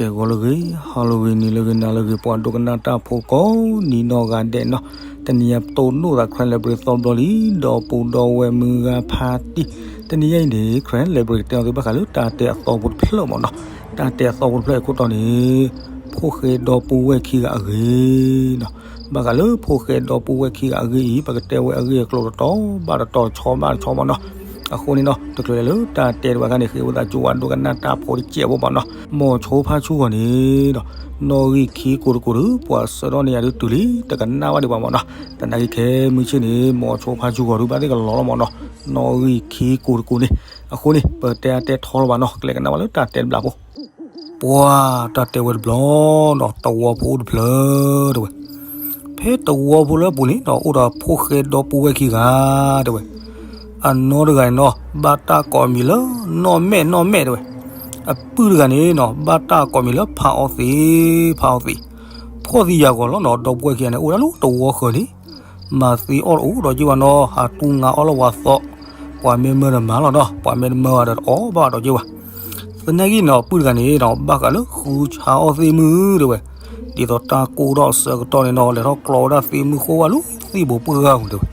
ဂီၤလၢအဂ့ၤ, ဟါလၢအဂ့ၤ, နံၤလၢအဂ့ၤ, နၤလၢအဂ့ၤ, ပှၤဒိကနၣ်တၢ်ဖိကိးနံၤနီၢ်ဂၤဒဲးနီၤ, တနံၤအံၤပတိၢ်နီၣ်သး Karen Library သီဘျီလံ, ဒီပုၢ်ဒီဝဲၢ်မုၢ်ဂၤဖါတံၢ်, တနံၤအံၤန့ၣ် Karen Library ကတဲအီၤသုဘၣ်ဃးလၢတၢ်တဲအသီဖိတဖျၢၣ်မ့ၢ်နီၤ, တၢ်တဲအသီဖိတဖျၢၣ်အခိၣ်တီန့ၣ် ဖိၣ်ဃဲဒီပုၢ်ဝဲၢ်ခံဂၤအဂ့ၢ်နီၤ, ဘၣ်ဃးလၢဖိၣ်ဃဲဒီပုၢ်ဝဲၢ်ခံဂၤအဂ့ၢ်အံၤ ပကတဲဝဲအဂ့ၢ်အကျိၤတတီၤဘၣ်တတီၤ တဆီဘၣ်တဆီမ့ၢ်နီၤ, အဃိန့ၣ်နီၤ တချုးလၢတၢ်တဲတဘၣ်ခါန့ၣ် ဃ့ဝံသးစူၤပှၤဒိကနၣ်တၢ်ဖိတစဲးဖိမ့ၢ်နီၤ, မိၤဆိဖါဆူဂီၤန့ၣ်ဒီး နီၣ်ဂံၢ်ခံကိးတကိးဒီး ပှၤဆှၢထီၣ်န့ၢ်ယၤဒုးတုၤလံ တကနၣ်ဘၣ်ဒံးဘၣ်မ့ၢ်နီၤ, သနာ်က့ခဲမုၢ်ဆ့ၣ်န့ၣ် မိၤဆိဖါဆူဂီၤဒုးဘၣ်သ့ၣ်ကလီၤလီၤမ့ၢ်နီၤ, နီၣ်ဂံၢ်ခံကိးတကိးန့ၣ်, အဃိန့ၣ် ပတဲအါတဲထီလီၤဘၣ်နီၤ ကလဲၤကနၣ်ဘၣ်လၢတၢ်တဲတဘျီဖိ ပှၤတၢ်တဲဝဲတဘျီနီၤ သဝီဖိအိၣ်တဖျၢၣ်တဲဝဲ, ဖဲသဝီဖိလၢအပူၤန့ၣ်နီၤ အိၣ်ဒီးဖိၣ်ဃဲဒီပုၢ်ဝဲၢ်ခံဂၤတဲဝဲ, အနီၢ်တဂၤန့ၣ်နီၤ ဘၣ်တၢ်ကိးမံၤလၢ နီၢ်မဲာ်နီၢ်မဲာ်တဲဝဲ, အပုၢ်တဂၤန့ၣ်နီၤ ဘၣ်တၢ်ကိးမံၤလၢဖးအီသံး ဖးအီသံး, ဖှီၣ်သံးယာ်ဂီၤလီၤနီၤ ဒီပုၢ်ဝဲၢ်ခံဂၤန့ၣ် အိၣ်ဒၣ်လၢသဝီဃၢၤန့ၣ် မၤသ့အီၣ်တအိၣ်ဒီးက့ၤဝဲနီၤ ဟးတူၢ်ငါအီၣ်လၢဝၤသီ, ပှၤမ့ၢ်မၢဒီးမၤလီၤနီၤ ပှၤမ့ၢ်တမၢဘၣ်ဒီးတအီၣ်ဘၣ်ဒီးက့ၤဝဲ, သနာ်က့နီၤ ပုၢ်တဂၤန့ၣ်နီၤ ဘၣ်ဃးလၢဃုဆါအီၣ်သ့ၣ်မုၢ်တဲဝဲ, ဒ်သိးတၢ်ကိၢ်ထီၣ်အဆၢကတီၢ်န့ၣ်နီၤ လဲၤထီၣ်ကျီဝဲဒၣ်သ့ၣ်မုၢ်ဃိဝဲလၢသ့ၣ်ဘိပှၢ်ဂၤမူၤတဲဝဲ,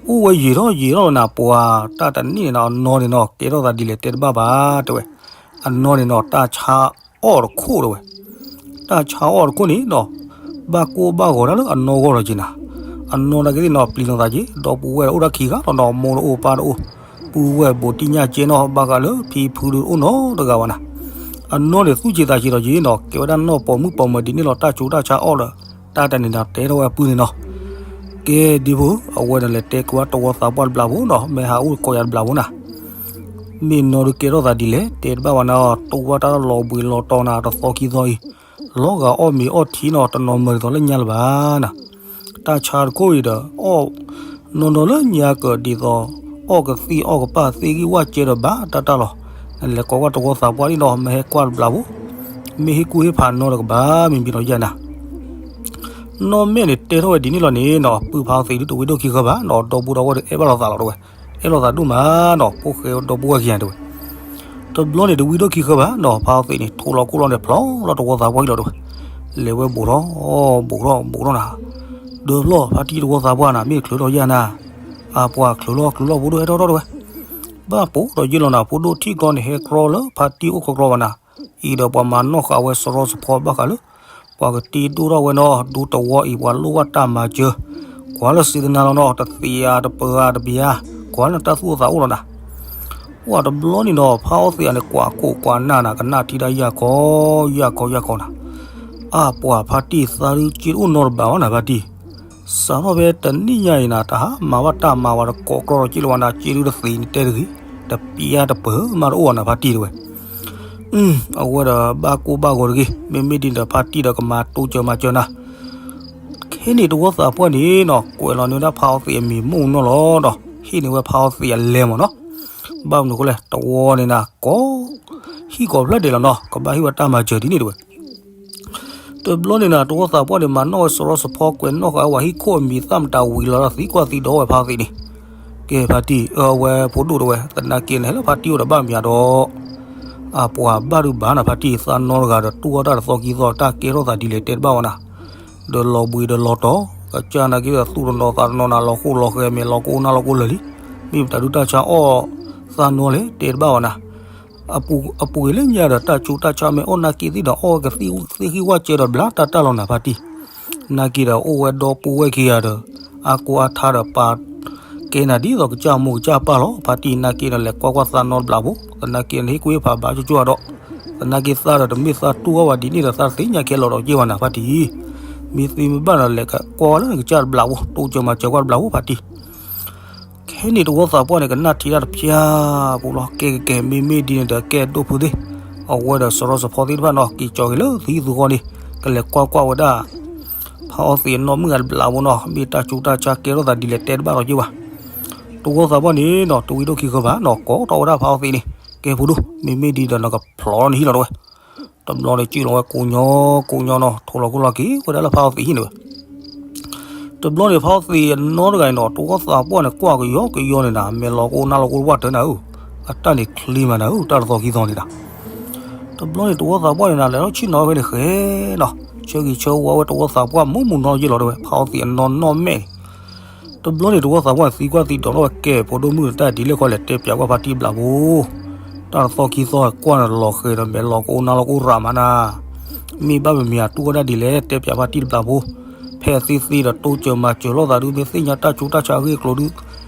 အိၣ်ဝဲယံာ်ထီၣ်ယံာ်ထီၣ်လီၤနၤ ပှၤတၢ်တနံၣ်န့ၣ်နီၤ အနီၢ်န့ၣ်နီၤ ကဲထီၣ်သးဒ်လဲၣ်တဲတဘၣ်ဘၣ်တဲဝဲ, အနီၢ်န့ၣ်နီၤ တၢ်ဆါအီၣ်တခိၣ်တဲဝဲ တၢ်ဆါအီၣ်တခိၣ်န့ၣ်နီၤ ဘၣ်ကိၢ်ဘၣ်ဂီၤတၢ်လၢအနီၢ်ဂီၢ်လီၤက့ၤနၤ, အနီၢ်နာ်က့သ့ၣ်နီၤ ပျံၤလိာ်သးက့ၤ ဒီပုၢ်ဝဲၢ်အိၣ်ဒၣ်ခံဂၤလီၤနီၤ မိၢ်တအိၣ်ပၢ်တအိၣ်, ပုၢ်ဝဲၢ်ဘူးတံၢ်ညၣ်ကဲနီၤ ဘၣ်ဃးလၢဖံဖုဒုးတအိၣ်နီတဂၤဘၣ်နၤ, အနီၢ်န့ၣ်သူၣ်က့ၤသးက့ၤဒီးက့ၤနီၤ ကဲဝဲဒၣ်နီၢ်ပိာ်မုၣ်ပိာ်မၢၤဒ်န့ၣ်လီၤ တၢ်ဆူးတၢ်ဆါအီၣ်ဒီး တၢ်တၢ်န့ၣ်ဒီးတဲထီၣ်ဝဲအပုၢ်န့ၣ်နီၤ, ကဲဒ်ဖိ အဝဲန့ၣ်လဲၤတဲက့ၤဝဲတဝီသးပှၢ်တဘျးဖိနီၤ မ့ၢ်ဟးအိၣ်ကိးယၤတဘျးဖိနၤ မ့ၢ်နီၢ်ဒုးကဲထီၣ်သးဒ်လဲၣ် တဲတဘၣ်ဝဲနၤ တူၢ်ဘၣ်တၢ်လီၤဘှံးလီၤတီၤနၤ တသီခံသီအံၤ, လီၤဂာ်အီၣ်မ့ၤအီၣ်ထံနီၤ တနီၤမၢၤဒ်သိးလၢညါလၢၤဘၣ်နၤ, တၢ်ဆါတခိၣ်အံၤဒီး အီၣ်နီၢ်နီၢ်လၢညါကဒ်သိး အီၣ်ကသံၣ်အီၣ်ကပၢ်သ့ဂံၢ်ဝၣ်ကဲဒီးဘၣ်တၢ်တၢ်လီၤ, နလဲၤကိးကွၢ်တဝီသးပှၢ်ဒ်နီၤ မ့ၢ်ဟဲကွၢ်တဘျးဖိ, မ့ၢ်ဟ့ၣ်ကူၣ်ဟ့ၣ်ဖးနီၢ်ဒီးကဘၣ်မံၤမံၤဒီးယၤနၤ နီၢ်မဲာ်န့ၣ် တဲထီၣ်ဝဲဒ်န့ၣ်လီၤန့ၣ်နီၤ ပုၢ်ဖးအီသံးဒုးတဝံဒိၣ်ခံဃၢဘၣ်နီၤ ဒီပုၢ်ဒီဝဲၢ်ဒီးအဲၣ်ဘၣ်လိာ်သးလီၤတဲဝဲ, အဲၣ်လိာ်သးဒိၣ်မးနီၤ ဖိၣ်ဃဲဒီပုၢ်ဝဲၢ်ခံဂၤတဲဝဲ, တဘျီန့ၣ်တဝံဒိၣ်ခံဃၢဘၣ်နီၤ ဖးအီသံးန့ၣ် ထိၣ်လီၤကိၢ်လီၤန့ၣ် ဖျီလီၤတဝီသးပှၢ်အံၤလီၤတဲဝဲ, လဲၤဝဲဘူးထီၣ် ဘူးထီၣ်ဘူးထီၣ်နၤ, ဒၢဖျီၣ် ဖါတံၢ်တဝီသးပှၢ်နၤ မ့ၢ်ချုးထီၣ်ယၤနၤ, အပှၤချုးလီၤချုးလီၤဖိဒိၣ်ဟဲထီၣ်ထီၣ်တဲဝဲ, ဘၣ်ပိာ်ဒီးယ့ၢ်လီၤနၤ ဖိဒိၣ်ထံၣ်ကျီန့ၣ် ဟဲကြီလၢဖါတံၢ်အိၣ်ကြီကြီဘၣ်နၤ, အံၤဒီးပှၤမၤနီၣ်ဃာ်ဝဲစရီစဖီဘၣ်ဃးလၢ ပှၤကတ့ဒိၣ်ထီၣ်ဝဲနီၤ ဒူသဝီအံၤ ပှၤလိၣ်ဘၣ်တၢ်မၤစၢၤ, ကွၢ်လၢစံးတနၤလီၤနီၤ တသံးဧါတပၢၤဧါတဘျါ, ကွၢ်လၢတၢ်သူၣ်အိၣ်သးအိၣ်လီၤနၤ, ပှၤတဘျီန့ၣ်နီၤ ဖးအီသံးန့ၣ် ကွၢ်ခိၣ်ကွၢ်နၢ်နၤ ကနၣ်ထံၣ်တၢ်ယၢ်ခီယၢ်ခီယၢ်ခီနၤ, အပှၤဖါတံၢ်သးဒုးက့တအိၣ်နီတဘးဘၣ်နၤဖါတံၢ် စးထီၣ်ဖဲတနံၣ်ညါအံၤနၤ တဟးမၤဘၣ်တၢ်မၤဝဲတကိးကြီဒီးက့လၢၤဝဲနၤ က့ဒုးတသံးနတဲတဂ့ၤ, တပျါတပၢၤမးတအိၣ်ဘၣ်နၤဖါတံၢ်တဲဝဲ, အဝဲဒီးဘၣ်ကိၢ်ဘၣ်ဂီၤတဂ့ၤ, မ့မ့ၢ်ဒ်န့ၣ်ဒီးဖါတံၢ်ဒီးကမၤတိစၢၤမၤစၢၤနၤ, ခဲန့ၣ်တဝီသးပှၢ်န့ၣ်နီၤ ကွဲးလီၤန့ၢ်ဝဲဒၣ်ဖးအီသံးအမံၤမိၢ်နီၢ်လီၤဒီး ဟ့ၣ်န့ၢ်ဝဲဖးအီသံးအလဲမ့ၢ်နီၤ, ဘၣ်မနုၤအဃိလဲၣ် တဝီန့ၣ်နၤ ကိးဟံၣ်ကိးဖျၢၣ်ဒဲးလီၤနီၤ ကဘၣ်ဟ့ၣ်ဝဲတၢ်မၤစၢၤဒ်န့ၣ်တဲဝဲ တဘျီန့ၣ်နၤ တဝီသးပှၢ်န့ၣ် မၤနီၣ်ဝဲစရီစဖီ ကွဲးနီၣ်ဃာ်ဝဲဟံၣ်ခိၣ်အမံၤသၣ်မတၤဝံၤလီၤဒီးသံကွၢ်သံဒီးဝဲဖးအီသံးန့ၣ်, ကဲဖါတံၢ် အဝဲဖိဒိၣ်တဲဝဲ သနာ်က့နဟဲလၢဖါတံၢ်အိၣ်ဒီးဘၣ်မံၤဒီး အပှၤဘၣ်ဒုးဘၣ်နၤဖါတံၢ် သးနီတဂၤဒီးတူၢ်အီၣ်တၢ်တသီခံသီ တၢ်ကဲထီၣ်သးဒ်လဲၣ်တဲတဘၣ်ဝဲနၤ, ဒီးလီၤဘှံးဒီးလီၤတီၤ ကစၢ်နာ်က့ဒီးသူၣ်တနီၤသးတနီၤနၤ လီၤဃိလီၤဃဲၤမ့ၢ်လီၤကိၢ်နၢ်လီၤကိၢ်လၢာ်လံ, မ့ၢ်ပတၢ်ဒုးတၢ်ဆါအီၣ်သးနီလဲၣ်တဲတဘၣ်ဝဲနၤ အပူၤကွံာ်လၢညါဒီး တၢ်ဆူးတၢ်ဆါမ့ၢ်အီၣ်နာ်က့သ့ၣ်ဒီး အီၣ်ကသံၣ်သ့ၣ်ဟံၣ်ဝၣ်ကဲဒီးဘျါတၢ်တၢ်လီၤနၤဖါတံၢ်, နာ်က့ဒီးအိၣ်ဝဲဒီပုၢ်ဝဲၢ်ခံဂၤဒီး အါကိၢ်အါထါဒီးပာ်ကဲနၤဒ်သိးကစၢ်မိၢ်ကစၢ်ပၢ်လီၤ ဖါတံၢ်နာ်က့ဒီးလဲၤကွၢ်ကွၢ်သးနီတဘျးဖိ သနာ်က့နဟ့ၣ်ကူၣ်ဟ့ၣ်ဖးဘၣ်ကၠိကၠိဒီး, သနာ်က့သးဒီးတမ့ၢ်သးတူၢ်အီၣ်ဝဲဒ်န့ၣ်ဒီးသးတသ့ၣ်ညါခဲလီၤဒီးက့ဝဲနၤဖါတံၢ်, မ့ၢ်သ့မ့ၢ်ဘၣ်ဒီးလဲၤကွၢ်ဝဲလၢနကစၢ်တဘျးဖိ တိစၢၤမၤစၢၤကွၢ်တဘျးဖိဖါတံၢ် ခဲန့ၣ်တဝီသးပှၢ်န့ၣ် ကနၣ်ထံတၢ်တဖျါပူၤလီၤ ကဲကဲကဲ မ့မ့ၢ်ဒ်န့ၣ်ဒီးကဲဒိၣ်ဖုသ့ၣ်, အဝဲဒီးစရီစဖီသ့ၣ်တဖၣ်နီၤ က့ၤကၠီၤက့ၤလၢသံသူဃီန့ၣ် ကလဲၤကွၢ်ကွၢ်ဝဲဒၣ် ဖးအီသံးအနီၢ်မုၣ်ဂၤတဘျးဖိနီၤ မ့ၢ်တၢ်ဆူးတၢ်ဆါကဲထီၣ်သးဒ်လဲၣ်တဲတဘၣ်လီၤက့ဘၣ်, တဝီသးပှၢ်န့ၣ်နီၤ တဝံဒိၣ်ခံဃၢဘၣ်နီၤ ကိးထီၣ်ဝဲဒၣ်ဖးအီသံးန့ၣ် ကဲဖိဒိၣ် မ့မ့ၢ်ဒ်ဒီးနကဖျိးထီၣ်နဟံၣ်လီၤတဝဲ တဘျီန့ၣ် ကၠုၢ်လီၤဝဲကိးညီကိးညီနီၤ ထိၣ်လီၤခိၣ်လီၤက့ၤဝဲဒၣ်လၢဖးအီသံးဟံၣ်န့ၣ်ဝဲ တဘျီန့ၣ် ဖးအီသံးအနီၢ်တဂၤအံၤနီၤ တဝီသးပှၢ်န့ၣ် ကွၢ်ကယီကယီန့ၣ်နၤ မဲာ်လီၤကိၢ်နၢ်လီၤကိၢ်ဝၣ်တၢၢ်နၤဧၢ, အတၢ်န့ၣ်ချ့မးနၤဧၢ တၢ်တသီခံသီန့ၣ်နၤ, တဘျီန့ၣ်တဝီသးပှၢ်န့ၣ်နၤ လဲၤထီၣ်ဆ့ၣ်နီၤဝဲန့ၣ်ဃဲနီၤ, ဆၢဂ့ၤဆၢဝါဝဲတဝီသးပှၢ်မူးမူးနီၤယ့ၢ်လီၤတဲဝဲ ဖးအီသံးအနီၢ်နီၢ်မဲာ်န့ၣ်, တဘျီန့ၣ်တဝီသးပှၢ်န့ၣ် သံကွၢ်သံဒိးထီၣ်ဝဲကဲ ဖိဒိၣ်မုၣ်တၢ်ဒ်လဲၣ်ခီလဲၣ် တဲပၠးကွၢ်ဖါတံၢ်တဘျးဖိ, တၢ်တသီၣ်ခံသီကွၢ်န့ၣ်လီၤဃဲၤဒီးမဲာ်လီၤကအိၣ်နါလီၤကအိၣ်ရၤမးနၤ, မ့ၢ်ဘၣ်မမံၤအတူၢ်ဝဲဒၣ်ဒ်လဲၣ် တဲပၠးဖါတံၢ်တဘျးဖိ, ဖဲသ့သ့ဒီးတိစၢၤမၤစၢၤလိာ်သးဒုး မ့ၢ်သ့ၣ်ညါတၢ်ဆူးတၢ်ဆါအဂ့ၢ်အကျိၤဒုး,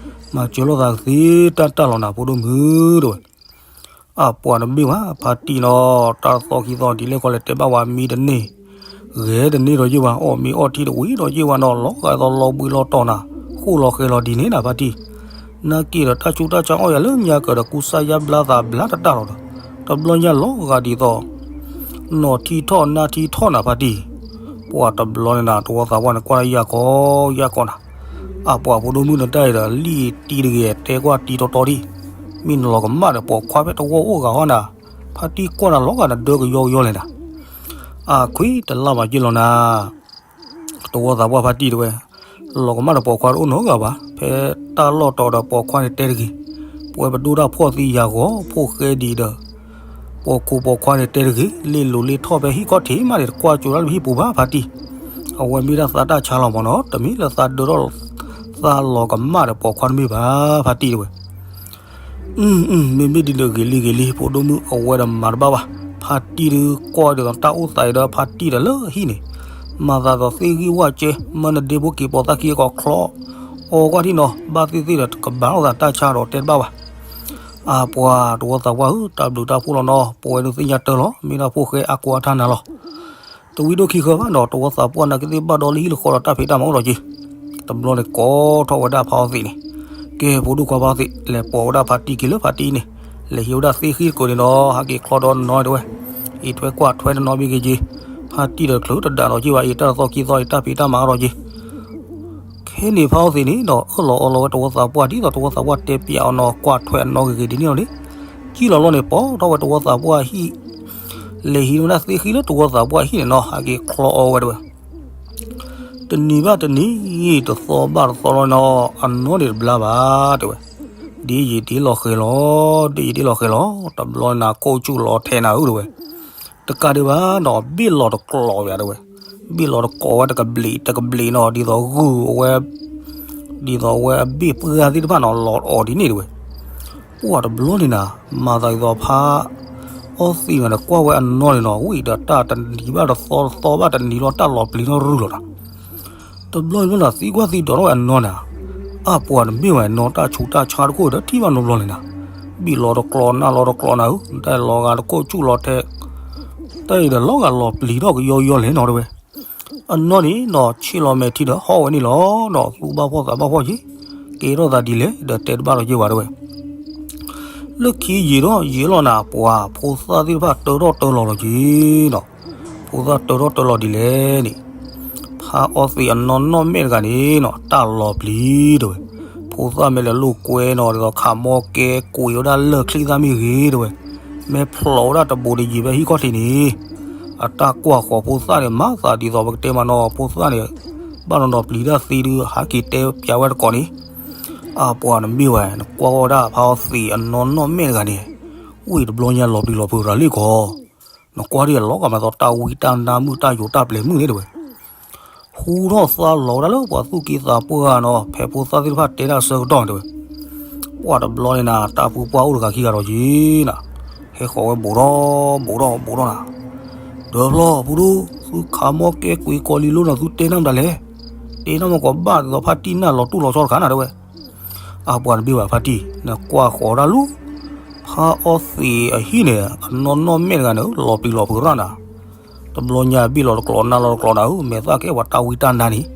မၤစၢၤလိာ်သးကသ့တၢ်တၢ်လီၤနၤ ဖိဒိၣ်မုၣ်တဲဝဲ အပှၤတမ့ၢ်ဘၣ် ဖါတံၢ်နီၤ, တၢ်တသီၣ်ခံသီဒ်လဲၣ်ခီလဲၣ် တဲဘၣ်ဝဲမံတန့ၢ်, ဂဲၤတန့ၢ်ဒီးယ့ၢ်ဝဲ အီၣ်မ့ၤအီထံတဝံၤဒီးယ့ၢ်ဝဲနီၤ, လီၤဂာ်သိးလီၤဘှံးလီၤတီၤနၤ, ဃိၣ်လီၤဃဲၤလီၤဒ်န့ၣ်နၤဖါတံၢ်, နာ်က့ဒီးတၢ်ဆူးတၢ်ဆါအီၣ်ယၤလၢညါကၢၤဒီး ကူစါယါဘျါသးဘျါတတၢ်လီၤဒီး, တဘျီညါလီၤဂာ်ဒ်သိး နီၢ်ထံထီၣ်နါထံထီၣ်နၤဖါတံၢ်, ပှၤတဘျီန့ၣ်နၤ တဝီသးပှၢ်န့ၣ် ကွၢ်လၢယၤကီယၤကီနၤ အပှၤဖိဒိၣ်မုၣ်နတၢ်အံၤဒီး လံၣ်တံၤတဂ့ၤ တဲကွၢ်တံၤတီတီဒံး, မ့ၢ်နလီၤကမၣ်ဒီးပိာ်ခွါဖဲတဝီအိၣ်ဂၤဟီနၤ, ဖါတံၢ်ကွၢ်နၤလီၤဂာ်နဒၢကယီကယီလဲၣ်နၤ, အခွံတလါဘၣ်ယ့ၢ်လီၤနၤ, တဝီသးပှၢ်ဖါတံၢ်တဲဝဲ, လီၤကမၣ်ဒီးပိာ်ခွါတအိၣ်နီတဂၤဘၣ်, ဖဲတၢ်လီၢ်တီၤဒီးပိာ်ခွါန့ၣ်တဲတဂ့ၤ, ပဝဲပဒိၣ်တၢ်ဖှီၣ်သံယာ်ဂီၤဖိၣ်ဃဲဒံးဒီး ပိာ်ခိၣ်ပိာ်ခွါန့ၣ်တဲတဂ့ၤ, လ့ၣ်လိၤလ့ၣ်ထီၣ်ဖဲဟံၣ်ခီၣ်ထံးမးန့ၣ် တကွၢ်ကၠိၤဒၣ်လၢပဟံၣ်ပူၤဘၣ်ဖါတံၢ်, အဝဲမ့ၢ်ဒၣ်သးတၢ်ဆါလီၤမးနီၤ, တမ့ၢ်လၢသးဒၢထီၣ်သးလီၤကမၣ်ဒီးပိာ်ခွါတမ့ၢ်ဘၣ် ဖါတံၢ်တဲဝဲ မ့မ့ၢ်ဒ်န့ၣ်ဂ့ၤလံဂ့ၤလံ ဖိဒိၣ်မုၣ်အဝဲဒီးမၤတဘၣ်ဘၣ်, ဖါတံၢ်ဒုးကွၢ်ဒ်သိးတၢ်အိၣ်သးအံၤဒီးဖါတံၢ်ဒီးလၢဟံၣ်န့ၣ်, မၤသးသိးသ့ၣ်ဂံၢ်ဝၣ်ကဲ, မၢနဒ့ဖိက့ၤပိာ်သၣ်ခံအကီးချီ, အီကွၢ်ထံၣ်နီၤ ဘၣ်သ့ၣ်သ့ၣ်ဒီးကဘၣ်လိာ်သးတၢ်ဆါဒီးတဲတဘၣ်ဘၣ်, အပှၤတဝီသးပှၢ်ဧၢ တၢ်ဘျုးတၢ်ဖှိၣ်လီၤနီၤ, ပဝဲဒုးသ့ၣ်ညါတၢ်လီၤ, မ့ၢ်ဒၣ်ဖိၣ်ဃဲအါကိးအါထါနၤလီၤ တဝံၤဒိၣ်ခံဃၢၤဘၣ်ဒီး တဝီသးပှၢ်နာ်က့သ့ၣ်ဘၣ်ဒီလၢဟံၣ်လၢဃီဒီးတၢ်ဖံးတၢ်မၤအိၣ်ဒီးက့ၤ, တဘျီန့ၣ်ကိးထီၣ်ဝဲဒၣ်ဖါအီသံးန့ၣ်, ကဲဖိဒိၣ်ခွါဖါအီသံး လဲၤပိာ်ဝဲဒၣ်ဖါတံၢ်က့ၤလၢဖါတံၢ်န့ၣ်, လဲၤဟံးဝဲဒၣ်သ့ၣ်ဃံတကိးန့ၣ်ဒီး ဟးက့ၤချီဒီးနီၤတဲဝဲ, အံးထွဲကွၢ်ထွဲတနီၤဘ့ၣ်က့ၤက့ၤ, ဖါတံၢ်ဒီးချုးတဒၣ်ဒီးက့ၤဘၣ်အံၤ တၢ်တသီၣ်ခံသီအံၤ တၢ်ဖံးတၢ်မၤအိၣ်ဒီးက့ၤ ခဲန့ၣ်ဖါအီသံးန့ၣ်ဒီး အၢၣ်လီၤအီလီၤဝဲတဝီသးပှၢ်ဒ်သိးတဝီသးပှၢ်တဲပၠးအီၤနီၤ ကွၢ်ထွဲအနီၣ်ဂ့ၤဂ့ၤဒ်န့ၣ်လီၤန့ၣ်, ကံၣ်လီၤလီၤန့ၣ် ပိာ်ထီၣ်ဝဲတဝီသးပှၢ်ဟံၣ်, လဲၤဟံးဝဲဒၣ်သ့ၣ်ဃံလၢတဝီသးပှၢ်ဟံၣ်န့ၣ်နီၤ ဟးက့ၤချီအီဝဲတဲဝဲ, တနံၤဘၣ်တနံၤ, တသီဘၣ်တသီလီၤနီၤ အနီၣ်န့ၣ်တဘျါဘၣ်တဲဝဲ, ဒ်ယံာ်ဒ်လီၤဃဲၤလီၤ, ဒ်ယံာ်ဒ်လီၤဃဲၤလီၤ, တဘျီနၤခိၣ်ဆူၣ်လီၤထဲနၤဧၢတဲဝဲ တကးဒံးဘၣ်နီၤ ဘ့ၣ်လီၤတကျိးဝဲတဲဝဲ, ဘ့ၣ်လီၤတကျိးဝဲတကဘျံးတကဘျံးနီၤ ဒ်သိးဂုၢ်အဝဲ, ဒ်သိးအဝဲအဘ့ၣ်ပှၢ်သ့ၣ်တဖၣ်နီၤ လီၤအီၤဒ်န့ၣ်တဲဝဲ, ပှၢ်တဘျီန့ၣ်နၤ, မၤသးဒ်သိးဖါအီသံးမးန့ၣ် ကွၢ်ဝဲအနီၣ်န့ၣ်နီၤ ဝံၤဒီးတၢ်တနံၤဘၣ်တသီ တသီဘၣ်တနံၤလီၤ တၢ်လီၤပျံၤထီၣ်ရုၢ်လီၤနၤ တဘျီန့ၣ်ဘျီနၤ သံကွၢ်သံဒိးထီၣ်ဝဲအနီၣ်နၤ, အပှၤတမ့ၢ်ဝဲနီၤ တၢ်ဆူးတၢ်ဆါတခိၣ်ဒီးထံၣ်ဘၣ်နီတဘျီန့ၣ်နၤ, ဘ့ၣ်လီၤတကျိးနၢ်လီၤတကျိးနၤဧၢ, တၢ်လီၤဂာ်တခိၣ်ဆူၣ်လီၤထဲ, တၢ်အံၤဒီးလီၤဂာ်လီၤပျံၤထီၣ်ကယီကယီလဲၣ်နီတဲဝဲ, အနီၣ်န့ၣ်နီၤ ဆ့ၣ်လီၤမဲာ်ထံဒီးဟီၣ်ဝဲန့ၣ်လီၤနီၤ သူၣ်ဘၣ်ဖှီၣ်သးဘၣ်ဖှီၣ်က့ၤ, ကဲထီၣ်သးဒ်လဲၣ်ဒီးတဲတဘၣ်ဒီးက့ၤဝဲတဲဝဲ လၢခံယံာ်ထီၣ်ယံာ်လီၤနၤ ပှၤဖိသၣ်သ့ၣ်တဖၣ်တၢထီၣ်တၢလီၤလီၤက့ၤနီၤ, ဖိသၣ်တၢထီၣ်တၢလီၤဒ်လဲၣ်န့ၣ်, ဖါအီသံးအနီၢ်နီၢ်မဲာ်တဂၤန့ၣ်နီၤ တၢ်လီၤပျံၤတဲဝဲ, ဖိသၣ်မ့ၢ်လဲၤလိာ်ကွဲနီၤ ဒ်သိးခးမီကဲကွံာ်ဝဲဒၣ်လၢၢ်ချံသၣ်မ့ၢ်ဂ့ၤတဲဝဲ, မ့ၢ်ဖျိးဝဲဒၣ်တဘူးတယံၤဖဲဟံၣ်ခီၣ်ထံးန့ၣ်, အတၢ်ကွၢ်ဃီၤဖိသၣ်န့ၣ် မၤသးဒ်သိးပကတဲမးနီၤ ဖိသၣ်န့ၣ် ဘၣ်နီၤနီၤပျံၤတၢ်သံဒုး ဟးက့ၤတဲပၠးဝဲတကိးန့ၣ် အပှၤနမ့ၢ်ဝဲ နကွၢ်ဝဲဒၣ်ဖါအီသံးအနီၢ်နီၢ်မဲာ်တဂၤန့ၣ်, ဝံၣ်တဘျီညါလီၤပျံၤလီၤဖုးရၤလံကီး, နကွၢ်ဒ်အလီၤဂာ်မးသီတၢ်ဝံတၢ်နါမုၣ်တၢ်ယိာ်တၢ်ပျဲၤမုၣ်န့ၣ်တဲဝဲ, ဟူထီၣ်သါလီၤဝဲဒၣ်လၢပှၤသူၣ်က့သးပှၢ်နီၤ ဖဲဖိသၣ်သ့ၣ်တဖၣ်တဲတၢ်ဆၢကတီၢ်န့ၣ်တဲဝဲ, ပှၢ်တဘျီန့ၣ်နၤ တၢ်ဖုပှၢ်အိၣ်တဂၤခံဂၤဒီးက့ၤနၤ, ဟဲဃီၤဝဲဘူးထီၣ်ဘူးထီၣ်ဘူးထီၣ်နၤ, ဒီးဖျီဖုဒိၣ် သုခးမီကဲကွံာ်ကီၤလံၤလိၤနၤ သုတဲနၢ်မတၤလဲၣ်, တဲနၢ်မကီးဘၣ်ဒ်သိးဖါတံၢ်နၢ်လီၤတူၢ်လီၤဆီတခါနၤတဲဝဲ အပှၤတဘ့ၣ်ဘၣ်ဖါတံၢ် နကွၢ်ဃီၤဒၣ်လူၤ, ဖါအီသံးအဟံၣ်န့ၣ် အနီၢ်နီၢ်မဲာ်တဂၤန့ၣ် လီၤပျံၤလီၤဖုးရၣ်နၤ, တဘျီညါဘ့ၣ်လီၤတကျိးနၢ်လီၤတကျိးနၤဧၢ မဲာ်သၣ်ကဲပှၤတၢ်ဝံတၢ်နါန့ၣ်,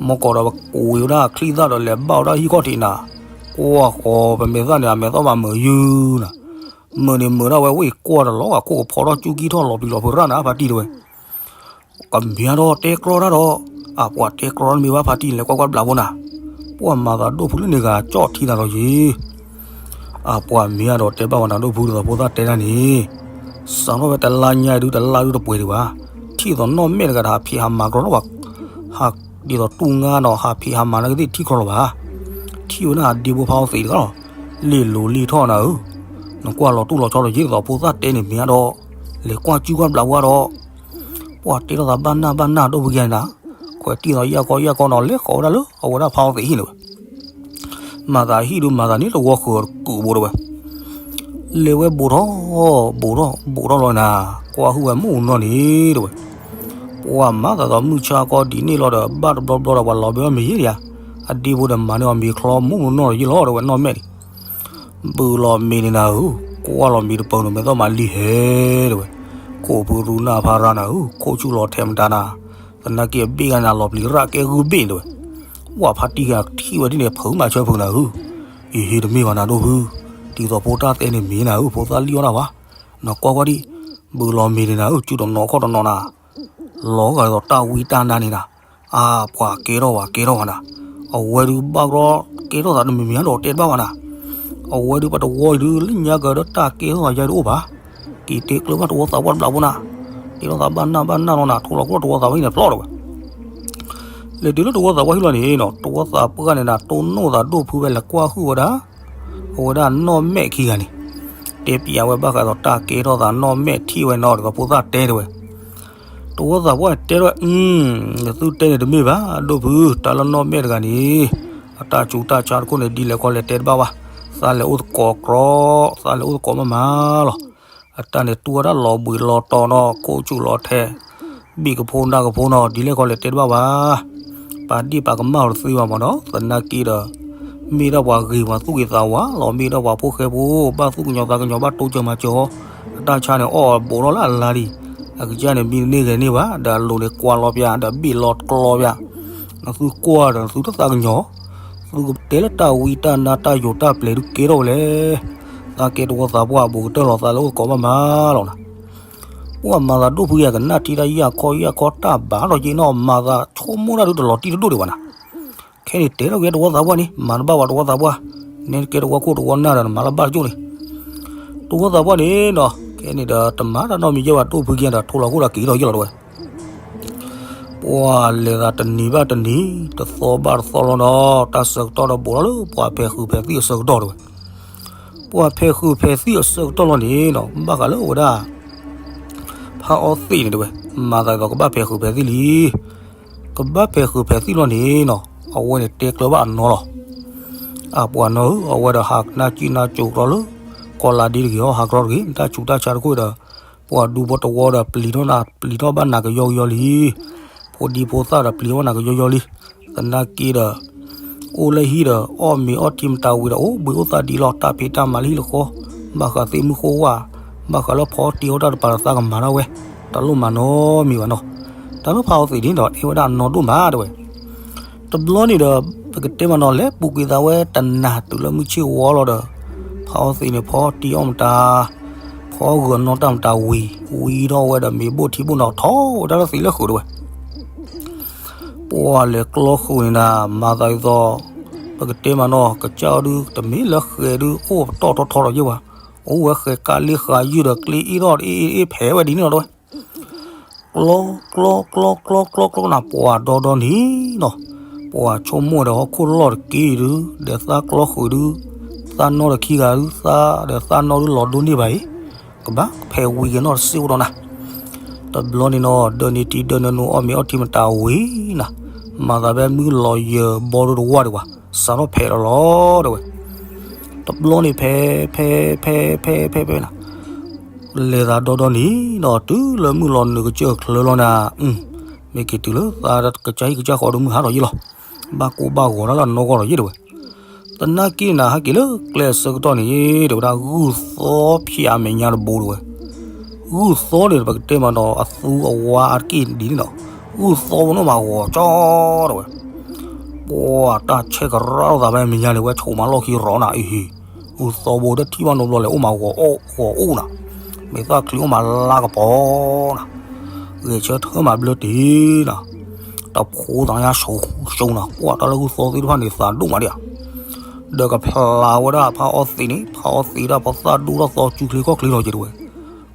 မ့ၢ်ကီးဒီးပကွံာ်ဝဲဒၣ်ချံသၣ်ဒီးလဲၤဘၣ်ဝဲဒၣ်ဟံၣ်ခီၣ်ထံးနၤ, ကွၢ်ဃီၤပမဲာ်သၣ်န့ၣ် အမဲာ်သၣ်ဘၣ်မုာ်ယုၢ်နၤ, မုာ်န့ၣ်မုာ်ဒၣ်ဝဲဝံၣ်ကွၢ်တလီၤဂာ် ခိၣ်ကဖီထီၣ်ကၠူကံထီၣ်လီၤပျံၤလီၤဖုးရၣ်နၤ ဖါတံၢ်တဲဝဲ ကမ့ၢ်ဒီးတဲကြီတၢ်ဒီး, အပှၤတဲကြီတမ့ၢ်ဘၣ်ဖါတံၢ်လဲၤကွၢ်ကွၢ်တဘျးဖိနၤ, ပှၢ်မၤသးဒိၣ်ဖုလၢန့ၣ်ဂၤကၠီၣ်ထံနၤလီၤယ့ၣ်, အပှၤမ့ၢ်အဒီးတဲဘၣ်ဝဲနၤဒိၣ်ဖုဒ်သိးဖိသၣ်တဲတၢ်န့ၣ်, စးထီၣ်ဖဲတလါညါဒုတလါဒုတပှဲၤဒံးဘၣ်, ထံၣ်သိးနီၢ်မဲာ်တဂၤဒီးဟးဖံးဟးမၤကြီလီၤဘၣ်, ဟးဒ်သိးတူၢ်ငါဒီးဟးဖံးဟးမၤနာ်က့သ့ၣ်ထံၣ်ကြီလီၤဘၣ်, ထံၣ်ဝဲဒၣ်အဒ့ဖိဖါအီသံးတဂၤလီၤ, လ့ၣ်လိၤလ့ၣ်ထီၣ်နၤဧၢ, နကွၢ်လီၤတူၢ်လီၤဆီလီၤယ့ၣ်ဒ်သိးဖိသၣ်တဲန့ၣ်မ့ၢ်အဒီး လဲၤကွၢ်စုကွၢ်ဘျးဝဲဒီး ပှၤတဲထီၣ်သးဘၣ်နၢ်ဘၣ်နၢ်ဒိၣ်ဖုကဲန့ၣ်နၤ, ခွဲးတံၢ်သီယၢ်ကီယၢ်ကီနီၤ လဲၤဃီၤဝဲဒၣ်လၢအဝဲဒၣ်ဖးအီသံးဟံၣ်န့ၣ်ဝဲ မၤသးဟံၣ်ဒုးမၤသးန့ၣ်တဝီဃုာ်တကူာ်ဘိတဝဲ, လဲၤဝဲဘူးထီၣ် ဘူးထီၣ် ဘူးထီၣ်လီၤနၤ, ကွၢ်ဟုၣ်ဝဲမုၢ်နီၢ်န့ၣ်တဝဲ, ပှၤမၤသးဒီးမုၢ်ဆါကီဒ်န့ၣ်လီၤဒီး ဘၣ်တဘျီဘျီဒီးပှၤလီၤဘဲအီၣ်မ့ၤယဲၢ်ဒံးဧါ, အဒ့ဖိဒီးမၤန့ၢ်အီၤမ့ၤချီမူးနီၢ်ဒီးယ့ၢ်လီၤတဝဲနီၢ်မဲာ်ဒံး ဘုလီၤမ့ၤန့ၣ်နၤဧၢ, ကွၢ်လီၤမ့ၤတပၢၤန့ၣ် မဲာ်သီၣ်မၤလံဟဲတဝဲ, ခိၣ်ဖုရူနၢ်ဖါရါနၤဧၢ, ခိၣ်ဆူၣ်လီၤထဲမတၤနၤ, သနာ်က့အဘ့ၣ်ဂၤန့ၣ် လီၤပျံၤရၣ်ကဲဂုၢ်ဘ့ၣ်န့ၣ်တဝဲ, ဝၢ်ဖါတံၢ်ဂၤထံၣ်ဝဲဒ်န့ၣ် ဖုးမၤဆၢဖုးနၤဧၢ, အ့ဟ့တမ့ၢ်ဘၣ်နၤဒိၣ်ဖု, ဒ်သိးဖိတၢ်တဲန့ၣ်မ့ၢ်နၤဧၢ, ဖိသၣ်လံၣ်အီၣ်တၢ်ဘၣ်, နကွၢ်ကွၢ်ဒံး, ဘုလီၤမ့ၤန့ၣ်နၤဧၢ, စုတနီၤခီၣ်တနီၤနၤ လီၤဂာ်ဒ်သိးတၢ်ဝံတၢ်နါန့ၣ်နၤ, အါပှၤကဲထီၣ်ဝဲကဲထီၣ်ဝဲနၤ, အဝဲဒုးဘၣ်ကရီကဲထီၣ်သးတမံၤမံၤဒီးတဲတဘၣ်ဘၣ်နၤ, အဝဲဒုးပှၤတဝီအံၤဒုး လၢညါကဒီးတၢ်ကဲထီၣ်သးယါဒုးအိၣ်ဘၣ်, က့ၤတဲကျၢၤဘၣ်တဝီသးပှၢ်တဘျီဖိနၤ, တဲထီၣ်သးဘၣ်နၢ်ဘၣ်နၢ်လီၤနၤ, ထိၣ်လီၤကျိၣ်တဝီသးပှၢ်ဟံၣ်န့ၣ်ဖျီၣ်တဝဲ လဲၤတုၤလၢတဝီသးပှၢ်ဟံၣ်လီၤန့ၣ်နီၤ, တဝီသးပှၢ်န့ၣ်နၤ တိၢ်နီၣ်သးဒိၣ်ဖုဝဲလဲၤကွၢ်ဟုၣ်ဝဲဒၣ် အဝဲဒၣ်နီၢ်မဲာ်ခံဂၤန့ၣ်, တဲပျးဝဲဘၣ်ဃးဒီးတၢ်ကဲထီၣ်သးနီၢ်မဲာ်ထံၣ်ဝဲနီၤ ဒ်သိးဖိသၣ်တဲတဝဲ, တဝီသးပှၢ်တဲထီၣ်ဝဲ, နသုတဲန့ၣ်တမ့ၢ်ဘၣ် ဒိၣ်ဖု, တၢ်လၢနီၢ်မဲာ်တဂၤန့ၣ်, အတၢ်ဆူးတၢ်ဆါတခိၣ်န့ၣ် ဒ်လဲၣ်ခီလဲၣ်တဲတဘၣ်ဘၣ်, သးလဲၤအိၣ်သကိးကြီ, သးလဲၤအိၣ်သကိးမးမးလီၤ. အတၢ်န့ၣ်တူၢ်ဝဲဒၣ်လီၤဘှံးလီၤတီၤနီၤ, ခိၣ်ဆူၣ်လီၤထဲ, ဘ့ၣ်ကဖိနၢ်ကဖိနီၤ, ဒ်လဲၣ်ခီလဲၣ်တဲတဘၣ်ဘၣ်. ပာ်ဒ့ၣ်ပာ်ကမၣ်အီၤတသ့ဘၣ်မးနီၤ, သနာ်က့ဒီး မ့ၢ်ဒၣ်ပှၤဂ့ၤပှၤသူၣ်ဂ့ၤသးဝါလီၤ, မ့ၢ်ဒၣ်ပှၤဖိဃဲဖိ, ဘၣ်သူၣ်ကညီၤသးကညီၤ ဘၣ်တိစၢၤမၤစၢၤအီၤ, အတၢ်ဆါန့ၣ်အီၣ်ဘူးထီၣ်လၢအလါလံ, အကစၢ်န့ၣ်မံတန့ၢ်ဂဲၤန့ၢ်ဘၣ်, ဒီးအလိၤန့ၣ်ကွၢ်လီၤပျး, ဒီးဘ့ၣ်လီၤကျီပျး, နသုကွၢ်ဒီးနသုတသးကညီၤ, သုကတဲလၢတၢ်ဝံတၢ်နါတၢ်ယိာ်တၢ်ပျဲၤဒုးကဲထီၣ်ဝဲလဲၣ်. သးကဲတဝီသးပှၢ်အဘူးကတၢၢ်လီၤ, သးလဲၤအိၣ်သကိးမးမးလီၤနၤ. ပှၤမၤသးဒိၣ်ဖုယၤကနၣ်ထံတၢ်ယၢ်ခီယၢ်ခီတၢ်ဘၣ်ထီၣ်က့နီၤ, မၤသးဆိကမိၣ်တၢ်ဒုးတလီၤတံၢ်တဒိၣ်ဒံးဘၣ်နၤ. ခဲန့ၣ်တဲထီၣ်က့ၤတဝီသးပှၢ်န့ၣ်, မၤတဘၣ်ဘၣ်တဝီသးပှၢ်, နဲကဲတဝီခိၣ်တဝီနၢ်ဒီးနမၤလၢဘၣ်တကၠိၣ်န့ၣ်, တဝီသးပှၢ်န့ၣ်နီၤ, ခဲန့ၣ်ဒီးတမၤတၢ်နီတမံၤယဲၢ်ဘၣ်, ဒိၣ်ဖုကဲဒီးထိၣ်လီၤခိၣ်ဒီးက့ၤထီၣ်ယဲၢ်လီၤတဝဲ ပှၤလဲၤသးတနံၤဘၣ်တနံၤ, တသီဘၣ်တသီလီၤဒီး တၢ်ဆၢကတီၢ်ဒီးဘူးထီၣ်လၢပှၤဖဲးဃုာ်ဖဲးသံၣ်အဆၢကတီၢ်တဝဲ. ပှၤဖဲးဃုာ်ဖဲးသံၣ်အဆၢကတီၢ်လီၤန့ၣ်နီၤ, ဘၣ်ဃးလၢအဝဲဒၣ် ဖးအီသံးန့ၣ်တဝဲ, မၤသးဒ်သိးကဘၣ်ဖဲးဃုာ်ဖဲးသံၣ်လံ. ကဘၣ်ဖဲးဃုာ်ဖဲးသံၣ်လီၤန့ၣ်နီၤ, အဝဲန့ၣ်တဲကျၢၤဘၣ်အနီၢ်လီၤ. အပှၤနီၢ်ဧၢ, အဝဲဒီးဟးနၢ်ကံၣ်နၢ်ကိၤကျီလၢ ကီၢ်လါဒ့တဂ့ၤ, ဟီဟးကရီတဂ့ၤ, တၢ်ဆူးတၢ်ဆါတခိၣ်ဒီး ပှၤဒူဖိတဝီဒီးပျံၤထီၣ်နၤ, ပျံၤထီၣ်ဘၣ်နၤကယီကယီလံ. ဖိဒံဖိသၣ်ဒီးပျံၤထီၣ်ဘၣ်နၤကယီကယီလံ. သနာ်က့ဒီး အိၣ်လၢဟံၣ်ဒီး အီၣ်မ့ၤအီထံမတၤဝံၤဒီး အိၣ်ဘှံးအိၣ်သါဒ်လီၤ, တၢ်ဖံးတၢ်မၤလၢဟံၣ်လၢဃီ, ဘၣ်ဃးသ့ၣ်မုၢ်ဃိဝၣ်, ဘၣ်ဃးလၢဖီအီတံၢ်အီတၢ်တပၤဒီးသးကမၤထီၣ်ဝဲ, တၢ်လိၣ်မၤနီတမံၤဘၣ်နီၤ. တၢ်လၢဖးအီသံးန့ၣ်ဒီး အဲၣ်ဝဲဒၣ်အနီၢ်ဒိၣ်မးတဝဲ. တဘျီန့ၣ်ဒီး ပကတဲမးနီၤ လဲၤပူၤကွံာ်သးဝဲတနၤတုၤလၢမုၢ်ဆ့ၣ်ဝါလီၤဒီး ဖးအီသံးန့ၣ် ဖီအီတံၢ်အီမတၤ, ဖီအီဂုာ်အနီၢ်တၢ်မတၤဝံၤ, ဝံၤထီၣ်ဝဲဒီးမ့ၤဘိၣ်ထံဘိၣ်နီၤထီၣ်ဝဲဒၣ်လၢသံးလၢဃုာ်တဝဲ. ပှၤလဲၤကျီဃုာ်န့ၣ်နၤ, မၤသးဒ်သိး ပကတဲမးနီၤ ကစၢ်အီၤဒုး တမ့ၢ်လၢဃဲးဒုး အိၣ်ပတီၢ်ထီထီဒီးယဲၢ်ဘၣ်, အိၣ်ဝဲဃဲးကါလ့ဃာ်ယုၢ်ဒီး ကျ့အ့ၣ်ထီၣ်တအ့ၣ်အ့ၣ်ဖဲးဝဲဒ်န့ၣ်လီၤတဝဲ. ကျီ ကျီ ကျီ ကျီ ကျီ ကျီ ကျီနၤ, ပှၤဒီဒီန့ၣ်နီၤ, ပှၤဆိကမိၣ်ဒီးဟီၣ်ခိၣ်လီၢ်တက့ၢ်ဒုး ဒီးသးကျီဃုာ်ဒုး, သးနီၢ်ဒီးခံဂၤဒုး သးဒီးသးနီၢ်ဒုးလီၤဒိၣ်န့ၢ်ဘၣ်အံၤ, ကဘၣ်ဖဲးဝံၤက့ၤနီၢ်တစ့ၢ်အိၣ်ဒီးနၤ. တဘျီန့ၣ်နီၤ ဒၢနံၤတံၤဒၢနၢနူ အီၣ်မ့ၤအီထံမတၤဝံၤနၤ, မၤသးဖဲမုၢ်လီၤယၢၤဘီဒိၣ်တဝၢ်ဒံးဘၣ်, စးထီၣ်ဖဲးလီၤလီၤတဝဲ. တဘျီန့ၣ်ဖဲး ဖဲး ဖဲး ဖဲး ဖဲး ဖဲးနၤ, လဲၤသးဒီဒီန့ၣ်နီၤ တုၤလၢမုၢ်လီၤနုာ်ကစၢၢ်ချၢလီၤနၤ, မ့ၢ်က့ၤတုၤလၢသးကစၢ်ဟံၣ်ကစၢ်ဃီဒုးမုၢ်ဟါထီၣ်ယဲၢ်လီၤ, ဘၣ်ကိၢ်ဘၣ်ဂီၤတၢ်လၢအနီၢ်ဂီၢ်ထီၣ်ယဲၢ်တဝဲ. သနာ်က့နၤ ဟဲက့ၤလၢကျဲအဆၢကတီၢ်န့ၣ် တဲဝဲဒၣ် ဂုၢ်သီဖျးအမဲာ်ညါတဘိတဝဲ. ဂုၢ်သီန့ၣ် ပကတဲမးနီၤ အသူအဝါအါတက့ၢ်ဒ်န့ၣ်နီၤ, ဂုၢ်သီဘိန့ၣ်မးဂီၤကၠီတဝဲ. ပှၤတၢ်ဆဲးကရၢ်လိာ်သးဖဲမဲာ်ညါန့ၣ် ဝဲဆိးမးလီၢ်ခံရီနၤအံၤ, ဂုၢ်သီဘိတထံၣ်ဘၣ်နီတဘျီလဲၣ် အိၣ်မးဂီၤအိၣ်ဂီၤအိၣ်နၤ, မ့ၢ်သၣ်ချံအိၣ်မးလါကပီၤနၤ, ဂဲၤဆၢထၢၣ်မးဘျၢတ့ၢ်နၤ, တဖိသးညါဆိဆိနၤ, ပှၤတၢ်လၢဂုၢ်သီသ့ၣ်တဖၣ်န့ၣ် သးဒိၣ်မးဒံးဧါ. ဒီးကဖျါဝဲဒၣ်ဖးအီသံးန့ၣ်, ဖးအီသံးဒၣ်ဖီသၣ်ဒိၣ်ထီၣ်သီစုချ့ခီၣ်ချ့လီၤက့ၤတဝဲ,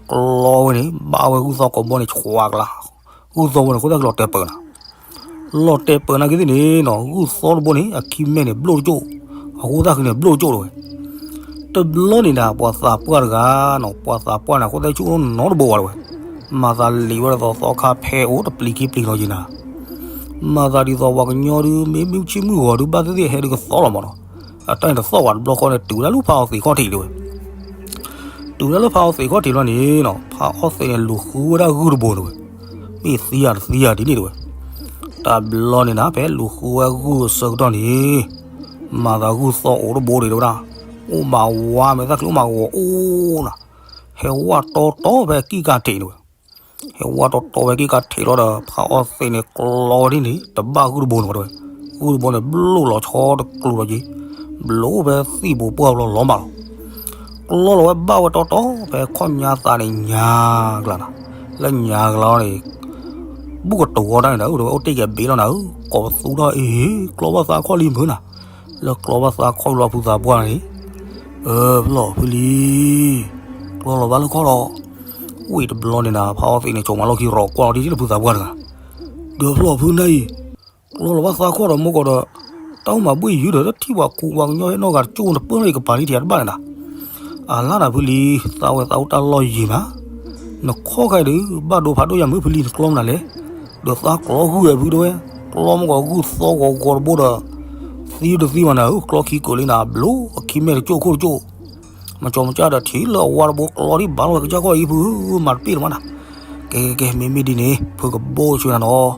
ကျီဝဲန့ၣ် ဘၣ်ဝဲဂုၢ်သီကိးဘီန့ၣ် ဆှးကျါ, ဂုၢ်သီဘိန့ၣ် ဃိသတးက့ၤလီၤတဲာ်ပၢၤနၤ, လီၤတဲာ်ပၢၤနာ်က့သ့ၣ်န့ၣ်နီၤ, ဂုၢ်သီတဘိန့ၣ် အခံမဲာ်န့ၣ်ဘျိၣ်တကၠိၣ်, အဃိသတးဃုာ်န့ၣ်ဘျိၣ်တကၠိၣ်တဝဲ. တ တဘျီန့ၣ်နၤ ပှၤသးပှၢ်တဂၤနီၤ, ပှၤသးပှၢ်န့ၣ် အဃိသတးဆူၣ်အိၣ်နီတဘိဝဲတဝဲ, မၤသးလံာ်ဝဲဒ်သိးသီခါဖဲအိၣ်တပျံၤခံပျံၤလီၤက့ၤနၤ, မၤသးဒ်သိးပှၤကညီဒုး မ့ၢ်မုၢ်ဆ့ၣ်မုၢ်ဂီၤဒုး ဘၣ်သ့ၣ်သ့ၣ်ဟဲဒုးကသီလီၤမးနီၤ, အတၢ်န့ၣ်တသီၣ်ဝဲတဘျီဃီန့ၣ် တုၤဝဲဒၣ်လၢဖးအီသံးခီၣ်ထံးတဝဲ တုၤဝဲဒၣ်လၢဖးအီသံးခီၣ်ထံးလီၤန့ၣ်နီၤ, ဖးအီသံးန့ၣ် လူၤဃုဝဲဒၣ်ဂုၢ်တဘိတဝဲ, မ့ၢ်သံဧါတသံဧါဒ်န့ၣ်တဝဲ, တဘျီန့ၣ်နၤ ဖဲလူၤဃုဝဲဂုၢ်အဆၢကတီၢ်န့ၣ် မၤသးဂုၢ်သီၣ်အိၣ်တဘိဒံးတဝဲဒၣ်, အိၣ်မးဝါမဲာ်သၣ်ချံ အိၣ်မးဂီၤအိၣ်နၤ, ဟဲဝဲတီတီဖဲကံၢ်ကါထံးတဝဲ, ဟဲဝဲတီတီဖဲကံၢ်ကါထံးလီၤဒီး ဖးအီသံးန့ၣ် ကျီဝဲဒ်န့ၣ် တဘၣ်ဂုၢ်တဘိန့ၣ်ဝဲတဝဲ, ဂုၢ်တဘိန့ၣ် ဘျိၣ်လီၤဆီတကျိၤလီၤက့ၤ, ဘျိၣ်ဖဲသံၣ်ဘိပှၢ်ဘျီလီၤမးလီၤ, ကျီလီၤဝဲဘၣ်ဝဲတီတီ ဖဲခီၣ်ညါသးန့ၣ်ညါကျါနၤ, လၢညါကျါန့ၣ် ဘူၣ်ကတိၤဝဲတၢ်န့ၣ်နၤဧၢ တဝဲ အိၣ်တ့ၢ်က့ၤဘ့လီၤနၤဧၢ, ကိးပသူထီၣ်အ့ၣ် ကျီဘၣ်သးခီၣ်လံမုၢ်နၤ, လၢကျီဘၣ်သးခီၣ်လီၤဖုသးပှၢ်န့ၣ်, အၢ ဖျီၣ်ဖုလံၤ, ကျီလီၤဘၣ်လၢခီၣ်လီၤ, ဝံၤတဘျီန့ၣ်နၤ ဖးအီသံးန့ၣ် ကၠီၤမၤလီၢ်ခံရီၤကွၢ်လီၤဒ်န့ၣ်ဖုသးပှၢ်တဂၤ, ဒီးဖျီၣ်ဖုနၤအံၤ ကျီလီၤဘၣ်သးခီၣ်ဒီးမိၢ်ကီးဒီး, တၢ်အိၣ်မၤဘှ့ၣ်ယုၢ်ဒီး တထံၣ်ပှၤကူပှၤကညီဟဲနီတဂၤတကၠိၢ် နပၢၢ်ထီၣ်အံၤကပၤလံထံးတဘၣ်န့ၣ်နၤ, အလါနၤဖုလံၤ သးဝဲသးအိၣ်တၢ်လီၢ်ယံၤမး, နခီၣ်ခါအံၤဒီး ဘၣ်ဒိဖးဒိၣ်ယၤမုၢ်ဖုလံၤ နကျီမနုၤလဲၣ်, ဒီးသးကျီဂုၢ်ဝဲဖုတဝဲ, ကျီမိၢ်ကီးဂုၢ်သီဂီၤဂီၤတဘိဒီး, သံတသံမနၤဧၢ ကျီခံကိာ်လံနၤ ဘျိအခံမဲာ်တကၠိၢ်ခိၣ်တကၠိၢ် မၤကၠီမၤကၠၢ်ဒီးထံၣ်လၢအဝါတဘိကျီဒံးဘၣ်လီၤဝဲကစၢ်ခီၣ်အံၤဖုဧၢ မၤတပ့ၢ်တမးနၤ, ကဲကဲကဲ မ့မ့ၢ်ဒ်န့ၣ် ဖုကဘိၣ်ဆၢနၤနီၤ,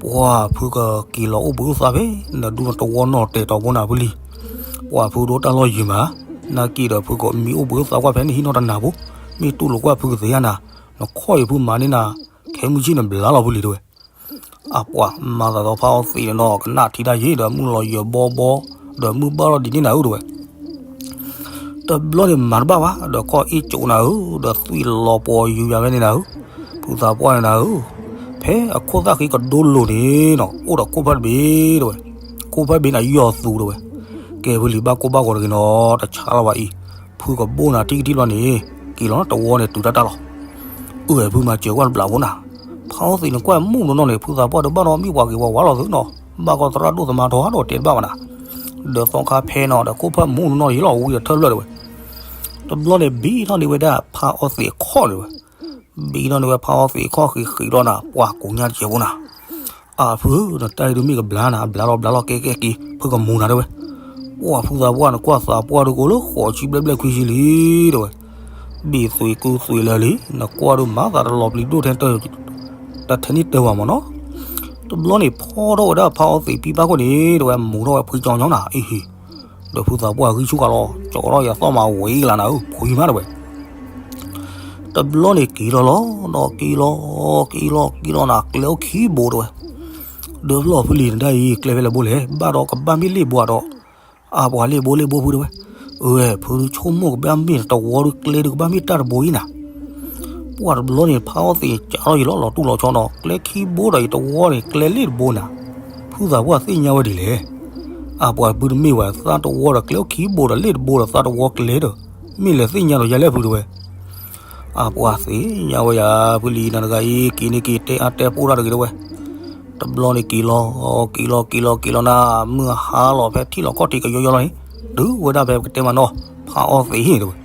ပှၤဖုကက့ၤလီၤအိၣ်ဘှံးအိၣ်သါဖဲ နဒူနတဝီနီၢ်တဲာ်တီၤဘိနၤဖုလံၤ, ပှၤဖုဒိၣ်တၢ်လီၢ်ယံၤမး, နာ်က့ဒီးဖုကမံအိၣ်ဘှံးအိၣ်သါကွၢ်ဖဲနဟံၣ်နီၢ်တနၤဖိ, မ့ၢ်တူၢ်လိာ်ကွၢ်ဖုကသ့ဧါနၤ, နခီၣ်အံၤဖုမၤန့ၢ်နၤ, ခဲမုၢ်ဆ့ၣ်နဘျါလီၤဖုလံၤတဝဲ အပှၤမၤသးဒီးဖးအီသံးန့ၣ်နီၤ ကနၣ်ထံတၢ်ယံာ်ဒီးမုၢ်လီၤယၢၤဘီဘီ, ဒီးမုၢ်ဘၣ်ထီၣ်ဒ်န့ၣ်နၤဧၢတဝဲ, တဘျီန့ၣ်မၤတဘၣ်ဘၣ် ဒီးခီၣ်အ့ၣ်ကၠိနၤဧၢ, ဒီးသွံၣ်လီၤပှီၤယူၤယၤဖဲန့ၣ်နၤဧၢ, ဖုသးပှၢ်န့ၣ်နၤဧၢ, ဖဲအခိၣ်သၣ်ဃံကဒိလိၤန့ၣ်နီၤ အိၣ်ဒီးခိၣ်ဖၢၣ်တဘ့ၣ်တဝဲ, ခိၣ်ဖၢၣ်ဘ့ၣ်န့ၣ်ယီၢ်သူတဝဲ, ကဲဖုလံၤဘၣ်ကိၢ်ဘၣ်ဂီၤတဂ့ၤနီၤ တဆါလီၤဘၣ်အံၤ, ဖုကဘိၣ်နၤထံၣ်ကထံၣ်ဘျီန့ၣ်, က့ၤလီၤတဝီန့ၣ်တုၤတၢ်တၢ်လီၤ အၢၣ်ဖုမၤစၢၤကွၢ်တဘျီဖိနၤ, ဖးအီသံးန့ၣ်ကွၢ်မူးနီၢ်နီၢ်န့ၣ် ဖုသးပှၢ်ဒီးဘၣ်ဒီးမ့ၢ်ပှၤဂ့ၤဝါဝါလီၤသုနီၤ, ဘၣ်ကီသရၣ်ဒိၣ်သမါထီၣ်ဒီးတဲတဘၣ်ဘၣ်နၤ, ဒီးသီခါဖဲနီၤ ဒီးခိၣ်ဖၢၣ်မူးနီၢ်နီၢ်ယလီၤဝံၤဒီးထၢၣ်ဖျၢၣ်တဝဲ, တဘျီန့ၣ်ဘံထီၣ်န့ၢ်ဝဲဒၣ်ဖးအီသံးအခီၣ်တဝဲ, ဘံထီၣ်န့ၢ်ဝဲဖးအီသံးအခီၣ်ဃံးဃံးလီၤနၤ ပှၤကိးညါတစဲးဖိနၤ အၢၣ်ဖု နတၢ်အံၤဒုးမ့ၢ်ကဘျါနၤ ဘျါလီၤဘျါလီၤ ကဲကဲက့ၤ ဖုကမူၤနၤတဝဲ, ပှၤဖုသးပှၢ်နကွၢ်သးပှၢ်ဒုးကိးလၢဃိးဆံဘျဲၣ်ဘျဲၣ်ခွံဆံလံတဝဲ, ဘ့ၣ်သွံးကုသွံးလၢာ်လံ နကွၢ်ဒုးမၤသးတလီၤပျံၤဒိၣ်ထဲ တထဲန့ၣ်တဲဝဲမ့ၢ်နီၤ, တဘျီန့ၣ်ဖီထီၣ်ဝဲဒၣ်ဖးအီသံးဖံဘၣ်ခိၣ်န့ၣ်တဝဲ မူၤထီၣ်ဝဲဖှံကၠီကၠီနၤ အံၤဟံၤ, ဒီးဖုသးပှၢ်ဂံၢ်ဆူၣ်ဃာ်လီၤ ကၠီထီၣ်ယသီၣ်မးဝံၤကလၤနၤဧၢ ဖှံမးတဝဲ တဘျီန့ၣ်က့ၤလီၤလီၤ ဒီးက့ၤလီၤ က့ၤလီၤ က့ၤလီၤနၤ ကျဲအိၣ်ခံဘိတဝဲ, ဒီးဖျီၣ်ဖုလံၤနတၢ်အံၤ ကျဲဖဲလဲၣ်ဘိလဲၣ် ဘၣ်ဒီးကဘၣ်မ့ၢ်လ့ၣ်ဘိဧါဒီး, အါပှၤလ့ၣ်ဘိလ့ၣ်ဘိဖုတဝဲ, အဝဲ ဖုဆိကမိၣ်ကဘၣ်မ့ၢ်တဝီဒီးကျဲဒုးကဘၣ်မ့ၢ်တၢ်တဘိအံၤနၤ, ပှၤတဘျီန့ၣ် ဖးအီသံးကးထီၣ်ယံၤလီၤ လီၤတူၢ်လီၤဆီဒီး ကျဲခံဘိဒီးယတဝီန့ၣ် ကျဲလ့ၣ်တဘိနၤ, ဖုသးပှၢ်သ့ၣ်ညါဝဲဒ်လဲၣ် အါပှၤဖုတမ့ၢ်ဝဲ သးတဝီဒီးကျဲအိၣ်ခံဘိဒီးလ့ၣ်တဘိဒီး သးတဝီကျဲဒီး, မ့ၢ်လဲၤသ့ၣ်ညါဒီးယၤလဲၣ်ဖုတဝဲ, အါပှၤသ့ၣ်ညါဝဲယၤ ဖုလံၤနၤတဂၤအံၤ က့ၤန့ၣ်က့ၤတဲအါတဲပိၢ်တၢ်တဂ့ၤတဝဲ, တဘျီန့ၣ်က့ၤလီၤ က့ၤလီၤ က့ၤလီၤ က့ၤလီၤနၤ မုၢ်ဟါလီၤဖဲထံၣ်လီၤခီၣ်ထံးကယီယီလီၤန့ၣ်, တုၤဝဲဒၣ်ဖဲပကတဲမးနီၤ ဖးအီသံးဟံၣ်တဝဲ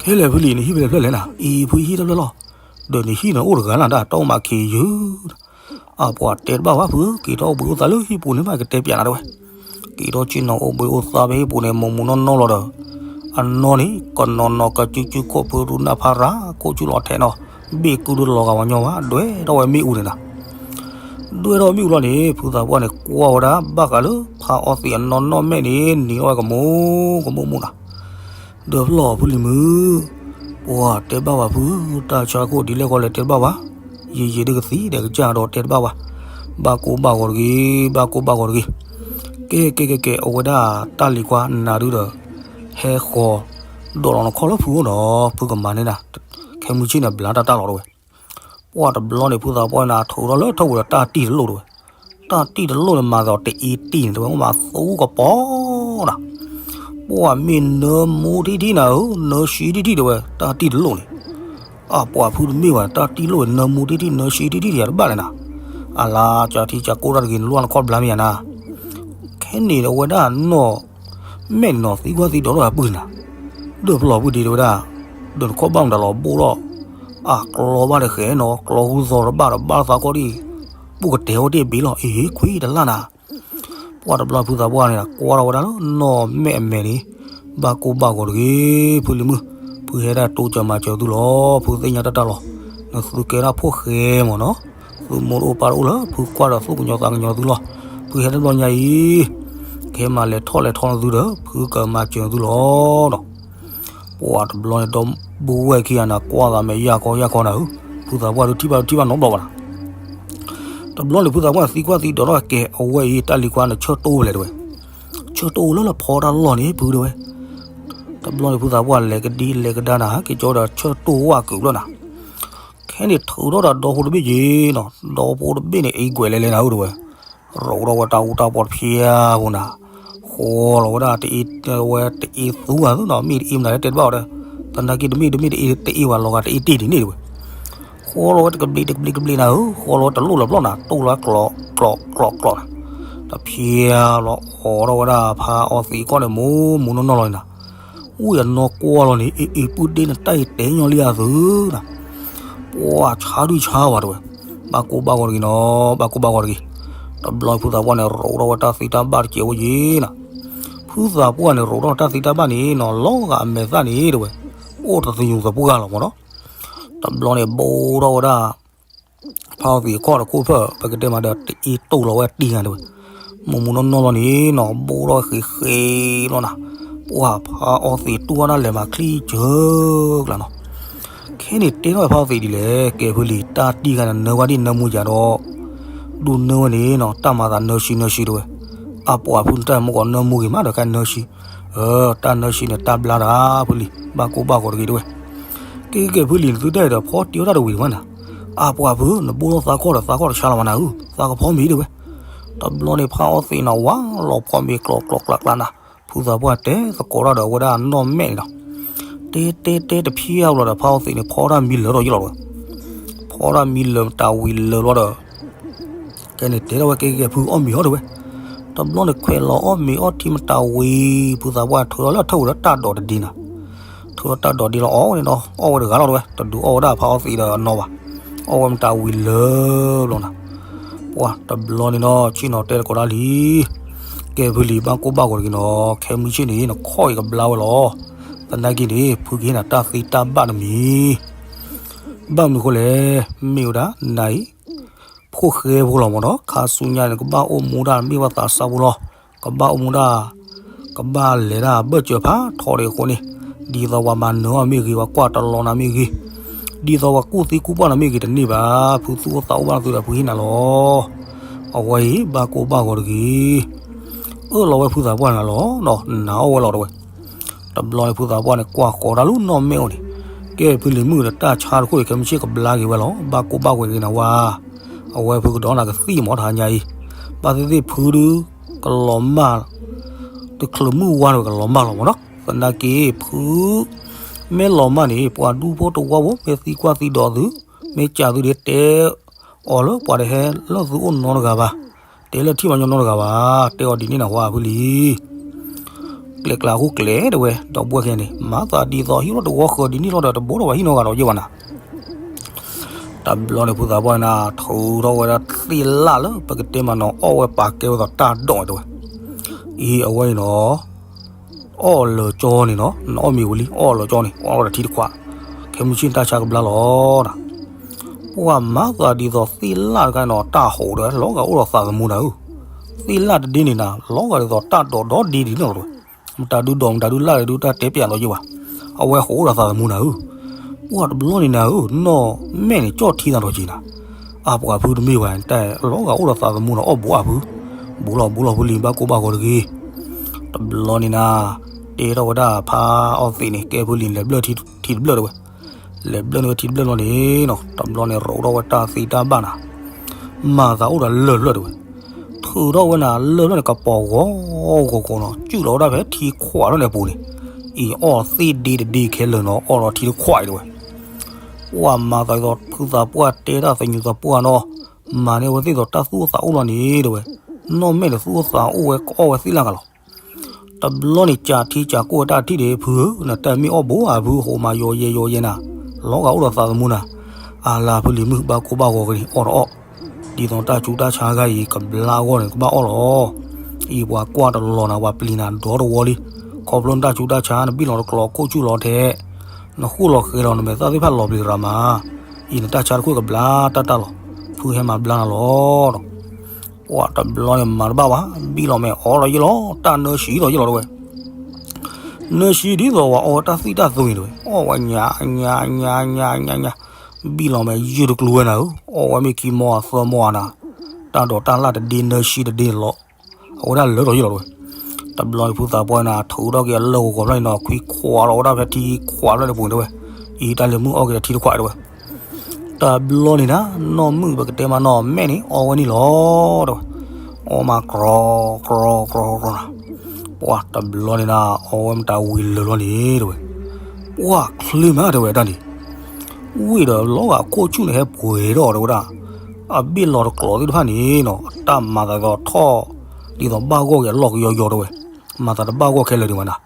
ခဲလဲၣ်ဖုလံၤန့ၣ်ဟံၣ်ဖဲလဲၣ်ဖျၢၣ်လဲၣ်နၤ, အံၤဖုဟံၣ်တဖျၢၣ်လီၤ, ဒီးနဟံၣ်န့ၣ်အိၣ်တဂၤလၢ်ဒၣ် တၢ်အိၣ်မးခံယုၢ်, အါပှၤတဲတဘၣ်ဘၣ်ဖု က့ၤထီၣ်အိၣ်ဘှံးအိၣ်သါလၢဟံၣ်ပူၤန့ၣ်မး ကတဲပျးနၤတဝဲ, က့ၤထီၣ်ဆ့ၣ်နီၤအိၣ်ဘှံးအိၣ်သါဖဲဟံၣ်ပူၤန့ၣ် မူးမူးနီၢ်နီၢ်လီၤဒီး, အနီၢ်န့ၣ် ကနီၤနီၤကစုကစုခိၣ်ဖုရူနၢ်ဖးရၤ ခိၣ်ဆူၣ်လီၤထဲနီၤ, ဘ့ၣ်ကုဒုလီၤဂာ်ဝဲညီဘၣ် ဒွဲၣ်ထီၣ်ဝဲမ့ၣ်အူန့ၣ်နၤ ဒွဲၣ်ထီၣ်မ့ၣ်အူလီၤန့ၣ် ဖုသးပှၢ်န့ၣ် ကွၢ်ဝဲဒၣ်ဘၣ်ဃးလၢ ဖးအီသံးအနီၢ်နီၢ်မဲာ်န့ၣ် နံၤထီၣ်ဝဲကမူးကမူးမူးနၤ, ဒီးဖျီၣ်ဖုလံၤမုၢ်, ပှၤတဲဘၣ်ဝဲဖု, တၢ်ဆါခိၣ်ဒ်လဲၣ်ဃီလဲၣ်တဲတဘၣ်ဝဲ, ယံာ်ယံာ်ဒုးကသံဒီးကစၢ်ဒီးတဲတဘၣ်ဝဲ, ဘၣ်ကိၢ်ဘၣ်ဂီၤတဂ့ၤ, ဘၣ်ကိၢ်ဘၣ်ဂီၤတဂ့ၤ, ကဲကဲကဲကဲ အဝဲဒၣ်တၢ်လံၤခွါနၤဒုဒီး, ဟဲဃီၤ, ဒိးလီၤနခီၣ်လၢဖုအိၣ်ဒီး ဖုကမၤန့ၢ်နၤ, ခဲမုၢ်ဆ့ၣ်န့ၣ် ဘျါတၢ်တၢ်လီၤတဝဲ ပှၢ်တဘျီန့ၣ် ဖုသးပှၢ်နၤ ထုးထီၣ်လၢထီၣ်ပူၤဒီးတၢ်တံၢ်တလိၣ်တဝဲ, တၢ်တံၢ်တလိၣ်န့ၣ် မၤသီးတအံတံၢ်န့ၣ် တဝဲမၤသူကပီၤနၤ, ပှၢ်မ့ၢ်နၢမူထံထံနၤဧၢ, နၢဆံထံထံတဝဲ တၢ်တံၢ်တလိၣ်န့ၣ်, အပှၤဖုတမ့ၢ်ဘၣ် တၢ်တံၢ်လိၣ်နၢမူထံထံ နၢဆံထံထံတယၤတဘၣ်လဲၣ်နၤ, အလါကၢထံကၢကိၢ်တၢ်တဂ့ၤ နလိၣ်နခီၣ်ဘျါမ့ၢ်ယၤနၤ, ခဲန့ၣ်ဒီးဝဲဒၣ်နီၢ် မဲာ်နီၤ သံကွၢ်သံဒိးထီၣ်အပုၢ်နၤ, ဒၢၣ်ဖျီၣ်ပုၢ်ဒ့တဲဝဲဒၣ်, ဒီးနခီၣ်ဘၣ်မတၤလီၤဘိၣ်ထီၣ်, အကျီဘၣ်တဃဲနီၤ ကျီဃုသီတဘၣ်ဒီးဘၣ်သးကီၢ်ဒံၣ်, ဘိၣ်ကတဲာ်ဝဲတ့ၢ်ဘ့ၣ်လီၤ အ့ၣ် ခွံတလၢ်နၤ ပှၢ်တဘျီဖုသးပှၢ်န့ၣ် ကွၢ်ထီၣ်ဝဲဒၣ်လၢနီၢ်မဲာ်အမဲာ်န့ၣ်, ဘၣ်ကိၢ်ဘၣ်ဂီၤတဂ့ၤ, ဖုလံၤမုၣ်, ဖုဟဲဒၣ်တိစၢၤမၤစၢၤသုလီၤ, ဖုသ့ၣ်ညါတၢ်တၢ်လီၤ, နသုကဲဒၣ်ဖိၣ်ဃဲမ့ၢ်နီၤ, သုမိၢ်တအိၣ်ပၢ်တအိၣ်လၢ ဖုကွၢ်ဒီးသူၣ်ကညီၤသးကညီၤသုလီၤ, ဖုဟဲတဘျီညါအံၤ, ကဟဲမၤလဲၤထီၣ်လဲၤထီနသုဒီး ဖုကမၤစၢၤသုလီၤနီၤ ပှၢ်တဘျီန့ၣ် ဒီဘိဝဲၢ်ခံဂၤနၤ ကွၢ်သးမဲာ်ယၢ်ခီယၢ်ခီနၤဧၢ, ဖုသးပှၢ်ဒုးထံၣ်ဘၣ်ဒုးထံၣ်ဘၣ်နီတဘျီဘၣ်နၤ, တဘျီန့ၣ် ဖုသးပှၢ်န့ၣ် သံကွၢ်သံဒိးထီၣ်ကဲ အဝဲအံၤ တၢ်လံၤခွါန့ၣ် ဆၢတိၢ်ဖဲလဲၣ်တဲဝဲ, ဆၢတိၢ်လၢလၢဖီတၢ်လီၢ်န့ၣ် ဖုတဲဝဲ, တဘျီန့ၣ် ဖုသးပှၢ်လဲၤကဒံလဲၤကဒါနၤ က့ၤကၠီဒီးဆၢတိၢ်ဝၣ်ကုာ်ဖျၢၣ်နၤ, ခဲန့ၣ်ထုးထီၣ်ဒီးဒီဖိတဘ့ၣ်က့ၤနီၤ, ဒီဖိတဘ့ၣ်န့ၣ် အ့ၣ်ကွဲးလဲၤလဲၤနၤဧၢတဲဝဲ ရိးထီၣ်ဝဲတၢ်အူတၢ်ပီတဖျၢၣ်ဖိနၤ, ဃီလီၤဝဲဒၣ်တအ့ၣ်ဝဲတအ့ၣ်သူဧါနီၤ, မ့ၢ်တအ့ၣ်မနုၤတဲတဘၣ်အီၤဒီး, သနာ်က့တမ့ၢ်တမ့ၢ်တအ့ၣ်တအ့ၣ်ဝဲလီၤဂာ်တအ့ၣ်တ့ၢ်ဒ်န့ၣ်တဲဝဲ, ဃီလီၤဝဲတကဘျံးတကဘျံးကဘျံးနၤဧၢ, ဃီလီၤဝဲတလိၣ်လၢၤဘျီနၤ, တိၢ်လီၤကျိးကျိးကျိးကျိးနၤ, တဖျၢၣ်လီၤအိးထီၣ်ဝဲဒၣ်ဖါအီသံးကီၢ်န့ၣ် မူးမူးနီၢ်နီၢ်လီၤန့ၣ်နၤ အိၣ်ယနီၢ်ကွၢ်လီၤန့ၣ် အ့ၣ်အ့ၣ်ပုၢ်ဒ့န့ၣ် တၢ်အံၤတဲညီလံအသုးနၤ, ပှၢ်ဆါဒုၣ်ဆါဝဲတဲဝဲ, ဘၣ်ကိၢ်ဘၣ်ဂီၤတဂ့ၤနီၤ, ဘၣ်ကိၢ်ဘၣ်ဂီၤတဂ့ၤ, တဘျီဖုသးပှၢ်န့ၣ် ရိးထီၣ်ဝဲတၢ်သ့တၢ်ဘၣ်တကဲးဝဲယံၤနၤ, ဖုသးပှၢ်န့ၣ် ရိးထီၣ်တၢ်သ့တၢ်ဘၣ်န့ၣ်နီၤ လီၤဂာ်အမဲာ်သၣ်န့ၣ်တဲဝဲ, အိၣ်တသညူးသပှၢ်လီၤမ့ၢ်နီၤ, တဘျီန့ၣ် ဘိးထီၣ်ဝဲဒၣ် ဖါအီသံးကီၢ်တခိၣ်ဖျၢၣ် ပကတဲမးဒီး တအ့ၣ်တိၢ်လီၤဝဲတံၢ်နၤတဲဝဲ, မူးမူးနီၢ်နီၢ်လီၤန့ၣ်နီၤ ဘိးထီၣ်ဃ့ဃ့လီၤနၤ, ပှၢ်ဖါအီသံးတူၢ်အီၣ်တၢ်လဲၤမၤချံစၢၤကျါနီၤ, ခဲန့ၣ်တဲထီၣ်ဖါအီသံးဒ်လဲၣ် ကဲဖုလံၤ တၢ်တံၢ်ခါန့ၣ် နၢဝဲဒၣ်နၢမူယၤဒီး ဒုးနၢဝဲန့ၣ်နီၤ တၢ်မၤသးနၢဆံနၢဆံတဲဝဲ, အပှၤဖုန့ၣ် တၢ်မ့ၢ်ကီးနၢမူဂ့ၤမးဒီး ကဲနၢဆံ, တၢ်နၢဆံန့ၣ် တၢ်ဘျါတၢ်ဖုလံၤ ဘၣ်ကိၢ်ဘၣ်ဂီၤတဂ့ၤတဲဝဲ, ကဲကဲဖုလံၤ နသုတၢ်အံၤဒီး ဖီတံၢ်အီၣ်တၢ်တဝံၤတဝဲနၤ, အပှၤဖု နဘိၣ်ထီၣ်သးကီၢ်ဒီး သးကီၢ်တဆါလီၤမးနၤဧၢ, သးကဖီမ့ၤတဲဝဲ, တဘျီန့ၣ် ဖါအီသံးန့ၣ် ဝါလီၤဖီမ့ၤကျိးကျိးကျးကျးနၤ, ဖုသးပှၢ်တဲသကိးတၢ်ဒီးအဝဲဒၣ်နီၢ်မဲာ်န့ၣ်ဒီး တဲတဲတဲတဖျၢၣ်အဘျီဒီး ဖါအီသံးန့ၣ် ဖီတၢ်မံလၢာ်ထီၣ်ယ့ၢ်လီၤတဲဝဲ, ဖီတၢ်မံလၢာ်မတၤဝံၤလၢာ်လီၤဒီး ကဲန့ၣ်တဲထီၣ်ဝဲ ကဲကဲဖုအီၣ်မ့ၤအီၣ်တဲဝဲ, တဘျီန့ၣ် ခွဲးလီၤအီၣ်မ့ၤအီၣ်ထံမတၤဝံၤ ဖုသးပှၢ်ထုးထီၣ်လၢအထၢၣ်ဝံၤဒီးတၢ်ဒိးတဒ့နၤ, ထုးထီၣ်တၢ်ဒိးဒ့လီၤအီၣ်ဝဲန့ၣ်ဒီး အီၣ်ဝဲတဂၤလီၤတဲဝဲ, တဒုးအီၣ်ဝဲဒၣ်ဖါအီသံးဒီးအနီၢ်ဘၣ်, အီၣ်ဝဲမတၤဝံၤလၢာ်ဘျီနၤ, ပှၢ်တဘျီန့ၣ်နီၤ ဆ့ၣ်နီၤတဲသကိးတၢ်လံ ကဲဖုလံၤ ဘၣ်ကိၢ်ဘၣ်ဂီၤတဂ့ၤနီၤ, ခဲမုၢ်ဆ့ၣ်န့ၣ် နခီၣ်အံၤကဘျါဝဲလီၤ, သနာ်က့န့ၣ် ဖုကဟ့ၣ်နၤတၢ်သ့တၢ်ဘၣ်တမံၤ ဘၣ်မနုၤအဃိလဲၣ်, မ့ၢ်ဝဲဒၣ်နၤအံၤ ဖိၣ်ဃဲဖိလီၤမ့ၢ်နီၤ, ခါဆူညါန့ၣ် ကဘၣ်အိၣ်မူဒၣ်မ့ၢ်ဘၣ်သးစၢ်ဖိလီၤ, ကဘၣ်အိၣ်မူဒၣ်, ကဘၣ်လဲၤဒၣ်ဘၢၣ်စၢၤဖးထီဒံးအဃိန့ၣ်, ဒ်သိးပှၤမၤနၢၤအီၤမ့ၢ်ဂ့ၤ, ပှၤကွၢ်တလီၤနၤမ့ၢ်ဂ့ၤ, ဒ်သိးပှၤကူၣ်သံကူၣ်ပှၢ်နၤမ့ၢ်ဂ့ၤတန့ၢ်ဘၣ်, ဖုသူၣ်အိၣ်သးအိၣ်ဘၣ်နသုဒီး ဖုဟ့ၣ်နၤလီၤ. အဝဲအံၤ ဘၣ်ကိၢ်ဘၣ်ဂီၤတဂ့ၤ, အၢၣ်လီၤဝဲဖုသးပှၢ်န့ၣ်လီၤ, နၤအီၣ်ဝဲလီၤတဲဝဲ တဘျီန့ၣ် ဖုသးပှၢ်န့ၣ် ကွၢ်ဃီၤတၢ်လၢနီၢ်မဲာ်အိၣ်န့ၣ်, ကဲဖုလံၤမုၣ်ဒီး တၢ်ဆါတခိၣ်အံၤ ခဲမုၢ်ဆ့ၣ်ကဘျါက့ၤဝဲလီၤ, ဘၣ်ကိၢ်ဘၣ်ဂီၤတဂ့ၤနၤဝါ, အဝဲဖုကဒီးနၤကသံၣ်မးတဟါညါအံၤ, ဘၣ်သ့ၣ်သ့ၣ်ဖုဒုး ကလီၤမၢ်, တချုးမုၢ်ဝါန့ၣ်ဝဲကလီၤမၢ်လီၤမ့ၢ်နီၤ, သနာ်က့ဖု မ့ၢ်လီၤမၢ်န့ၣ် ပှၤဒူဖိတဝီဖိ မ့ၢ်သံကွၢ်သံဒိးသု, မ့ၢ်ကးသုဒီးတဲအီၤလၢပှၤတဟဲလၢသုအိၣ်နီတဂၤဘၣ်, တဲလၢထံၣ်မညီနီတဂၤဘၣ်, တဲအီၤဒ်န့ၣ်နဟါဖုလံၤ ကျဲကျါဟူကျဲတဲဝဲ, ဒီပုၢ်ဝဲၢ်ခံဂၤန့ၣ် မၤသးဒ်သိးဟံးထီၣ်တဝီဃၢၤဒ်န့ၣ်လီၤဒီး တဘိးထီၣ်ဘၣ်ဟံၣ်နီတဂၤဒီးယဲၢ်ဘၣ်နၤ. တဘျီန့ၣ် ဖုသးပှၢ်န့ၣ် ထုးထီၣ်ဝဲဒၣ်သ့ၣ်လၣ်လၢပကတဲမးနီၤ အီၣ်ဝဲပာ်ကဲဝဲသိးတၢ်ဒိးတဲဝဲ, အံၤအဝဲအံၤနီၤ အီၣ်လၢာ်ကၠီန့ၣ်နီၤ နအီၣ်မ့ၤဝံၤလံ အီၣ်လၢာ်ကၠီန့ၣ် အီၣ်ဝဲဒီးထံတခွး, ခဲမုၢ်ဆ့ၣ်တၢ်ဆါကဘျါလီၤ. ပှၤမၤသးဒ်သိးသ့ၣ်လၣ်တခါနီၤ တၢ်ဟိးဒီးလီၤဂာ်အိၣ်ဒီးသးသမူနၤဧၢ, သ့ၣ်လၣ်တဒ့န့ၣ်နၤ လီၤဂာ်ဒ်သိးတၢ်ဒိးဒီဒ့ဒ်န့ၣ်လီၤ. မတၤဒုးဒိး မတၤဒုးလၣ်ဒုးတၢ်တဲပျးလီၤယဲၢ်ဘၣ်, အဝဲဟိးအိၣ်ဒီးသးသမူနၤဧၢ. ပှၤတဘျီန့ၣ်နၤဧၢ နီၢ်မဲာ်န့ၣ် ကၠီၣ်ထံသးဒီးက့ၤနၤ, အပှၤဖုတမ့ၢ်ဘၣ် တၢ်လီၤဂာ်အိၣ်ဒီးသးသမူနၤ အီၣ်ဘူးအါဖု, ဘူးလီၤဘူးလီၤဖုလံၤ ဘၣ်ကိၢ်ဘၣ်ဂီၤတဂ့ၤ. တဘျီန့ၣ်နၤ တဲထီၣ်ဝဲဒၣ်ဖါအီသံးန့ၣ် ကဲဖုလံၤ လဲၤဘျၢၣ်ထံတဘျၢၣ်တဲဝဲ, လဲၤဘျၢၣ်န့ၢ်ဝဲထံတဘျၢၣ်လီၤန့ၣ်နီၤ တဘျီန့ၣ် ရိးထီၣ်ဝဲတၢ်သ့တၢ်ဘၣ်နၤ မၤသးအိၣ်ဒီးလၢၢ်ဖျၢၣ်တဲဝဲ, ထုးထီၣ်ဝဲနၤလၢၢ်ဖျၢၣ်န့ၣ် ကပီၤဂီၤဂီၤဂီၤနီၤ စုၣ်လီၤဝဲဒၣ်ဖဲထံခွးထီၣ်န့ၣ်အပူၤန့ၣ်, အံၤအီၣ်သ့ၣ်ဒ့တဒ့ခဲလၢာ်နီၤ အီၣ်ဒီးထံတခွးအံၤတဲဝဲ. ပှၤမၤသးဒ်သိးဖုသးပှၢ်တဲတၢ်သညူးသပှၢ်နီၤ, မၤန့ၢ်အဝဲသ့ၣ်ဒီးတၢ်သူၣ်အိၣ်သးအိၣ်လီၤန့ၣ်တဲဝဲ, နီၢ်မဲာ်န့ၣ်သူၣ်အိၣ်သးအိၣ်ဝဲကအီၣ်ဝဲသ့ၣ်လၢ်ဂၤလီၤ. တဘျီန့ၣ် ကးထံကးကိၢ်ဝဲတၢ်ထံၣ်ဒီး ဖုဧၢ, နတၢ်မ့ၢ်အီၣ်ဘိဧါဖု, ဟိးမၤယီၤယဲယီၤယဲနၤ, လီၤဂာ်အိၣ်ဒီးသးသမူနၤ, အလါဖုလံၤမုၣ်ဘၣ်ကိၢ်ဘၣ်ဂီၤက့ၤန့ၣ် အီၣ်တအီၣ်, ဒ်သိးတၢ်ဆူးတၢ်ဆါဂၤအံၤ ကဘျါအဂီၢ်န့ၣ် ကဘၣ်အီၣ်လီၤ. အံၤပှၤကွၢ်တလီၤနၤ ပှၤပျံၤနၤဒီတဝီလံ, ခီဖျိနတၢ်ဆူးတၢ်ဆါ နဘံၣ်လီၤတကျိၤခိၣ်ဆူၣ်လီၤထဲ, နဃိၣ်လီၤဃဲၤလီၤ နမဲာ်သၣ်သ့ၣ်တဖၣ်လီၤပျံၤရၤမး, အံၤနတၢ်ဆါတခိၣ်ကဘျါတၢ်တၢ်လီၤ, ဖုဟဲမၤဘျါနၤလီၤဒီး ပှၤတဘျီန့ၣ်မၤတဘၣ်ဘၣ်, ဘံၣ်လီၤမဲာ်အီလီၤယ့ၢ်လီၤ, တၢ်နၢဆံးဒီးယ့ၢ်လီၤတဝဲ, နၢဆံးဒ်သိးဝဲအီဝဲတၢ်သံၣ်တၢ်သိန့ၣ်တဝဲ, အီၣ်ဝဲညါညါညါညါညါညါ, ဘံၣ်လီၤမဲာ်ယုၢ်တကျိၤဝဲနၤဧၢ, အီၣ်ဝဲမ့ၢ်ခံမီအသၢမီအနၤ, တၢ်ဒိးတၢ်လၢ်တဒ့နၢဆံးတဒ့လီၤ, အဝဲဒၣ်လၢထီၣ်ယ့ၢ်လီၤတဝဲ. တဘျီန့ၣ်ဖုသးပှၢ်နၤ ထုးထီၣ်က့ၤအလၢၢ်ဂီၤဂီၤဖျၢၣ်န့ၣ်နီၤ, ခွံခွးလီၤဝဲဒၣ်ဖဲထံခွးဖျၢၣ်န့ၣ်ပူၤန့ၣ်တဝဲ, အံၤတၢ်လံၤမုၣ်အီၣ်က့ၤဒီးထံတခွးတဝဲ တဘျီန့ၣ်နၤ နီၢ်မုၣ်ပကတဲမးနီၢ်မဲာ်န့ၣ် အီဝဲန့ၣ်လီၤတဝဲ, အီမးကြီကြီကြီနၤ, ပှၤတဘျီန့ၣ်နၤ အီဝဲမတၤဝံၤလၢာ်လီၤန့ၣ်တဝဲ, ပှၤချ့မးတဝဲဒၣ်န့ၣ်, ဝ့ၢ်ဒီးလီၤဂာ်ခိၣ်ဆူၣ်န့ၣ်ဟဲပှဲၤထီၣ်တဝဲဒၣ်, အဘ့ၣ်လီၤတကျိၤသ့ၣ်တဖၣ်န့ၣ်နီၤ အတၢ်မၤသးဒ်သိးထီၣ်, ဒ်သိးဘၣ်ဂီၢ်က့ၤအလီၢ်ကယီယီတဝဲ, မၤသးတဘၣ်ဂီၢ်ခဲလၢာ်ဒံးဘၣ်နၤ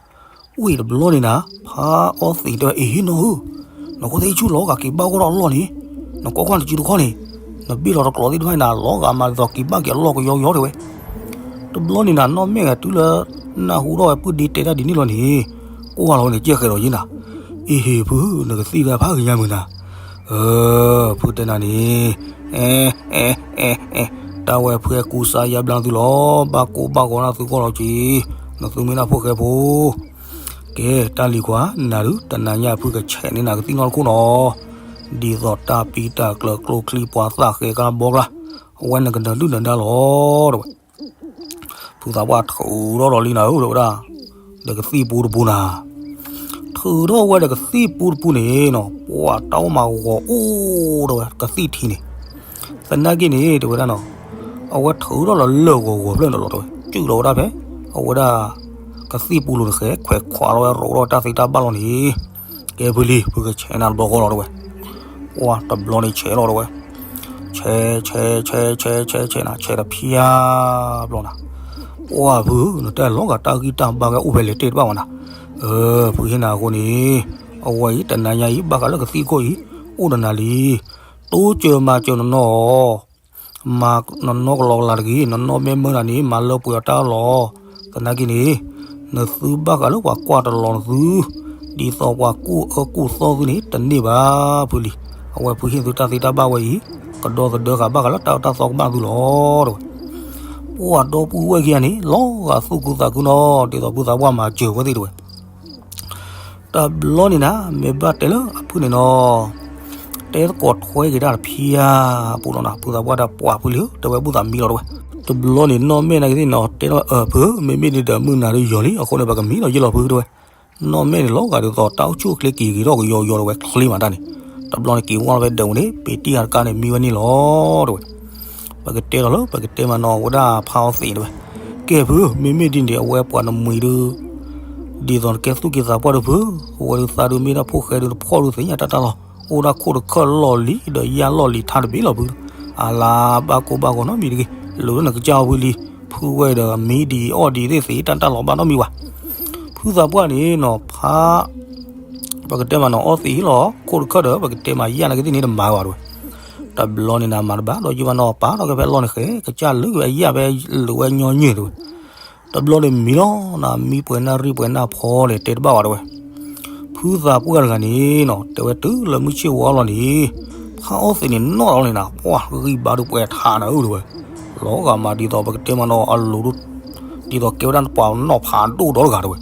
ဝ့ၢ်တဘျီန့ၣ်နၤ ဖးအီသံးတဲဝဲ အ့ဟ့ၣ်နီၢ်ဧၢ, နကွၢ်သ့ၣ်ဆူၣ်လီၤဂာ်က့ၤဘၣ်ဂီၢ်ထီၣ်အလီၢ်န့ၣ်, နကွၢ်ကွၢ်နစုတခီန့ၣ်, နဘ့ၣ်လီၤတကျိၤသ့ၣ်တဖၣ်န့ၣ်နၤ လီၤဂာ်မၤဒ်သိးက့ၤဘၣ်က့ၤအလီၢ်ကယီယီတဲဝဲ. တဘျီန့ၣ်နၤ နီၢ်မဲာ်ဂၤတုၤလၢ နၢ်ဟူထီၣ်ဝဲပုၢ်ဒ့တဲတၢ်ဒ်န့ၣ်လီၤန့ၣ်, ကွၢ်လီၤဝဲန့ၣ် ကဲဃဲးဒီးယ့ၢ်နၤ, အ့ဟ့ၣ်ဖု နကသံၣ်ဒၣ်ဖးကညါမုာ်နၤ, အၢ ဖုတဲနၤန့ၣ်, အဲ အဲ အဲ အဲ တၢ်ဝဲဖုဟဲကူစါယါဘျါနသုလီၤ, ဘၣ်ကိၢ်ဘၣ်ဂီၤနသုဂီၢ်လီၤက့ၤ, နသုမ့ၢ်ဒၣ်ဖိၣ်ဃဲဖိ, ကဲ တၢ်လံၤခွါ နၤဒုး တနၤညါဖုကဆဲးန့ၢ်နၤကသံၣ်နီတခိၣ်နီၤ, ဒ်သိးတၢ်ပံတၢ်ကျၢၤကျိချံ ပှၤသၣ်ဃဲကါဘီကျါ, အဝဲနကနၢၤဒုၣ်နၢၤဒါလီၤ တဲဝဲ. ဖုသးပှၢ်ထုးထီၣ်ဒီးလံနၤဧၢ တဲဝဲဒၣ်, ဒီးကသံၣ်ပူတပူနၤ, ထုးထီၣ်ဝဲဒီးကသံၣ်ပူတပူန့ၣ်နီၤ ပှၤတၢ်အိၣ်မးဂီၤအိၣ် တဲဝဲ ကသံၣ်ထံန့ၣ်, သနာ်က့န့ၣ် တဲဝဲဒၣ်နီၤ, အဝဲထုးထီၣ်လီၤလၢၢ်ဂီၤဂီၤဖျၢၣ်န့ၣ်လီၤ တဲဝဲ, စုၣ်လီၤဝဲဒၣ်ဖဲ အဝဲဒၣ် ကသံၣ်ပူလိၤတဃဲး ခွဲးခွးလီၤဝဲရိးထီၣ်တၢ်သ့တၢ်ဘၣ်လီၤန့ၣ်, ကဲဖုလံ ဖုကဆဲးနၤတဘျီဃီလီၤ တဲဝဲ. ပှၤတဘျီန့ၣ်ဆဲးလီၤ တဲဝဲ, ဆဲး ဆဲး ဆဲး ဆဲး ဆဲး ဆဲးနၤ ဆဲးတဖျါဘျီနၤ, ပှၤဖု နတၢ်လီၤဂာ်တၢ်ဂံၢ်တၢ်ဘါကအိၣ်ဖဲလဲၣ်တဲတဘၣ်ဝဲနၤ, အၢ ဖုဟ့ၣ်နၤအဃိန့ၣ်, အဝဲအံၤတနၤညါအံၤ ဘၣ်ဃးလၢကသံၣ်ခိၣ်အံၤ, အိၣ်နနၤလံ, တိစၢၤမၤစၢၤနနီၢ်အီၤ မၤနနီၢ်ကလီကလီတဂ့ၤ, နနီၢ်မ့ၢ်မၢနၤန့ၣ် မၤလၢပှဲၤအီၤတၢ်အၢၣ်လီၤ, သနာ်က့န့ၣ်, နသုဘၣ်ဃးလၢပှၤကွၢ်တလီၤနသု, ဒ်သိးပှၤကူၣ်အၢကူၣ်သီသုန့ၣ် တန့ၢ်ဘၣ်ဖုလံ, အဝဲဖုဟ့ၣ်သုတၢ်သ့တၢ်ဘၣ်ဝဲအံၤ, ကဒီသဒၢဃာ်ဘၣ်ဃးလၢတၢ်အၢတၢ်သီကဘၣ်သုလီၤ တဲဝဲ. ပှၤဒီပုၢ်ဝဲၢ်ခံဂၤန့ၣ် လီၤဂာ်သူၣ်ခုသးခုနီၤ ဒ်သိးဖုသးပှၢ်မၤစၢၤဝဲသ့ၣ်တဲဝဲ တဘျီန့ၣ်နၤ မ့ၢ်ဘၣ်တဲလၢအဖုၣ်န့ၣ်နီၤ, တဲသကိးထွဲက့ၤတၢ်တဖံးဧါ, ပူၤလီၤနၤ ဖုသးပှၢ်တၢ်ပှၤဖုလံဧၢ တဲဝဲဘူၣ်သးမံလီၤတဲဝဲ. တဘျီန့ၣ်နီၢ်မဲာ်နာ်က့သ့ၣ်နီၤ တဲထီၣ်အၢ ဖု မ့မ့ၢ်ဒ်ဒီးမုၢ်နၤဒုးယီၤလံ အဃိန့ၣ် ပကမံလီၤယ့ၢ်လီၤဖုတဲဝဲ. နီၢ်မဲာ်န့ၣ် လီၤဂာ်ဒ်သိးတၢ်အိၣ်ဆူၣ်အိၣ်ချ့က့ၤက့ၤထီၣ်ကယီကယီတဲဝဲ ချ့မးတၢ်န့ၣ်. တဘျီန့ၣ်က့ၤဝဲလီၤဖဲဒၢးပူၤန့ၣ် ပ့ၤတံၢ်အတကါန့ၣ် မံဝဲန့ၣ်လီၤတဲဝဲ. ပကတဲလီၤလၢ ပကတဲမးနီၤ ဝဲဒၣ်ဖးအီသံးတဲဝဲ. ကဲဖု မ့မ့ၢ်ဒ်န့ၣ် အဝဲပှၤနမှံၤဒုး ဒ်သိးနကဲသူၣ်က့သးပှၢ်ဒုးဖု, အဝဲဒုးသးဒုးမ့ၢ်ဒၣ်ဖိၣ်ဃဲဒုးနဖှီၣ်ဒုးသ့ၣ်ညါတၢ်တၢ်လီၤ. အိၣ်ဒၣ်ခိၣ်တခၢၣ်လီၢ်လံၤဒီးယၢ်လီၢ်လံၤထါတဘ့ၣ်လီၤဖု. အလါဘၣ်ကိၢ်ဘၣ်ဂီၤနီတမံၤတဂ့ၤ, လိၤလၢနကစၢ်အီၤဖုလံ. ဖုဝဲဒီးမံဒ်အီၣ်ဒ်သ့ၣ်သ့ၣ်တၢ်တၢ်လီၤဘၣ်နီတမံၤဘၣ်. ဖုသးပှၢ်န့ၣ်နီၤ ဖး ပကတဲမးနီၤ အီသံးလီၤ ခိၣ်တခၢၣ်ဒီး ပကတဲမးယၢ်နာ်က့သ့ၣ်န့ၣ်တမၤဝဲဘၣ်တဲဝဲ. တဘျီန့ၣ်နၤမၤတဘၣ်ဒီးယုၢ်ဘၣ်နီၤ ပာ်ထီၣ်က့ၤဖဲလီၢ်န့ၣ်ဃဲ ကစၢ်လၢက့ၤအယၢ်ဖဲလိာ်ဝဲညီနုၢ်တဲဝဲ. တဘျီန့ၣ်မံလီၤနၤ မံပှဲၤနၢ်ရံၣ်ပှဲၤနၢ်ဖီလဲၣ်တဲတဘၣ်ဝဲတဲဝဲ. ဖုသးပှၢ်တဂၤန့ၣ်နီၤ တဲဝဲတုၤလၢမုၢ်ဆ့ၣ်ဝါလီၤန့ၣ် ဖးအီသံးန့ၣ်နီၣ်လီၤန့ၣ်နၤ ပှၢ်ဂံၢ်ဘါဒုးပှဲၤထးနၤဧၢတဲဝဲ. လီၤဂာ်မးဒ်သိးပကတဲမးနီၤ အလိၤဒိၣ် ဒ်သိးကဲဝဲဒၣ်နပှၤနီၣ်ဖးဒိၣ်ဒီတဂၤတဲဝဲ.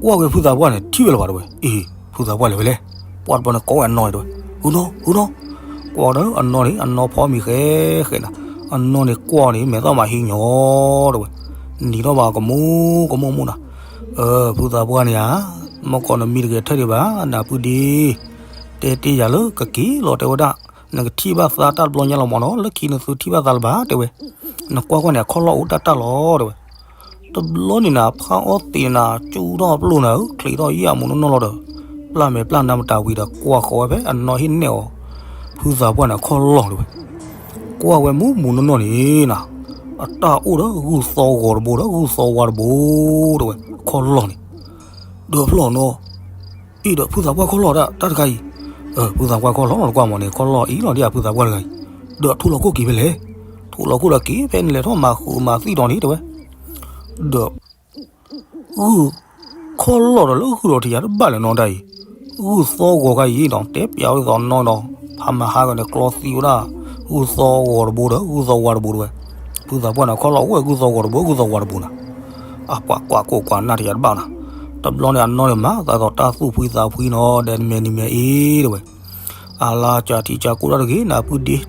ကွၢ်က့ၤဖုသးပှၢ်န့ၣ် ထံၣ်ဝဲလၢၤဘၣ်တဲဝဲ. အ့ ဖုသးပှၢ်လဲၤဝဲလဲၣ်. ပှၢ်တဘျီန့ၣ်ကိးဝဲအနီၢ်တဲဝဲ. ဟုနီၢ် ဟုနီၢ်. ကွၢ်ဒီးအနီၢ်န့ၣ် အနီၢ်ဖီမံၤဃဲဃဲနၤ. အနီၢ်န့ၣ်ကွၢ်န့ၣ် မဲာ်သၣ်မၤဟံးညီတဲဝဲ. နံၤထီၣ်ဘၣ်ကမူကမူမူနၤ. အၢ ဖုသးပှၢ်န့ၣ်ဧါ. မ့ၢ်ကီးနမံတဂဲၤထဲဒံးဘၣ် နပုၢ်ဒ့ တဲတ့ၢ်ယၤလၢကက့ၤလီၤတဲဝဲဒၣ်. နကထံၣ်ဘၣ်သးတၢ်တဘျီညါလီၤမးနီၤ လၢခံနသုထံၣ်ဘၣ်သးလၢၤဘၣ်တဲဝဲ. နကွၢ်ကွၢ်န့ၣ် အခီၣ်လီၢ်အိၣ်တၢ်တၢ်လီၤတဲဝဲ. တဘျီန့ၣ်နၤ ဖးအီသံးနၤ ကၠူထီၣ်ပျိၢ်နၤဧၢ ချံးထီၣ်ယၣ်မူနီၢ်နီၢ်လီၤဒီး ပျၢ်မဲာ်ပျၢ်နါမတၤဝံၤဒီး ကွၢ်ဃီၤဝဲဖဲအနီၢ်ဟ့ၣ်နဲၣ်အီၤ ဖုသးပှၢ်န့ၣ် အခီၣ်လီၢ်တဲဝဲ. ကွၢ်ဝဲမူမူနီၢ်နီၢ်န့ၣ်နၤ အတၢ်အိၣ်ဒီးဂုၢ်သီဂီၤတဘိဒီး ဂုၢ်သီဝါတဘိတဲဝဲ. ခီၣ်လီၢ်န့ၣ်, ဒီးဖျီၣ်နီၤ, အံၤဒီးဖုသးပှၢ်ခီၣ်လီၢ်ဒၣ်တၢ်တခါအံၤ, ဖုသးပှၢ်ခီၣ်လီၢ်နီၤ တကွၢ်မးန့ၣ် ခီၣ်လီၢ်အံၤလီၤဒ်အဖုသးပှၢ်တဂၤအံၤ, ဒီးထူၣ်လီၤခိၣ်က့ၤဖဲလဲၣ်, ထူၣ်လီၤခိၣ်ဒီးက့ၤဖဲန့ၣ်လဲၤထီၣ်မၤဃုာ်မၤသံၣ်ဒီးန့ၣ်တဲဝဲ, ဒီး ဂုၢ်ခီၣ်လီၢ်ဒီးလၢဂုၢ်ဒီးထံယၤတဘၣ်လဲၣ်နီၤတၢ်အံၤ, ဂုၢ်သီဂီၤခါအံၤနီၤ တဲပျးဝဲသိးနီၤနီၤ, ဖးမဟါဂီၤန့ၣ် ကျီသံဝဲဒၣ် ဂုၢ်သီဂီၤတဘိဒီး ဂုၢ်သီဝါတဘိတဝဲ, ဖုသးပှၢ်န့ၣ် ခီၣ်လီၢ်အိၣ်ဝဲဂုၢ်သီဂီၤတဘိ ဂုၢ်သီဝါတဘိနီၤ, အပှၤကွၢ်ကိၢ်ကွၢ်နၢ်ထံယၤတဘၣ်နီၤ, တဘျီန့ၣ်အနီၢ်န့ၣ်မၤသးသိးတၢ်သူၣ်ဖှံသးဖှံနီၤ ဒီးနမဲာ်နမဲာ်အံၤတဝဲ အလါကၢထံကၢကိၣ်တၢ်တဂ့ၤ နၢ်ပှၢ်ဒ့,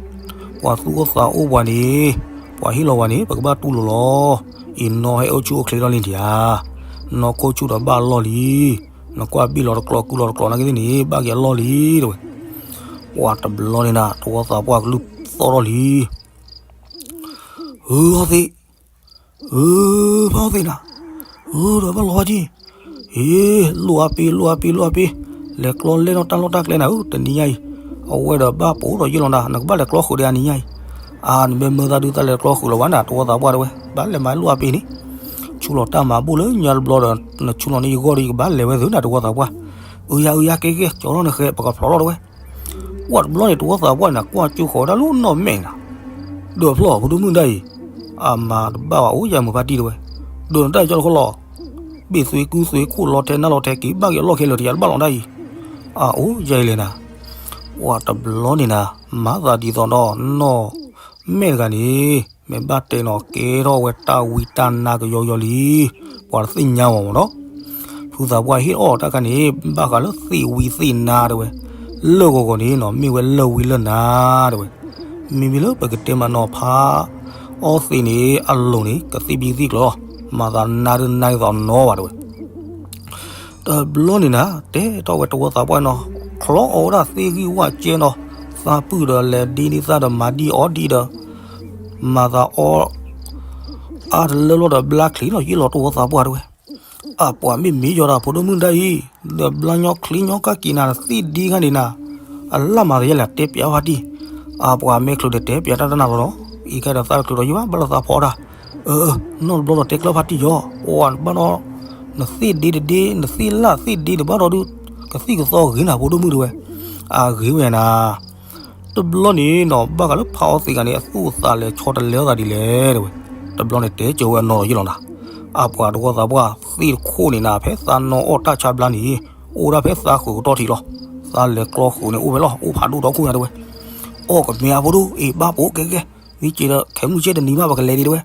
ပှၤသူၣ်အိၣ်သးအိၣ်ပှၤန့ၣ်, ပှၤဟ့ၣ်လီၤပှၤန့ၣ် ပကဘၣ်တူၢ်လိာ်လီၤ, အံၤနီၢ်ဟဲအိၣ်ဆူၣ်အိၣ်ချ့ထီၣ်လံထံဧါ, နီၢ်ခိၣ်ဆူၣ်ဒီးဘၣ်လီၢ်လံ, နကွၢ်ဘ့ၣ်လီၤတကျိၤကုလီၤတကျိၤနာ်က့သ့ၣ်န့ၣ် ဘၣ်က့ၤအလီၢ်လံတဝဲ, ပှၤတဘျီန့ၣ်နၤ တဝီသးပှၢ်ကလုၢ်သီၣ်ထီၣ်လံ ဧၢ ဟီၣ်သ့ၣ်, ဧၢ ဖးဟီၣ်သ့ၣ်နၤ, ဧၢ ဒီးဘၣ်လီၤဘၣ်ထံၣ်, အ့ လိၣ်အါပ့ၤ လိၣ်အါပ့ၤ လိၣ်အါပ့ၤ, လဲၤကျီလဲၢ်ထီၣ်တၢ်လီၢ်တၢ်ကျဲနၤဧၢ, တနံၤညါအံၤ, အဝဲဒီးဘၣ်ပိာ်ထီၣ်ယ့ၢ်လီၤနၤ, နကဘၣ်လဲၤကျီဃုာ်ဒီးအနံၤညါအံၤ, အါ နမ့ၢ်မၢသးဒုးသးလဲၤကျီဃုာ်လီၤဝဲနၤ တဝီသးပှၢ်တဝဲ, ဘၣ်လဲၤမၤလိၣ်အါပ့ၤန့ၣ်, ဆူလီၤတၢ်မၤဘူၣ်လၢညါတဘျီဒီး နဆူလီၤန့ၢ်ယဂီၢ်ဒီးယကဘၣ်လဲၤဝဲသုနၤ တဝီသးပှၢ်, အုယါ အုယါ ကဲကဲ ကၠီထီၣ်နဃဲ ပကဖျိးလီၤတဝဲ ပှၤတဘျီန့ၣ် တဝီသးပှၢ်န့ၣ် ကွၢ်ကၠိဃီၤဝဲဒၣ်လၢနီၢ်မဲာ်နၤ, ဒီးဖျီၣ်ဖိဒိၣ်မုၣ်ဒၣ်အံၤ, အမၤတဘၣ်ဘၣ်အိၣ်ယၤမုာ်ဖါတံၢ်တဝဲ, ဒီးနတၢ်ကၠီတခီလီၤ, ဘ့ၣ်သွံကူသွံခိၣ်လီၤထဲနါလီၤထဲက့ၤဘၣ်က့ၤအလီၢ်ခဲလၢာ်တယၤတဘၣ်လီၤဒၣ်အံၤ, အအိၣ်ယၤအံၤလဲၣ်နၤ, ပှၤတဘျီန့ၣ်နၤ, မၤသးဒ်သိးဒီးနီၢ် မဲာ်တဂၤန့ၣ် မ့ၢ်ဘၣ်တဲနီၤ ကဲထီၣ်ဝဲတၢ်ဝံတၢ်နါကယီကယီလံ, ပှၤတသ့ၣ်ညါဝဲမ့ၢ်နီၤ, ဖုသးပှၢ်ဟ့ၣ်အီၣ်တၢ်ခါန့ၣ် ဘၣ်ဃးလၢသ့ၣ်ဝံသ့ၣ်နါတဝဲ, လၢၢ်ဂီၤဂီၤန့ၣ်နီၤ မ့ၢ်ဝဲလၢၢ်ဝံလၢၢ်နါတဝဲ, မ့မ့ၢ်လၢပကတဲမးနီၤ ဖးအီၣ်သ့ၣ်န့ၣ် အလိၤန့ၣ် ကသံၣ်ဘံသံၣ်ကျိၤလီၤ, မၤသးနါဒုးနါဒ်သိးနီၤဘၣ်တဝဲ တဘျီန့ၣ်နၤ တဲထီၣ်ဝဲတဝီသးပှၢ်နီၤ, ချီအီၣ်ဝဲဒၣ်သ့ၣ်ဂံၢ်ဝၣ်ကဲနီၤ, သးပုၢ်ဒီးလဲၤဒ်န့ၣ်သးဒီးမၤဒ်အီၤဒ်ဒီး, မၤသးအီၣ် အါတလၢလီၤဒီးဘျါချံနီၤ ယ့ၢ်လီၤတဝီသးပှၢ်တဝဲ, အပှၤမ့ၢ်မ့ၢ်ယီၤဒၣ်ဖိဒိၣ်မုၣ်ဒၣ်အံၤ, ဒီးဘျါညီချံညီကါက့ၤနၤ သ့ၣ်ဒ့ခါန့ၣ်နၤ, အလၢ်မၤသယဲလဲၣ် တဲပျးဖါတံၢ်, အပှၤမ့ၢ်ချုးဒီးတဲပျးတၢ်တနၤလီၤဒီး, အံၤခဲဒီးသးတချုးဒီးယဘၣ်ဘၣ်လီၤသးဖီတၢ်, အၢ နီၢ်တဘျီဒီးတဲကျၢၢ်ဖါတံၢ်ယီၤ, ပှၤဘၣ်နီၤ, နသ့ၣ်ဒ့တဒ့ နသ့ၣ်လၢ်သ့ၣ်ဒ့တဘၣ်ဒီးဒုး, ကသံၣ်ကသီဂ့ၤနၤဖိဒိၣ်မုၣ်တဝဲ, အဂ့ၤဝဲနၤ တဘျီန့ၣ်နီၤ ဘၣ်ဃးလၢဖးအီၣ်သ့ၣ်ဂၤန့ၣ် အသူၣ်အသးလဲၤဆီတလဲအသးဒ်လဲၣ်တဝဲ, တဘျီန့ၣ်တဲကၢၤဝဲအနီၢ်ဒီးယ့ၢ်လီၤနၤ, အပှၤတဝီသးပှၢ်သ့ၣ်တခိၣ်န့ၣ်နၤ ဖဲသးနီၢ်အီၣ်တၢ်ဆါဘျါန့ၣ်, အိၣ်ဒၣ်ဖဲသးဃုာ်ကတီၢ်ထံးလီၤ, သးလဲၤကျီဃုာ်န့ၣ်အိၣ်ဝဲလီၤ အိၣ်ဖးဒိၣ်ဒီခိၣ်ညါတဝဲ, အီၣ်ကမ့ၢ်အဖိဒိၣ် အ့ၣ်ဘၣ်ပိာ်ကဲကဲ, မ့ၢ်က့ၤဒီးခဲမုၢ်ဆ့ၣ်တနံၤမးပကလဲၤဒံးတဝဲ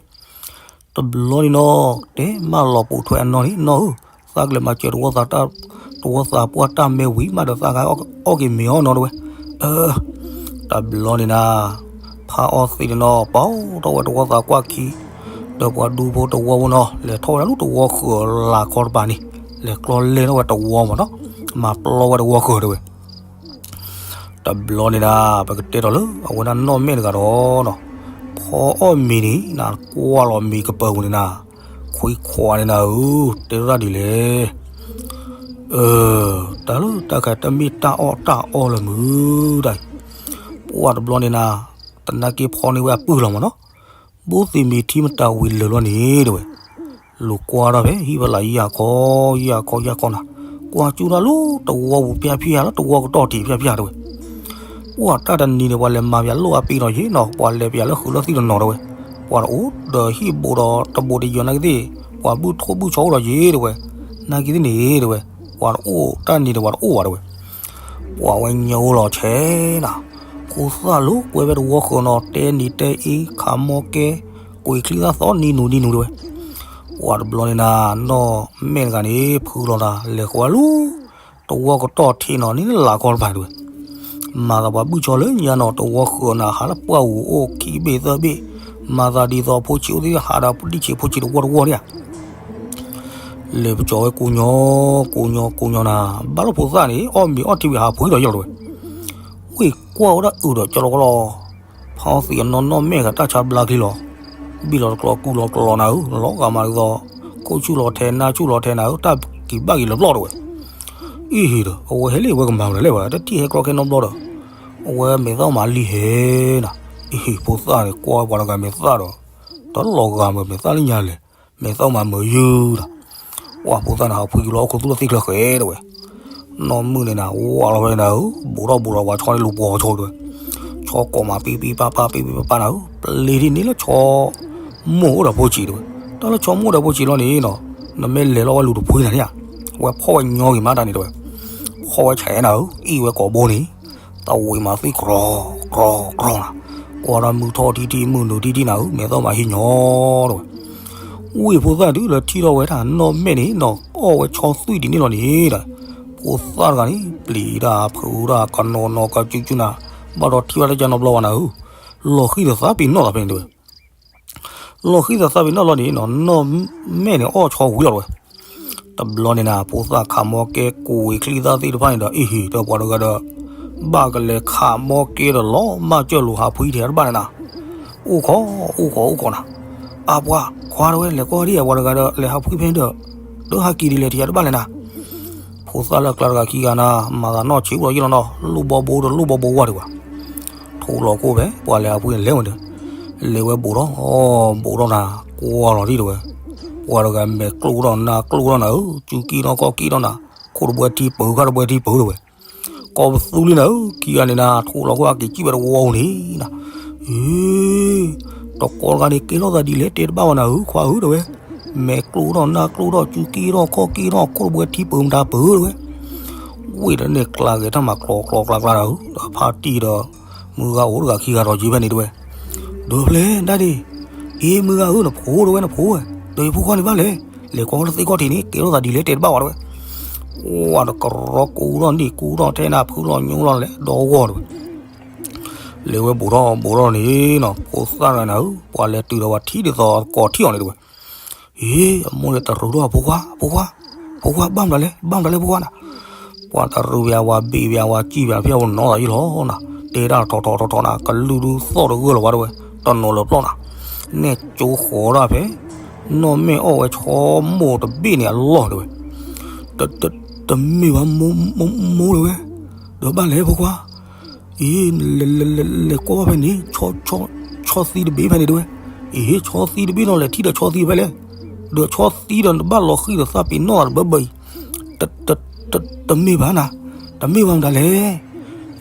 တဘျီန့ၣ်နီၤ တဲမးလီၤပိာ်ထွဲအနီၢ်န့ၣ် နီၢ်ဧၢ, သးကလဲၤမၤစၢၤတဝီသးပှၢ်တၢ်မ့ၢ်ဝံၤမးဒီးသးဂၤအီၣ်က့ၤမ့ၤအီၣ်နီၤတဝဲ, အၢ, တဘျီန့ၣ်နၤ, ဖးအီၣ်သ့ၣ်န့ၣ်နီၤ ပာ်ထီၣ်ဝဲတဝီသးကွၢ်ခံ, ဒီးပှၤဒူဖိတဝီဖိနီၤ လဲၤထီၣ်ဝဲဒၣ်လၢတဝီဃုာ်လၤခီတပၤန့ၣ်, လဲၤကျီလဲၢ်ထီၣ်ဝဲတဝီမးနီၤ, မၤပျီဝဲတဝီဃုာ်တဝဲ တဘျီန့ၣ်နၤ ပကတဲထီၣ်လၢအဝဲဒၣ်နီၢ်မဲာ်တဂၤဒီးနီၤ, ဖီအီၣ်မ့ၤန့ၣ်နၤ ကွၢ်လီၤမ့ၤကပၢၤပူၤန့ၣ်နၤ, ခွံခွါန့ၣ်နၤဧၢ, တဲထီၣ်တၢ်ဒ်လဲၣ်, အၢ, တၢ်လၢတၢ်ခါတမ့ၢ်တၢ်အီၣ်တၢ်အီလၢမုာ်ဒၣ်, ပှၤတဘျီန့ၣ်နၤ, တနာ်က့ဖီန့ၢ်ဝဲအပုၢ်လီၤမးနီၤ, ဘိသ့ၣ်မ့ၢ်ထံမတၤဝံၤလၢာ်လီၤန့ၣ်တဝဲ လူၤကွၢ်ထီၣ်ဖဲဟံၣ်ဖီလာ်ယၤခီ, ယၤခီယၤခီနၤ, ကွၢ်ကၠူၣ်တၢ်လၢတဝီပူၤဖၠၣ်ဖၠၣ် လၢတဝီကတီၢ်ထံးဖၠၣ်ဖၠၣ်တဝဲ, ပှၤတၢ်တနံၤန့ၣ် ပှၤလဲၤမၤပၠးလိၣ်အပ့ၤဒီးယ့ၢ်နီၤ, ပှၤလဲၤပၠးလၢဃုာ်လၢသံၣ်တနီၤတဝဲ, ပှၤတအိၣ်ဒီးဟံၣ်ဘိဒီးတဘိးတယၢၤနာ်က့သ့ၣ်, ပှၤဘုၣ်ထိၣ်ဘုၣ်ဆီအိၣ်ဒီးယ့ၢ်တဝဲ, နာ်က့သ့ၣ်န့ၣ်တဝဲ, ပှၤတအိၣ်တၢ်နံၤဒီးပှၤတအိၣ်ဘၣ်တဝဲ ပှၤဝဲညိလီၤဆဲးနၤ, ဖိသၣ်လိာ်ကွဲဖဲတဝီဃုာ်နီၤ, တဲနံၤတဲအ့ ခးမီကဲ, ကွံာ်ချံသၣ်သီနံၤနူၤနံၤနူၤတဝဲ, ပှၤတဘျီန့ၣ်နၤ, နီၢ်မဲာ်တဂၤန့ၣ် ဖုလီၤနၤ လဲၤဃီၤဝဲလၢ တဝီကတီၢ်ထံးနီၤ န့ၣ်လၢ်ခီတပၤတဝဲ, မၤသးပှၤဘုၣ်ဆီလၢညါနီၤ တဝီဃုာ်နၤ ဟးလၢပှၢ်ပူၤအိၣ်ခံဘ့ၣ်သၢဘ့ၣ်, မၤသးဒ်သိးဖိဆံးအိၣ်သ့ၣ်ဟးဒီးဒံၣ်ဆံးဖိဆံးတဝီတဝီန့ၣ်ဧါ လဲၤပကၠီၤဝဲကိညီ, ကိညီကိညီနၤ, ဘၣ်လီၢ်ဖိသၣ်န့ၣ် အီၣ်မ့ၤအီၣ်ထံဝံၤဟးဖှံဒီးယလီၤတဝဲ, ဝ့ၢ်ကွၢ်ဝဲဒၣ်အုးဒီးကၠီလီၤကလီ, ဖးအီၣ်သံးအနီၢ်နီၢ်မဲာ်ဂၤ တၢ်ဆါဘျါချံလီၤ, ဘံၣ်လီၤတကျိၤကူလီၤကျိၤနၤဧၢ, လီၤဂာ်မးဒ်သိး ခိၣ်ဆူၣ်လီၤထဲနါဆူၣ်လီၤထဲနၤဧၢ, တၢ်က့ၤဘၣ်က့ၤလီၤပျီၢ်တဝဲ, အံၤဒီး အဝဲဟဲလံ အဝဲကမၤမနုၤလဲၣ်ဝဲ တထံၣ်ဟဲကျီခဲနီတဘျီဒီး အဝဲမဲာ်သၣ်မၤလံဟဲနၤ, အံၤဖိသၣ်န့ၣ် ကွၢ်ဝဲပှၤတဂၤမဲာ်သၣ်ဒီး တလီၤဂာ်မး မဲာ်သၣ်လၢညါလဲၣ်, မဲာ်သၣ်မၤမုာ်ယုၢ်ဒီး ပှၤဖိသၣ်န့ၣ် ဟးဖှံက့ၤလီၤဟီၣ်ခိၣ်သူၣ်လီၤသ့ၣ်ချၢဃဲတဲဝဲ, နီၢ်မုၣ်န့ၣ်နၤ ဝးလီၤဖဲန့ၣ်နၤဧၢ, ဘူးထီၣ်ဘူးထီၣ်ဝဲဆီန့ၣ်လူၤပှီၤဆီတဲဝဲ, ဆီကိးမးပံပံပၢ်ပၢ်ပံပံပၢ်ပၢ်နၤဧၢ, ပျ့ၤဒ်န့ၣ်လၢဆီမိၢ်အိၣ်ဒီးဖိဆံးတဲဝဲ, တၢ်လၢဆီမိၢ်အိၣ်ဒီးဖိဆံးလီၤန့ၣ်နီၤ, နမ့ၢ်လဲၤလီၤဝဲလူၤတဖှံနၤန့ၣ်ဧါ, ဝဲဖီၣ်ဝဲညီဂ့ၤမးတၢ်န့ၣ်တဲဝဲ, ဖီၣ်ဝဲဆဲးနၤဧၢ, အံၣ်ဝဲကိးဘိန့ၣ်, တၢ်ဝံၤမးသံၣ်ကြီကြီကြီနၤ, ကွၢ်ဒီးမုၢ်ထီၣ်ထံထံမုၢ်နုာ်ထံထံနၤဧၢ, မဲာ်သီၣ်မးဟံးညီတဲဝဲ ဝံၤဖိသၣ်ဒုးလၢထံၣ်ထီၣ်ဝဲဒၣ်နီၢ်မဲာ်န့ၣ်နီၤ အီၣ်ဝဲဆီသွံၣ်ဒ်န့ၣ်လီၤန့ၣ်ဒီး, ဖိသၣ်တဂၤန့ၣ် ပျံၤတၢ်ဖုးတၢ်ကနီၤနီၤကစုကစုနၤ, ဘၣ်ဒီးထံၣ်ဝဲတၢ်ကၢနီတဘျီဘၣ်နၤဧၢ, လီၤဃံၤဒီးသးပ့ၤနီၣ်သးဖဲန့ၣ်တဲဝဲ, လီၤဃံၤဒီးသးပ့ၤနီၣ်လီၤန့ၣ်နီၤ နီၢ်မဲာ်န့ၣ်အီၣ်ဆီဝံၤလီၤတဲဝဲ တဘျီန့ၣ်နၤ ဖိသၣ်ခးမီကဲကူးဝံၤချံသၣ်သ့ၣ်တဖၣ်န့ၣ်ဒီး အ့ဟ့ၣ် ဒီးပှၤတဂၤဒီး ဘၣ်ကလဲၤခးမီကဲဒီးလီၤမၢ်ကၢၢ်လိာ်ဟးဖှံထဲတဘၣ်န့ၣ်နၤ, အိၣ်ခိး အိၣ်ခိး အိၣ်ခိးနၤ, အပှၤခွါတဲဝဲ လဲၤကွၢ်ဒ်အံၤ ပှၤတဂၤဒီး လဲၤဟးဖှံဖဲန့ၣ်ဒီး ဒီးဟးက့ၤဒ်လဲၣ်ထဲတဘၣ်လဲၣ်နၤ ဖိသၣ်လၢအကျါတဂၤခံဂၤနၤ မၤသးနီၢ်ဆံးအိၣ်ဒီးယ့ၢ်လီၤနီၤ လိၣ်ဘီဘိဒီးလိၣ်ဘီဘိဝဲဒံးဘၣ်, ထိၣ်လီၤခိၣ်ဖဲ ပှၤလဲၤဟးဖှံန့ၣ်လဲၤဝဲဒီး, လဲၤဝဲဘူးထီၣ် ဘူးထီၣ်နၤ ကွၢ်လီၤဒံးတဲဝဲ, ပှၤတဂၤမဲာ်ကျိၣ်ထီၣ်နါကျိၣ်ထီၣ်နၤဧၢ, စုကံထီၣ်ခီၣ်ကံထီၣ်နၤ, ခိၣ်တဘှဲထံပၢၤ ခါတဘှဲထံပၢၤတဲဝဲ, ကိးပသူလံနၤဧၢ, ခံဂၤန့ၣ်နၤ ထိၣ်လီၤခိၣ်အက့ၤစံၣ်ဝဲတဝီဧိၤန့ၣ်နၤ, အ့ တကီတဂၤန့ၣ် ကဲထီၣ်သးဒ်လဲၣ်တဲတဘၣ်ဘၣ်နၤဧၢ ခွါဧၢတဲဝဲ, မဲာ်ကျိၣ်ထီၣ်နါကျိၣ်ထီၣ် စုကံထီၣ်ခီၣ်ကံထီၣ် ခိၣ်တဘှဲထံပၢၤမတၤပၢၤတဲဝဲ, ဝံၤဒီးန့ၣ်ကျါဂဲၤတၢ်မၤကျီကျီကျါကျါနၤဧၢ, ဒီးဖါတံၢ်ဒီး မုၢ်ဂၤအိၣ်တဂၤခံဂၤဒီးက့ၤဖဲန့ၣ်တဲဝဲ, ဒီးဖျဲၣ်ဒၣ်ဒ့ၣ်, အ့ မုၢ်ဂၤဧၢ နဖိတဲဝဲ နဖိဝဲ, ဒီးယဖိခွါန့ၣ်ဘၣ်လဲၣ်, လဲၤကွၢ်လၢသ့ၣ်ခီၣ်ထံးန့ၣ် ကဲထီၣ်သးဒ်လဲၣ်တဲတဘၣ်ဝဲတဲဝဲ, ဝၤတကရီကူထီၣ်နံၣ်ကူထီၣ်ထဲနၤ ဖုလီၤညိလီၤလဲၤဒီဂီၢ်တဲဝဲ လဲၤဝဲဘူးထီၣ်ဘူးထီၣ်န့ၣ်နီၤ ဖိသၣ်တဂၤနၤဧၢ ပှၤလဲၤတုၤဒီးဝဲထံၣ်ဒ်သိးကိးထံၣ်အီၤန့ၣ်တဲဝဲ, အ့ အမိၢ်န့ၣ်တရူးထီၣ် ဖိခွါ ဖိခွါ, ဖိခွါ ဘၣ်မတၤလဲၣ် ဘၣ်မတၤလဲၣ်ဖိခွါနၤ, ပှၤတရူးဝဲဝၤဘ့ၣ်ဝဲဝၤစံၣ်ဝဲဖဲအဝဲနီၢ်သးယ့ၢ်လီၤနၤ, တဲတၢ်ထီထီထီထီနၤ ကလုၢ်ဒုးသီၣ်တဂၢၢ်လီၤဝဲတဲဝဲ, တနီၤလၢပျီနၤ, နဲၣ်ကၠိဃီၤဒၣ်ဖဲ နီၢ်မဲာ်အီၣ်ဝဲဆီမိၢ်တဘ့ၣ်န့ၣ်အလီၢ်တဲဝဲ, တ တ တမ့ၢ်ဘၣ် မိၢ် မိၢ် မိၢ်တဲဝဲ, ဒီးဘၣ်လဲၣ်ဖိခွါ, အ့ လဲၤ လဲၤ လဲၤ လဲၤကွၢ်ဘၣ်ဖဲန့ၣ် ဆီ ဆီ ဆီသံတဘ့ၣ်ဖဲန့ၣ်တဲဝဲ, အ့ ဆီသံတဘ့ၣ်နီၤ လဲၤထံၣ်ဒီးဆီသံဖဲလဲၣ်, ဒီးဆီသံဒီးနဘၣ်လီၤဃံၤဒီးသးပ့ၤနီၣ်သးတဘၢဘၢအံၤ, တ တ တ တမ့ၢ်ဘၣ်နၤ, တမ့ၢ်ဘၣ်မတၤလဲၣ်,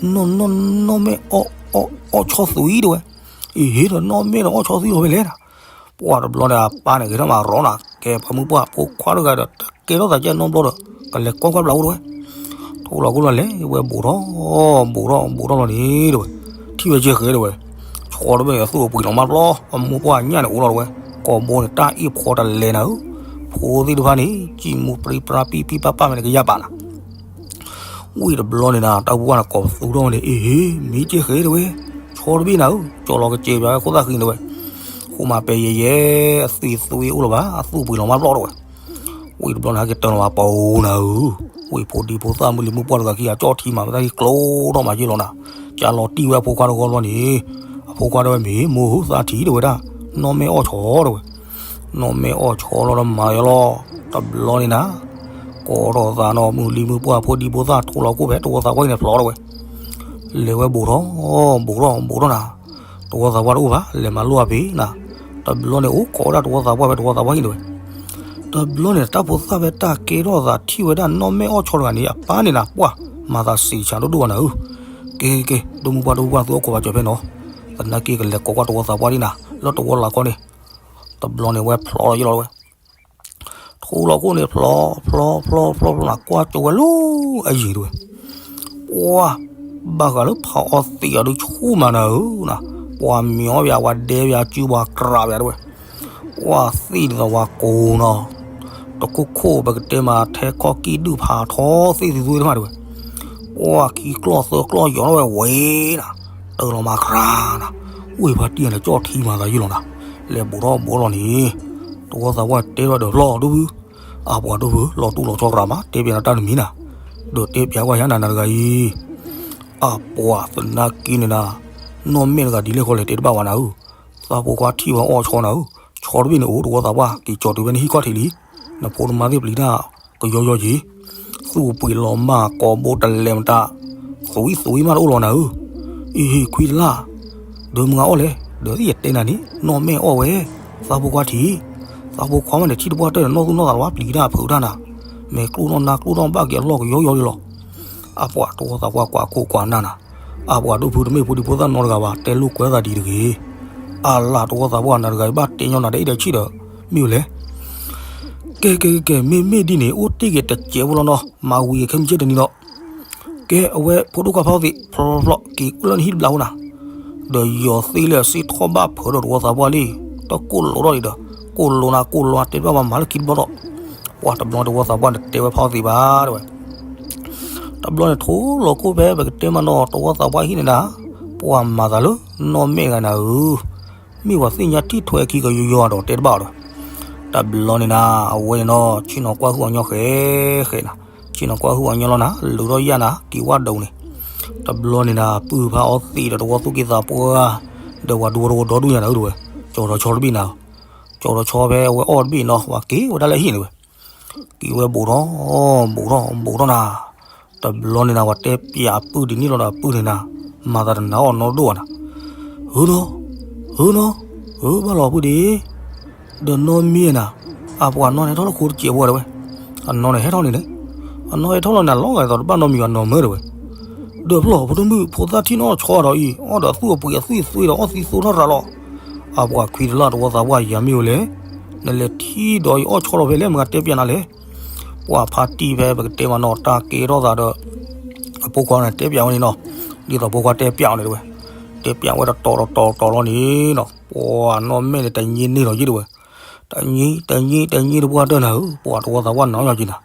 နီၢ် နီၢ် နီၢ်မဲာ်အီၣ် အီၣ် အီၣ်ဆီသွံၣ်တဲဝဲ, အ့ ဒီးနီၢ်မဲာ်ဒီးအီၣ်ဆီသွံၣ်လီၤဖဲလဲၣ်နၤ ပှၤတဘျီန့ၣ် အပၢ်န့ၣ်ဂဲၤထီၣ်မၤရီနၤ ကဲပှၤမုၢ်ပှၢ်ဖိခွါတဂၤဒီး တကဲထီၣ်သးကဲနီတဘျီဒီး ကလဲၤကွၢ်ကွၢ်ဘျးအိၣ်တဲဝဲ, ထိၣ်လီၤခိၣ်လီၤလဲၤဝဲဘူးထီၣ် ဘူးထီၣ် ဘူးထီၣ်လီၤန့ၣ်တဲဝဲ, ထံၣ်ဝဲကဲဃဲတဲဝဲ, ဆီတဘ့ၣ်န့ၣ် အသူၣ်အပှ့ၤလီၤမးပျီ အမိၢ်ပှၢ်ညၣ်န့ၣ်အိၣ်လီၤတဲဝဲ, ကိာ်ဘိန့ၣ် တၢ်အ့ၣ်ဖှီတလဲၤနၤဧၢ, ဖိသ့ၣ်တဖၣ်န့ၣ် စံၣ်မူပြံပြါပံပံပၢ်ပၢ်မ့ၢ်န့ၣ် ကယၢ်ပာ်နၤ ဝံၤတဘျီန့ၣ်နၤ တၢ်ပှၢ်န့ၣ်ကိးပသူထီၣ်ဝဲန့ၣ် အ့ဟ့ မ့ၢ်ကဲဃဲတဲဝဲ, ဆီတဘ့ၣ်နၤဧၢ, ကၠီလီၤကစဲးပၠးဝဲခိၣ်သၣ်ဃံတဲဝဲ, ဃိမးပဲယဲယဲ, အသွံၣ်သွံၣ်အိၣ်လၢၤဘၣ်, အသူၣ်ပှ့ၤလီၤမးပျီတဲဝဲ, ဝံၤတဘျီန့ၣ် ဟဲက့ၤတၢ်လီၤမးပူၤနၤဧၢ, ဝံၤဖိဒံဖိသၣ်မုၢ်လံၤမုၢ်ပှၢ်တဂၤခံဂၤ ကၠီထံမးဝဲတၢ်လံကျိဒီးမးယ့ၢ်လီၤနၤ, ကၠီလီၤတံၢ်ဝဲအဖိခွါတဂီၢ်ဘျီန့ၣ်, အဖိခွါတဲဝဲမ့ၢ်မိၢ်ဧၢ သးထံၣ်တဲဝဲဒၣ်, နီၢ်မဲာ်အီၣ်ဆီတဲဝဲ နီၢ်မဲာ်အီၣ်ဆီလီၤဒီးမၤယလီၤ, တဘျီန့ၣ်နၤ, ကိးထီၣ်သးနီၢ်မုၢ်လံၤမုၢ်ပှၢ်ဖိဒံဖိသၣ်ထိၣ်လီၤခိၣ်ဖဲတဝီသးပှၢ်အံၤန့ၣ်ဖျိးတဲဝဲ, လဲၤဝဲဘူးထီၣ်, ဘူးထီၣ် ဘူးထီၣ်နၤ, တဝီသးပှၢ်တအိၣ်ဘၣ် လဲၤမၤလိအပ့ၤနၤ, တဘျီန့ၣ်အိၣ်ခိးဝဲဒၣ်တဝီသးပှၢ်ဖဲတဝီသးပှၢ်အံၤတဲဝဲ တဘျီန့ၣ် တၢ်ဖိသၣ်ဖဲတၢ်ကဲထီၣ်သးထံၣ်ဝဲဒၣ်နီၢ်မဲာ်အီၣ်ဆီတဂၤန့ၣ် အပၢ်န့ၣ်နၤ ပှၢ် မၤသးစံးဆၢဒိၣ်ဒိၣ်ဘၣ်နၤဧၢ, ကဲ ကဲ ကဲ ဒိၣ်မုၢ်ပှၢ်ဒိၣ်မုၢ်ပှၢ်သုအိၣ်ခိးဘၣ်စၢၤဖဲနီၤ, သနာ်က့ကလဲၤကိးကွၢ်တဝီသးပှၢ်ဒံနၤ, လၢတဝီလၢ်ကီန့ၣ်, တဘျီန့ၣ်ဝဲဖျိးလီၤယလီၤဝဲ ထိၣ်လီၤခိၣ်န့ၣ်ဖျိး ဖျိး ဖျိး ဖျိး ဖျိးနၤ ကွၢ်ကၠိဝဲလၢအယံၤတဲဝဲ, ပှၢ် ဘၣ်ဃးလၢဖးအီသံးအီၤဒုးဆူၣ်မးနၤဧၢနၤ, ပှၤမံၤအီၣ်ပၠး ပှၤဒဲပၠး စုပှၤကြးပၠးတဲဝဲ, ပှၢ်သံးဒ်သိးပှၤကိးနီၤ, တခိၣ်ခိၣ်ပကတဲမး ထဲခီၣ်ကံၣ်ဒုၣ်ဖးထီသ့ၣ်သ့ၣ်တဖၣ်တဲဝဲ, ပှၢ်ခံကျီၢ်သၢကျီၢ်ယီၤထီၣ်ဝဲဝဲနၤ, တၢ်လီၤမၤကြးနၤ, ဝ့ၢ်ဖါတံၢ်န့ၣ် ကၠီၣ်ထံမၤသးယုၢ်လီၤနၤ, လဲၤဘူးထီၣ်ဘူးထီၣ်လီၤန့ၣ်, တဝီသးပှၢ်တဲထီၣ်ဒီးဖျီဒိၣ်ဖု, အပှၤဒိၣ်ဖု လီၤတူၢ်လီၤဆီကြးမး တဲပၠးနၤတၢ်တမံၤနၤ, ဒီးတဲပၠးကွၢ်ယၤနၤနၤတဂၤအံၤ, အပှၤသနာ်က့န့ၣ်နၤ, နီၢ်မဲာ်တဂၤဒ်လဲၣ်ဃီလဲၣ်တဲတဘၣ်ဝဲနၤဧၢ, သးဖိခွါထံၣ်ဝဲအီၣ်ဆီနၤဧၢ, ဆီတဘ့ၣ်န့ၣ်အိၣ်တဝီသးပှၢ် က့ၤကၠီၤတုၤဖဲနဟံၣ်ခီၣ်ထံးလံ, နဖိနမါသ့ၣ်ပျံၤတၢ်ကယီယီက့ၤ, သူၣ်ပှ့ၤလီၤမၢ်ကိာ်ဘိတလဲၤမတၤ, သွံၣ်သွံၣ်မးတအိၣ်လီၤနၤဧၢ, အ့ဟ့ၣ်ခွံတလၢ်, ဒီးမုၢ်ဂၤအီၣ်လဲၣ်, ဒီးယတဲနၤန့ၣ် နီၢ်မဲာ်အီၣ်ဝဲ, သးဖိခွါထံၣ်, သ သးဖိခွါမးန့ၣ် ထံၣ်တပှၢ်တၢၢ်န့ၣ် နီၢ်သူၣ်နီၢ်သးလၢၤဘၣ် ပျံၤတၢ်ဖုးတၢ်နၤ, မဲာ်ကျိၣ်နီၢ်နါကျိၣ်နီၢ်ဘၣ်က့ၤအလီၢ်ကယီယီဒ်လီၤ. အပှၤတဝီသးပှၢ်ကွၢ်ခိၣ်ကွၢ်နၢ်နၤ, အပှၤဒိၣ်ဖုတမ့ၢ်ဖိဒံဖိသၣ်နီတဂၤဘၣ် တဲလိာ်ကွဲသးဒ်တဂ့ၤ. အလၢ်တဝီသးပှၢ်နၤတဂၤအံၤ ဘၣ်တဲညီနၤဒီးအ့ၣ်ဒီးဆံၣ်ဒီး မ့ၢ်ဝဲလဲၣ်. ကဲကဲကဲကဲ မ့မ့ၢ်ဒ်န့ၣ် အိၣ်တ့ၢ်က့ၤတစဲးဖိလီၤနီၤ, မၤဝံၤခဲမုၢ်ဆ့ၣ်တနံၤဒီး ကဲ အဝဲဖိဒိၣ်ခွါဖးအီၣ်သံး ဖျီဖျီဖျီ က့ၤကွံာ်လၢနဟံၣ်တဘျီဖိနၤ, ဒီးယီၤသ့လၢအစ့ထီၣ်ဘၣ်ဖၢဒီးတဝီသးပှၢ်လံ, တကိၣ်လိာ်ထီၣ်ဒံးဒီး ကိၣ်လိာ်နၤကိၣ်လိာ်နၤ တဲတဘၣ်မၤလၢခံတဘျီဒီး, ပှၤတဘျီတဝီသးပှၢ်န့ၣ်တဲဝဲဖးအီၣ်သံးဘၣ်တဲဝဲ တဘျီန့ၣ် ထိၣ်လီၤခိၣ်ဖဲပကတဲမးနီၤ တဝီသးပှၢ်ဟံၣ်န့ၣ်နၤ, ပှၤမၤသးလၢ နီၢ်မဲာ်ဂၤနၤဧၢ, မ့ၢ်ပှၤသ့ၣ်ညါထံၣ်ထွဲခံကယီယီဒီးတဲတဘၣ်အီၤဒီး, တဘျီန့ၣ်နၤ အဝဲန့ၣ်နီၤ ဆ့ၣ်နီၤကွၢ်ဟုၣ်အီၤညီဃဲဃဲနၤ, ဆ့ၣ်နီၤကွၢ်ဟုၣ်အီၤညီလီၤနၤ လုာ်ထီၣ်ယၣ်နၤ က့ၤဝၣ်ဒိးန့ၣ်, တဘျီန့ၣ်နၤ ပုၢ်ဖးအီၣ်သံးဒီးတဝီသူၣ်က့သးပှၢ်, ဒီးပှၤဒူဖိတဝီဒီဒူၣ်ညါနၤဧၢတဲဝဲ, ကၠီၤဒီးဆီတဘ့ၣ်နၤ ကၠီၤဒီးဆီဖဲအဝဲအီၣ်တဘ့ၣ်နီၤ ပှၤက့ၤဝဲဒၣ်လၢဟံၣ်န့ၣ်ဝဲ, က့ၤဝဲဘူးထီၣ် ဘူးထီၣ် ဘူးထီၣ်နၤ, တဘျီန့ၣ်နၤ ပှၤတဲပၠးအပုၢ်ဒ်န့ၣ်လီၤဒီးအပုၢ်န့ၣ်နၤ, မၤသးတနာ်အီၤနီတဒိၣ်ဘၣ်နၤ, ဟုနီၤ ဟုနီၤ ဟုဘၣ်လီၤပုၢ်ဒ့ ဒီးနီၢ်မ့ၢ်နၤ, အပှၤနီၢ်န့ၣ်ဟဲထီၣ်လၢခိတစဲးဖိတဲဝဲ, အနီၢ်န့ၣ်ဟဲထီၣ်န့ၣ်န့ၣ်, အနီၢ်ဟဲထီၣ်လီၤန့ၣ် လီၤဂာ်ဒ်သိးတဘၣ်နီတမံၤဘၣ်နီၢ်မၢတဲဝဲ, ဒီးဖျီၣ်ဖိတမုၣ်ဖိသၣ်ထံၣ်နီၢ်ဆီဒီးအံၤ အီၣ်ဒီးသူၣ်အပှ့ၤအသွံၣ်သွံဒီးအီၣ်သံသိထီၣ်ရၤလီၤ, အပှၤခွံတလၢ်တဝီသးပှၢ်ယၤမ့ၢ်ဝဲလဲၣ်, နလဲၤထံၣ်ဒီးအံၤအီၣ်ဆီဒီးဖဲလဲၣ် မတၤတဲပၠးနၤလဲၣ်, ပှၤဖါတံၢ်ဖဲပကတဲမးနီၤ တၢ်ကဲထီၣ်သးဒီး အဖိခွါန့ၣ်တဲပၠးဝဲန့ၣ်နီၤ, ဒ်သိးဖိခွါတဲပၠးအီၤန့ၣ်တဲဝဲ, တဲပၠးဝဲတတီၤတတီၤတတီၤလီၤန့ၣ်နီၤ, ပှၤနီၢ်မဲာ်န့ၣ်တညံးန့ၢ်လီၤယံၤတဲဝဲ, တညံး တညံး တညံးတပှၢ်တၢၢ်နၤဧၢ, ပှၤတဝီသးပှၢ်နၤအီၣ်ညီက့ၤနၤ,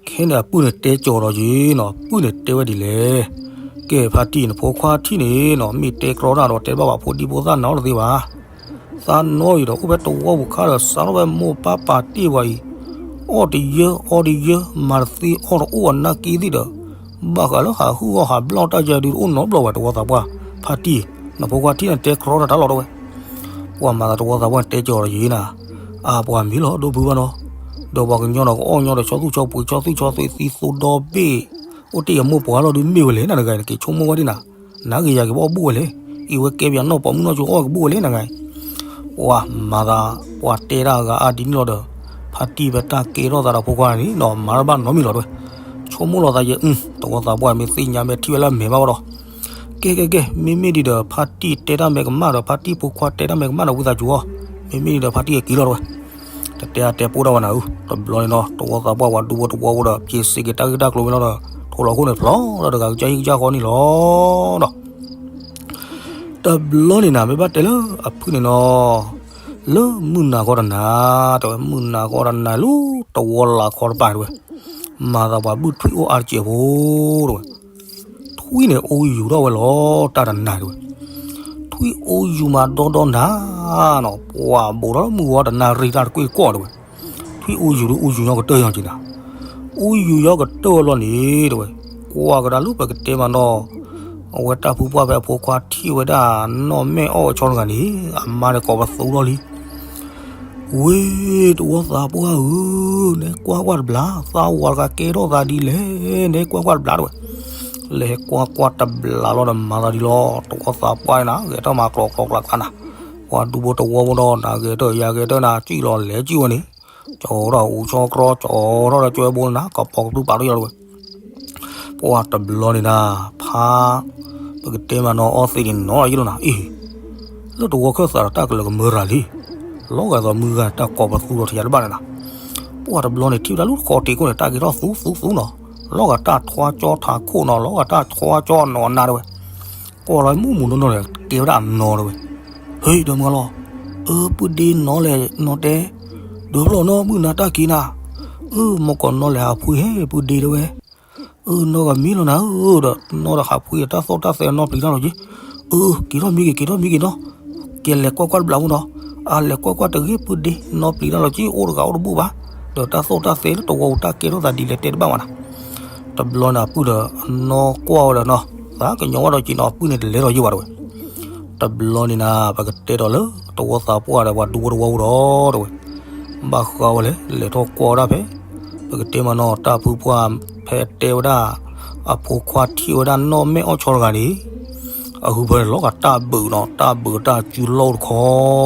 ခဲန့ၣ်အပုၢ်န့ၣ်တဲကၠီၤဒီးယံၤနီၤ, ပုၢ်န့ၣ်တဲဝဲဒ်လဲၣ်, ကဲဖါတံၢ် နဖိခွါထံၣ်န့ၣ်နီၤ မ့ၢ်တဲကြီတၢ်ဒီးတဲဘၣ်ဘၣ် ဖိဒံဖိသၣ်နၤအီၣ်တသ့ဘၣ် သးနီၢ်အံၤဒီးအိၣ်ဖဲတဝီပူၤခါဒီး စးထီၣ်ဖဲမိၢ်ပၢ်ပာ်တ့ၢ်ဝဲအံၤ, အီၣ်တယၢ အီတယၢ မၤတသ့အီၣ်တအိၣ်အနၢ်က့သ့ၣ်ဒီး, ဘၣ်ဃးလၢဟးဟုၣ်အီၣ်ဟးဘျီၣ်တၢ်ယၤဒုးတအိၣ်နီတဘျီဝဲ တဝီသးပှၢ်, ဖါတံၢ်, နဖိခွါထံၣ်န့ၣ်တဲကြီတၢ်တၢ်လီၤတဲဝဲ, ပှၤမၤသးတဝီသးပှၢ်န့ၣ်တဲကၠီၤဒီးယံၤနၤ, အါပှၤမ့ၢ်လီၤဒိၣ်ဖုဘၣ်နီၤ, ဒီးပှၤကညီဒီးကအီၣ်ညီဒီးဆီသူၣ်ဆီပှ့ၤ ဆီသူၣ်ဆီသွ့သံသိဒီဘ့ၣ်, အိၣ်တ့ၢ်အမိၢ်ပှၢ်လီၤဒုးမ့ၢ်ဝဲလဲၣ် နတဂၤအံၤ နက့ၤဆိကမိၣ်ဝဲဒ်နၤ, နဂ့ၤယၤက့ၤဘၣ်အိၣ်ဘူးဝဲလဲၣ်, အံၤဝဲကဲပယီၤနီၢ်ပိာ်မုၣ်နီၢ်ကၠိအီၣ်ကဘူးဝဲလဲၣ် နဂၤအံၤ, ပှၤမၤသး, ပှၤတဲတၢ်အဂၤအါဒ်န့ၣ်လီၤဒီး, ဖါတံၢ်ဖဲတၢ်ကဲထီၣ်သးဒီးဖိခွါန့ၣ်နီၤ မၤတဘၣ်နီတမံၤလီၤတဲဝဲ, ဆိကမိၣ်လီၤသးယဲ, တဝီသးပှၢ်မ့ၢ်သ့ၣ်ညါမ့ၢ်ထံၣ်ဝဲလၢအမဲာ်ဘၣ်ဝဲဒီး, ကဲကဲကဲ မ့မ့ၢ်ဒ်ဒီး ဖါတံၢ်တဲတၢ်မဲာ်ကမၣ်ဒီး ဖါတံၢ်ဖိခွါတဲတၢ်မဲာ်ကမၣ်ဒီးဝံသးစူၤအီၤ, မ့မ့ၢ်ဒ်ဒီးဖါတံၢ်က့ၤလီၤတဲဝဲ, တတဲအါတဲပိၢ်တၢ်ဝဲနၤဧၢ, တဘျီန့ၣ်နီၤ တဝီသးပှၢ်ပှၤဒူဖိတဝီဖိဒီး က့ၤစ့ၢ်ကီးတၢ်ဂ့ၢ်တၢ်ကျိၤဝဲလီၤဒီး, ထိၣ်လီၤခိၣ်န့ၣ်ဖျီဒီးတဂၤကစၢ်ဟံၣ်ကစၢ်ဃီန့ၣ်လီၤဒီး တဘျီန့ၣ်နၤ မ့ၢ်ဘၣ်တဲလၢအဖုၣ်န့ၣ်နီၤ, လၢမုၢ်နၤခီတနၤ, တဲဝဲ မုၢ်နၤခီတနၤလၢတဝီလးခီတပၤတဲဝဲ, မၤသးပှၤဘုၣ်ထွံၣ်အိၣ်အါတစဲးဖိတဲဝဲ, ထွံၣ်န့ၣ်အိၣ်ယူၤထီၣ်ဝဲလီၤတၢ်တနၤတဲဝဲ, ထွံၣ်အိၣ်ယူၤမးဒီဒီနၤနီၤ, ပှၤဘူးထီၣ်လၢမုၢ်ဂီၤတနၣ်ရံၣ်တၢ်တကွ့ၢ်တကွီၢ်တဲဝဲ, ထွံၣ်အိၣ်ယူၤဒုးအိၣ်ယူၤညီကတၢၢ်ညီက့ၤနၤ, အိၣ်ယူၤညီကတၢၢ်ဝဲလီၤန့ၣ်တဲဝဲ, ကွၢ်ကဒါလၢပကတဲမးနီၤ, အဝဲတၢ်ဖုပှၢ်ဖဲအဖိခွါထံၣ်ဝဲဒၣ်နီၢ်မဲာ်အီၣ်ဝဲဆီတဂၤန့ၣ် အမါန့ၣ်ကိးပသူထီၣ်လံ ဝ့ၢ် တဝီသးပှၢ်ဧၢ, နဲကွၢ်ကွၢ်တဘျီ, သးဝးတဂၤကဲထီၣ်သးဒ်လဲၣ်, နဲကွၢ်ကွၢ်တဘျီတဲဝဲ, လဲၤကွၢ်ကွၢ်တဘျီလီၤဒီးမၤသးဒ်လီၤ, တဝီသးပှၢ်နၤ ဂဲၤထီၣ်မၤကျိးကျိးကျါကျါနၤ, ပှၤဒူဖိတဝီဖိဒီးနၤ ဂဲၤတၢၢ်ယၤဂဲၤတၢၢ်နၤ စံၣ်လီၤလဲၤစံၣ်ဝဲန့ၣ်, ကၠီထီၣ်အူဆီကြီ ကၠီထီၣ်ဒီးကၠီဘိနၤ ကပီၤကပြုၢ်ပာ်ထီၣ်ယီၤတဲဝဲ ပှၤတဘျီန့ၣ်နၤ, ဖါ, ပကတဲမးနီၤ အီသံးန့ၣ်နီၤယလီၤနၤ, အ့ၣ်, လၢတဝီခၢၣ်သးဒီးတၢ်ကလၢာ်ကမၢရၤလံ, လီၤဂာ်သိးမုၢ်ဂၤတၢ်ကိးပသူထီၣ်ထံးယၤတဘၣ်န့ၣ်နၤ, ပှၤတဘျီန့ၣ်ထံၣ်ဝဲဒၣ်လၢတခီတ့ၢ်ခိၣ်န့ၣ် တၢ်ကဲထီၣ်သူသူသူနီၤ, လီၤဂာ်တၢ်ထွါကၠီထးခိၣ်နီၤ လီၤဂာ်တၢ်ထွါကၠီနီၤနၤတဲဝဲ ကွၢ်လီၤမုၢ်မူနီၢ်နီၢ်န့ၣ် ကဲဝဲဒၣ်အနီၢ်တဲဝဲ, ဟ့ၣ်ဒီးမုၢ်ဂၤလီၤ, အၢ ပုၢ်ဒ့နီၢ်လဲၣ်နီၢ်တဲ, ဒုးဖျီၣ်နီၢ်မုၢ်နၤတၢ်က့ၤနၤ, အၢ မ့ၢ်ကီးနီၢ်လဲၣ်ဟးဖှံဟ့ၣ်ပုၢ်ဒ့တဲဝဲ, အၢ နီၢ်ဂၤမံလီၤနၤဧၢ, ဒီးနီၢ်ဒီးဟးဖှံဒီးတၢ်သီၣ်တၢ်သဲနီၢ်ပျံၤတၢ်လီၤက့ၤ, အၢ က့ၤထီၣ်မံက့ၤ က့ၤထီၣ်မံက့ၤနီၢ်, ကလဲၤကွၢ်ကွၢ်တဘျီဖိနီၤ, အလဲၤကွၢ်ကွၢ်တဂ့ၤ ပုၢ်ဒ့ နီၢ်ပျံၤတၢ်လီၤက့ၤ အိၣ်တဂၤအိၣ်တဘူၣ်ဘၣ်, ဒီးတၢ်သီၣ်တၢ်သဲလၢတဝီပူၤတၢ်ကဲထီၣ်သးဒ်လဲၣ်တဲတဘၣ်မးနၤ တဘျီန့ၣ်အပုၢ်ဒီး နီၢ်ကွၢ်ဝဲဒီးနီၤ, သးကညီၤဝဲဒီးက့ၤနီၤ အပုၢ်န့ၣ်တလဲၤဒီးယိၣ်ဘၣ်တဲဝဲ, တဘျီန့ၣ်နၤ ပကတဲဒီးလၢတဝီသးပှၢ်ဒီးပှၤဒူဖိတဝီဖိဒီးတဲဝဲ, ဘၣ်ဃးဝဲလဲၣ် လဲၤထီၣ်ကွၢ်ဝဲဒၣ်ဖဲ ပကတဲမးနီၤ တၢ်ဖုပှၢ်ဖဲတဲဝဲဒၣ် အဖိခွါထံၣ်ဝဲဒၣ်နီၢ်မဲာ်အီၣ်ဆီတဂၤန့ၣ် အဟူဖဲန့ၣ်လီၤဂာ်တၢ်ဘုးနီၤ တၢ်ဘုးတၢ်စုလီၢ်တခီ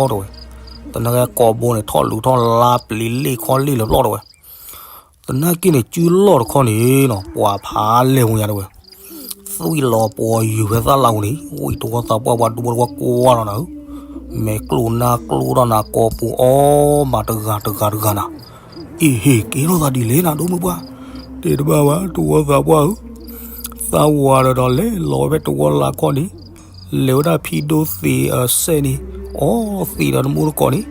တဲဝဲ, သနာ်က့ကိးဘိန့ၣ် ထီၣ်လူၤထီၣ်လါပျံၤလ့ၣ်ခီလ့ၣ်လၢၤပျီတဲဝဲ, သနာ်က့န့ၣ် စုလီၢ်တခီန့ၣ်နီၤ ပှၤဖးလဲၢ်ဝဲညါတဲဝဲ, သွံၣ်လီၤပှီၤယုာ်ဖဲသၣ်လါပူၤန့ၣ် ဝံၤတဝီသးပှၢ်ပှၤဒူဖိတဝီကွၢ်လီၤနၤဧၢ, မဲာ်ကျိၣ်နါကျိၣ်ထီၣ်နၤ ကိာ်ပူၤအီၣ်မးတဂၤတဂၤတဂၤနၤ, အ့ဟ့ၣ် ကဲထီၣ်သးဒ်လဲၣ်နၤ ဒိၣ်မုၢ်ပှၢ်, တဲတဘၣ်ဘၣ် တဝီသးပှၢ်ဧၢ, သးဝးဒီးဒီးလဲၤလီၤဝဲဖဲတဝီလါခီန့ၣ်, လဲၤဝဲဒၣ်ဖံဒိသ့ၣ်အစဲးန့ၣ်, အီသံးဒီးနမိၢ်တကိးန့ၣ်,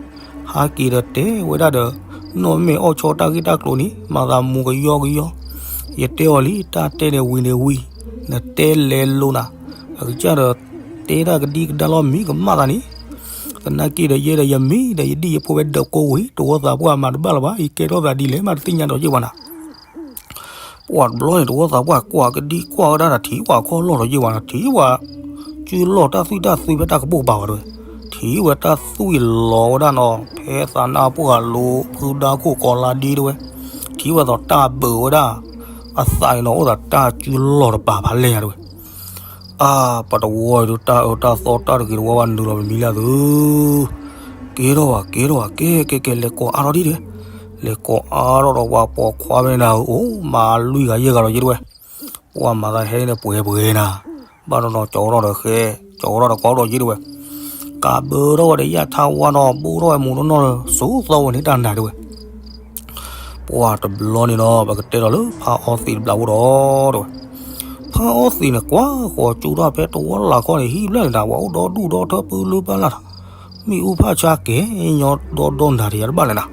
ဟးက့ၤဒီးတဲဝဲဒၣ်ဒီး, နီၢ်မ့ၢ်အီၣ်ဆီတၢ်ဂ့ၢ်တၢ်ကျိၤန့ၣ် မၤသးမူကယီကယီ, ယတဲအီၤလံ တၢ်တဲန့ၣ်ဝံၤန့ၣ်ဝံၤ, နတဲလဲၤလိာ်နၤ, အကစၢ်ဒီး တဲတၢ်ကဒံကဒါလီၤမံကမၣ်သးန့ၣ်, သနာ်က့ဒီးယဲဒီးယမံၤဒီးယဒံၣ်ယဖိဝဲဒီးကိးဝံၤ တဝီသးပှၢ်မၤတဘၣ်လၢၤဘၣ် ယကဲထီၣ်သးဒ်လဲၣ်မးတသ့ၣ်ညါဒီးယ့ၢ်ဝဲနၤ ပှၤတဘျီန့ၣ် တဝီသးပှၢ်ကွၢ်ကဒံကွၢ်ဝဲဒၣ်ဒီးထံၣ်ဝဲခီလီၢ်ဒီးယ့ၢ်ဝဲနၤ ထံၣ်ဝဲ, စုလီၢ်တၢ်သွံၣ်တၢ်သွံဖဲတၢ်ကပိာ်ကပၤဝဲတဲဝဲ, ထံၣ်ဝဲတၢ်သွံၣ်လီၤဝဲဒၣ်နီၤ ဖဲသးနၢ်ပှၢ်လိဖုဒါခိၣ်ကီၤလါဒ့တဲဝဲ, ထံၣ်ဝဲသိးတၢ်ဘၢးဝဲဒၣ်, အသးန့ၣ်နီၤ အိၣ်သးတၢ်စုလီၢ်တပၤဖးလဲၢ်ညါတဲဝဲ အါ ပတဝီအံၤဒုး တၢ်အၢတၢ်သီတၢ်တဂ့ၤတဝီဘၣ်နုာ်လီၤပမံၤလၢသု, ကဲထီၣ်ဘၣ် ကဲထီၣ်ဘၣ် ကဲ ကဲ ကဲ လဲၤကိးအါထီၣ်ဒ်လဲၣ်, လဲၤကိးအါထီၣ်ဒီးပှၤပိာ်ခွါဖဲန့ၣ်နၤဧၢ အိၣ်မၤလွံၢ်ဂၤယဲၢ်ဂၤဒီးယ့ၢ်တဲဝဲ, ပှၤမၤသးဟဲန့ၣ်ပှဲၤပှဲၤနၤ, ဘၣ်နီၤနီၤ ကၠီထီၣ်ဒီးဃဲ, ကၠီထီၣ်ဒီးကိးဒီးယ့ၢ်တဲဝဲ, ကးဘၢထီၣ်ဝဲဒီးယၣ်ထါဝါနီၤ ဘိထီၣ်ဝဲမူးတနီၣ်လၢ စူၤသီဝဲန့ၣ်တၢ်နၤတဲဝဲ ပှၤတဘျီန့ၣ်နီၤ ပကတဲဒီးလၢဖါအီသံးတဘျီဖိဒီး တဲဝဲ, ဖါအီသံးန့ၣ် ကွၢ်ဃီၤကၠိတၢ်ဖဲတဝီလၢ်ခီန့ၣ် ဟံၣ်ဘျဲၣ်န့ၣ်နၤ ပှၤအိၣ်ဒီဒူၣ်ဒီထၢပူၤလၢပၢ်လၢ်, မ့ၣ်အူဖးဆါကဲညီဒီဒီနၤတယၤတဘၣ်လဲၣ်နၤ,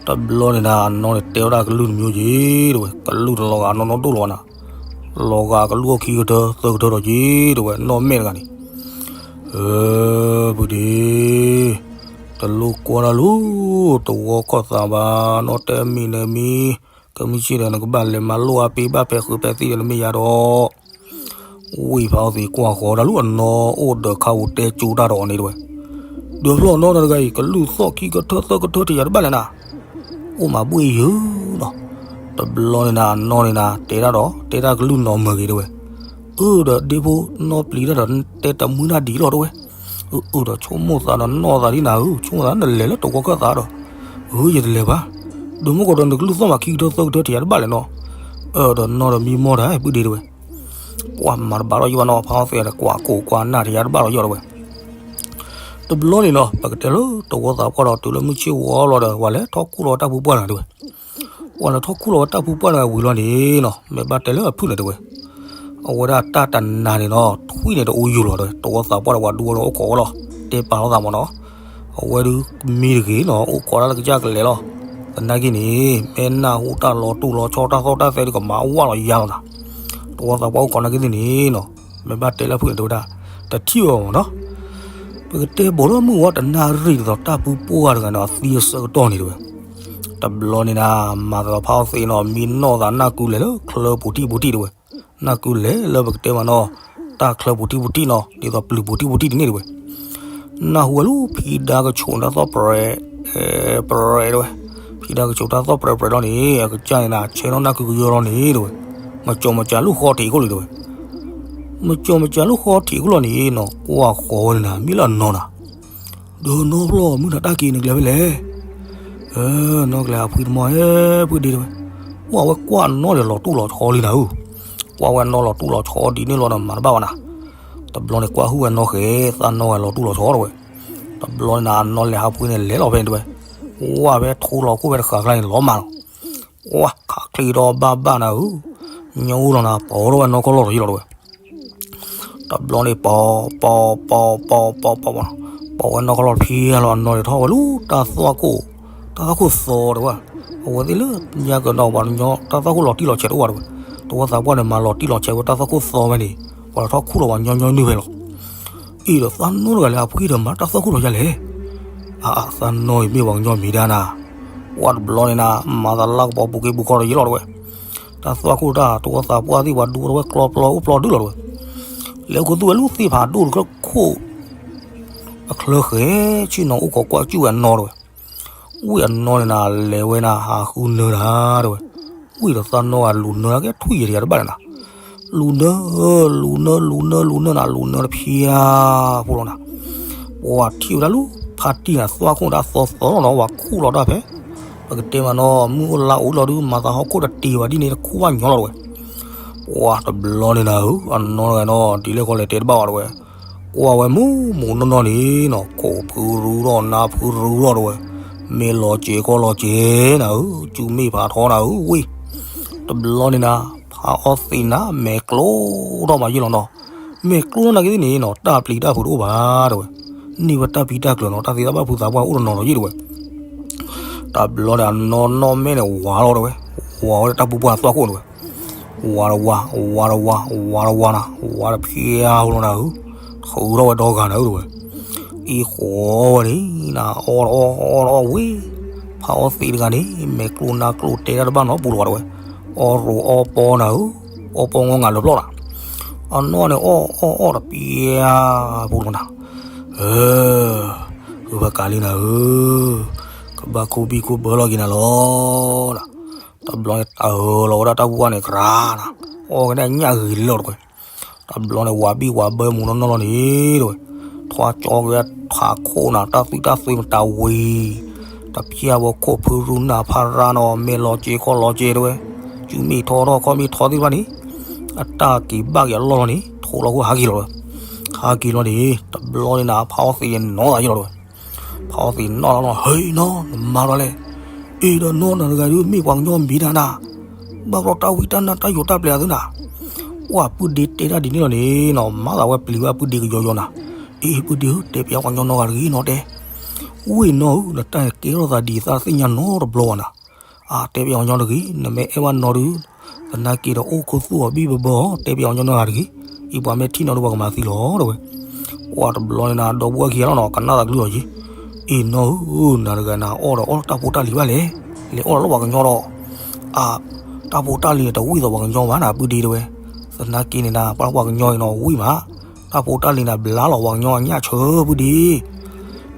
တဘျီန့ၣ်နၤ အနီၢ်န့ၣ်တဲဝဲဒၣ်ကလုၢ်တမံၤက့ၤ တဲဝဲ, ကလုၢ်တလီၤဂာ်နီၢ်နီၢ်ဒိၣ်လီၤနၤ, လီၤဂာ်ကလုၢ်အီၣ်ခံကထၢသၢကထၢဒီးက့ၤ တဲဝဲ နီၢ်မဲာ်တဂၤန့ၣ် အၢ ပုၢ်ဒ့, တလိၣ်ကွၢ်တၢ်လၢ တဝီခီၣ်သးဘၣ်, နီၢ်တဲမံၤန့ၣ်မံၤ, ကမံၤဆ့ၣ်ဒီးနကဘၣ်လဲၤမၤလိအပ့ၤဘၣ်ဖဲးဃုာ်ဖဲးသံဒီးနမ့ၢ်ယၤဒီး, ဝံၤဖါအီသံးကွၢ်ဃီၤတၢ်လၢအနီၢ်အိၣ်ဒီးခါဧိၤတဲကၠိတၢ်ဒီးန့ၣ်တဲဝဲ, ဒုးဖျီၣ်နီၢ်တဂၤအံၤ ကလုၢ်သီၣ်ခံကထၢသၢကထၢတယၤတဘၣ်လဲၣ်နၤ အိၣ်မးဘှ့ၣ်ယုာ်နီၤ, တဘျီန့ၣ်နၤ အနီၢ်န့ၣ်နၤ တဲဒၣ်ဒီး တဲဒၣ်ကလုၢ်နီၢ်မၢၤဂ့ၤတဲဝဲ, အၢ ဒီးဒ့ဖိနီၢ်ပျံၤတၢ်ဒီး တဲတမုာ်တၢ်ဒံးလီၤတဲဝဲ, အၢ အၢ ဒီးဆိကမိၣ်သးဒီးနီၢ်သးဒ်နၤဧၢ ဆိကမိၣ်သးနလဲၤလၢတဝီခီၣ်သးဒီး, အၢ ယတလဲၤဘၣ်, ဒုးမုၢ်ကီးဒီးနကလုၢ်သီၣ်မးခံကထၢသၢကထၢတယၤတဘၣ်လဲၣ်နီၤ, အၢ ဒီးနီၢ်ဒီးမံမီၢ်တၢ်ပုၢ်ဒ့တဲဝဲ ပှၤမၤတဘၣ်ဒီးယံၤဘၣ်နီၤ ဖါအီသံးဒီးကွၢ်ကိၢ်ကွၢ်နၢ်တယၤတဘၣ်ဒီးယီၤတဲဝဲ, တဘျီန့ၣ်နီၤ ပကတဲလၢတဝီသးပှၢ်ဒီးတုၤလၢမုၢ်ဆ့ၣ်ဝီလီၤဒီး ပှၤလဲၤထီၣ်ခူၣ်လီၤဝဲတၢ်ဖုပှၢ်တဂၤတဲဝဲ, ပှၤလဲၤထီၣ်ခူၣ်လီၤဝဲတၢ်ဖုပှၢ်တဂၤဝံၤလီၤန့ၣ်နီၤ မ့ၢ်ဘၣ်တဲလၢအဖုၣ်န့ၣ်တဲဝဲ, အဝဲဒၣ်တၢ်တနၤန့ၣ်နီၤ ထွံၣ်န့ၣ်တအိၣ်ယိာ်လီၤတဲဝဲ တဝီသးပှၢ်ဒီးပှၤဒူဝဲဒီးအိၣ်ခိးဝဲလီၤ တဲပာ်လီၤသးမးနီၤ, အဝဲဒုးမံတဂ့ၤနီၤ အိၣ်ခိးတၢ်လၢကစၢ်ကလဲၤလီၤ, သနာ်က့န့ၣ် မ့ၢ်နၢ်ဟူတၢ်လီၤတူၢ်လီၤဆီတၢ်သီၣ်တၢ်သဲဒုးကမၤဝဲလီၤယၤလီၤနၤ, တဝီသးပှၢ်အိၣ်ခိးနာ်က့သ့ၣ်န့ၣ်နီၤ မ့ၢ်ဘၣ်တဲလၢအဖုၣ်န့ၣ်တဲဝဲဒၣ်, တထံၣ်အီၤမးနီၤ, ပကတဲဘီၣ်လၢမုၢ်ဝါတနၣ်ရံၣ်ဒ်သိးတၢ်ဖုပှၢ်တဂၤန့ၣ် အသံအဆၢကတီၢ်န့ၣ်တဲဝဲ, တဘျီန့ၣ်နၤ မၤသးဒီးဖါအီသံးနီၤ မံနီၢ်သးနၢ်ကုလဲၤလၢချၢပူၤထံၣ်ပူၤထံၣ်တဲဝဲ, နၢ်ကုလဲၤလၢပကတဲမးနီၤ, တၢ်ချၢပူၤထံၣ်ပူၤထံၣ်နီၤ ဒ်သိးပျုၤပူၤထံၣ်ပူၤထံၣ်တန့ၣ်တဲဝဲ, နၢ်ဟူဝဲလၢဖံဒါကဆိးတၢ်သီၣ်ပြဲး, ပြဲးတဲဝဲ, ဖံဒါကဆိးတၢ်သီၣ်ပြဲးပြဲးလီၤန့ၣ် အကစၢ်န့ၣ်နၤ ဆဲးနီၣ်နၢ်ကုကယီလီၤန့ၣ်တဲဝဲ, မကၠီမကၠီလူၢ်ဃီထံးခိၣ်လံတဲဝဲ မကၠီမကၠီလူၢ်ဃီထံးခိၣ်လီၤန့ၣ်နီၤ ကွၢ်ဃီၤဝဲန့ၣ်နၤ မ့ၢ်လၢအနီၢ်နၤ, ဒီးနီၢ်ဖျီၣ်မုၢ်နၤတၢ်က့ၤနကျဲဖဲလဲၣ်, နီၢ်ကျဲအဖှံတမီၢ် ပုၢ်ဒ့တဲဝဲ, ကွၢ်ဝဲကွၢ်နီၢ်ဒီးလီၤတူၢ်လီၤဆီလံနၤဧၢ, ကွၢ်ဝဲနီၢ်လီၤတူၢ်လီၤဆီဒ်န့ၣ်လီၤဒီးမၤတဘၣ်ဘၣ်နၤ, တဘျီန့ၣ်ကွၢ်ဟုၣ်ဝဲနီၢ်ဃဲၤ သးနီၢ်ဝဲလီၤတူၢ်လီၤဆီတဲဝဲ, တဘျီန့ၣ်နၤ အနီၢ်လဲၤဟးဖှံန့ၣ်လဲၤလီၤဖဲန့ၣ်တဲဝဲ, ဝဲဖဲထိလီၤခိၣ်ဖဲတဃာ်ကျါန့ၣ်လီၤမးလီၤ ကွၢ်ခးချ့ဒီးဘၣ်ဘၣ်နၤဧၢ, ညီအိၣ်လီၤနၤ ပီၤထီၣ်ဝဲနီၢ်ခီၣ်လီၢ်ဒီးယ့ၢ်လီၤတဲဝဲ, တဘျီန့ၣ်ပီၤ ပီၤ ပီၤ ပီၤ ပီၤ ပီၤ ပီၤဝဲနီၢ်ခီၣ်လီၢ်ဖံလီၤ အနီၢ်န့ၣ်ထီၣ်ဝဲလၢတၢ်သွၣ်ခိၣ်, တၢ်သွၣ်ခိၣ်သီတဲဝဲ, အဝဲသ့ၣ်လၢညါကဒီးပှၤကညီ တၢ်သွၣ်ခိၣ်လီၤတံၢ်လီၤဆဲးတအိၣ်ဘၣ်တဲဝဲ, တဝီသးပှၢ်န့ၣ် မၤလီၤတံၢ်လီၤဆဲးဝဲတၢ်သွၣ်ခိၣ်သီဝဲန့ၣ်, ပှၤလီၤထီၣ်ခူၣ်လီၤပှၤညီညီနုၢ်ဖဲလီၤ အံၤဒီးသးနီၢ်တဂၤလဲၣ် အဖှံဒီးမၤတၢ်သွၣ်ခိၣ်လီၤယါလဲၣ်, အါ သးနီၢ်အံၤမ့ၢ်ပှၤကညီမံၤဒၣ်နၤ, ဝဲတဘျီန့ၣ်နၤ မၤသးလၢကပီၤပူၤက့ၤပူၤခီဒီးယ့ၢ်လီၤတဲဝဲ, တၢ်သွၣ်ခိၣ်တၢ် တဝီသးပှၢ်သ့ၣ်ပှၤဒူဝဲတဝဲကျီပျီအိၣ်ပျီဒုလီၤတဲဝဲ, လဲၤအိၣ်ခူသူၣ်ဝဲလၢသ့ၣ်ဖးဒိၣ်တခီခိၣ် အချၢဃဲၤဆ့ၣ်နီၤအိၣ်ခိးကွၢ်စူၣ်ဝဲအနီၢ်တဲဝဲ, ဝံၤအနီၢ်န့ၣ်နၤ လဲၤဝဲနၤ ဟးဃုနၢၤတၢ်တဲဝဲ, ဝံၤဒီးသးနီၢ်ဂၤလူၤနၢၤကဲထွံၣ်ယဲၢ်တယၤတဘၣ်န့ၣ်နၤ, လူၤနၢၤ လူၤနၢၤ လူၤနၢၤ လူၤနၢၤနၤ လူၤနၢၤတဖျါဖိလီၤနၤ, ပှၤထံၣ်ဝဲဒၣ်လၢဖး အတံၢ်န့ၣ်သွါခိၣ်တၢ်သီသီလီၤနီၤ ဝၤခူၣ်လီၤတၢ်ဖဲ ပကတဲမးနီၤ မုၢ်အိၣ်လါအိၣ်လီၤဒုး မၤသးဟီၣ်ခိၣ်တတ့ၤဝဲဒ်န့ၣ် တခူၣ်ဘၣ်ညီလီၤတဝဲ. ပှၤတဘျီန့ၣ်နၤဧၢ အနီၢ်တဂၤနီၤ ဒ်လဲၣ်ဃီလဲၣ်တဲတဘၣ်ဝဲတဝဲ. ကွၢ်ဝဲမူမူနီၢ်နီၢ်န့ၣ်နီၤ ခိၣ်ဖုရူထီၣ်နါဖုရူထီၣ်တဝဲ. မ့ၢ်လီၤစဲၤခီၣ်လီၤစဲၤနၤဧၢ စုမ့ၣ်ဖးထီနၤဧၢဝ့ၢ်. တဘျီန့ၣ်နၤ ဖးအီသံးနၤ မဲာ်ကျိထီၣ်မးယ့ၢ်လီၤနီၤ. မဲာ်ကျိထီၣ်နာ်က့သ့ၣ်န့ၣ်နီၤ တၢ်ပျံၤတၢ်ဖုးတအိၣ်ဘၣ်တဝဲ. န့ၢ်ဝဲတၢ်ပျံၤတၢ်ကျၢၤနီၤ တၢ်သ့တၢ်ဘၣ်ဖုးသးပှၢ်အိၣ်တနီၤနီၤယ့ၢ်တဝဲ. တဘျီန့ၣ် အနီၢ်နီၢ်မဲာ်န့ၣ်ဝါလီၤတဝဲ. ဝါဝဲလၢတၢ်ပူၤပှၢ်သွါခိၣ်တဝဲ. ဝါတဝါ ဝါတဝါ ဝါတဝါနၤ ဝါတဖျါဟိလီၤနၤဧၢ. ထုးထီၣ်ဝဲဒီဂၤနၤဧၢတဝဲ. အံၤဃီဝဲန့ၣ် နၤအီၣ်တအီၣ်အီၣ်တအီၣ်ဝ့ၢ်. ဖးအီသံးတဂၤန့ၣ် မဲာ်ကျိနါကျိတဲတၢ်တဘၣ်နီတပူၤလၢၤဘၣ်တဝဲ. အီၣ်ရိၤအီၣ်ပီနၤဧၢ. အီၣ်ပီငီငၤလၢာ်ဖျီၣ်နၤ. အနီၢ်န့ၣ်အီၣ်အီၣ်အီၣ်တပျါပူၤလီၤနၤ. ဂုၤဖးကးလံနၤဧၢ, ကဘၣ်ခိၣ်ဘံၣ်ခိၣ်ဘၢလီၤက့ၤနၤလီၤ. တဘျီန့ၣ်တၢ်အၢၣ်လီၤဝဲဒၣ်တၢ်ပူၤကွၢ်န့ၣ် ကြၤနၤ, အီၣ်ကဒၣ်ညၣ်ဂ့ၤလီၤတဝဲ. တဘျီန့ၣ် ဝၤဘံၣ်ဝၤဘၢမူးနီၢ်နီၢ်လီၤန့ၣ်တဝဲ. ထွါကၠီက့ၤထးခိၣ်နၤ တၢ်သွံၣ်တၢ်သွံမတၤဝံၤ, တဖျၢၣ်ဝဲခိၣ်ဖုရူနၢ်ဖးရၢနီၤ မဲာ်လီၤစဲၤခီၣ်လီၤစဲၤတဝဲ. စုမ့ၣ်ထီထီၣ်ခီၣ်မ့ၣ်ထီသ့ၣ်တဖၣ်န့ၣ် အတၢ်က့ၤဘၣ်က့ၤအလီၢ်လီၤန့ၣ် ထိးလီၤခိၣ်ဟးက့ၤလီၤတဝဲ. ဟးက့ၤလီၤန့ၣ် တဘျီန့ၣ်နၤ ဖးအီသံးနီၤသးယ့ၢ်လီၤတဝဲ. ဖးအီသံးနီၢ်လီၤနီၤ ဟဲအံၤနီၤ နမၤလီၤလဲၣ်. အ့ၣ်ဒီးနီၢ်နၤတဂၤဒုး မ့ၢ်ပှၤကညီမ့ၢ်တၢ်နၤ, ဘၣ်ဘျီတၢ်ဝံတၢ်နါတၢ်ယိာ်တၢ်ပျဲၤအသုနၤ. ပှၤပုၢ်ဒ့တဲတၢ်ဒ်န့ၣ်လီၤန့ၣ်နီၤ မၤသးဝဲပျံၤဝဲအပုၢ်ဒ့ကယီယီနၤ. အ့ၣ် ပုၢ်ဒ့ဧၢ တဲပျးပှၤကညီနီတဂၤတဂ့ၤနီၤတဲ. ဝ့ၢ်နီၢ်ဧၢ နတၢ်ကဲထီၣ်သးဒ်သိးသ့ၣ်ညါနီတဘျီဘၣ်နၤ. အါ တဲပျးပှၤကညီတဂ့ၤ နမ့ၢ်အဲၣ်ဘၣ်နီၢ်ဒုး, သနာ်က့ဒီးအိၣ်ခိၣ်သူၣ်အီၤဘံၣ်ဘၢဘၢအီၤ တဲပျးပှၤကညီနီတဂၤတဂ့ၤ. အံၤပှၤမ့ၢ်ထံၣ်နီၢ်ဒုးပှၤကမၤသံလီၤတဝဲ. ပှၤတဘျီန့ၣ်နၤ ဒီပုၢ်ဝဲၢ်ခံဂၤလီၤနီၤ ကနၣ်သးကလုၢ်အီၤယံၤ. အ့ၣ်နီၢ်ဧၢ နၤတဂၤနၤအီၣ်ဒီးအီၣ်တၢ်ဖိတၢ်လံၤဘၣ်လဲၣ်, လဲၤအီၣ်ဒီးလၢပှၤကညီဒီး, အါ တၢ်ဖိတၢ်လံၤန့ၣ် တဝံၣ်သိးပှၤကညီဘၣ်နၤ ပုၢ်ဒ့တဝဲ. သနာ်က့န့ၣ်နၤ ပှၤပှၤကညီအံၤနီၤဝံၣ်မး, တၢ်ဖိတၢ်လံၤန့ၣ် ဘျါလီၤပှၤကညီအညၣ်ဆၢ ပုၢ်ဒ့.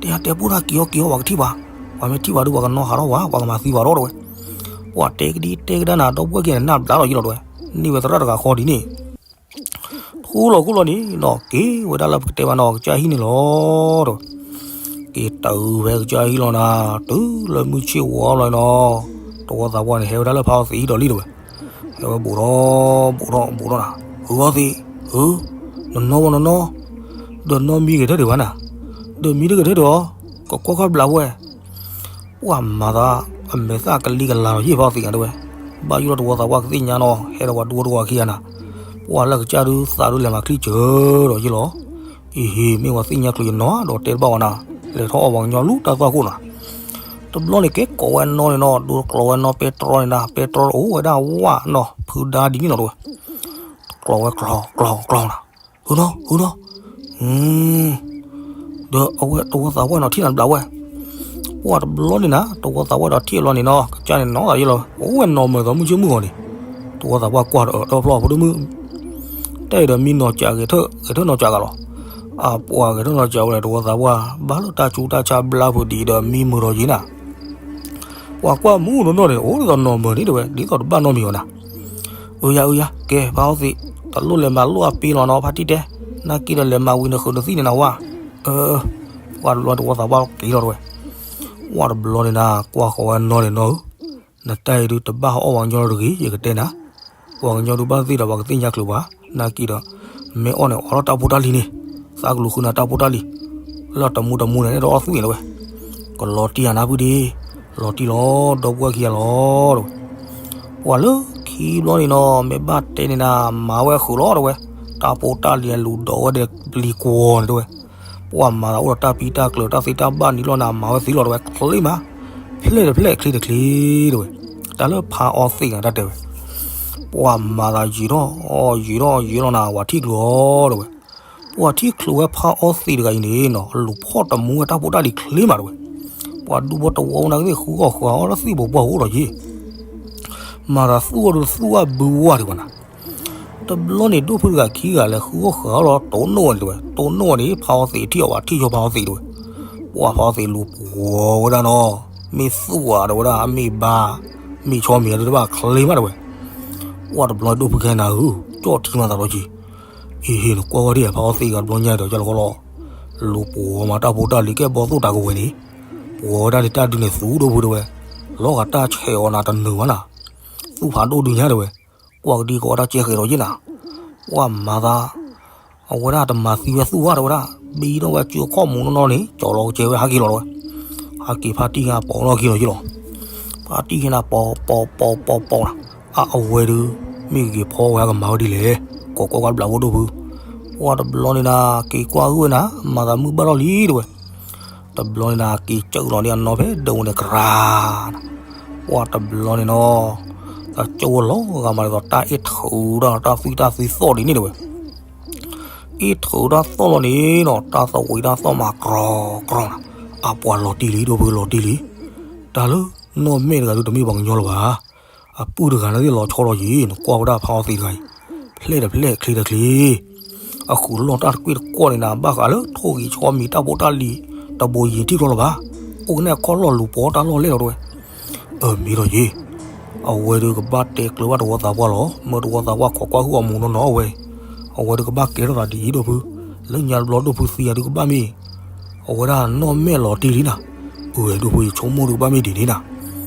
တဲတဲပိၢ်တၢ်က့ၤအီၣ်က့ၤအီၣ်ပှၤကထံၣ်ဘၣ်, ပှၤမ့ၢ်ထံၣ်ဘၣ်ဒုးပှၤကနီၤဟးထီၣ်ဝဲ ပှၤကမၤသံဘၣ်ဒီးတဝဲ. ပှၤတဲကဒံတဲကဒါနၤ ဒီပုၢ်ဝဲၢ်ခံဂၤန့ၣ် နၢ်ဘျါလီၤယံၤလီၤတဝဲ. န့ၢ်ဝဲသရၣ်တဂၤဃီဒ်န့ၣ် ထူလီၤခိၣ်လီၤန့ၣ်နီၤ က့ၤဝဲဒၣ်လၢပကတဲဘၣ်နီၤ ကစၢ်ဟံၣ်န့ၣ်လီၤတဝဲ. က့ၤတုၤဖဲကစၢ်ဟံၣ်လီၤနၤ တုၤလၢမုၢ်ဆ့ၣ်ဝါလီၤနီၤ, တဝီသးပှၢ်န့ၣ် ဟဲဝဲဒၣ်လၢဖးအီသံးဒီးလံတဝဲ. ဟဲဝဲဘူးထီၣ်ဘူးထီၣ်ဘူးထီၣ်နၤ, ဟုအီသံး, ဟု, နနီၢ်ဝဲနနီၢ်, ဒီးနီၢ်မံဂဲၤထၢၣ်ဒံးဘၣ်နၤ, ဒီးမံတဂဲၤထၢၣ်ဒီး, ကကွၢ်ခီၣ်ဘျးဝဲ ပှၤမၤသး အမဲာ်သၣ်ကလံကလၤလီၤယံၤ ဖးအီသံးနၤတဝဲ. ဘၣ်ယိၣ်လီၤတဝီသးပှၢ်ကသ့ၣ်ညါနီၤ ဟဲဒီးပှၤဒူတဝီခံဂၤနၤ, ပှၤလၢကစၢ်ဒုးသးဒုးလဲၤမၤချံစၢၤဒီးယ့ၢ်လီၤ. အံၤဟ့ၣ် မ့ၢ်ပှၤသ့ၣ်ညါချုးယနီၤဒီးတဲတဘၣ်ဝဲနၤ, လဲၤထီၣ်အီၣ်ပှၤကညီလူၤတၢ်သွၣ်ခိၣ်နၤ. တဘျီန့ၣ်ကဲကိးဝဲနီၢ်န့ၣ်နီၤ ဒိတကျိးဝဲနီၢ်ပဲတြီန့ၣ်နၤ ပဲတြီအိၣ်ဝဲဒၣ်ဝၣ်နီၤ ဖုဒါဒ်န့ၣ်လီၤတဝဲ. ကျိးဝဲကျိးကျိးကျိးနၤ, ဟုနီၤ ဟုနီၤ, ဒီးအဝဲတဝီသးပှၢ်နီၤထံၣ်နၤတဘျီဝဲ. ပှၤတဘျီန့ၣ်နၤ တဝီသးပှၢ်ဒီးထံၣ်အဘျီန့ၣ်နီၤ ကစၢ်န့ၣ်နီၤသးယ့ၢ်လီၤ အိၣ်ဝဲနီၢ်မၢၤသီမုၢ်ဆ့ၣ်မုၢ်ဂီၤန့ၣ်, တဝီသးပှၢ်ကွၢ်ဒီးအၢၣ်ဒီဖျီၣ်ဖိဒိၣ်မုၣ် တၢ်အံၤဒီးမံနီၤကးဂဲၤထၢၣ် ဂဲၤထၢၣ်နီၤကးဂၤလီၤ. အပှၤဂဲၤထၢၣ်နီၤကးဝဲဒီး တဝီသးပှၢ် ဘၣ်လၢတၢ်ဆူးတၢ်ဆါဘျါဖုးဒံးဒီးမံမုာ်ထီၣ်ယံၤနၤ. ပှၤကွၢ်မူနီၢ်နီၢ်န့ၣ် အိၣ်ဒ်သိးနီၢ်မၢၤန့ၣ်တဝဲ ဒ်သိးတဘၣ်နီတမံၤဘၣ်နၤ. အၢယၤ အၢယၤ ကဲ ဖးအီသံး တလိၣ်လဲၤမၤလိအပ့ၤလီၤနီၤ ဖါတံၢ်တဲ, နာ်က့ဒီးလဲၤမၤဝံၤနဃုာ်နသံၣ်န့ၣ်နဝါ. အၢ ပှၤတဘျီတဝီသးပှၢ်က့ၤလီၤတဝဲ. ပှၤတဘျီန့ၣ်နၤ ကွၢ်ဃီၤဝဲနီၢ်န့ၣ်နီၢ်ဧၢ, နတၢ်အံၤဒုးတဘၣ်ဟးအီၣ်ပှၤကညီတဂ့ၤ ယကတဲနၤ. ပှၤကညီဒုးဘၣ်သ့ၣ်ဒီးပှၤကသ့ၣ်ညါချုးပှၤ, နာ်က့ဒီး မ့ၢ်အီၣ်န့ၣ်အီၣ်လီၤတၢ်ဖိတၢ်လံၤန့ၣ်, သးကလူၤဃုနၤတၢ်ဖိတၢ်လံၤ, လၢတမူတမူန့ၣ် အဲၣ်ဒိးအီၣ်သွံၣ်န့ၣ်တဝဲ. ကလီၤတံၢ်ဧါနၤဖုဒ့, လီၤတံၢ်လီၤ ဒီပုၢ်ဝဲၢ်ခံဂၤလီၤတဝဲ. ပှၤလၢခံဘျီန့ၣ်နီၤ မ့ၢ်ဘၣ်တဲန့ၣ်နၤ မၤဝဲဃုာ်လီၤတဝဲ, တၢ်ဖိတၢ်လံၤလူၤဒီးဝဲဒီးပျံၤကွီၤန့ၣ်တဝဲ. ပှၤမၤသးအိၣ်ဒီးတၢ်ပံတၢ်ကျၢၤတၢ်သ့တၢ်ဘၣ်န့ၣ်လီၤနၤ မၤဝဲသ့လီၤတဝဲ ချ့မး, ဖျဲၣ်တဖျဲၣ်ချ့တချ့တဝဲ. တၢ်လၢဖးအီသံးနၤတၢ်တဲဝဲ ပှၤမၤသးယံာ်ထီၣ် ယံာ်ထီၣ်ယံာ်လီၤနၤ ပှၤထံၣ်ချုးအီၤတဝဲ. ပှၤထံၣ်ချုးဝဲဖးအီသံးတဂၤအံၤန့ၣ်နီၤ အလူၤဖီၣ်တမူဝဲတၢ်ဖိတၢ်လံၤချ့မးတဝဲ. ပှၤဒူဖိတဝီနာ်က့သ့ၣ်ဃုအီၣ်ဃုအီၣ်လၢသံၣ်ဘိးပှၢ်အိၣ်ဒီးယ့ၢ် မၤသးသူၣ်အီၤဒီးသူၣ်အီၣ်ဘုဝါဒံးဘၣ်နၤ. တဘျီန့ၣ် ဒိၣ်ဖုတဂၤခံဂၤလဲၤဃုအီၣ်ဃုအီၣ်လီၤ တိၢ်နီၣ်ဝဲန့ၣ်တဝဲ, တိၢ်နီၣ်ဝဲန့ၣ် ဖးအီသံးထံၣ်အီၤဘၣ် ထံၣ်ယီၤဖးအီသံးတဝဲ. ပှၤဖးအီသံးလူၤပှီၤဝဲဒၣ်နီၤ, မ့ၢ်သူၣ်ဝဲတဝဲဒၣ် မ့ၢ်ဘါ မ့ၢ်ဆီမံၤတဘၣ်ချ့မးတဝဲ. ပှၤတဘျီဒိၣ်ဖုခဲနၤဧၢ, ကၠီၣ်ထံမၤသးဒီးက့ၤ အံၤဟ့ၣ်နကွၢ်ဝဲဒၣ်ဖးအီသံးဂၤတဘျီညါဒီး ကၢ်လီၤဃီလီၤ. လူၤပှီၤမးတၢ်ဖိတၢ်လံၤကဲဘီသိၣ်တၢ်ကဝဲၤန့ၣ်, ပှီၤဝဲဒၣ်န့ၣ်တၢ်ဒုးန့ၣ်သူဒိၣ်ဖုတဲဝဲ, လီၤဂာ်တၢ်ဆဲးအီၤနၤတနုာ်ဘၣ်နၤ, သူၣ်ဖးဒိၣ်ဒုးညါတဲဝဲ, ကွၢ်ကဒံကီတၢ်ကဲဃဲၤဒီးယ့ၢ်နၤ, ပှၤမၤသး အဝဲဒၣ်တမၤသံဝဲသူၣ်ဘၣ်တဲဝဲဒၣ်, ဘံထီၣ်ဝဲစုအခီၣ်မူးနီၢ်နီၢ်န့ၣ် ကၠီလီၤကစဲဝဲဟးက့ၤလီၤတဲဝဲ, ဟးက့ၤဖါတံၢ်ဟဲပိာ်နီၣ်က့ၤလီၤယ့ၢ်လီၤ, ဖါတံၢ်ဟဲနၤပိာ်ပိာ်ပိာ်ပိာ်ပိာ်နၤ, အအဝဲဒုး မ့ၢ်ဂ့ၤဖီဝဲဟဲကမၤဝဲဒ်လဲၣ်, ကိးကွၢ်ကွၢ်တဘျးဖိဒိၣ်ဖု, ပှၤတဘျီန့ၣ်နၤ က့ၤကွၢ်ဂုၢ်ဝဲနၤ မၤသးမုၢ်ဘၣ်ထီၣ်လံတဲဝဲ တဘျီန့ၣ်နၤ က့ၤကၢၢ်လီၤန့ၣ်အနီၢ်ဖဲဒၢးဝဲန့ၣ်ကရၢနၤ, ပှၤတဘျီန့ၣ်နီၤ, သးကၠိဝဲလီၤဂာ်မးဒ်သိးတၢ်အ့ၣ်ထုးတၢ်တၢ်သွံၣ်တၢ်သွံၣ်သီၣ်ဒ်န့ၣ်တဲဝဲ, အ့ၣ်ထုးတၢ်သီၣ်လီၤန့ၣ်နီၤ တၢ်သဝံတၢ်သီၣ်မးကြီကြီနၤ, အပှၤလီၤတံၢ်လံဒိၣ်ဖုလီၤတံၢ်လံ, တၢ်လၢနီၢ်မဲာ်တဂၤဒုးတမ့ၢ်ပှၤကညီလၢၤဘၣ် အပုၢ်တဂၤန့ၣ်သ့ၣ်လီၤဆီလီၤယံၤ နကွၢ်ဝဲဒၣ်ဖါအီသံးတဂၤအံၤ, ဖျဲၣ်တဖျဲၣ်ချ့တချ့, အဃုာ်လီၢ်တၢ်တကွ့ၢ်တကွီၢ်န့ၣ်နၤ ဘၣ်ဃးလၢထိၣ်ဂံၢ်ဆီမံၤတၢ်ဖိတၢ်လံၤ တဘိယံၤထံၣ်ကျီလၢၤဘၣ်, အိၣ်ကနဲၣ်ခီၣ်လီၢ်လူၤပိာ်တၢ်လီၢ်လဲၣ်လီၤတဲဝဲ, အမ့ၢ်ဒီးယံၤ, အဝဲဒုးကဘၣ်တဲကျၢၤဘၣ်တဝီသးပှၢ်လီၤ မၢတဝီသးပှၢ်ခိးကွၢ်ဟုၣ်အမူးနီၢ်နီၢ်အဝဲ, အဝဲဒုးကဘၣ်ကဲထီၣ်သးဒ်အံၤဒိၣ်ဖု, လၢညါတဘျီဒိၣ်ဖုသံယၤဒုးကဘၣ်မ့ၢ် အဝဲဒၣ်နီၢ်မဲာ်လီၤတံၢ်လံနၤ, အဝဲဒိၣ်ဖုယဆိကမိၣ်ဒုးကဘၣ်မ့ၢ်ဒ်န့ၣ်နၤ,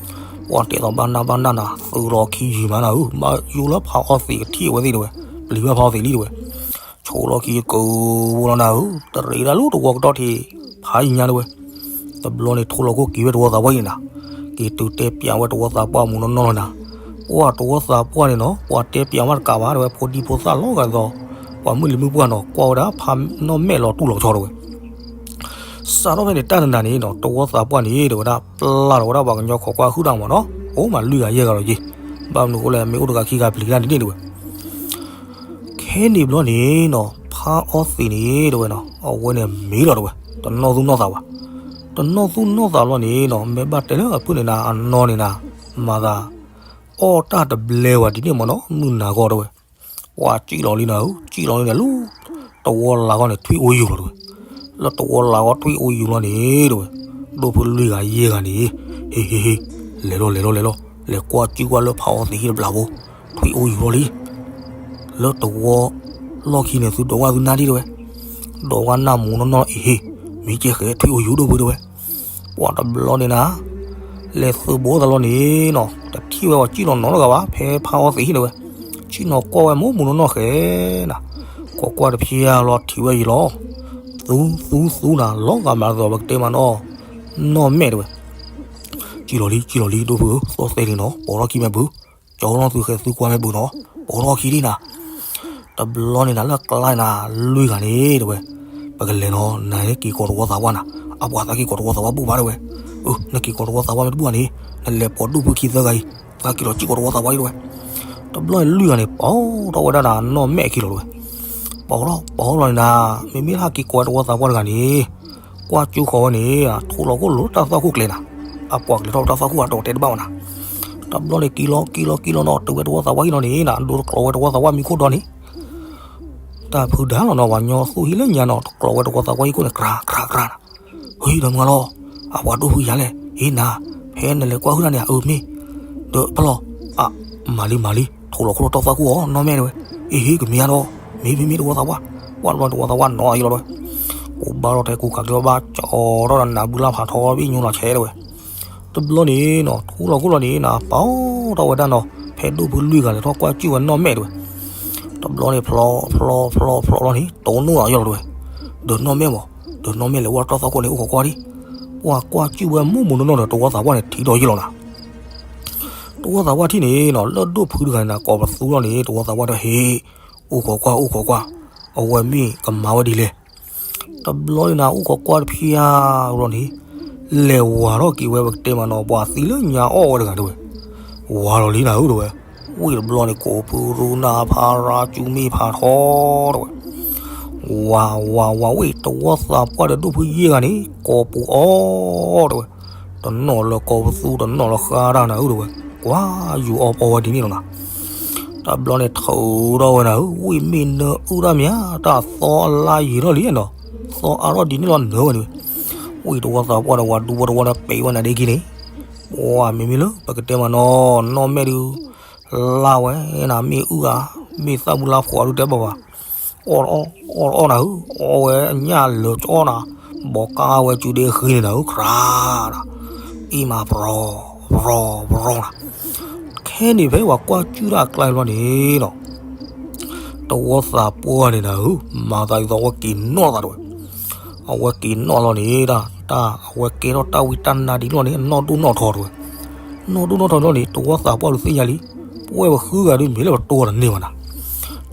ပှၤတဲသိးဘၣ်နၢ်ဘၣ်နၢ်နၤ သုးလီၤခံယံၤမးနၤဧၢ ဘၣ်ယိၣ်လၢဖါအီသံးကထံၣ်အဝဲသ့ၣ်တဲဝဲ, ပျံၤဘၣ်ဖါအီသံးလံတဲဝဲ, ဆိလီၤခံကဝီၤလီၤနၤဧၢ တရံးဒၣ်လၢတဝီကတီၢ်ထံး ဖးယံၤညါတဲဝဲ, တဘျီန့ၣ်ထိၣ်လီၤခိၣ်က့ၤဝဲတဝီသးပှၢ်အံၤနၤ, က့ၤတုၤတဲပျးဝဲတဝီသးပှၢ်အမူးနီၢ်နီၢ်လီၤနၤ, ပှၤတဝီသးပှၢ်န့ၣ်နီၤ ပှၤတဲပျးမးတကးဘၣ်တဲဝဲ ဖိဒံဖိသၣ်လီၤဂာ်ဒ်သိး ပှၤမုၢ်လံၤမုၢ်ပှၢ်နီၤ ကွၢ်ဝဲဒၣ်ဖးနီၢ်မဲာ်လီၤတူၢ်လီၤဆီတဲဝဲ စးထီၣ်ဖဲန့ၣ်တၢ်နၤန့ၣ်နီၤ တဝီသးပှၢ်န့ၣ် တဲဝဲဒၣ် ပျၢ်လီၤဝဲဒၣ်ပှၤကညီခိးကွၢ်ဟုၣ်တၢ်မးနီၤ အိၣ်မးလွံၢ်ဂၤယဲၢ်ဂၤလီၤယံၤ, ဘၣ်မနုၤအဃိလဲၣ် မ့ၢ်အိၣ်တဂၤခံဂၤပျံၤတၢ်န့ၣ်န့ၣ်တဲဝဲ, ခဲန့ၣ်ဘျီန့ၣ်နီၤ ဖါအီသံးန့ၣ်တဲဝဲနီၤ အဝဲန့ၣ်မ့ၢ်လီၤတဲဝဲ တနီၢ်သူၣ်နီၢ်သးဘၣ်, တနီၢ်သူၣ်နီၢ်သးဘျီန့ၣ်နီၤ မ့ၢ်ဘၣ်တဲလၢအဖုၣ်န့ၣ်နၤ အနီၢ်န့ၣ်နၤ မၤသး အီၣ်တၢ်တဘျဲဝဲဒ်န့ၣ်မးနီၤ မုၢ်နၤဂီၢ်တဲဝဲ, ပှၤစံၣ်လီၤလံနၤဧၢ စံၣ်လီၤလံန့ၣ်လၢ တဝီလၤဂီၢ်န့ၣ် ထွံၣ်အိၣ်ယူၤလီၤတဲဝဲ, လၢတဝီလၤဂီၢ်ထွံၣ်အိၣ်ယူၤလီၤန့ၣ်တဲဝဲ, ဒိၣ်ဖုလွံၢ်ဂၤယဲၢ်ဂၤန့ၣ် ဟ့ၣ်ဟ့ၣ်ဟ့ၣ် လဲၤလီၤလဲၤလီၤလဲၤလီၤ လဲၤကွၢ်စံၣ်ကွၢ်လၢဖးအီသံးဟံၣ်တဘျးဖိ, ထွံၣ်အိၣ်ယူၤလီၤလံ လၢတဝီလီၢ်ခံန့ၣ် သုဒိးဝၣ်သုနၢ်ဒံၣ်တဲဝဲ, ဒိးဝၣ်နၢ်မူးနီၢ်နီၢ်အံၤဟ့ၣ်, မ့ၢ်ကဲဃဲထွံၣ်အိၣ်ယူၤဒိၣ်ဖုတဲဝဲ, ပှၤတဘျီန့ၣ်နၤ လဲၤသုးဘိသးလီၤန့ၣ်နီၤ တထံၣ်ဝဲပှၤစံၣ်နီၤနီၤတဂၤဘၣ် ဖဲဖးအီသံးဟံၣ်တဲဝဲ, စံၣ်နီၤကွၢ်ဝဲမူးမူးနီၢ်နီၢ်ဃဲနၤ, ခိးကွၢ်တဖျၢၣ်လီၤထံၣ်ဝဲယံၤလီၤ, သူသူသူနၤ လီၤဂာ်မးဒ်သိးပကတဲမးနီၤ, နီၢ်မဲာ်တဲဝဲ စံၣ်လီၤလံ စံၣ်လီၤလံ ဒိၣ်ဖုဧၢ သီၣ်သဲလံနီၤ ပိာ်ထီၣ်ခံမ့ၢ်ဘု, ကၠီနီၢ်သုဃဲသုကွၢ်မ့ၢ်ဘုနီၤ ပိာ်ထီၣ်ခံဒံးနၤ, တဘျီန့ၣ်နၤလၢကျါနၤ လွံၢ်ဂၤန့ၣ်တဲဝဲ, ပကလဲၤနီၤ နက့ၤကိးတဝီသးပှၢ်နၤ, အပှၤသးက့ၤကိးတဝီသးပှၢ်ဘူၣ်ဘၣ်တဲဝဲ, အၢ နက့ၤကိးတဝီသးပှၢ်မ့ၢ်တဘူၣ်ဘၣ်န့ၣ် နလဲၤပိာ်ဒိၣ်ဖုခံသၢဂၤအံၤ, သးက့ၤလီၤစံၣ်ကိးတဝီသးပှၢ်အံၤတဲဝဲ, တဘျီန့ၣ်လွံၢ်ဂၤန့ၣ် ပိာ်ထီၣ်ဝဲဒၣ်နၤ နီၢ်မဲာ်အခံလီၤတဲဝဲ, ပိာ်ထီၣ်ပိာ်ထီၣ်လီၤန့ၣ်နၤ, မ့မ့ၢ်ဟဲက့ၤကိးဝဲတဝီသးပှၢ်တဂၤန့ၣ် ကွၢ်ကၠူဃီၤဝဲန့ၣ် ထိၣ်လီၤခိၣ်လိာ်တၢ်သွၣ်ခိၣ်ကျဲနၤ, အပှၤကလဲၤထီၣ်တၢ်သွၣ်ခိၣ်အတီၤတဲတဘၣ်ဘၣ်နၤ, တဘျီန့ၣ်က့ၤလီၤက့ၤလီၤက့ၤလီၤနီၤ တုၤဝဲတဝီသးပှၢ်ဟံၣ်လီၤန့ၣ်နၤ ဒိတကျိးဝဲတဝီသးပှၢ်မံခိၣ်ဒီန့ၣ်, တၢ်ဖုဒါလီၤနီၤ ပှၤကညီသူၣ်ဟံၣ်လၢညါနီၤ တကျိးဝဲတဝီသးပှၢ်ဟံၣ်ခိၣ်န့ၣ် ကြၤကြၤကြၤနၤ, ဟံၣ်ဒီးမုၢ်လီၤ, အပှၤဒိၣ်ဖုယၤလဲၣ် ဟ့ၣ်နၤ, ဖဲနလဲၤကွၢ်ဟုၣ်တၢ်န့ၣ် အၢမ့ၢ်, ဒီးဖဲလီၤ, အ မၤလံမၤလံ ထိၣ်လီၤခိၣ်လိာ်တၢ်သွၣ်ခိၣ်အီၤ နီၢ်မဲာ်တဲဝဲ, အ့ဟ့ၣ်ကမ့ၢ်ဧါဒီး, မ့မ့မ့ၢ်တဝီသးပှၢ်, ပှၤတဘျီတဝီသးပှၢ်နီၤအံၤလီၤတဲဝဲ, ကိးဘၣ်ထီၣ်ထဲကူခးကျဲဘၣ်ကၠီထီၣ်ဒီးနးဘုလၢ်ဖးထီဘ့ၣ်ညိလီၤဆဲးတဲဝဲ, တဘျီန့ၣ်နီၤ ထိၣ်လီၤခိၣ်လီၤန့ၣ်နၤ ပိာ်ထီၣ်ဝဲဒၣ်နီၤ ဖဲဒိၣ်ဖုလွံၢ်ဂၤလဲၤထီၣ်ကွၢ်စံၣ်ဝဲနီၢ်မဲာ်တဲဝဲ, တဘျီန့ၣ်ဖျီဖျီဖျီဖျီလီၤန့ၣ် တိၢ်နီၣ်အယီၤလီၤတဲဝဲ, ဒီးနီၢ်မဲာ်မး ဒီးနီၢ်မဲာ်လဲၤဝဲတၢ်သွၣ်ခိၣ်န့ၣ် အိၣ်ခိးကွၢ်ဒံး, ပှၤကွၢ်စံၣ်ဝဲမူးမူးနီၢ်နီၢ်ဒီး တဝီသးပှၢ်န့ၣ်ထံၣ်ဒီးယံၤလီၤနၤ တဝီသးပှၢ်ထံၣ်န့ၣ်နီၤ လၢဒိၣ်ဖုတဂၤန့ၣ် ကိးပသူလီၤန့ၣ် တဝီသးပှၢ်ဒီးဟ့ၣ်, အိၣ်ခိးကွၢ် အိၣ်ခိးကွၢ်, အဝဲမ့ၢ်ကမၤဝဲဒ်လဲၣ်. တဘျီန့ၣ်နၤ အိၣ်ခိးကွၢ်တဖျၢၣ်လီၤန့ၣ်, လဲၤဝၤထီၣ်က့ၤဝဲ ပကတဲမးနီၤ ပှၤသံလၢညါအီၣ်ဝဲတဂၤတဲဝဲ, ဝၤလီၤလံနၤဧၢတဲဝဲ, ဝံၣ်တဘျီန့ၣ် ကိးပူၤရူနၤဖးရၤ ကူမ့ၢ်ဖးထီတဲဝဲ ဝၤဝၤဝၤဝံၣ် တဝီသးပှၢ်ဒီးဒိၣ်ဖုယဲၢ်ဂၤန့ၣ် ကိးပူၤအီၣ်တဲဝဲ, တနီၣ်လၢကိးပသူ တနီၣ်လၢဃါတၢ်နၤဧၢတဲဝဲ, ကွၢ်ယူၤအီၣ်ပီဝဲဒ်န့ၣ်လီၤနၤ. တဘျီန့ၣ်ထုးထီၣ်ဝဲနၤဧၢ, ဝံၣ်မ့ၢ်နၢအုၣ်တၢ်မး တၢ်သီအလါယံာ်ထီၣ်လံနီၤ, သီအါထီၣ်ဒ်န့ၣ်လီၤနၢဝဲန့ၣ်, ဝံၣ်တဝီသးပှၢ်ဒီးဝၤဒူဝီတဝီဒီးပံးဝဲနၤဒ့က့ၤန့ၣ်, ပှၤမ့မ့ၢ်လၢပကတဲမးနီၤ နီၢ်မဲာ်ဒုး လါဝဲနၤ မ့ၢ်အုၣ်ဧါ, မ့ၢ်သၣ်မုၢ်လါဖှီၣ်ဒုးတဲဘၣ်ဘၣ် အီၣ်တအီၣ် အီၣ်တအီၣ်နၤဧၢ, အီၣ်ဝဲအညၣ်လၢာ်ကၠီနၤ, ဘီကါဝဲစုဒ့ဃ့န့ၣ်နၤဧၢ ခြးနၤ, အံၤမးပြီၤ ပြီၤ ပြီၤနၤ, ခဲန့ၣ်ဖဲပှၤကွၢ်စုၣ်တၢ်အကျါလီၤန့ၣ်ဒီး တဝီသးပှၢ်န့ၣ်နၤဧၢ, မၤသးဒ်သိးအဝဲက့ၤနီၣ်သးတဝဲ, အဝဲက့ၤနီၣ်လီၤန့ၣ် တၢ် အဝဲကဲထီၣ်တၢ်ဝံတၢ်နါဒ်လီၤန့ၣ် အနီၢ်ဒိၣ်နီၢ်ထီတဝဲ, နီၢ်ဒိၣ်နီၢ်ထီလီၤန့ၣ် တဝီသးပှၢ်ဒုးသ့ၣ်ညါလံ, ပဝဲပဃုဂၤဒုးမ့ၢ်လၢပတိၢ်တန့ၢ်ဘၣ်နၤ,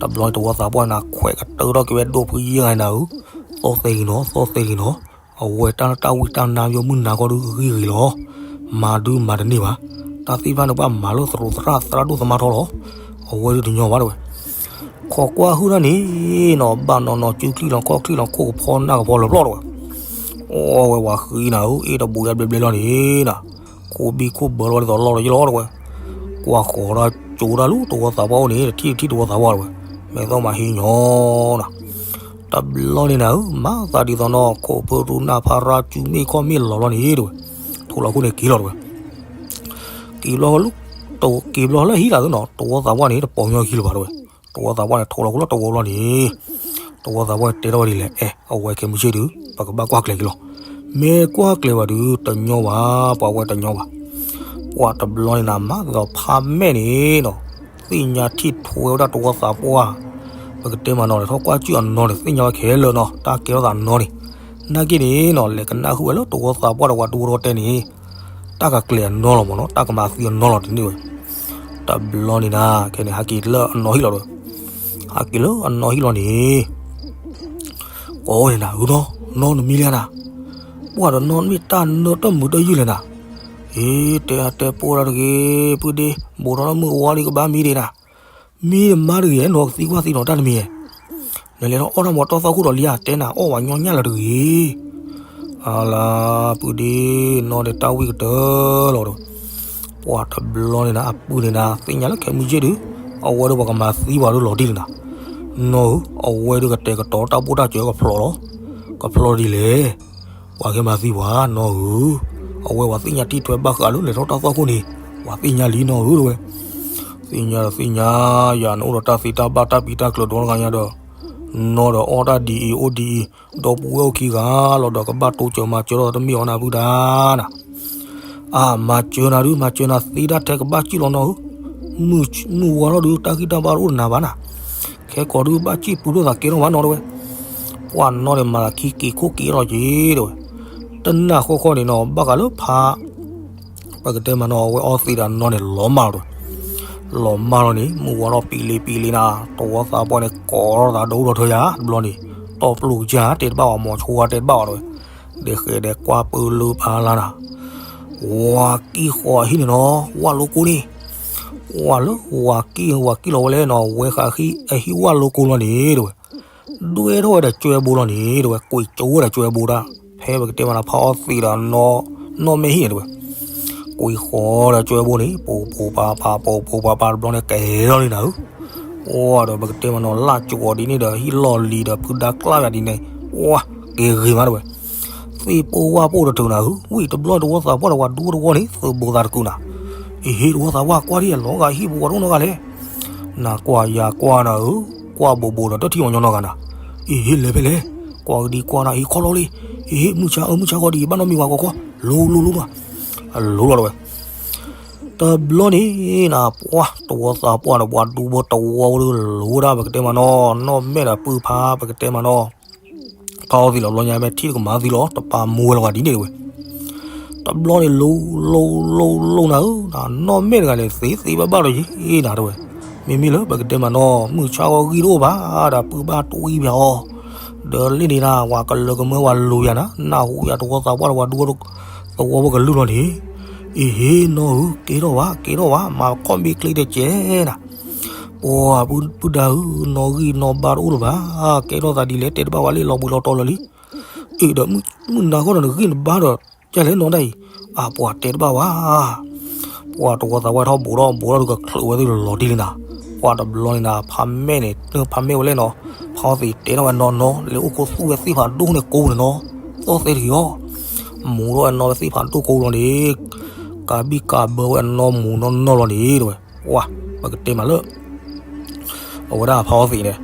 တဘျီန့ၣ်တဝီသးပှၢ်န့ၣ် ခွဲးကတၢၢ်ထီၣ်က့ၤဝဲဒိၣ်ဖုယဲၢ်ဂၤန့ၣ်နၤဧၢ, သီၣ်သဲဂ့ၤနီၤ သီၣ်သဲဂ့ၤနီၤ, အဝဲတၢ်လၢတၢ်ဝံတၢ်နါယိမုၢ်နၤခီဒုးဂံၢ်ဂ့ၤလီၤ, မၤဒုးမၤတန့ၢ်ဘၣ်, တၢ်သ့ၣ်တဖၣ်န့ၣ်ပှၤမၤလၢသရိးသရၣ်သရၣ်ဒိၣ်သမါထီလီၤ, အဝဲဒုးတညီဘၣ်တဝဲ ခိးကွၢ်ဟုၣ်တၢ်န့ၣ်နီၤ ဘၣ်နီၤနီၤ စုချံၣ်လီၤခီၣ်ချံၣ်လီၤခိၣ်ကဖီနၢ်ကဖီလီၤပျီတဝဲ, အီၣ်ဝဲဝၤဃံနၤဧၢ အ့ၣ်တဘူးယါဘျဲဘျဲလီၤန့ၣ်နၤ, ခိၣ်ဘံၣ်ခိၣ်ဘၢလီၤဒ်သိးလီၢ်လီၤယလီၤတဝဲ, ကွၢ်ဃီၤတၢ်ကၠိတၢ်လၢတဝီသးပှၢ်အိၣ်န့ၣ် တထံၣ်တထံၣ်တဝီသးပှၢ်တဝဲ, မဲာ်သီမၤဟံးညီနၤ, တဘျီန့ၣ်နၤဧၢ မၤသးဒ်သိးနီၤ ခိၣ်ဖၢရူနၢ်ဖးရၣ်စုမ့ၣ်ခီၣ်မ့ၣ်လီၤလီၤန့ၣ်တဝဲ, ထိၣ်လီၤခိၣ်န့ၣ်က့ၤလီၤတဝဲ က့ၤဘျီလၢ က့ၤဘျီလၢဟံၣ်တၢ်သုနီၤ တဝီသးပှၢ်န့ၣ် တပိာ်ညီခံလၢၤဘၣ်တဝဲ, တဝီသးပှၢ်န့ၣ် ထိၣ်လီၤခိၣ်လၢတဝီဘျီန့ၣ်, တဝီသးပှၢ်န့ၣ်တဲထီၣ်ဝဲဒ်လဲၣ် အဲ အဝဲခဲမုၢ်ဆ့ၣ်ဒုး ပကဘၣ်ကွၢ်ကျဲၤက့ၤလီၤ, မ့ၢ်ကွၢ်ကျဲၤဘၣ်ဒုး တညီဘၣ် ပှၤဝဲတညီဘၣ်, ပှၤတဘျီန့ၣ်နၤ မၤသးဖးမဲာ်န့ၣ်နီၤ, သ့ၣ်ညါထံၣ်ထွဲဝဲဒၣ်တဝီသးပှၢ်, ပကတဲမးနီၤ လဲၤထီၣ်ကွၢ်စုၣ်အနီၢ်န့ၣ် သ့ၣ်ညါဝဲခဲလၢာ်နီၤ တၢ်ကဲထီၣ်သးနီၢ်န့ၣ်, နာ်က့န့ၣ်နီၤ လဲၤကနၣ်ဃုာ်ဝဲလၢတဝီသးပှၢ်တဝီဒူဝဲတဝီတဲန့ၣ် တၢ်ကကျဲၤအနီၢ်လီၤမးနီၤ တၢ်ကမၤသံအနီၢ်လီၤတန့ၢ်ဝဲ, တဘျီန့ၣ်နၤ ခဲန့ၣ် ဟးက့ၤလၢအနီၢ်ဟံၣ်လီၤတဝဲ, ဟးက့ၤလၢအနီၢ်ဟံၣ်လီၤန့ၣ် ကိးန့ၣ်နၤ ဧၢနီၤ နီၢ်နမံၤလံဧါနၤ, ပှၢ်ဒီးနီၢ်မ့ၢ်တၢ်နၢတၢ်မုာ်တၢ်ယုၢ်လဲၣ်နၤ, အ့ တဲတဲပိၢ်တၢ်တဂ့ၤ ပုၢ်ဒ့ ဘူးထီၣ်လၢမုၢ်ဝါလံကဘၣ်မံဒံးနၤ, မံတမါတဂ့ၤ နီၢ်ကသံကွၢ်သံနီၤတၢ်တမံၤဧဲ နလဲၤထီၣ်အီၣ်တၢ်မၤတီၢ်သီၣ်ခိၣ်ဒီးလံဧါ တဲနၤအီၣ်ဝဲညီညၣ်လၢၤတဂ့ၤ, အလါ ပုၢ်ဒ့ နီၢ်ဒီးတၢ်ဝံၣ်ကတၢၢ်လီၤဒီး, ပှၢ်တဘျီန့ၣ်နၤ အပုၢ်န့ၣ်နၤ သ့ၣ်ညါလၢခဲမုၢ်ဆ့ၣ်ဒုး, အဝဲဒုးပှၤကမၤသံပှၤဒုးလီၤတံၢ်လံနၤ, နီၢ်ဧၢ အဝဲဒုးကတဲာ်ကတီၤတၢ်ဘိၣ်တၢ်စၢၤကဖျိးလီၤ, ကဖျိးဒ်လဲၣ် ပှၤကမၤသံပှၤနီၢ်ဧၢ, အဝဲပှၤသ့ၣ်ညါထံၣ်ထွဲဘၣ်ဃးလၢလဲၤထီၣ်တၢ်သီၣ်ခိၣ်န့ၣ်, ပှၤသ့ၣ်ညါလံနီၢ်ဧၢတဝဲ, သ့ၣ်ညါဒီးသ့ၣ်ညါ, ယၤနအိၣ်ဒီးတၢ်သံတၢ်ဘၣ်တၢ်ပံးတၢ်ကျၢၤဒီတဂၤညါဒီး, နီၢ်ဒီးအီၣ်တၢ်ဒ်အံၤအိၣ်ဒ်အံၤ, ဒီပုၢ်ဝဲၢ်အိၣ်ခံဂၤလီၤဒီးကဘၣ်တိစၢၤမၤစၢၤထီၣ်တမ့ၢ်အီၤနၤပုၢ်ဒၢနၤ အါ မၤစၢၤနၤဒုး မၤစၢၤနၤသ့တၢ်ထဲကဘၣ်စံၣ်လီၤနီၢ်ဧၢ, မုၢ်ဝါထီၣ်ဒုး တၢ်ဂံၢ်တၢ်ဘါတအိၣ်တနၤဘၣ်နၤ, ခဲကိးဒုးဘၣ်စံၣ်ပူၤဒိၣ်သးကဲထီၣ်ဘၣ်နီၢ်တဝဲ, ပှၤနီၢ်န့ၣ်မၤသးခံက့ၤခိၣ်က့ၤထီၣ်က့ၤတဝဲ, တနၢ်ဃီဃီန့ၣ်နီၢ် ဘၣ်ဃးလၢဖး ပကတဲမးနီၢ် အဝဲအီသံးဒီးနီၢ်န့ၣ် လီၤမၢ်လီၤတဝဲ, လီၤမၢ်လီၤန့ၣ် မုၢ်ဝါထီၣ်ပံလံပံလံနၤ, တဝီသးပှၢ်န့ၣ် ကိးထီၣ်သးဒိၣ်ထီၣ်ထီယၤ တဘျီန့ၣ်, တီၢ်ပျိၢ်ကစၢ်တဲတဘၣ်အီၤ မိၤဆိဝါတဲတဘၣ်အီၤတဝဲ, ဒဲဃဲဒဲကွၢ်ပၢလၢပၢ်လၢ်နၤ, ဝၤကံၢ်ဃီၤဟံၣ်န့ၣ်နီၢ် ဝၣ်လိကိန့ၣ်, ဝၣ်လၢဝၤကံၢ်ဝၤကံၢ်လီၤဝဲလဲၣ်နီၢ် ဝဲဃးဟံၣ်အဟံၣ်ဝၣ်လိကိလီၤန့ၣ်တဝဲ ဒွဲထီၣ်ဝဲဒီးကၠွဲဘိလီၤန့ၣ်တဝဲ ကွံာ်ကၠိဝဲဒီးကၠွဲဘိဒၣ်, ဖဲပကတဲမးနီၢ် ဖးအီသံးဒီးနီၢ်မဲာ်ဟံၣ်န့ၣ်တဝဲ, ကွံာ်ဃီၤဒီးကၠွဲဘိန့ၣ် ပိာ်ပိာ်ပၤပၤ ပိာ်ပိာ်ပၤပၤတဘျီန့ၣ် ကဲထီၣ်လံနၤဧၢ, အိၣ်ဒီးပကတဲမးနီၢ် လၢ်ကၠိအီၤဒ်န့ၣ်ဒီး ဟံၣ်လီၢ်လံၤဒီး ဖုဒါကျါယၤဒ်န့ၣ်, ဝါ ကဲဂ့ၤမးတဝဲ သ့ၣ်ပိၢ်ဝၣ်ပိၢ်တထုးနၤဧၢ, ဝံၣ်တဘျီတဝီသးပှၢ်ဒီးဝၤဒူတဝီန့ၣ် သုးဘိသးတကုးနၤ, အ့ဟ့ၣ် တဝီသးပှၢ်ကွၢ်ဒ်အလီၤဂာ်ဟံၣ်ပဝၤတအိၣ်နီတဂၤလဲၣ်, နၤကွၢ်ယၤကွၢ်နၤဧၢ, ကွၢ်ဘိးဘိးဒီးတထံၣ်အီၤညီနီတဂၤနၤ, အ့ဟ့ၣ် လဲၤဖဲလဲၣ်, ကွၢ်ကဒံကွၢ်နၤ အ့ခီလီၤလံ, အ့ဟ့ၣ် မုၢ်ဆါအၢမုၢ်ဆါဂီၤဒ်အံၤ ဘၣ်နီတမံၤဝဲကီကီ, လိၤလိၤလိၤနၤ, အလိၤလီၤတဝဲ တဘျီန့ၣ်နၤ ပှၤတဝီသးပှၢ်ဒီးပှၤဒူဖိတဝီဝဲဒၣ် ပကတဲမးနီၢ် နီၢ်မဲာ်ဒီးပုၢ်ဖး ပကတဲမးနီၢ်, ဖးအီသံးလီၤဘျီညါ မ့ၢ်ထံၣ်တကမၤသံလီၤ တပာ်မူဝဲလီၤဂာ်ဒ်န့ၣ်တဝဲ, တဘျီန့ၣ် လိၤလိၤလိၤလိၤနၤဧၢ, နီၢ်မဲာ်တဂၤန့ၣ် သ့သ့ဘၣ်ဘၣ်ဒီးယံၤနၤတဝဲ, မ့မ့ၢ်လၢပကတဲမးနီၢ် မုၢ်ဆါဂီၤဂံၢ်တအိၣ်ဘၣ်ဒီး ပုၢ်ဘၣ်တွံၢ်ပၠးအီၤ, ဒီးလ့ၣ်န့ၣ်နၤ ဝၤကလၢၤကမၢဝဲလိၤယၤနၤ နၢ်ဟူယၤတဝီသးပှၢ်ဒီးပှၤဒူဖိတဝီဝဲကလုၢ်လီၤန့ၣ်, အ့ဟ့ၣ် နီၢ်ဧၢ ကဲထီၣ်ဘၣ် ကဲထီၣ်ဘၣ် မၤခီၣ်ဘ့ကျ့တကဲနၤ ပှၤပုၢ်ဒၢဧၢ နီၢ်ဂံၢ်နီၢ်ဘါတအိၣ်လၢၤဘၣ်, ကဲထီၣ်သးဒ်လဲၣ် တဲတဘၣ်ဝဲလၢလီၤဘှံးလီၤတီၤလၢာ်လံ, အ့ဒီးမုၢ်နၤဃီဒီးနဂံၢ်နဘါဒီး ကလဲၣ်နီၢ်ဒၣ်အံၤ, အပှၤတဲတဘၣ်ဝဲ, ပှၤတဝီသးပှၢ်ထီၣ်ဘူးထီၣ်ဘူးထီၣ်ဒုးကချုးဝဲသ့ၣ်လီၤတံၢ်လံနၤ, ပှၤတဘျီန့ၣ်နၤ ဖးမဲာ်န့ၣ် ဖးမဲာ်ဝဲလဲၣ်နီၤ, ဖးအီသံးတဲထီၣ်ဝဲနီၢ်နီၢ် လဲၤအိၣ်ခိးသူၣ်ဝဲသ့ၣ်ဖးဒိၣ်န့ၣ်ကိးန့ၣ်နီၤ, သီၣ်သဲတဂ့ၤအီၤ မူထီၣ်ဝဲနီၢ်ဝဲသ့ၣ်ဖးဒိၣ်ကိးလီၤန့ၣ်, ကးဘံၣ်ကးဘၢဝဲနီၢ်မူနီၢ်နီၢ်လီၤန့ၣ်တဝဲ, ပှၤ ပကတဲမးလၢ အဝဲဒၣ်ဖးအီသံးန့ၣ်,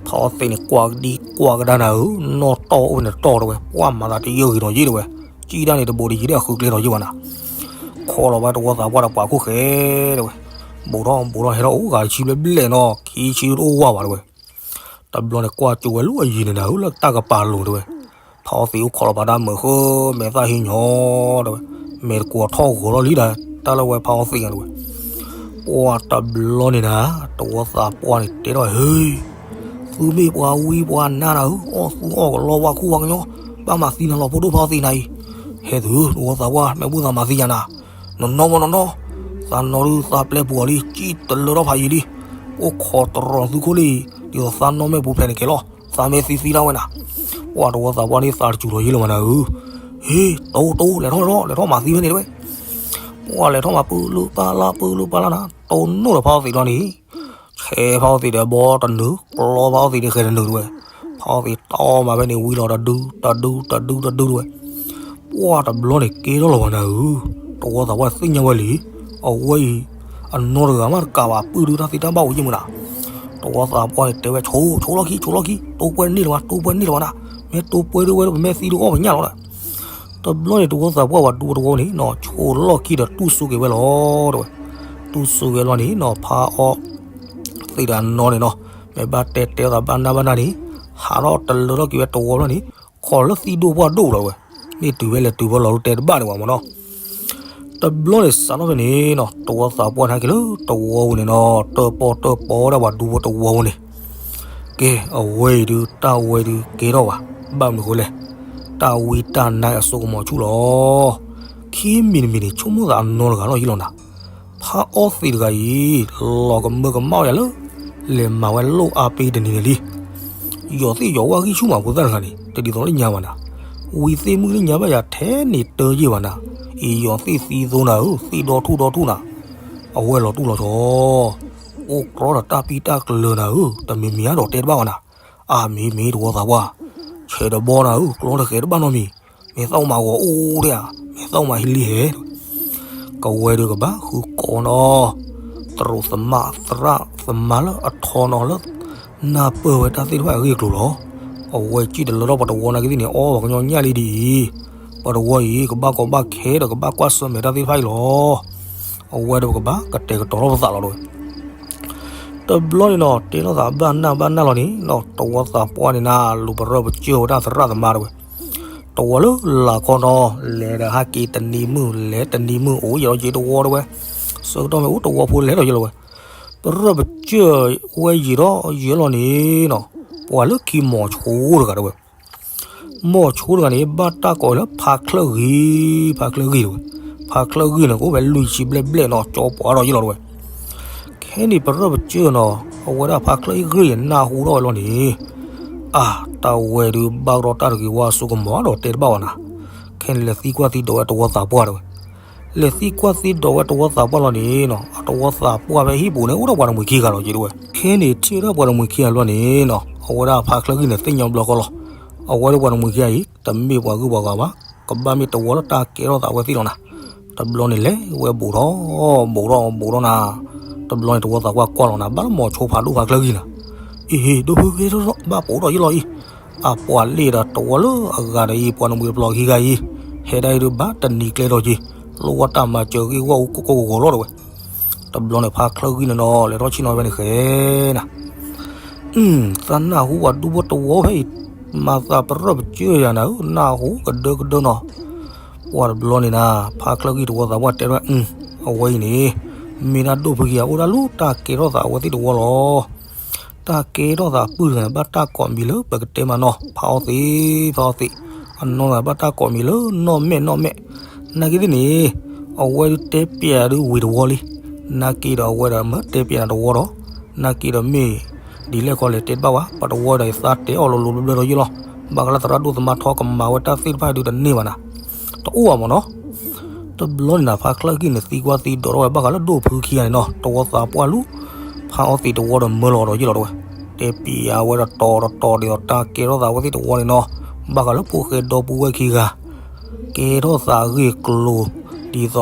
ဖး ဖါအီသံးန့ၣ် ကွၢ်ကဒံကွၢ်ကဒါနၤဧၢ, နီၢ်တီၢ်အိၣ်ဖဲန့ၣ်တီၢ်တဲဝဲ, ပှၢ်မၤသးတယၢၢ်ဂ့ၤနီၤယ့ၣ်တဲဝဲ, စံၣ်တၢ်န့ၣ်တဘူးတယံၤဒီးအဃုကျဲနီၤယ့ၣ်ဘၣ်နၤ, ခီလီၤဘၣ်တဝီသးပှၢ်ဒီးပှၤခိၣ်ဃဲတဲဝဲ, ဘူးထီၣ်ဘူးထီၣ်ဟဲထီၣ်အိၣ်ဂၤတဆံဘျဲၣ်ဘျဲၣ်နီၤ ခံဆံတအိၣ်ဝါဘၣ်တဲဝဲ တဘျီန့ၣ်ကွၢ်ကၠိဝဲလၢအယံၤန့ၣ်နၤဧၢ လၢတၢ်ကပၤလိၤတဲဝဲ, ဖါအီသံးအိၣ်ခိးလီၤပာ်တၢ်မုာ်ဃၢ မဲာ်သၣ်ဟ့ညီတဲဝဲ, မဲာ်တကွီၤထီၣ်ဂီၤထီၣ်လံဒီး တၢ်လၢဝဲဖါအီသံးညါတဲဝဲ, ပှၢ်တဘျီန့ၣ်နၤ, တဝီသးပှၢ်န့ၣ်တဲထီၣ်ဟ့ သုမ့ၢ်ပှၤဝံပှၤနါနၤဧၢ, အီၣ်သူအီၣ်ကလီဝါခူဝါကညီ, ဘၣ်မၤသံနၤလီၤဖိဒိၣ်ဖါအီသံးနၤအံၤ, ဟဲသု တဝီသးပှၢ် မ့ၢ်ဘူၣ်သးမၤသံယၤနၤ, နနီၢ်မနီၢ်နီၢ်, သးနီၢ်ဒုးသးပျဲပူၤအီၤလံ စံၣ်တလၢထီၣ်ဖးယံၤလံ, အိၣ်ခိးတရီၤသုခိၣ်လံ, ဒ်သိးသးနီၢ်မ့ၢ်ပူၤဖျဲးန့ၣ်ကဲလီၤ, သးမ့ၢ်သံသံဒၣ်ဝဲနၤ, ပှၢ်တဝီသးပှၢ်န့ၣ်သးတစူၤလီၤယ့ၣ်လီၤမးနၤဧၢ, ဟ့ တိတိ လဲၤထီၣ်လဲၤထီၣ်လဲၤထီၣ်မၤသံဖဲန့ၣ်တဲဝဲ, ပှၢ်လဲၤထီၣ်မၤပုၢ်လုၢ်ပၢ်လၢ်ပုၢ်လုၢ်ပၢ်လၢ်နၤ, တိၢ်နီၣ်ဒီးဖါအီသံးလီၤန့ၣ် ဆဲးဖါအီသံးဒီးဘီတနုာ် ကျီဖါအီသံးဒီးဃဲၤတနုာ်တဲဝဲ, ဖါအီသံးတီၢ်မၤဖဲန့ၣ်ဝံၤလီၤတဒုတဒုတဒုတဒုတဲဝဲ, ပှၢ်တဘျီန့ၣ်ကဲထီၣ်လီၤဘၣ်နၤဧၢ, တဝီသးပှၢ်သ့ၣ်ညါဝဲလံ, အဝဲအံၤ အနီၢ်တဂၤမးတကးဘၣ်ပုၢ်ဒုတၢ်သ့တၢ်ဘၣ်အိၣ်ယ့ၣ်မးနၤ, တဝီသးပှၢ်န့ၣ်တဲဝဲ ဆိဆိလီၢ်ခံဆိလီၢ်ခံ တိၢ်ပှဲၤန့ၢ်လၢၤဘၣ် တိၢ်ပှဲၤန့ၢ်လၢၤဘၣ်နၤ, မ့ၢ်တိၢ်ပှဲၤဒ်ဝဲဒီးပမ့ၢ်သံဒုးအီၣ်ပညၣ်လီၤနၤ တဘျီန့ၣ်တဝီသးပှၢ်ပှၤဒူဖိတဝီန့ၣ်နီၤ ဆိလီၢ်ခံဒီးတူၢ်စိက့ၤဝဲလီၤတဲဝဲ, တူၢ်စိက့ၤလီၤန့ၣ်နီၤ ဖါအီသံးဒီးအနီၢ်န့ၣ်နီၤ, မ့ၢ်ဘၣ်တဲတဲသးဘၣ်နၢ်ဘၣ်နၢ်န့ၣ်, ဟးထီၣ်တလၢထီၣ်က့ၤဝဲတဝီဘျီန့ၣ်, ခိးလၢသံၣ်ဒိၣ်ပှၢ်ဒိၣ်လီၤတဲဝဲ, မ့ၢ်တုၤဝဲလဲၤတုၤဝဲလီၤဒုးတဲတဘၣ်န့ၣ်ဝဲမးနီၤ တဘျီန့ၣ်စးထီၣ်ဖဲန့ၣ်နီၤ တဝီသးပှၢ်န့ၣ်ဟဲက့ၤလၢတဝီပူၤန့ၣ်နီၤ တၢၣ်ပီၣ်တၢၣ်ပီဝဲဒၣ်ပှၤဒူဖိတဝီပူၤန့ၣ်, ကဲ အဝဲအံၤဒုးတၢ်ဝဲဒုးကဲထီၣ်ဘၣ်, ဘၣ်မနုၤဃိလဲၣ်, တၢ်ဝံတၢ်နါအစိကမီၤဆူၣ်လီၤ, ခံမံၤတမံၤန့ၣ် ဆိကမိၣ်သးအနီၢ်တဂၤလီၤယ့ၣ်လီၤနၤ, ဖါအီသံးတဂၤအံၤ လီၤကမၢကမၣ်ယၤလၢ လဲၤမၤဝဲလိၣ်အါပ့ၤတနံၤန့ၣ်လံ ယီၤသ့ၣ်ယီၤဝၣ်ဂံၢ်ဆူၣ်မးဖိသၣ်တဂၤန့ၣ် တဒ်သိးလၢညါဘၣ်နၤ, ဝံသ့ၣ်မုၣ်လၢညါဘၣ်ယၤထဲန့ၣ်တၢ်ယ့ၢ်ဘၣ်နၤ, အံၤယီၤသ့ၣ်သံသိနၤဧၢ သ့ၣ်ဒီထူၣ်ဒီထူၣ်နၤ, အဝဲလီၤတူၢ်လီၤဆီ, အိၣ်ကြီဒီးတၢ်ပံၢ်တၢ်ကျၢၤနၤဧၢ တမံၤမံၤအါဒီးတဲတဘၣ်ဘၣ်နၤ, အါမ့ၢ်မ့ၢ်တဝီသးပှၢ်, ဆဲးတဘီနၤဧၢ ကျီတဃဲၤတဘၣ်နီတမံၤ, မ့ၢ်သးမၤဂီၤအိၣ်ဒၣ်ဧါ, မ့ၢ်သးမၤဟံးလံဟဲ ကဝဲဒုးကဘၣ်ဃုကိးနီၤ, တရူးသမါသရၣ်သမါလၢအထီနီၤလၢ နၢ်ပၢၢ်ဝဲတၢ်သ့ၣ်တဖၣ်အဂ့ၢ်အကျိၤလီၤ. အဝဲစံၣ်တလၢထီၣ်ပှၤတဝီနာ်က့သ့ၣ်န့ၣ် အီပှၤကညီညၣ်လံဒ်အံၤ, ပှၤတဝီအံၤ ကဘၣ်ကီဘၣ်ခဲဒီးကဘၣ်ကွၢ်ဆၢၣ်မဲာ်တၢ်သ့ၣ်တဖၣ်အံၤလီၤ. အဝဲဒၣ်ပကဘၣ်ကတဲာ်ကတီၤထီၣ်ပသးလီၤတဲဝဲ တဘျီန့ၣ်နီၤ တဲထီၣ်သးဘၣ်နၢ်ဘၣ်နၢ်လီၤန့ၣ်နီၤ တဝီသးပှၢ်န့ၣ်နၤ လူၤပရၢပစၢၢ်ဝဲဒၣ်သရၣ်သမါတဲဝဲ, တဝီလၢလာ်ခီနီၤ လဲၤဒီးဟဲက့ၤတနံၤမုၢ် လဲၤတနံၤမုၢ်အိၣ်ယံၤဒီးယံၤတဝီတဲဝဲ, ဆၢကတီၢ်မ့ၢ်အိၣ်တဝီဖိလဲၤဒီးယံၤလီၤဝဲ, ပရၢပစၢၢ်ဝဲယံၤဒီးယံၤလီၤန့ၣ်နီၤ, ပှၤလၢခံမီၤဆိတဂၤတဲဝဲ မီၤဆိတဂၤန့ၣ် ဘၣ်တၢ်ကိးလၢဖါချၢၣ်ဂံၢ်, ဖါချၢၣ်ဂံၢ်တဲဝဲ, ဖါချၢၣ်ဂံၢ်န့ၣ် ကအိၣ်ဝဲလွံၢ်ဆံဘျဲၣ်ဘျဲၣ်နီၤ ကၠီပှၤဒီးယံၤလီၤတဲဝဲ, ခဲန့ၣ်ပရၢပစၢၢ်နီၤ အဝဲဒၣ်ဖါချၢၣ်ဂံၢ်အံၤနၢ်ဟူထီၣ်ဝဲလီၤန့ၣ်, အါ တၢ်ဝဲဒုးဘၣ်ကဒီးတၢ်တဂ့ၤဝါအစိကမီၤဒီးတဲတဘၣ်ဘၣ်နၤ, ခဲန့ၣ်လဲၤသံကွၢ်သံဒိးဝဲတဝီသးပှၢ်တဲဝဲ လဲၤသံကွၢ်သံဒိးဝဲတဝီသးပှၢ်လီၤန့ၣ်နီၤ အတဝီသးပှၢ်ဖဲဟံၣ်ပူၤန့ၣ် အိၣ်ဒီးပှၤတမှံၤခံဂၤလီၤက့တဲဝဲ, ခဲန့ၣ်ထံၣ်ဝဲဒၣ်ပှၤတမှံၤခံဂၤလီၤန့ၣ်နီၤ အဝဲဒၣ်ဖါချၢၣ်ဂံၢ်န့ၣ်သ့ၣ်ညါဘျီဃီလီၤ, အဝဲဒၣ်ပှၤတမှံၤခံဂၤအံၤ တမ့ၢ်ပှၤဂုၤပှၤဂၤဘၣ်, ကဘၣ်မ့ၢ်တဝီလၢတၢ်ကဲထီၣ်သးဝဲသ့ၣ်လီၤနၤ, တဘျီန့ၣ်လဲၤဝဲဘူးထီၣ် ဘူးထီၣ်ဘူးထီၣ်နၤ, တဘျီန့ၣ်တဝီသးပှၢ်ကွၢ်လီၤနၤ ဘၣ်လၢမီၤဆိဖးဒိၣ်ဖါချၢၣ်ဂံၢ်နၤ, အ့ဟ့ၣ် ဒိၣ်ဖုကဲထီၣ်ဘၣ်ဘူးထီၣ်ယံၤလီၤအံၤ အပှၤလ့ၣ်ဒီးတဝီလၢအဂၤဒီးအံၤ ပှၤနမှံၤတပျီၤခံဂၤအံၤ, ဟဲဒၣ်အံၤဒုးဘၣ်တနံၤကျဲထီၣ်က့ၤ, လိၣ်ဝဲတၢ်မၤစၢၤဂ့ၢ်ဝီအူကိၢ်ကိၢ်ဂီၤဂီၤလီၤတဲဝဲ, တဘျီန့ၣ်ဖါချၢၣ်ဂံၢ်န့ၣ်နီၤ လဲၤထီၣ်ဆ့ၣ်နီၤဖဲန့ၣ်ဃဲနၤ, သးနၢ်ဟူပှၤဒူဖိတဝီဖဲအံၤ, မၤသးပရၢပစၢၢ်ယၤနၤဧၢ နၢ်ဟူကဒၢကဒၢနီၤ, ပှၤတဘျီန့ၣ်နၤ ဖါချၢၣ်ဂံၢ်တဝီသးပှၢ်တဲထီၣ်, အဝဲအံၤန့ၣ် မ့ၢ်ဒၣ်ဒိၣ်ဖုခံဂၤအိၣ်ဒၣ်လၢတၢ်ကဲထီၣ်သးအဝဲသ့ၣ်တဝီလီၤ. တၢ်ကဲထီၣ်သးပုၢ်တဂၤန့ၣ် ဘၣ်တၢ်ကိးမံၤလၢပကတဲမးနီၤ ဖါအီသံး ဖါအီသံး, အနီၢ်တဂၤဘၣ်တၢ်ကိးမံၤလၢနီၢ်မဲာ်နီၢ်မဲာ်, နာ်က့သ့ၣ်န့ၣ် အဝဲဒုးတဲပျဲဒုးဝံၤတဝီလံ, နာ်က့ဒီးအဝဲဒီးမ့ၢ်တဲပျဲနၤတဝီဒီး, နာ်က့ဒီးမ့ၢ် ဒ်လဲၣ်ခီလဲၣ်တဲတဘၣ်ဝဲ ပှၤတဝီဒီးယသးတဲအီၤလိၤလိၤဘျၢဘျၢဒီးယ့ၢ်လီၤ, ဘၣ်ဃးလၢသရၣ်ဒိၣ်သမါထီကမၤဝဲတၢ်သ့ၣ်တဖၣ်ဒုးတန့ၢ်ဘၣ်နၤ, တအိၣ်ဘၣ်မးနီၤ တဘျီန့ၣ်နၤ ဖါချၢၣ်ဂံၢ်န့ၣ်သံကွၢ်သံဒိးထီၣ်ဝဲ ဘၣ်ဃးလၢဒိၣ်ဖုခံဂၤန့ၣ်နီၤ တဝီသးပှၢ်လူၤ ဖါအီသံးတဝီဒီးမၢလီၤဒီးယ့ၢ်လီၤတဲဝဲ, တဲပျဲဝဲဒီးတီၤဒီးတီၤဒ်သိးတၢ်ကဲထီၣ်သးဝဲသ့ၣ်တဝီန့ၣ်နီၤ, ဘၣ်ဃးလၢဖိဃဲဒီပုၢ်ဝဲၢ်ခံဂၤ ကဲထီၣ်သးအဂ့ၢ်အကျိၤ ဒ်သိးဟ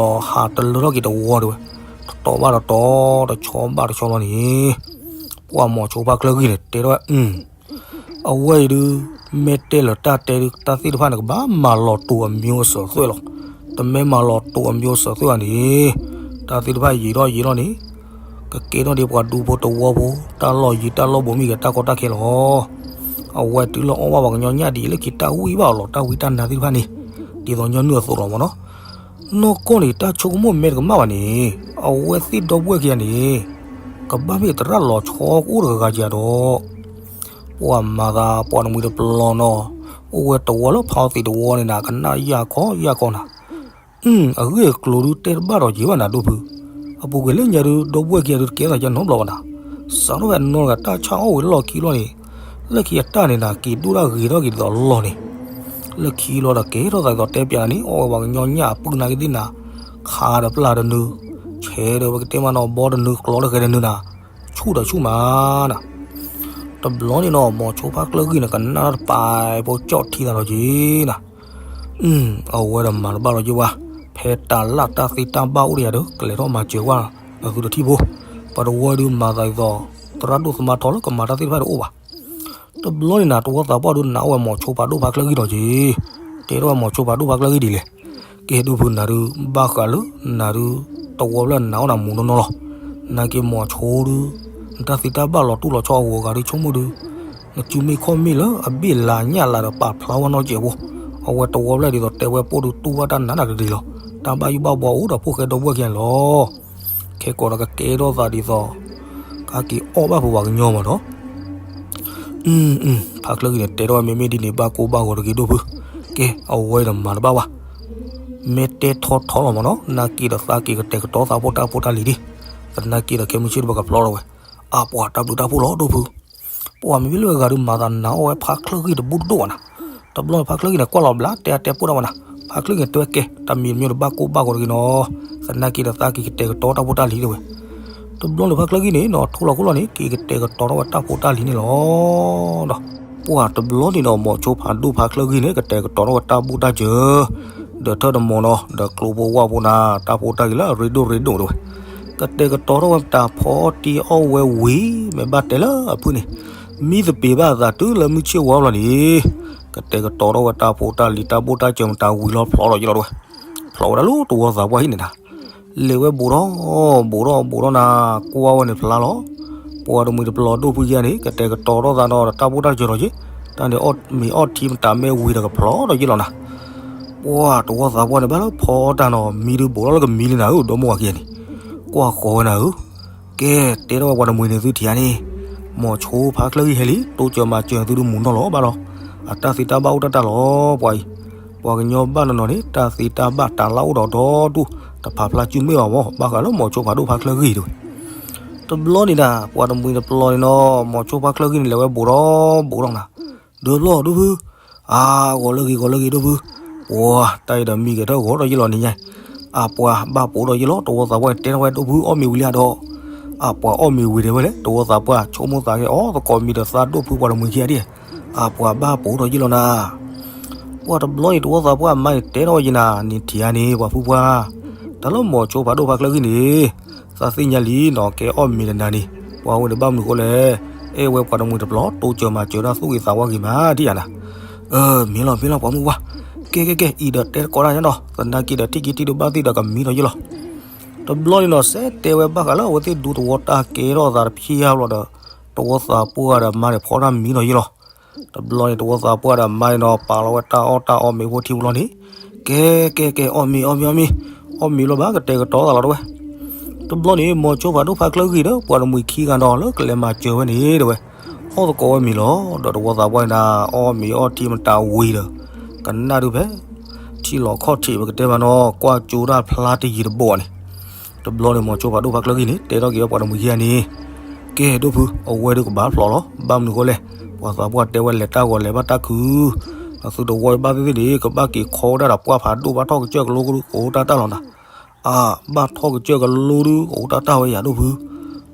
းတလၢထီၣ်က့ၤတဝီတဲဝဲ, တတီၤဘၣ်တတီၤ တဆီဘၣ်တဆီလီၤန့ၣ်, ပှၤမီၤဆိဖါချၢၣ်ဂံၢ်န့ၣ် တဲထီၣ်ဝဲ အု အဝဲအံၤဒုး မ့ၢ်တဲလၢတၢ်တဲဒုး တၢ်သ့ၣ်တဖၣ်န့ၣ် ကဘၣ်မၤလီၤတူာ်အမံၤအစၢၤသွဲၣ်လီၤ. တမ့ၢ်မၤလီၤတူာ်အမံၤအစၢၤသွဲၣ်ဘၣ်န့ၣ် တၢ်သ့ၣ်တဖၣ်ယံာ်ထီၣ်ယံာ်ထီၣ်န့ၣ် ကကဲထီၣ်ဒ်ပှၤဒူဖိတဝီဖိ တၢ်လီၢ်ယံၤတၢ်လီၢ်ဘူးမ့ၢ်ဂ့ၤ တၢ်ကီတၢ်ခဲလီၤ. အဝဲတုၤလၢအီၣ်ဘၣ်ပှၤကညီညၣ်ဒ်အံၤ လၢခံတၢ်ဝံၣ်ဘၣ်အီၤလီၤ တၢ်ဝံၣ်တၢ်နါသ့ၣ်တဖၣ်န့ၣ် ဒ်သိးညီနုၢ်အသိးလီၤမ့ၢ်နီၤ. နီၢ်ကီၢ်န့ၣ် တၢ်ဆိကမိၣ်မဲတကမၣ်ဘၣ်န့ၣ် အဝဲသ့ၣ်ဒီပုၢ်ဝဲၢ်ခံဂၤန့ၣ် ကဘၣ်မ့ၢ်သရၣ်လီၤဆီကအိၣ်တဂၤဂၤကဒီး ပှၤမၤသးပှၤတမှံၤတပျီၤနီၤ, အိၣ်ဝဲတဝီလၢဖးအီသံးတဝီန့ၣ်နၤ ကနၣ်ယၢ်ခီယၢ်ခီနၤ, အဂ့ၢ်အကျိၤဒုးတဲတဘၣ်ဒီးက့ၤဘၣ်နၤဒိၣ်ဖု, အပူၤကွံာ်လၢညါဒုး ဒီပုၢ်ဝဲၢ်ခံဂၤဒုးတကဲသးကနီတဘျီဘၣ်နၤ, စးထီၣ်ဖဲအနီၢ်တဂၤတၢ်ဆၣ်အီၣ်ဝံၤလၢလီၢ်ခံလီၤန့ၣ်, လၢခံအတၢ်န့ၣ်နၤ က့ၤဒိၣ်ဒၣ်ဂ့ၤထီၣ်က့ၤဒ်သိးလီၢ်န့ၣ်, လၢခံလီၤဒီးကဲထီၣ်သးဒ်သိးတဲပၠးနၤန့ၣ် အီၣ်ဝဲပှၤကညီညၣ်အပုၢ်နၤက့ၤဒ်နၤ, ခးဒီးပျၢ်တနုၤ, ဆဲးဒီးပကတဲမးနီၤ ဘီတနုၤ ကျီတဃဲးတနုၤနၤ, ဆူၣ်ဒီးဆူၣ်မးနၤ တဘျီန့ၣ်နီၤ မိၤဆိဖါချၢဂံၢ်န့ၣ် ကနၣ်တၢ်တပာ်ဖိကၠီၣ်ထံသးဒီးက့ၤနၤ, အဝဲဒီးမၤတဘၣ်လီၤက့ၤဝဲ, ဖဲတၢ်လၢ်တၢ်သ့တၢ်ဘၣ်အိၣ်ဒီးယၤဒီး ကလဲၤထီၣ်မၤစၢၤကွၢ်နသုတထံၣ်ဖိ, ပှၤတဝီဒုးမၤသးဒ်သိး သရၣ်ဒိၣ်သမါထီလၢကမၤတၢ်သ့ၣ်တဖၣ်တအိၣ်ဘၣ် တဘျီန့ၣ်နၤ တဝီသးပှၢ်ဒုးနာ်အီၣ်ဝဲမိၤဆိဖါဒိၣ်ဖါချၢဂံၢ်ဒီးက့ၤ, တဲထီၣ်ဝဲမိၤဆိဖါဒိၣ်ဖါချၢဂံၢ်ဒ်လဲၣ်, ကဲဒိၣ်ဖုနၤဒုး ဘၣ်ဃးလၢနၤဒုး တဝီဖျၢၣ်နာ်အီၣ်နၤမူနီၢ်နီၢ်လီၤ, နာ်က့ၤမိၤဆိဒုး နတၢ်သ့တၢ်ဘၣ်လီၤတူၢ်လီၤဆီအဂီၤဂၤဒုးဆိကမိၣ်ဒုး, နစုမ့ၢ်ခီၣ်မ့ၢ်လၢအဘ့ၣ်လၤညၣ်လၤဒီးပာ်ဖျါဝဲနီၢ်ကဲးဖိ, အဝဲတဝီဖျၢၣ်ဒ်သိးတဲဝဲပိၢ်ဒုးတူၢ်ဘၣ်တၢ်နးနးကဒံလီၤ, တၢ်ဘၣ်ယိၣ်ဘၣ်ဘှီအိၣ်ဒီးဖိၣ်ဃဲဒီပုၢ်ဝဲၢ်ခံဂၤန့ၣ်လီၤ ခဲကိးဒီးကကဲထီၣ်သးဒ်သိး ကက့ၤအီၣ်ဘၣ်ဖုပှၤကညီမးဒီး, ဖါချၢဂံၢ်န့ၣ် တဲထီၣ်ဝဲမ့မ့ၢ်ဒ်န့ၣ် ဘၣ်ကိၢ်ဘၣ်ဂီၤတဂ့ၤဒိၣ်ဖု, ကဲ အဝဲဒီးမၤတဘၣ်ဘၣ်, မ့ၢ်တဲထီထီလီၤမးနီၤ နာ်က့ၤဒီးသးက့ၤကတဲာ်ကတီၤသးဖိတၢ်ဖိတၢ်လံၤဒံး, သနာ်က့ၤဒီးခဲမုၢ်ဆ့ၣ်တဘၣ်ကဖျီထီၣ်ဝဲ, အပှၤတၢ်ဘျုးတၢ်ဖှိၣ်လီၤဒိၣ်ဖု ပှၤမ့မ့ၢ်လၢဂၤဒုးမၤသးနာ်အီၣ်ဝဲဖါချၢဂံၢ်တဘူၣ်တဒိၣ်ဘၣ်နၤ, တဘျီန့ၣ်ဖါချၢဂံၢ်န့ၣ် ကွၢ်လီၤဘျး တဲအတဲပိၢ်တၢ်ဝဲနၤ, ဖါချၢဂံၢ်န့ၣ် တဲဝဲကဲ တၢ်မံၤတမံၤဒီးဘၣ်ကိၢ်ဘၣ်ဂီၤတဂ့ၤနီၤ, သနာ်က့ဒီးသးက့ၤကတဲာ်ကတီၤတၢ်ဖိတၢ်လံၤဒၣ်ဝဲ, တဘျီန့ၣ်ဖါချၢဂံၢ်န့ၣ်နီၤ ထိၣ်လီၤခိၣ်လီၤန့ၣ် က့ၤကတဲာ်ကတီၤထီၣ်ဝဲတၢ်ဖိတၢ်လံၤန့ၣ်လီၤ ဒီး ပှၤတဘျီန့ၣ်ဒီး မိၤဆိဖးဒိၣ်ဖါချၢဂံၢ်န့ၣ် ကတဲာ်ကတီၤထီၣ်ဝဲတၢ်ဘူၣ်တၢ်စၢၤ, ဒီးထၢၣ်တမီၤနီၤ ဒီးကျိဖိဝၣ်ဖိနၤ တၢ်ဖိတၢ်လံၤလၢအရ့ဒိၣ်ရ့ဒိၣ်တဝဲ, ကတဲာ်ကတီၤထီၣ်ဝဲတၢ်ဖီအီၣ်တံၢ်အီၣ်ဝဲဝံၤ မ့ၢ်ဘၣ်တဲလၢအဖုန့ၣ်, မံသပ့ၤဘၣ်အသးတုၤလၢမုၢ်ဆ့ၣ်ဝါဘျီန့ၣ်, ကတဲာ်ကတီၤထီၣ်ဝဲတၢ်ဖိတၢ်လံၤတၢ်ဘူၣ်တၢ်စၢၤမတၤဝံၤလီၤဖျိးဒီးယလီၤတဝဲ, ဖျိးဝဲဒၣ်လၢတဝီသးပှၢ်ဟံၣ်န့ၣ်နၤ လဲၤဝဲဘူးထီၣ် ဘူးထီၣ် ဘူးထီၣ်နၤ, ကွၢ်ဝဲန့ၣ်ဖျါလီၤ, ပှၤတမှံၤတပျီၤဒိၣ်ဖုယါန့ၣ် ကတဲာ်ကတီၤထီၣ်သးဒီးတၢ်ဘူၣ်တၢ်စၢၤဒီးက့ၤ, တၢ်န့ၣ်အီၣ်မ့ၤအီၣ်ထံမတၤမ့ၢ်ဝံၤဒီးကဖျိးဒီးယလီၤနၤ, ပှၤတဝီသးပှၢ်န့ၣ်ဘၣ်လၢဖီတၢ်နီၤ မံဒုးဘူးထီၣ်လၢကမံလံနၤဧၢ ဒီမါဝၤခံဂၤန့ၣ်, ကွၢ်ဃီၤဝဲနၤဧၢ, ကဲ တဲထီၣ်ဝဲပှၤတမှံၤန့ၣ်သုထံၣ်ဧါန့ၣ်, မိၤဆိဖါချၢဂံၢ်ဟဲလံ တိစၢၤမၤစၢၤသုဒုးမူနီၢ်လီၤဘၣ်ဒီး, အတၢ်သ့တၢ်ဘၣ်အိၣ်တၢ်တၢ်လီၤ ပှၤအံၤ ပှၤကညီဘၣ်နီၢ်နီၢ်န့ၣ် တၢ်သ့တၢ်ဘၣ်တၢ်လၢအိၣ်ဒီးဒီတူၢ် တဖးဖျါစုမ့ၢ်အီၤမး ဘၣ်ဃးလၢမိၤဆိဖးဒိၣ်ဖါချၢဂံၢ်တဝဲ, တဘျီန့ၣ်ဒၣ် ပှၤတမှံၤတပျီၤန့ၣ်နီၤ မိၤဆိဖါချၢဂံၢ်န့ၣ် လဲၤဝဲဘူးထီၣ်ဘူးထီၣ်နၤ, ဒုးဘျီဒိၣ်ဖု, အါ ဂီၤလၢဂ့ၤ ဂီၤလၢဂ့ၤဒိၣ်ဖု, ပှၤ တၢ်အံၤဒီးမံကဲထီၣ်ဂီၤဒီးယလီၤန့ၣ်ညါ, အပှၤဘၣ်ဘူးဒီးယလီၤ တဝီသးပှၢ်တဲထီၣ်ဝဲဒိၣ်ဖုအီၣ်မ့ၤဝံၤလံဧါဒီး, အပှၤအီၣ်မ့ၤဝံၤဒဲးဝဲလဲၣ် တဝီသးပှၢ်ဆိကမိၣ်သးက့ၤအီၣ်သကိးမံၤဒီးသးဒိၣ်ဖုပှၤတမှံၤခံဂၤဒၣ် အပှၤဘၣ်ဘူးဒီးယလီၤနၤ, ပှၤတဘျီအံၤတဝီသးပှၢ်အမါန့ၣ်တဲထီၣ်ဝဲယနၤ နထံၣ်ဧါန့ၣ် ပှၤဖုပှၢ်, တၢ်လၢမိၤဆိဖးဒိၣ်ဖါချၢဂံၢ်န့ၣ်, သးသ့ၣ်ညါလံနီၤ ကဲအီၣ်မ့ၤတနၤန့ၣ်, ပှၤဝဲန့ၣ်ဘၣ်မနုၤဃိလဲၣ်, အဲၣ်ဝဲပှၤတမှံၤတပျီၤ တိစၢၤမၤစၢၤတၢ်သူၣ်ဂ့ၤသးဝါဂ့ၤမးဒ်ယၤနၤ, မ့ၢ်လီၤ မ့ၢ်လီၤ ပှၤမုၢ်ပှၢ်, ကဲ ကဲ ကဲ အံၤဒီးတဲသကိးတၢ်ညါဒီး သနာ်က့ဒီးထံၣ်က့ၤထံၣ်ဒုးဘၣ်သ့ၣ်ဒီးကမံဒီးယလီၤ တဘျီန့ၣ်နီၤ စဲတဲဝဲဘၣ်ဃးလၢအဝဲသ့ၣ်ဒူသဝီတၢ်ကဲထီၣ်သးတဖျၢၣ်ဘျီဒီး, တဝီသးပှၢ်ဒီးမါန့ၣ် ဖီတၢ်မံဒီးယလီၤ. တဘျီန့ၣ် တဝီသးပှၢ်ဒီးမါန့ၣ်နီၤ ပာ်လီၤဝဲတၢ်အီၣ်တၢ်အီမ့ၤဖိထံဖိလီၤန့ၣ်, ကဲ ကဲ ကဲ အီၣ်မ့ၤ အီၣ်မ့ၤ အီၣ်မ့ၤ, အီၣ်မ့ၤလီၤဘၣ် ကတဲာ်ကတီၤသးလီၤတဝဲ. တဘျီန့ၣ် မိၤဆိဖးဒိၣ်ဖါချၢဂံၢ်ဒီး ပှၤတမှံၤခံဂၤဒီး လၢကလဲၤမၤစၢၤဝဲန့ၣ်တဝဲ, အီၣ်သကိးဝဲမ့ၤလီၤ. ဒီးတဝီသးပှၢ်န့ၣ် အီၣ်မ့ၤအီၣ်ထံမတၤဝံၤဒီး ကနၣ်ဒုးဖဲ ထံလီၤခီၣ်ထံး ပကတဲမးနီၤ ကွၢ်ကၠိတၢ်ဖျါတယံၤတဘီန့ၣ်, တဘျီန့ၣ် မိၤဆိဖးဒိၣ်ဖါချၢဂံၢ်န့ၣ် တဲထီၣ်က့ၤဝဲပှၤတမှံၤခံဂၤန့ၣ်, ကဲ ဒိၣ်ဖု အဝဲဒုးကဘၣ်ဖျိးလီၤ. ဘၣ်မနုၤဃိလဲၣ်, ပှၤသးပှၢ်တဲဝဲလဲၤတၢ်ဂီၤလဲၤဘၣ်တၢ်ခု, ဒီးသုတဝီဘၣ်သ့ၣ်သ့ၣ်န့ၣ် ကဘၣ်က့ၤခီဝဲဒၣ်ဒီးပှၢ်ဖးဒိၣ် ဘၣ်ထီၣ်ကစၢၢ်ကလိကအိၣ်တၢ်တၢ်လီၤနၤ. အၢ ဘၣ်ထီၣ်ကစၢၢ်ကလိဒုး ကအိၣ်တၢ်တၢ်ဝဲယၤဒိၣ်ဖု,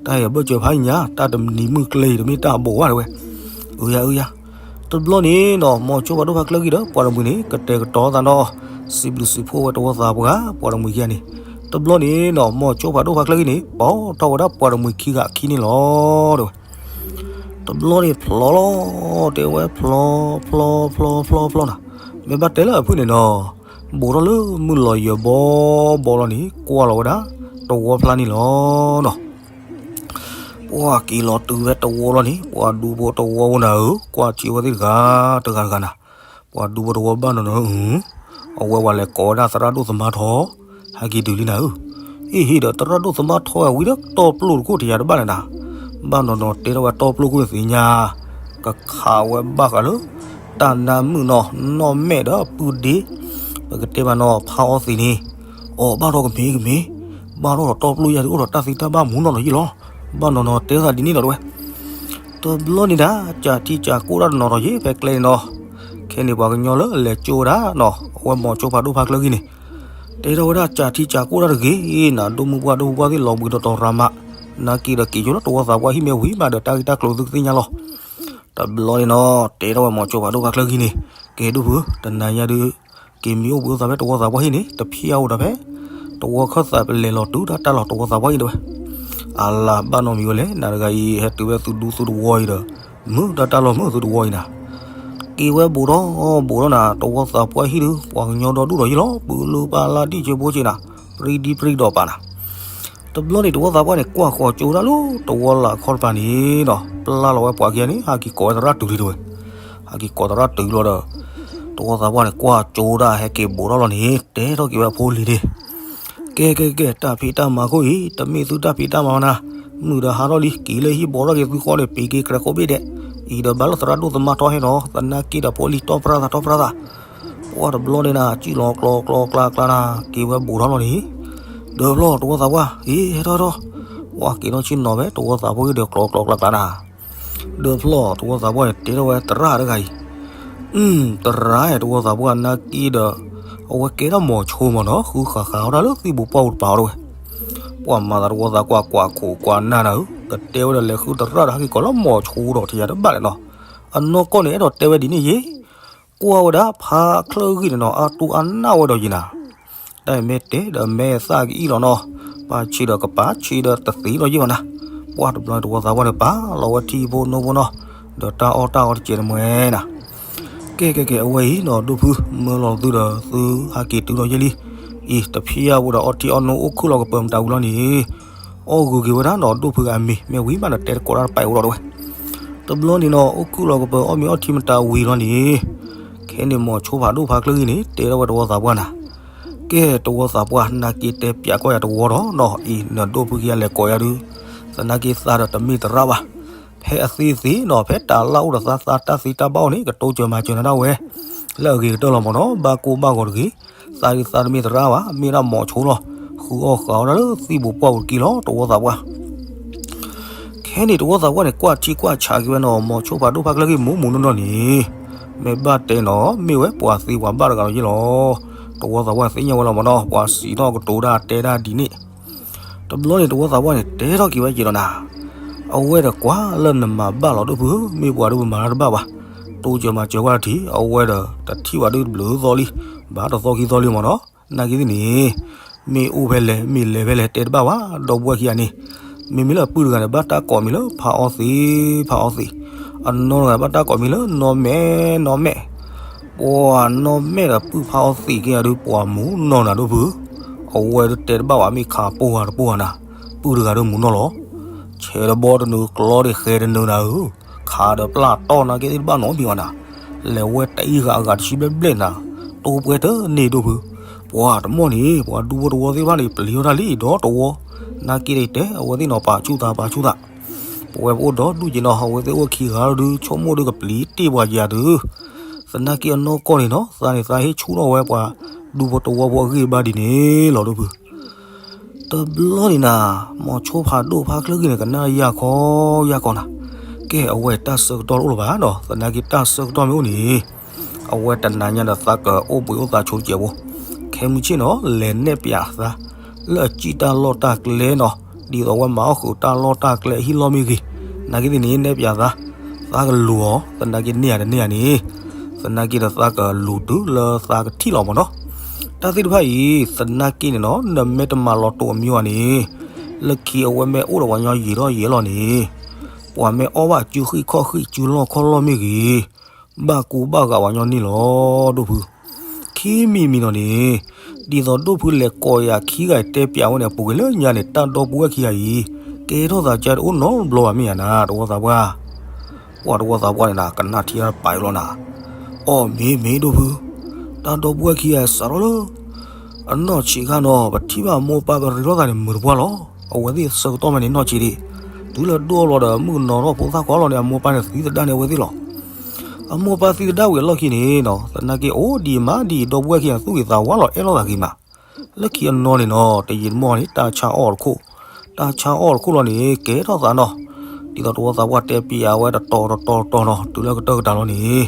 တၢ်အံၤအဘၢၣ်စၢၤဖးညါ တၢ်တနံၤမုၢ်ကျဲအံၤ တမ့ၢ်တၢ်အဘိးဘၣ်တဝဲ, အုယၤ အုယၤ. တဘျီန့ၣ်နီၤ မိၤဆိဖးဒိၣ်ဖါချၢဂံၢ်ဒီး ပှၤတမှံၤန့ၣ် ကတဲာ်ကတီၤသးနီၤ, စံးဘျုးစံးဖှိၣ်ဝဲတဝီသးပှၢ် ပှၤတမှံၤခံဂၤန့ၣ်, တဘျီန့ၣ်နီၤ မိၤဆိဖးဒိၣ်ဖါချၢဂံၢ်န့ၣ် ပိာ်ထီၣ်ဝဲဒၣ်ပှၤတမှံၤခံဂၤအခံန့ၣ်လီၤ တဝဲ. တဘျီန့ၣ်ဖျီလီၤ, တဲဝဲဖျီ, ဖျီဖျီဖျီဖျီနၤ, မ့ၢ်ဘၣ်တဲလၢအဖုၣ်န့ၣ်နီၤ, ဘူးထီၣ်လၢမုၢ်လီၤယၢၤဘီဘီလီၤန့ၣ် ကွၢ်လီၤဝဲဒၣ် တဝီဖျါန့ၣ်လီၤနီၤ. ပှၤက့ၤလီၤတုၤဝဲတဝီလီၤန့ၣ် ပှၤဒူဖိတဝီဖိနၤဧၢ, ကွၢ်စ့ဝဲသ့ၣ်တဂၤတဂၤတဂၤနၤ, ပှၤဒူဖိတဝီဘၣ်နီၤနီၤဧၢ, အဝဲပှၤလဲၤကိးဝဲဒၣ်သရၣ်ဒိၣ်သမါထီ, ဟဲက့ၤတုၤလံနၤဧၢ, အ့ၣ်ဟ့ၣ်ဒီးသရၣ်ဒိၣ်သမါထီဝံၤဒီးတီပျိၢ်တခိၣ်တယၤတဘၣ်လဲၣ်နၤ, ဘၣ်နီၤနီၤတဲထီၣ်ဝဲတီပျိၢ်ခိၣ်န့ၣ်သ့ၣ်ညါ, ကခးဝဲဘၣ်ဃးလၢ တၢ်နါမုာ်နီၤ, နီၢ်မဲာ်ဒီးပုၢ်ဒ့, ပကတဲဘၣ်နီၤ ဖါအီသံးန့ၣ်, အိၣ်ဘၣ်ထီၣ်ကမ့ၢ်ကမ့ၢ်, ဘၣ်ထီၣ်ဒီးတီပျိၢ်ယၤဒုးအိၣ်ဒီးတၢ်သံတၢ်ဘၣ်မူနီၢ်နီၢ်ယ့ၣ်လီၤ, ဘၣ်နီၤနီၤတဲသးဒ်န့ၣ်ဒီးတဲဝဲ တဘျီန့ၣ်ဒၣ် ကးထံကးကိၢ်တၢ်တနီၤဒီးယ့ၣ်ဖဲကျဲန့ၣ်နီၤ, ခဲန့ၣ်ပှၤကညီလၢအလဲၤကၠိဝဲဒၣ်နီၤ အဝဲမိၤဆိဖးဒိၣ်ဖါချၢဂံၢ်န့ၣ်, တဲထီၣ်ဝဲဒၣ်ကးထံကးကိၢ်တၢ်တဂ့ၤနၤ, ဒိၣ်မုၢ်ပှၢ်ဒိၣ်မုၢ်ပှၢ်သ့ၣ်လီၤဘှံးဒီးတီၤရၤမး, နာ်က့ဒီးက့ၤကၠိလၢတဝီသးပှၢ်ဟံၣ်မ့ၢ်ဝံၤမးဒီးတၢ်ဂ့ၢ်တၢ်ကျိၤသုကသ့ၣ်ညါလီၤ. တဘျီန့ၣ်နီၤ တဲထီၣ်ဝဲမိၤဆိဖးဒိၣ်ဖါချၢဂံၢ်န့ၣ်, ကဲဒိၣ်ဖု, တနၤညါဒုး က့ၤမံအိၣ်ဘှံးအိၣ်သးဖဲတဝီသးပှၢ်ဟံၣ်န့ၣ် တဖျါအိၣ်ဒီးဖဲ တဝီခၢၣ်သးပလဲၤလီၤတုၤတၢ်တၢ်လီၢ်တဝီသးပှၢ်အံၤတဲဝဲ, အလၤဘၣ်နီတမံၤဝဲလဲၣ်, နၤတဂၤအံၤ ဟဲတုၤဝဲသုဒူသုတဝီအံၤဒီး မုာ်တၢ်တၢ်လီၢ်မုာ်သုတဝီအံၤနၤ, က့ၤဝဲဘူးထီၣ်ဘူးထီၣ်နၤ တဝီသးပှၢ်ဟံၣ်ဒုး ပှၤကညီဒီဒူၣ်ဒီးယ့ၣ်လီၤ, ပုၢ်လၢပၢ်လၢ်ဒံၣ်ကၠိဖိက့နၤ, ပြံဒံပြံဒီးပာ်နၤ တဘျီန့ၣ်တဝီသးပှၢ်န့ၣ် ကွၢ်ဃီၤကၠိဒၣ်လၢတဝီလၢအခီတပၤန့ၣ်ဒီး ပျၢ်လီၤဝဲပှၤခံဂၤန့ၣ် ဟးက့ၤကိးဝဲသရၣ်တုၤလံတဲဝဲ, ဟးက့ၤကိးသရၣ်တုၤလီၤဒီး တဝီသးပှၢ်န့ၣ် ကွၢ်ကၠိဒၣ်ဟဲက့ၤဘူးထီၣ်လီၤန့ၣ် တဲထီၣ်က့ၤဝဲအဖိလံၤန့ၣ်, ကဲကဲကဲ တၢ်ဖံးတၢ်မၤခိၣ်အံၤ တမ့ၢ်သုတၢ်ဖံးတၢ်မၤဘၣ်နၤ, မုၢ်ဒီးဟးထီၣ်လံ က့ၤလၢဟံၣ်ဘီထီၣ်က့ၤသုဃီန့ၣ် ပ့ၤက့ၤကြဲးကိးဘ့ၣ်ဒဲး, အံၤဒီးဘၣ်လၢသရၣ်ဒိၣ်သမါထီဟဲနီၤ, သနာ်က့ဒီးဖိလံၤတီၢ်ပြၢ်သးတီၢ်ပြၢ်သး ပှၢ်တဘျီန့ၣ်နၤ စံၣ်လီၤကျီကျီကျါကျါနၤ က့ၤဝဲဘူးထီၣ်လီၤန့ၣ်, ဒီးဖျီၣ်တဝီသးပှၢ် အ့ ဟဲထီၣ်ထီၣ်, ပှၢ်က့ၤထီၣ်ဆ့ၣ်နီၤဖဲတဝီသးပှၢ်ဒီးကျီကျီကျါကျါနၤ, ဒီးဖျီၣ်တဝီသးပှၢ်န့ၣ် တဲထီၣ်ဝဲသရၣ်တဂၤအံၤ, သရၣ်တဝီသးပှၢ်နာ်က့ဒီး အဝဲကဲထီၣ်မိၤဆိမ့ၢ်နီၤ ဃုဃးဃးအီၣ်တၢ်လၢသံၣ်ပူၤပှၢ်ပူၤတပၤအီၤတဲဝဲ, ပှၢ်မၤသးတဝီသးကွၢ်ကွၢ်ခိၣ်ကွၢ်နၢ်နၤဧၢ, ကတဲဝဲဒီးလဲၤဃုသရၣ်ဒီးဟဲက့ၤကိးလၢမိၤဆိဒီးတယၤတဘၣ်လဲၣ်နီၤ, အနီၢ်ကီၢ်န့ၣ် အဲၣ်ဒိးတဲဝဲဒ်န့ၣ်ယ့ၣ် ကွၢ်ဝဲဒၣ်ဖါချၢဂံၢ်န့ၣ်နီၤ အါတူၢ်အါနၢ်ဝဲဒီးယံၤနၤ, တၢ်အံၤမ့ၢ်တဲဒီးမဲာ်သၣ်ကအံၣ်လီၤနီၤ, ပာ်ဆံးဒီးကပာ်ဆံးဒီးတသ့လီၤယံၤဘၣ်နၤ, ပှၢ်တဘျီန့ၣ်တဝီသးပှၢ်န့ၣ် ပာ်လီၤဝဲထံဖိနိဖိနီၤ, ဒီးတၢ်အီၣ်တၢ်အီတကဲးတမှဲနၤ, ကဲကဲကဲ အဝဲအံၤနီၤ ဒိၣ်ဖု မၢလီၤသုဒီးသုဟးက့ၤတုၤလီၤယဲၢ်လံ, အံၤ တဖျါအိၣ်ဒီးအီထံအီနိအိၣ်ခုၣ်လီၤကပၢၤမတၤဝံၤလီၤန့ၣ် အီၣ်ဂုာ်က့ၤဝဲဒၣ်နီၤ ဒိၣ်ဖုကအမံၤ မ့ၢ်ဝံၤမးဒီးတဲတကိးတၢ်တပာ်အိၣ်ဒီးတဲဝဲ, တဘျီန့ၣ်နီၤ အိၣ်ခုၣ်လီၤကပၢၤအီၣ်မ့ၤအီထံမတၤဝံၤလီၤန့ၣ်, ခဲန့ၣ်မိၤဆိဖးဒိၣ်ဖါချၢဂံၢ်န့ၣ် တဲထီၣ်ဝဲတဝီသးပှၢ်နၤ, ကဲတဝီသးပှၢ် နာ်က့တဲပၠးကွၢ်ယၤတဝီဒီးနီၤ အံၤ နဒိၣ်ဖုက့ၤယၤလဲၤကိးယၤဒုး, သနာ်က့သးဒီးတမ့ၢ်သရၣ်ဘၣ်, ဖဲအသ့သ့နီၤ ဖဲတၢ်လၢ်အိၣ်ဒီးသးသးတၢ်သ့တၢ်ဘၣ်အိၣ်န့ၣ် ကတိစၢၤမၤစၢၤနၤဒၣ်ဝဲ လၢအဂ့ၤကတၢၢ်လီၤမ့ၢ်နီၤ ဘၣ်ကိၢ်ဘၣ်ဂီၤတဂ့ၤ, သးဒုးသးတမ့ၢ်သရၣ်ဘၣ် မ့ၢ်ဒၣ်မိၤဆိလီၤ, ဃုအီၣ်ဃာ်အီၣ်ဒၣ်လၢသံၣ်ပူၤပှၢ်ပူၤတက့ၢ်လီၤ တဝီသးပှၢ် ခဲန့ၣ်တဝီသးပှၢ်န့ၣ် ကွၢ်ထံကွၢ်ဆးက့ၤဝဲနီၤ မိၤဆိဖးဒိၣ်ဖါချၢဂံၢ်မူးမူးနီၢ်နီၢ်န့ၣ်, မ့ၢ်ဘၣ်တဲနီၤ မ့ၢ်ဝဲပှၤသံပှၤဘၣ်တဂၤလီၤယ့ၣ်လီၤ, တဝီသးပှၢ်သ့ၣ်ညါဝဲလီၤမ့ၢ်နီၤ ပှၤစံးထီၣ်ကတိၤဒၣ်တဲဒၣ်ဒ်န့ၣ်, တဘျီန့ၣ်တဝီသးပှၢ်န့ၣ် တဲထီၣ်က့ၤဝဲက့ၤလီၤနၤ, အဝဲဒီးကွၢ်လၢနမၤဘၣ်လီၤဒိၣ်ဖု မ့ၢ်ပှၤဒုးပမၤတၢ်တဘၣ်ဘၣ်, တိစၢၤမၤစၢၤကွၢ်တထံး အဝဲဒီးတထံၣ်ဝဲဒုးတဘျုးသီလံ, ဘၣ်တသီခံသီလံမ့ၢ်နီၤ, နာ်က့သ့ၣ်န့ၣ် မ့ၢ်အိၣ်ဖဲလဲၣ် မ့ၢ်လဲၤဖဲလဲၣ် တဲတဘၣ်ဘၣ် ဒီပုၢ်ဝဲၢ်ခံဂၤန့ၣ်, မ့မ့ၢ်လၢအပုၢ်တဂၤန့ၣ် ဘၣ်တၢ်ကိးမံၤလၢဖးအီသံး ဖးအီသံး, အနီၢ်တဂၤဘၣ်တၢ်ကိးမံၤလၢနီၢ်မဲာ် နီၢ်မဲာ်, ပှၤနီၢ်မဲာ်ဒီးပုၢ်ဖးအီသံးက့ၤဒုး ပှၤမူနီၢ်နၤဒိၣ်ဖု, အဝဲဒုးတဲတဘၣ်ဘၣ် မ့ၢ်ခးပိၢ်ဂၤတပိၢ်ဂၤနၤ, ပုၢ်တဂၤဒုးမူနီၢ်လီၤ, ဆဲးတဘီတနုာ် ကျီတဃဲတနုာ်နၤဧၢ ခးဒီးပျၢ်တီၢ်နာ်က့သ့ၣ်တဘၣ်နီတမံၤဘၣ်နၤ, လဲၤဝဲတအံၤဂၤအဂၤတဆံဘျဲၣ်ဘျဲၣ်နၤ, တိၢ်ပှဲၤတန့ၢ်ဒိၣ်ဖု, ပှၤတမီၢ်န့ၣ် ပှၤဒူဖိတဝီသ့ၣ်တဖၣ်န့ၣ် ပျံၤထီၣ်တၢ်လံဒီးတဝီ, နာ်က့ဒီးတဲ အဝဲသ့ၣ်နီၤပာ်ဆူၣ်သးပာ်ဆူၣ်သး, ပဝဲပအိၣ်ဒီဒူၣ်က့ၤနီၤ အဝဲသ့ၣ်အိၣ်ခံဂၤဒုး ဆိကမိၣ်ဒုးကပျံၤတ့ၢ်ပှၤယၤဒုး, သနာ်က့အနီၢ်ကီၢ်န့ၣ်နီၤ သးန့ၣ်သးဟ့ၣ်ဆူၣ်ထီၣ်ဝဲပှၤဒူဖိတဝီဖိအဂံၢ်အဘါဒ်န့ၣ်လီၤဒိၣ်ဖု တဘျီန့ၣ်နၤ, မိၤဆိဖးဒိၣ်ဖါချၢဂံၢ်န့ၣ် ကနၣ်ယၤခီယၤခီနၤ, ကဲအဝဲတၢ်ဆၢကတီၢ်တအိၣ်လၢၤဘၣ်ဒီး သနာ်က့တၢ်ဆၢကတီၢ်မ့ၢ်အိၣ်န့ၣ်, အဝဲတနၤညါဒီးသးကအိၣ်ဘှံးအိၣ်သးဆိတစဲးဖိ, ခဲမုၢ်ဆ့ၣ်နီၤ လဲၤနဲၣ်ပၠးသး, လၢအစံၣ်တၢ်လီၢ်တၢ်ကျဲနီၤ, ဒ်သိးအဝဲမၤအီၣ်ဃုာ်တၢ်လီၢ်တၢ်ကျဲအဟံၣ်လီၢ်မ့ၢ်ဂ့ၤ, နာ်က့သ့ၣ်န့ၣ်နဲၣ်ပၠးသး, သးကလူၤအီၤ သနာ်က့န့ၢ်ယၤတန့ၢ်ယၤန့ၣ် သနာ်က့ဒီးသးကလူၤတုၤလၢသးကထံၣ်လီၤမ့ၢ်နီၤ, တၢ်သ့ၣ်တဖၣ်အံၤ သနာ်က့န့ၣ်နီၤ နမ့ၢ်တမၤလီၤတိာ်အမံၤဘၣ်န့ၣ်, လၢခံအဝဲမ့ၢ်အိၣ်ဒီးပှၤကညီယံာ်ထီၣ်ယံာ်လီၤန့ၣ်, ပှၤမ့ၢ်အီၣ်ဘၣ်စုဃံၣ်ခီၣ်ဃံၣ် စုလီၢ်ခီၣ်လီၢ်မ့ၢ်ဂ့ၤ, ဘၣ်ကူဘၣ်ဂာ်ဝဲညီနုၢ်လီၤ ဒိၣ်ဖု. ခံမံၤမံၤနီၤန့ၣ်, ဒ်သိးဒိၣ်ဖုလဲၤကိးယၤခံဂၤတဲပၠးဝဲန့ၣ် အပူၤကွံာ်လၢညါန့ၣ် တၢ်ဒီပုၢ်ဝဲၢ်ခံဂၤအံၤ ကဲထီၣ်သးကၢ်တအိၣ်နီတဘျီဘၣ်မ့ၢ်ဧါနၤ တဝီသးပှၢ်. ပှၤတဝီသးပှၢ်န့ၣ်နၤ ကနၣ်ထံတၢ်ပာ်အံၤလီၤနၤ. အီၣ်မ့ၢ်မ့ၢ်ဒိၣ်ဖု, တၢ်ဒီပုၢ်ဝဲၢ်ခံဂၤစးထီၣ်လၢ အနီၢ်ဆံးခါနီၤ ပထံၣ်ဘၣ်အမိၢ်ပၢ်ပရ့ထီၣ်သးန့ၣ် မုာ်တပှၢ်လီၤ. အဝဲသ့ၣ်ဆၢကတီၢ်မးန့ၣ်နီၢ်ဆံးဒံး, တုၤလၢဒိၣ်လီၤဒီး မုၣ်ကနီၤထီၣ်ဖိသၣ်ခွါလီၤန့ၣ် အမိၢ်ပၢ်န့ၣ်သံသဒၣ်န့ၢ်အဝဲသ့ၣ်လီၤ. အမိၢ်ပၢ်သံသဒၣ်ဝံၤအလီၢ်ခံန့ၣ်နီၤ သနာ်က့အိၣ်ဒံးမးဒံး ဒီပုၢ်ဝဲၢ်ခံဂၤသူၣ်ဂ့ၤသးဝါလီၤ အဲၣ်လိာ်သးဂ့ၤမး. လၢခံအနီၤန့ၣ်နီၤ တယံာ်တမီၢ်န့ၣ် တၢ်ဆါအီၣ်တခိၣ်, တၢ်ဆါအီၣ်တခိၣ်လီၤန့ၣ် ကဲထီၣ်သးနီၤ. ဒ်သိးတဝီသးပှၢ်တဲပၠးဝဲတတီၤတတီၤတတီၤနီၤ တုၤလၢကတၢၢ်ကတၢၢ်လီၤန့ၣ်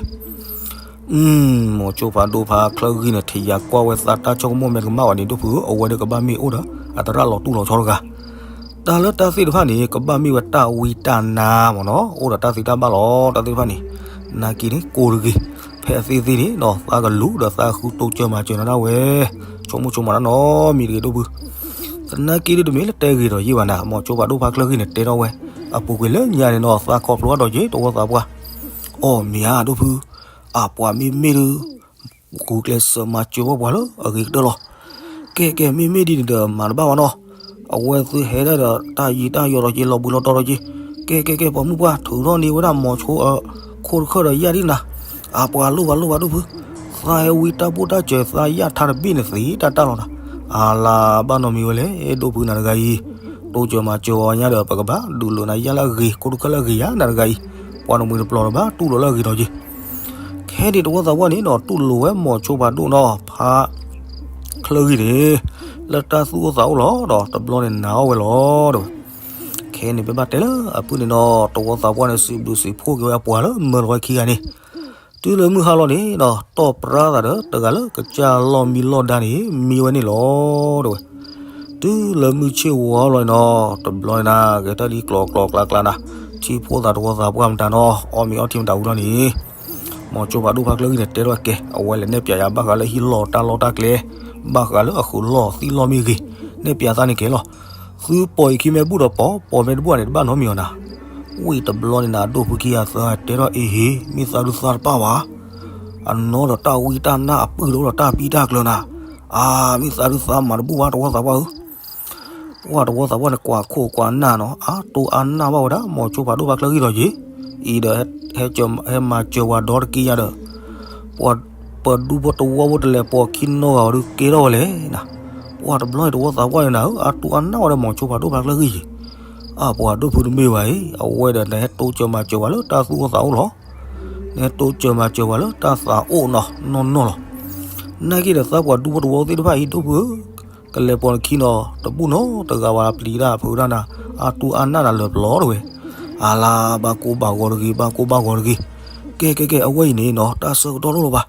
မိၤဆိဖးဒိၣ်ဖါချၢဂံၢ်န့ၣ် ထံၣ်ယၤကွၢ်ဝဲသးတၢ်ဆိကမိၣ်မ့ၢ်တကမၣ်ဘၣ်န့ၣ် ဒိၣ်ဖုဧၢ အဝဲဒၣ်ကဘၣ်မ့ၢ်အိၣ်ဒီး အသရၣ်လီၤတူၢ်လီၤဆီတဂၤ. တၢ်လၢတၢ်သ့ၣ်တဖၣ်န့ၣ် ကဘၣ်မ့ၢ်ဝဲတၢ်ဝံတၢ်နါမ့ၢ်နီၤ အိၣ်ဒီးတၢ်သ့တၢ်ဘၣ်လီၤ တၢ်သ့ၣ်တဖၣ်န့ၣ်. နာ်က့န့ၣ် ကိးတဂ့ၤ, ဖဲအသ့ၣ်သ့ၣ်န့ၣ်နီၤ သးကလူၤဒီးသးဃုတိစၢၤမၤစၢၤနၤဒၣ်ဝဲ ဆိကမိၣ်ဆိကမးတၢ်နီတမံၤတဂ့ၤ ဒိၣ်ဖု. သနာ်က့ဒ်တမ့ၢ်လၢတဲဂ့ၤဒီးယ့ၢ်ဘၣ်နၤ မိၤဆိဖးဒိၣ်ဖါချၢဂံၢ်န့ၣ် တဲထီၣ်ဝဲ အပူၤကွံာ်လၢညါန့ၣ်နီၤ သးခီဖျိအါဒီးက့ၤ တဝီသးပှၢ်. အီၣ်မ့ၢ်ဧါ ဒိၣ်ဖု, အပှၤမ့မ့ၢ်ဒုး ဂုာ်ကျဲးစၢးမၤစၢၤဘၣ်ပှၤလၢအဂ့ၤကတၢၢ်လီၤ. ကဲကဲ မ့မ့ၢ်ဒ်န့ၣ်ဒီး မၤတဘၣ်ဘၣ်နီၤ. အဝဲသ့ၣ်ဟဲဒၣ်ဒီးတၢ်ယံာ်တၢ်ယီၤဒီးက့ၤ လီၤဘှံးလီၤတီၤဒီးက့ၤ. ကဲကဲကဲ ပှၤမုၣ်ပှၢ် ထုးထီၣ်န့ၢ်ဝဲဒၣ်မိၤဆိအခိၣ်တခၢၣ်ဒီးယၣ်ဒ်နၤ. အပှၤလိၣ်ဘၣ်လိၣ်ဘၣ် ဒိၣ်ဖု, သးဟဲဝံတၢ်ဘိၣ်တၢ်စၢၤ သးယၣ်ထါတဘ့ၣ်န့ၣ်သ့တၢ်တၢ်လီၤနၤ. အလၤဘၣ်နီတမံၤဝဲလဲၣ် ဒိၣ်ဖုနၤတဂၤအံၤ, တိစၢၤမၤစၢၤအီၤညါဒီး ပကဘၣ်ဒုးလိာ်နၤယၣ်လၢအဂ့ၤ ခိၣ်တခၢၣ်လၢအဂ့ၤယၤနၤတဂၤအံၤ, ပှၤတမှံၤတပျီၤဒီးဘၣ်တူၢ်လိာ်လၢအဂ့ၤဒီးက့ၤ. ခဲန့ၣ်တဝီသးပှၢ်န့ၣ်နီၤ တူၢ်လိာ်ဝဲမိၤဆိဖးဒိၣ်နီၤ ဖါချၢဂံၢ်န့ၣ် လၢတၢ်သူၣ်အိၣ်သးအိၣ်လီၤဒီး တဘျီန့ၣ်နာ်အီၣ်ဝဲလီၤ တဲဝဲ. ခဲန့ၣ်ပဘၣ်တဲလၢအဖုၣ်န့ၣ်နီၤ တဝီသးပှၢ်န့ၣ် စံးဘျုးစံးဖှိၣ်က့ၤဝဲအပှၤလၢမၢလီၤဝဲခံဂၤန့ၣ်, တုၤလၢမုၢ်ဟါလီၤန့ၣ်နီၤ တီၣ်ပြါသးဒီးတဂၤလၢကစၢ်လီၢ်မံလီၢ်ဒါန့ၣ် မံဝဲန့ၣ်လီၤ တဲဝဲ. တုၤလၢမုၢ်ဆ့ၣ်ဝါလီၤန့ၣ်နီၤ တဘျီန့ၣ်နၤ ဂဲၤတၢ်ဒ်ကျိၤကျိၤကျါကျါနၤ, ထံၣ်ဖိသးတဝီသးပှၢ်မတၤနီၤ အီၣ်မ့ၤအီထံမတၤဝံၤလီၤန့ၣ် မိၤဆိဖးဒိၣ်ဖါချၢဂံၢ်န့ၣ် တဲထီၣ်ကဲ အဝဲလဲၤနဲၣ်ပၠးယၤဘၣ်ဃးလၢဟံၣ်လီၢ်တၢ်လီၢ်တၢ်ကျဲ, ဘၣ်ဃးလၢအဃုာ်လီၢ်သံလီၢ်မ့ၢ်ဂ့ၤ, နဲၣ်ပၠးသးန့ၣ်ကဲလီၤ. သုပိာ်အံၤခံမ့ၢ်ဘူၣ်ဒီးပိာ်, ပိာ်မ့ၢ်တဘူၣ်န့ၣ် တဘၣ်နီတမံၤအီၤနၤ. ဝံၤတဘျီန့ၣ်နၤ ဒိၣ်ဖုခံဂၤသၢဂၤတဲထီၣ်အ့ဟ့ မ့ၢ်သးဒုးသးတပၣ်ဘၣ်, အနီၢ်ဒီးတၢ်ဝံတၢ်နါအပုၢ်ဒီးအိၣ်ဒီးတၢ်ပံတၢ်ကျၢၤနၤ, အါ မ့ၢ်သးဒုးသးမၤတဘူၣ်ဘၣ် တဝီသးပှၢ်ဧၢ. ပှၤတဝီသးပှၢ်န့ၣ် ကွၢ်ခိၣ်ကွၢ်နၢ်နီၤ အါတိၢ်အါနၢ်ဘၣ်ဝဲဒၣ် မိၤဆိဖးဒိၣ်ဖါချၢဂံၢ်ဒီးက့ၤ, အံၤဒီး ဟဲမၤစၢၤဝဲဒီတက့ၢ်ယၤဒီး ပှၤပဒူဖိတဝီဖိတလဲၤပိာ်ခံနီတဂၤဝဲဒုးကဲထီၣ်ဝဲလဲၣ်နၤ. ပှၤတဘျီန့ၣ်တဝီသးပှၢ်န့ၣ်နၤဧၢ အါတိၢ်အါနၢ်ဝဲဒၣ်မိၤဆိဖးဒိၣ်ဖါချၢဂံၢ်ယ့ၤ, အါ ပှၤဒိၣ်ဖုတမ့ၢ်ဘၣ်အံၤ အဝဲဒီးနဟဲတိစၢၤမၤစၢၤဝဲလၢတၢ်သူၣ်အိၣ်သးအိၣ်လီၤ. နဟဲတိစၢၤမၤစၢၤဝဲလၢတၢ်သးအိၣ်နီၢ်နီၢ်လီၤ. နာ်က့ဒီးသးပှၤဒူဖိတဝီသ့ၣ်တဖၣ်အံၤ ဒိၣ်ဖုဧၢ ကလဲၤပိာ်နခံနီၤ တဘူၣ်နီတဂၤဘၣ် ပျံၤတၢ်ဖုးတၢ်နၤ အါတိၢ်အါနၢ်နၤလၢပျီတဝဲ, အါလါ ဘၣ်ကိၢ်ဘၣ်ဂီၤတဂ့ၤ ဘၣ်ကိၢ်ဘၣ်ဂီၤတဂ့ၤ. ကဲကဲကဲ အဝဲအံၤန့ၣ်နီၤ တၢ်ဆၢကတီၢ်တအိၣ်လၢၤဘၣ်.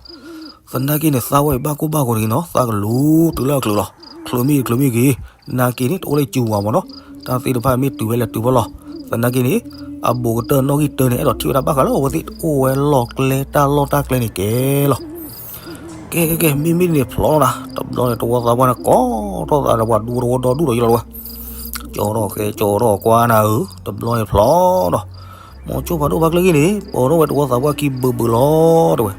သနာ်က့န့ၣ် သးဝဲအံၤဘၣ်ကိၢ်ဘၣ်ဂီၤတဂ့ၤနီၤ သးကလူၤတုၤလၢအချုးလီၤ. ချုးမ့ၢ်ဂ့ၤချုးမ့ၢ်ဂ့ၤ, နာ်က့န့ၣ် တအိၣ်လၢစုဝၤမ့ၢ်နီၤ, တၢ်သ့ၣ်တဖၣ်မ့ၢ်တုၤဝဲလဲၤတုၤဖဲလီၤ. သနာ်က့န့ၣ် အဘူးကတၢၢ်နီၣ်ဂံၢ်တၢန့ၣ် အဲၣ်ဒိးထံၣ်ဝဲဒၣ်ဘၣ်ဃးလၢအဝဲသ့ၣ်အိၣ်ဝဲလီၢ်ကျဲ တၢ်လီၢ်တၢ်ကျဲန့ၣ်ကဲလီၤ. ကဲကဲကဲ မ့မ့ၢ်ဒ်န့ၣ်ဖျီလီၤနၤ, တဘျီန့ၣ် တဝီသးပှၢ်န့ၣ် ကိးထီၣ်သးဒီးပှၤဒူဖိတဝီဒီဒူၣ်ဒီးယလီၤတဝဲ, ကၠီထီၣ်ဃဲကၠီထီၣ်ကွၢ်နၤဧၢ, တဘျီန့ၣ်ဖျီဒီး မိၤဆိဖးဒိၣ်ဖါချၢဂံၢ်န့ၣ် ပိာ်ထီၣ်ဝဲတဝီသးပှၢ်ခံဘုးဘုးလီၤ တဲဝဲ.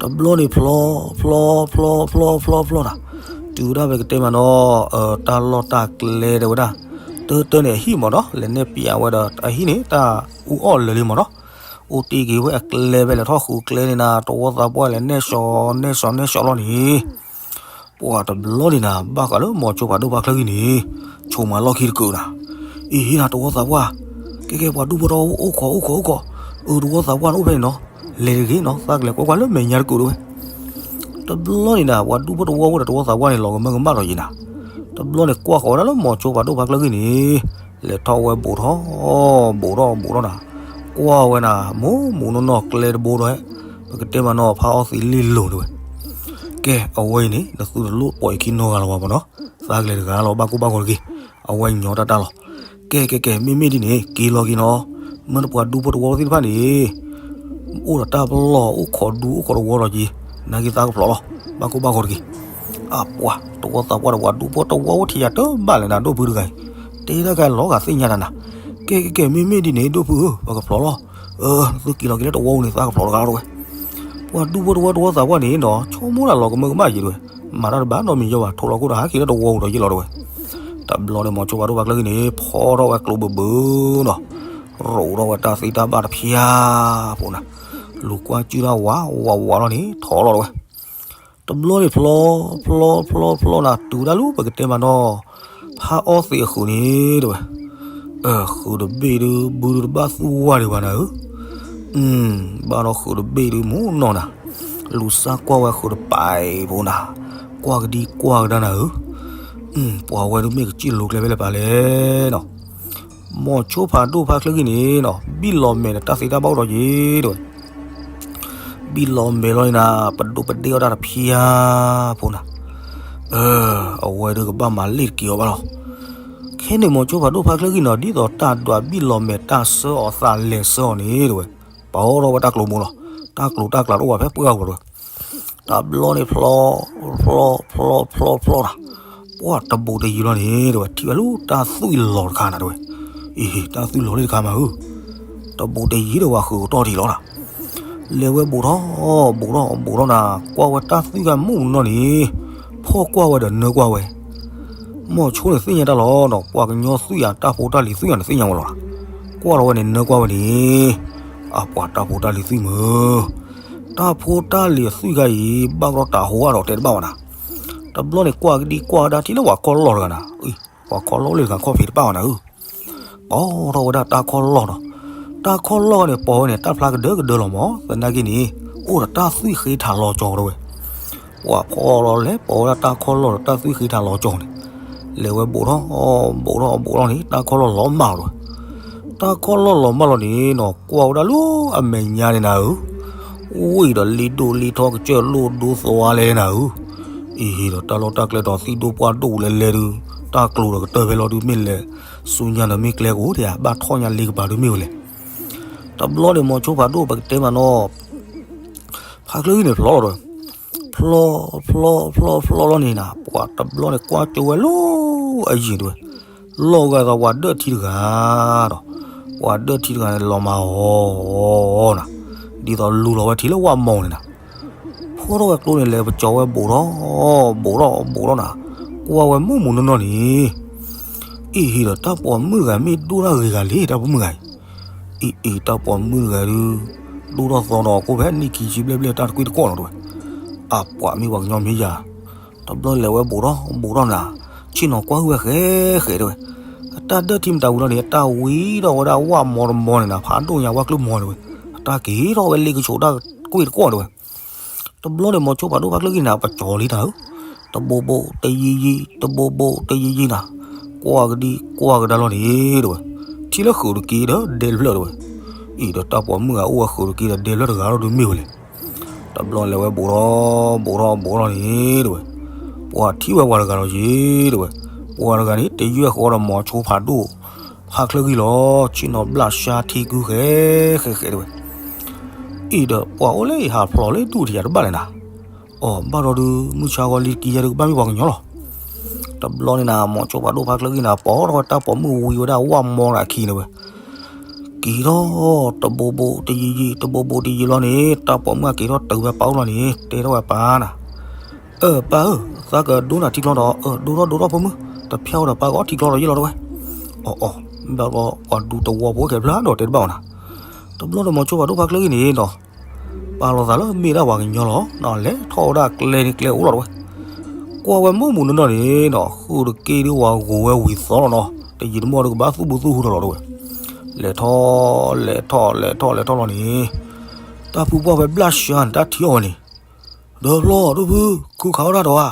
တဘျီန့ၣ်ဖျီ ဖျီ ဖျီ ဖျီ ဖျီ ဖျီနၤ, တုၤဝဲဒၣ်ဖဲကတဲမးနီၤ တၢ်လီၢ်တၢ်ကျဲတဲဝဲဒၣ်, တၢတၢန့ၣ်အဟံၣ်မ့ၢ်နီၤ လဲၤနဲၣ်ပၠးဝဲဒီး အဟံၣ်န့ၣ် တၢ်အူအီၣ်လၢာ်လံမ့ၢ်နီၤ, အိၣ်တ့ၢ်က့ၤဝဲအကျဲဖဲလဲၤထီၣ်ဃုာ်ကျဲန့ၣ်နၤ တဝီသးပှၢ်လဲၤနဲၣ်စီၤ နဲၣ်စီၤ နဲၣ်စီၤလီၤန့ၣ် ပှၤတဘျီန့ၣ်နၤ ဘၣ်ဃးလၢမိၤဆိဖးဒိၣ်ဖါချၢဂံၢ်န့ၣ် ဆိကမိၣ်လီၢ်ခံတကုာ်နၤ, အံၤဟ့နၤ တဝီသးပှၢ်, ကဲကဲ ပှၤဒူဖိတဝီအိၣ်ခိးအိၣ်ခိးအိၣ်ခိး, အၢ တဝီသးပှၢ်န့ၣ်အိၣ်ဖဲန့ၣ်နီၤ, လဲၤတဂ့ၤနီၤ သးကလဲၤကွၢ်ကွၢ်လၢမဲာ်ညါတကုာ်တဝဲ. တဘျီန့ၣ်နၤ ပှၤဒူဖိတဝီဖိဒီးတဝီသးပှၢ်န့ၣ် လီၤကမၢကမၣ်ဒီးယံၤနၤ, တဘျီန့ၣ်ကွၢ်ဃီၤဝဲဒၣ်လၢမိၤဆိဖးဒိၣ်ဖါချၢဂံၢ်န့ၣ် လဲၤထီၣ်ဝဲဘူးထီၣ် ဘူးထီၣ်ဘူးထီၣ်နၤ, ကွၢ်ဝဲနၤ မူးမူးနီၢ်နီၢ်ကျဲတဘိဒီး ပကတဲမးနီၤ ဖးအီၣ်သံလ့ၣ်လိၤတဝဲ. ကဲ အဝဲအံၤန့ၣ် နသုတလိၣ်ပိာ်အံၤခံနီတဂၤလၢၤဘၣ်မ့ၢ်နီၤ, သးကလဲၤတဂၤလီၤ ဘၣ်ကိၢ်ဘၣ်ဂီၤတဂ့ၤ, အဝဲညီတၢ်တၢ်လီၤ. ကဲကဲကဲ မ့မ့ၢ်ဒ်န့ၣ် က့ၤလီၤက့ၤနီၤ, မ့ၢ်တပှၤဒူဖိတဝီဖိသ့ၣ်တဖၣ်န့ၣ် အိၣ်ဒီးတၢ်ပလီၢ် အိၣ်ခိးဒူအိၣ်ခိးတဝီလီၤက့ၤ, နာ်က့သးကဖျိးလီၤ ဘၣ်ကိၢ်ဘၣ်ဂီၤတဂ့ၤ. အပှၤ တဝီသးပှၢ်ဒီးပှၤဒူဖိတဝီအိၣ်ထံၣ်ယၤတဘၣ်လဲၣ်နၤ ဒိၣ်ဖုတဂၤအံၤ, တဲတၢ်ကလီၤဂာ်သ့ၣ်ညါတၢ်နၤ. က ကဲ ကဲ ကဲ မ့မ့ၢ်ဒ်န့ၣ် ဒိၣ်ဖုဧၢ, ပကဖျိးလီၤ. အၢ သုက့ၤလီၤက့ၤလၢတဝီပူၤန့ၣ် သးကဖျိးတဂၤလီၤ တဲဝဲ. ပှၤဒူဖိတဝီတဝီသးပှၢ်န့ၣ်နီၤ ဆိကမိၣ်တၢ်လီၤကမၢကမၣ်ယံၤ တဲဝဲ. မၤတၢ်တဘၣ်နီတမံၤယဲဘၣ်, ထိးလီၤခိၣ်ဒီးဟးက့ၤလၢတဝီပူၤဒီးယံၤလီၤ တဲဝဲ. တဘျီန့ၣ် မိၤဆိဖးဒိၣ်ဖါချၢကံန့ၣ် ဖီထီၣ်ဝဲကျိဘၢဘၢနီၤ, ရိးထီၣ်ဝဲတၢ်သ့တၢ်ဘၣ်တဖၠါဖိနၤ, လူၤကွၢ်ကၠုၣ်တၢ်ဝးဝးဝးလီၤန့ၣ် ထီၣ်လီၤ တဲဝဲ. တဘျီန့ၣ်ဖျီ ဖျီ ဖျီ ဖျီနၤ တုၤဒၣ်လၢပကတဲမးနီၤ, ဖးအီသံးအဃုာ်န့ၣ် တဲဝဲ. အ ဃုာ်တဘ့ၣ်ဒုး ဘုဒုးတဘၣ်သူၣ်ဝါဒံးဘၣ်နၤဧၢ. ဘၣ်ဒီးဃုာ်တဘ့ၣ်ဒုး မူနီၤနၤ, လူၤစၢ်ကွၢ်ဝဲဃုာ်တပာ်ဖိနၤ, ကွၢ်ကဒံကွၢ်ကဒါနၤဧၢ. ပှၤဝဲဒုးမ့ၢ်ကစံၣ်လိၤကျဲဖဲလဲၣ်ပာ်လဲၣ်နီၤ. မိၤဆိဖးဒိၣ်ဖါချၢကံန့ၣ်နီၤ ဘံၣ်လီၤမဲာ်ဒီးတၢ်သ့တၢ်ဘၣ်အိၣ်ဒီးယံၤ တဲဝဲ. ဘံၣ်လီၤမဲာ်လီၤန့ၣ်နၤ ပဒိးပဒ့ၣ်အီၣ်တၢ်တဖၠါဖိနၤ, အဝဲဒုးကဘၣ်မၤလ့ၣ်တက့ၤအီၤဘၣ်လီၤ. ခဲန့ၣ်မိၤဆိဖးဒိၣ်ဖါချၢကံနီၤ ဒ်သိးတၢ်ဒွးဘံၣ်လီၤမဲာ်တၢ်ဆၢအီၤသးလဲၤဆၢအီၤန့ၣ် တဲဝဲ, ပအီၣ်ထီၣ်ဝဲတၢ်ကျိၤမိလီၤ. တၢ်ကျိၤတၢ်ကျးတအိၣ်ဘၣ်ဖဲပှၢ်ပူၤ တဲဝဲ. တဘျီန့ၣ်ဖျီ ဖျီ ဖျီ ဖျီ ဖျီနၤ, ပှၢ်တဘူးတယံၤလီၤန့ၣ် တဲဝဲ ထံၣ်ဝဲလၢတၢ်သွံၣ်လီၤတခါနၤ တဲဝဲ. အ့ တၢ်သွံၣ်လီၤလံတခါမးဧၢ, တဘူးတယံၤဒီးဝဲဃုာ်ကတီၢ်ထံးလီၤနၤ. လဲၤဝဲဘူးထီၣ် ဘူးထီၣ် ဘူးထီၣ်နၤ ကွၢ်ဝဲတၢ်သွံၣ်ဂၤမုၢ်မုၢ်နီၢ်နီၢ်န့ၣ်, ဖီၣ်ကွၢ်ဝဲဒီးနၢကွၢ်ဝဲ. မိၤဆိန့ၣ်သ့ၣ်ညါတၢ်လီၤနီၤ ပှၤကညီသွံၣ်ဧါ တၢ်ဖိတၢ်လံၤသွံၣ်ဧါန့ၣ် သ့ၣ်ညါဝဲလီၤ. ကွၢ်လီၤဝဲန့ၣ် နၢကွၢ်ဝဲန့ၣ်, အပှၤတၢ်ဖိတၢ်လံၤသွံၣ်မုၢ်, တၢ်ဖိတၢ်လံၤသွံၣ်ဂၤအံၤ ဘၣ်ကရီတၢ်ဟိဝဲဒီးတဲတဘၣ်ဝဲနၤ. တဘျီန့ၣ် ကွၢ်ကဒံကွၢ်ကဒါထံၣ်လၢပှၤခီၣ်လီၢ်တဂၤနၤ, ပှၤခီၣ်လီၢ်လံတဂၤခီၣ်ဖံးတဘၣ်ဝဲနၤဧၢ. ပီထီၣ်ဝဲဒၣ်တၢ်ခီၣ်လီၢ်နီၤ, တၢ်ခီၣ်လီၢ်န့ၣ် ပီဝဲန့ၣ် တၢ်ဖျါကဒၢကဒၢလီၤမး သနာ်က့န့ၣ် အိၣ်ဒီးတၢ်သွံၣ်ဃ့ထးလီၤကၠီတဲဝဲ. ပှၤဖီလီၤလဲၤ ပီဝဲဒၣ်တၢ်ခီၣ်လီၢ်ဒီးတၢ်သွံၣ်ဃ့ထးလီၤကၠီန့ၣ်, လဲၤဝဲဘူးထီၣ် ဘူးထီၣ် ဘူးထီၣ်န့ၣ် တၢ်ခီၣ်လီၢ်လီၤမၢ်လီၤတဲဝဲ. တၢ်ခီၣ်လီၢ်လီၤမၢ်လီၤန့ၣ်နီၤ ကွၢ်ဝဲဒၣ်လၢအမဲာ်ညါန့ၣ်နၤဧၢ, ဝံၣ်ဒီးလ့ဒိၣ်လ့ထီ ကစၢၢ်လိၣ်ဒိသဝါလဲၣ်နၤဧၢ. အံၤဒီးတၢ်လီၢ်တၢ်ကျဲဒီးသံၣ်ဒိၣ်ပှၢ်ဒိၣ်လဲၤလဲၤဒုး တၢ်ကျိၤဒီးကတၢၢ်ဖဲလီၤဒုးမ့ၢ်လဲၤ, ဆူညါဒီးမ့ၢ်ကျဲကအိၣ်ဒံးဧါ ဘၣ်ထီၣ်ညါလ့ကပၤဒုးမ့ၢ်ဝဲလဲၣ်. တဘျီန့ၣ်မိၤဆိဖးဒိၣ်ပကတဲမးနီၤ ဖါချၢကံန့ၣ်ဖျီလီၤတဲဝဲ, ဖျီ ဖျီ ဖျီ ဖျီလီၤန့ၣ်နၤ ပှၤတဘျီန့ၣ်ကွၢ်ကၠိဝဲလၢအယံၤတဲဝဲ, လီၤဂာ်ဒီးပှၤဒၢၣ်ထံတဂၤဒီး, ပှၤဒၢၣ်ထံတဂၤန့ၣ်လီၤမၢ်အီၤနၤ, ဒ်သိးလူၤလီၤဝဲထံလၢဝၣ်မီၤန့ၣ်နၤ, ဖီထီၣ်ဝဲကျိန့ၣ် လဲၤပကၠီဝဲဘူးထီၣ် ဘူးထီၣ် ဘူးထီၣ်နၤ, ကွၢ်ဝဲမုၢ်မုၢ်နီၢ်နီၢ်န့ၣ် အံၤဒီးတၢ်ပိာ်မုၣ်တဂၤမ့ၢ်ဒိၣ်တၢ်ဂ့ၤဂၤလံ တၢ်ပိာ်မုၣ်ဂၤအံၤ, အံၤအံၤတၢ်ပိာ်မုၣ်တဂၤဒုး, ဒိၣ်ထီၣ်သီဒီးအကိၢ်ဖဲနံၣ်ခံဆံဘျဲၣ်ဘျဲၣ်တၢ်တကွံတကွီၢ်လီၤတဲဝဲ, အပှၤမ့ၢ်ပှၤကညီမ့ၢ်ယၤ, တဘျီလဲၤဝဲဘူးထီၣ်ဘူးထီၣ်နၤ, ဆ့ၣ်နီၤကွၢ်ဟုၣ်ဝဲဃဲဃဲတဲဝဲ, အတၢ်ဒၢၣ်ထံမတၤဝံၤလီၤန့ၣ် တၢ်ဝံထီၣ်ဝဲဒၣ်ဝၣ်မီတမီန့ၣ်နၤ ဖးဒိၣ်ညါဝၣ်ကျုၢ်မီတဲဝဲ, အတၢ်က့ၤထီၣ်ဝဲလ့ကဆိးတၢ်ကွံတကွီၢ်တဲဝဲ တဘျီန့ၣ်မိၤဆိဖးဒိၣ်ဖါချၢကံန့ၣ် ပကၠီလံနၤဧၢ, တဘိးဘိး တယံာ်ယံာ် တဘိးဘိး တယံာ်ယံာ်နၤ, ကွၢ်ကဒံကွၢ်ကဒါလီၤန့ၣ်တဲဝဲ, ထံလၢဃုာ်တက့ၢ်ဒီးဒဲတဖျၢၣ်တဲဝဲ, အံၤဒီးတၢ်ပိာ်မုၣ်ဂၤအိၣ်ဝဲဃုာ်တက့ၢ်ဒီးဒဲတဖျၢၣ်တဂၤလီၤ ဒုးမ့ၢ်ဝဲလဲၣ်. တဘျီလဲၤဝဲဘူးထီၣ်ဘူးထီၣ်ဘူးထီၣ်န့ၣ်တဲဝဲ, ပှၤထံၣ်ဝဲပှၤတဂၤလီၤယ့ၤတဲဝဲ, ပှၤတဂၤန့ၣ် တယွဲၢ်ဃီဒီးမိၤဆိဖးဒိၣ် ဖါချၢကံလီၤ ဆ့ၣ်နီၤဘျၣ်ဆှါထံကုဃဲဃဲဃဲတဲဝဲ အံၤဒီးပှၤအိၣ်လၢအံၤဟးဖျိးလၢဒူၣ်ထံယၤတဘၣ်လဲၣ်နၤ, အီၤဘၣ်ဒီးဒုး မုၢ်ဆါဂီၤလံတကံယဲၢ်ဒုးကဘၣ်မ့ၢ်ပှၤကညီလီၤ. တဘျီန့ၣ်နၤ မိၤဆိဖးဒိၣ်ဖါချၢကံနၤ ပီထီၣ်ဝဲတၢ်ပိာ်မုၣ်ဝံၤဝဲဒၣ်ဝၣ်မီတဂၤခံန့ၣ်ဝဲ, က့ၤထီၣ်တဘိးဘိးတယံာ်ယံာ် တဘိးဘိးတယံာ်လီၤန့ၣ် တၢ်ပိာ်မုၣ်အက့ၤထီၣ်တုၤဝဲပၢ်အိၣ်လီၤန့ၣ် တဲထီၣ်ဝဲပၢ်နၤ အၢ ပၢ်ဧၢ, သးကဒိနၤထံချီဒီး အၢ ဒိထီၣ်ဒိထီၣ်ဖိမုၣ်, တဖျါဝဲဒီးပၢ်ဂီၤထံချီဒီးယ့ၢ်လီၤတဲဝဲ. အီၤအီၤ, ဘၣ်ဒီးပှၤဒူသဝီဖိခဲဖျါဒီးတဲတဘၣ်အီၤနၤ. တဘျီဒီးမိၤဆိဖးဒိၣ်ဖါချၢကံန့ၣ်ဒီး ပာ်လီၤသးလၢမ့ၢ်ဒၣ်ပှၤကညီလီၤ, လဲၤထီၣ်ဝဲဒၣ်ကျဲန့ၣ်ကျဲအိၣ်လီၤတဲဝဲ. ကွၢ်ဝဲမုၢ်မုၢ်နီၢ်နီၢ်န့ၣ်ဒီး ဃုာ်တက့ၢ်ဒုးဝၤဂိၤဝဲဝံၤသီလီၤနီၤ, တယံာ်တမီၢ်ဒုးကဘၣ်သူၣ်ဘုသူၣ်ဟူထီၣ်လီၤတဲဝဲ. လဲၤထီၣ် လဲၤထီၣ် လဲၤထီၣ် လဲၤထီၣ်လီၤန့ၣ် တၢ်ဖုပှၢ်ဖဲဘျၣ်စှၤန့ၣ် တၢ်ထံၣ်အီၤဝဲန့ၣ်, ဒီးဖျီၣ်ဒိၣ်ဖု ခုခးအီၣ်တၢ်ဒီးဧါ,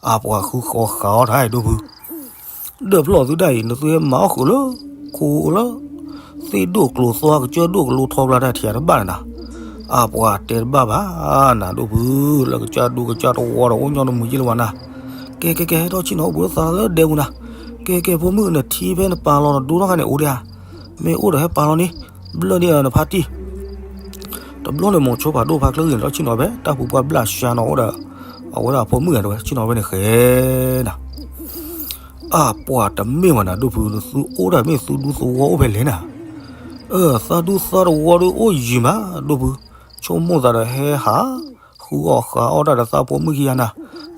အပှၤဃုဃီဃးအီၣ်တၢ်အံၤဒိၣ်ဖု ဒီးဖျီၣ်သုဒၣ်အံၤ နသုဟဲမၤအီၣ်ဃုာ်လၢ ခိလၢ သ့ၣ်ဒိၣ်ကျိၤသွါကစၢၢ်ဒိၣ်ကလိထီဘျါတၢ်ထံၣ်တဘၣ်န့ၣ်နၤ, အပှၤတဲတဘၣ်ဘၣ်နၤဒိၣ်ဖု, လၢကစၢ်ဒူကစၢ်တဝီဒီးအိၣ်ညီတမုာ်ယ့ၢ်လၢၤဘၣ်နၤ, ကဲကဲကဲ ဟဲထီၣ်ဆ့ၣ်နီၤအိၣ်ဘူးလၢသးလၢဒဲပူၤနၤ, ကဲကဲဖိမုၣ် နထံဖဲနပာ်လီၤနဒိထီၣ်ခါန့ၣ်အိၣ်ဒံးဧါ, မ့ၢ်အိၣ်ဒီးဟဲပာ်လီၤန့ၣ်, ဘျၢၣ်န့ၢ်နဖါတံၢ် တဘျီန့ၣ်မိၤဆိဖးဒိၣ်ဖါချၢဂ့ၤန့ၣ် လီၤဆ့ၣ်နီၤဖဲ တၢ်ဖုပှၢ်ဘျၣ်စှၤနီၤအိၣ်ဒီး အဝဲဒၣ်အဖိမုၣ်ဂၤတဲဝဲ ဆ့ၣ်နီၤဖဲန့ၣ်ဃဲနၤ. အၢ ပှၤတမ့ၢ်ဘၣ်နၤ ဒိၣ်ဖု သုအိၣ်ဒၣ်မ့ၢ်သုဒူသဝီအိၣ်ဖဲလဲၣ်နၤ. အၢ သးဒူသးသဝီဒုးအိၣ်ယံၤမး ဒိၣ်ဖု, ဆိကမိၣ်သးဒီးဟဲဟး ဃုအီၣ်ဃုအီၣ်တၢ်ဒီးသးဖိမုၣ်ခံဂၤနၤ,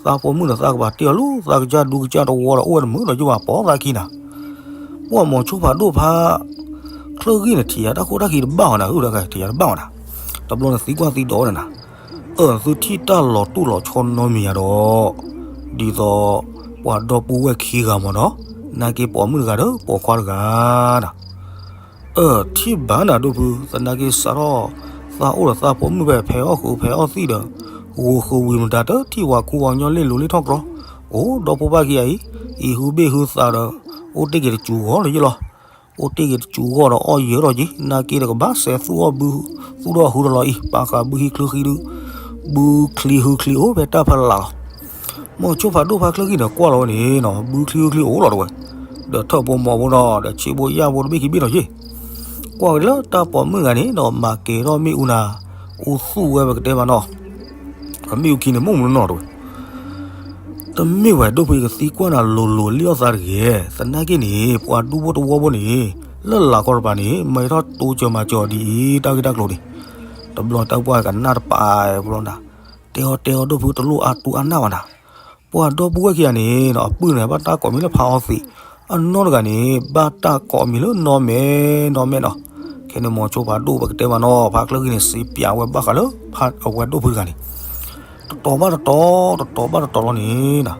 သးဖိမုၣ်ဒီးသးကဘၣ်တ့ၢ်အီၤလၢသးကစၢ်ဒူကစၢ်သဝီဒီးအိၣ်ဝဲတမုာ်ဒီးယဘၣ်ပိာ်သးခံနၤ. ပှၤမိၤဆိဖးဒိၣ်ဖါ ချၢဂံၢ်န့ၣ် ထံၣ်ယၤတၢ်ခိၣ်တၢ်ခံတဘၣ်အီၤနၤ, အၢ ထံၣ်ယၤတဘၣ်အီၤနၤ. တဘျီန့ၣ်သံကွၢ်သံဒိးဝဲဒၣ်နၤ, အၢ သုထံၣ်တၢ်လီၤတိၢ်လီၤဆီနီတမံၤယၤဒီး ဒ်သိး ပှၤဒီပုၢ်ဝဲၢ်ခံဂၤမ့ၢ်နီၤ, နာ်က့ပိာ်မုၣ်တဂၤဒီးပိာ်ခွါတဂၤနၤ. အၢ ထံၣ်ဘၣ်နၤဒိၣ်ဖု, သနာ်က့စးထီၣ် သးအိၣ်ဒီးသးဖိမုၣ်ဖဲ ဖဲအီၣ်ဃုာ်ဖဲအီၣ်သံၣ်ဒီး ဂိၤဃုာ်ဝံၤမတၤ တထံၣ်ဝၤခူဝၤကညီလ့ၣ်လိၤလ့ၣ်ထီၣ်ကြီ, အိၣ်ဒီဖိပၢ်ခံဂၤအံၤ အံၤဟုဘ့ၣ်ဟုသးဒီး အိၣ်တ့ၢ်က့ၤတစူၤဂီၢ်လၢယလီၤ. အိၣ်တ့ၢ်က့ၤတစူၤဂီၢ်ဒီးအီၣ်ယၢၤထီၣ်က့ၤ, နာ်က့ဒီးကဘၣ်စဲးသူၣ်အီၣ်ဘု သူၣ်ထီၣ်ဟုထီၣ်လီၤအံၤ, ပာ်ဃာ်ဘုဟံချၢဃံဒုး ဘုချံဟုချံအိၣ်ဖဲတၢ်ဖီလာ်လီၤ. မိၤဆိဖးဒိၣ်ဖါချၢဂံၢ်န့ၣ် ကွၢ်လီၤဝဲန့ၣ်နီၤ, ဘုချံဟုချံအိၣ်လီၤတဝဲ, ဒီးထၢၣ်ဖိမီၤဖိနီၤ, ဒီးဆ့ဖိယာ်ဖိတဘ့ၣ်ခံဘ့ၣ်နီၤယ့ၢ်, ကွၢ်က့ၤလၢတၢ်ပိာ်မုၣ်တဂၤန့ၣ်နီၤ, မၤကဲၤထီၣ်မ့ၣ်အူနၤ, အူသူၣ်ဝဲပကတဲမးနီၤ, အမ့ၣ်အူခံန့ၣ် မ့ၣ်မနုၤနီၤတဝဲ တမ့ၢ်ဝဲဒိၣ်ဖု ကသံကွၢ်နၤလိၤလိၤလံအီၣ်သးတဂ့ၤ, သနာ်က့န့ၣ် ပှၤဒူဖိတဝီဖိန့ၣ် လၢလာ်ကီၢ်တပၤန့ၣ် မ့ၢ်ထီၣ်တိစၢၤမၤစၢၤအီၤဒ်အံၤ တၢ်ဂ့ၢ်တၢ်ကျိၤန့ၣ်, တဘျီတၢ်ပှၢ်ကနၣ်တပာ်ဖိလီၤနၤ, တဲအီၤတဲအီၤဒိၣ်ဖု တလိၣ်အါတူၢ်အါနၢ်ဘၣ်နၤ, ပှၤဒီပုၢ်ဝဲၢ်ခံဂၤန့ၣ်နီၤ အပုၢ်န့ၣ် ဘၣ်တၢ်ကိးမံၤလၢဖါအီသံး, အနီၢ်တဂၤန့ၣ် ဘၣ်တၢ်ကိးမံၤလၢနီၢ်မဲနီၢ်မဲနီၤ, ခဲန့ၣ်မိၤဆိဖးဒိၣ်ပကတဲမးနီၤ ဖါချၢဂံၢ်န့ၣ် စံးပၠးဝဲဘၣ်ဃးလၢ အဝဲဒိၣ်ဖုတဂၤန့ၣ် တတီၤဘၣ်တတီၤ တတီၤဘၣ်တတီၤလီၤန့ၣ်,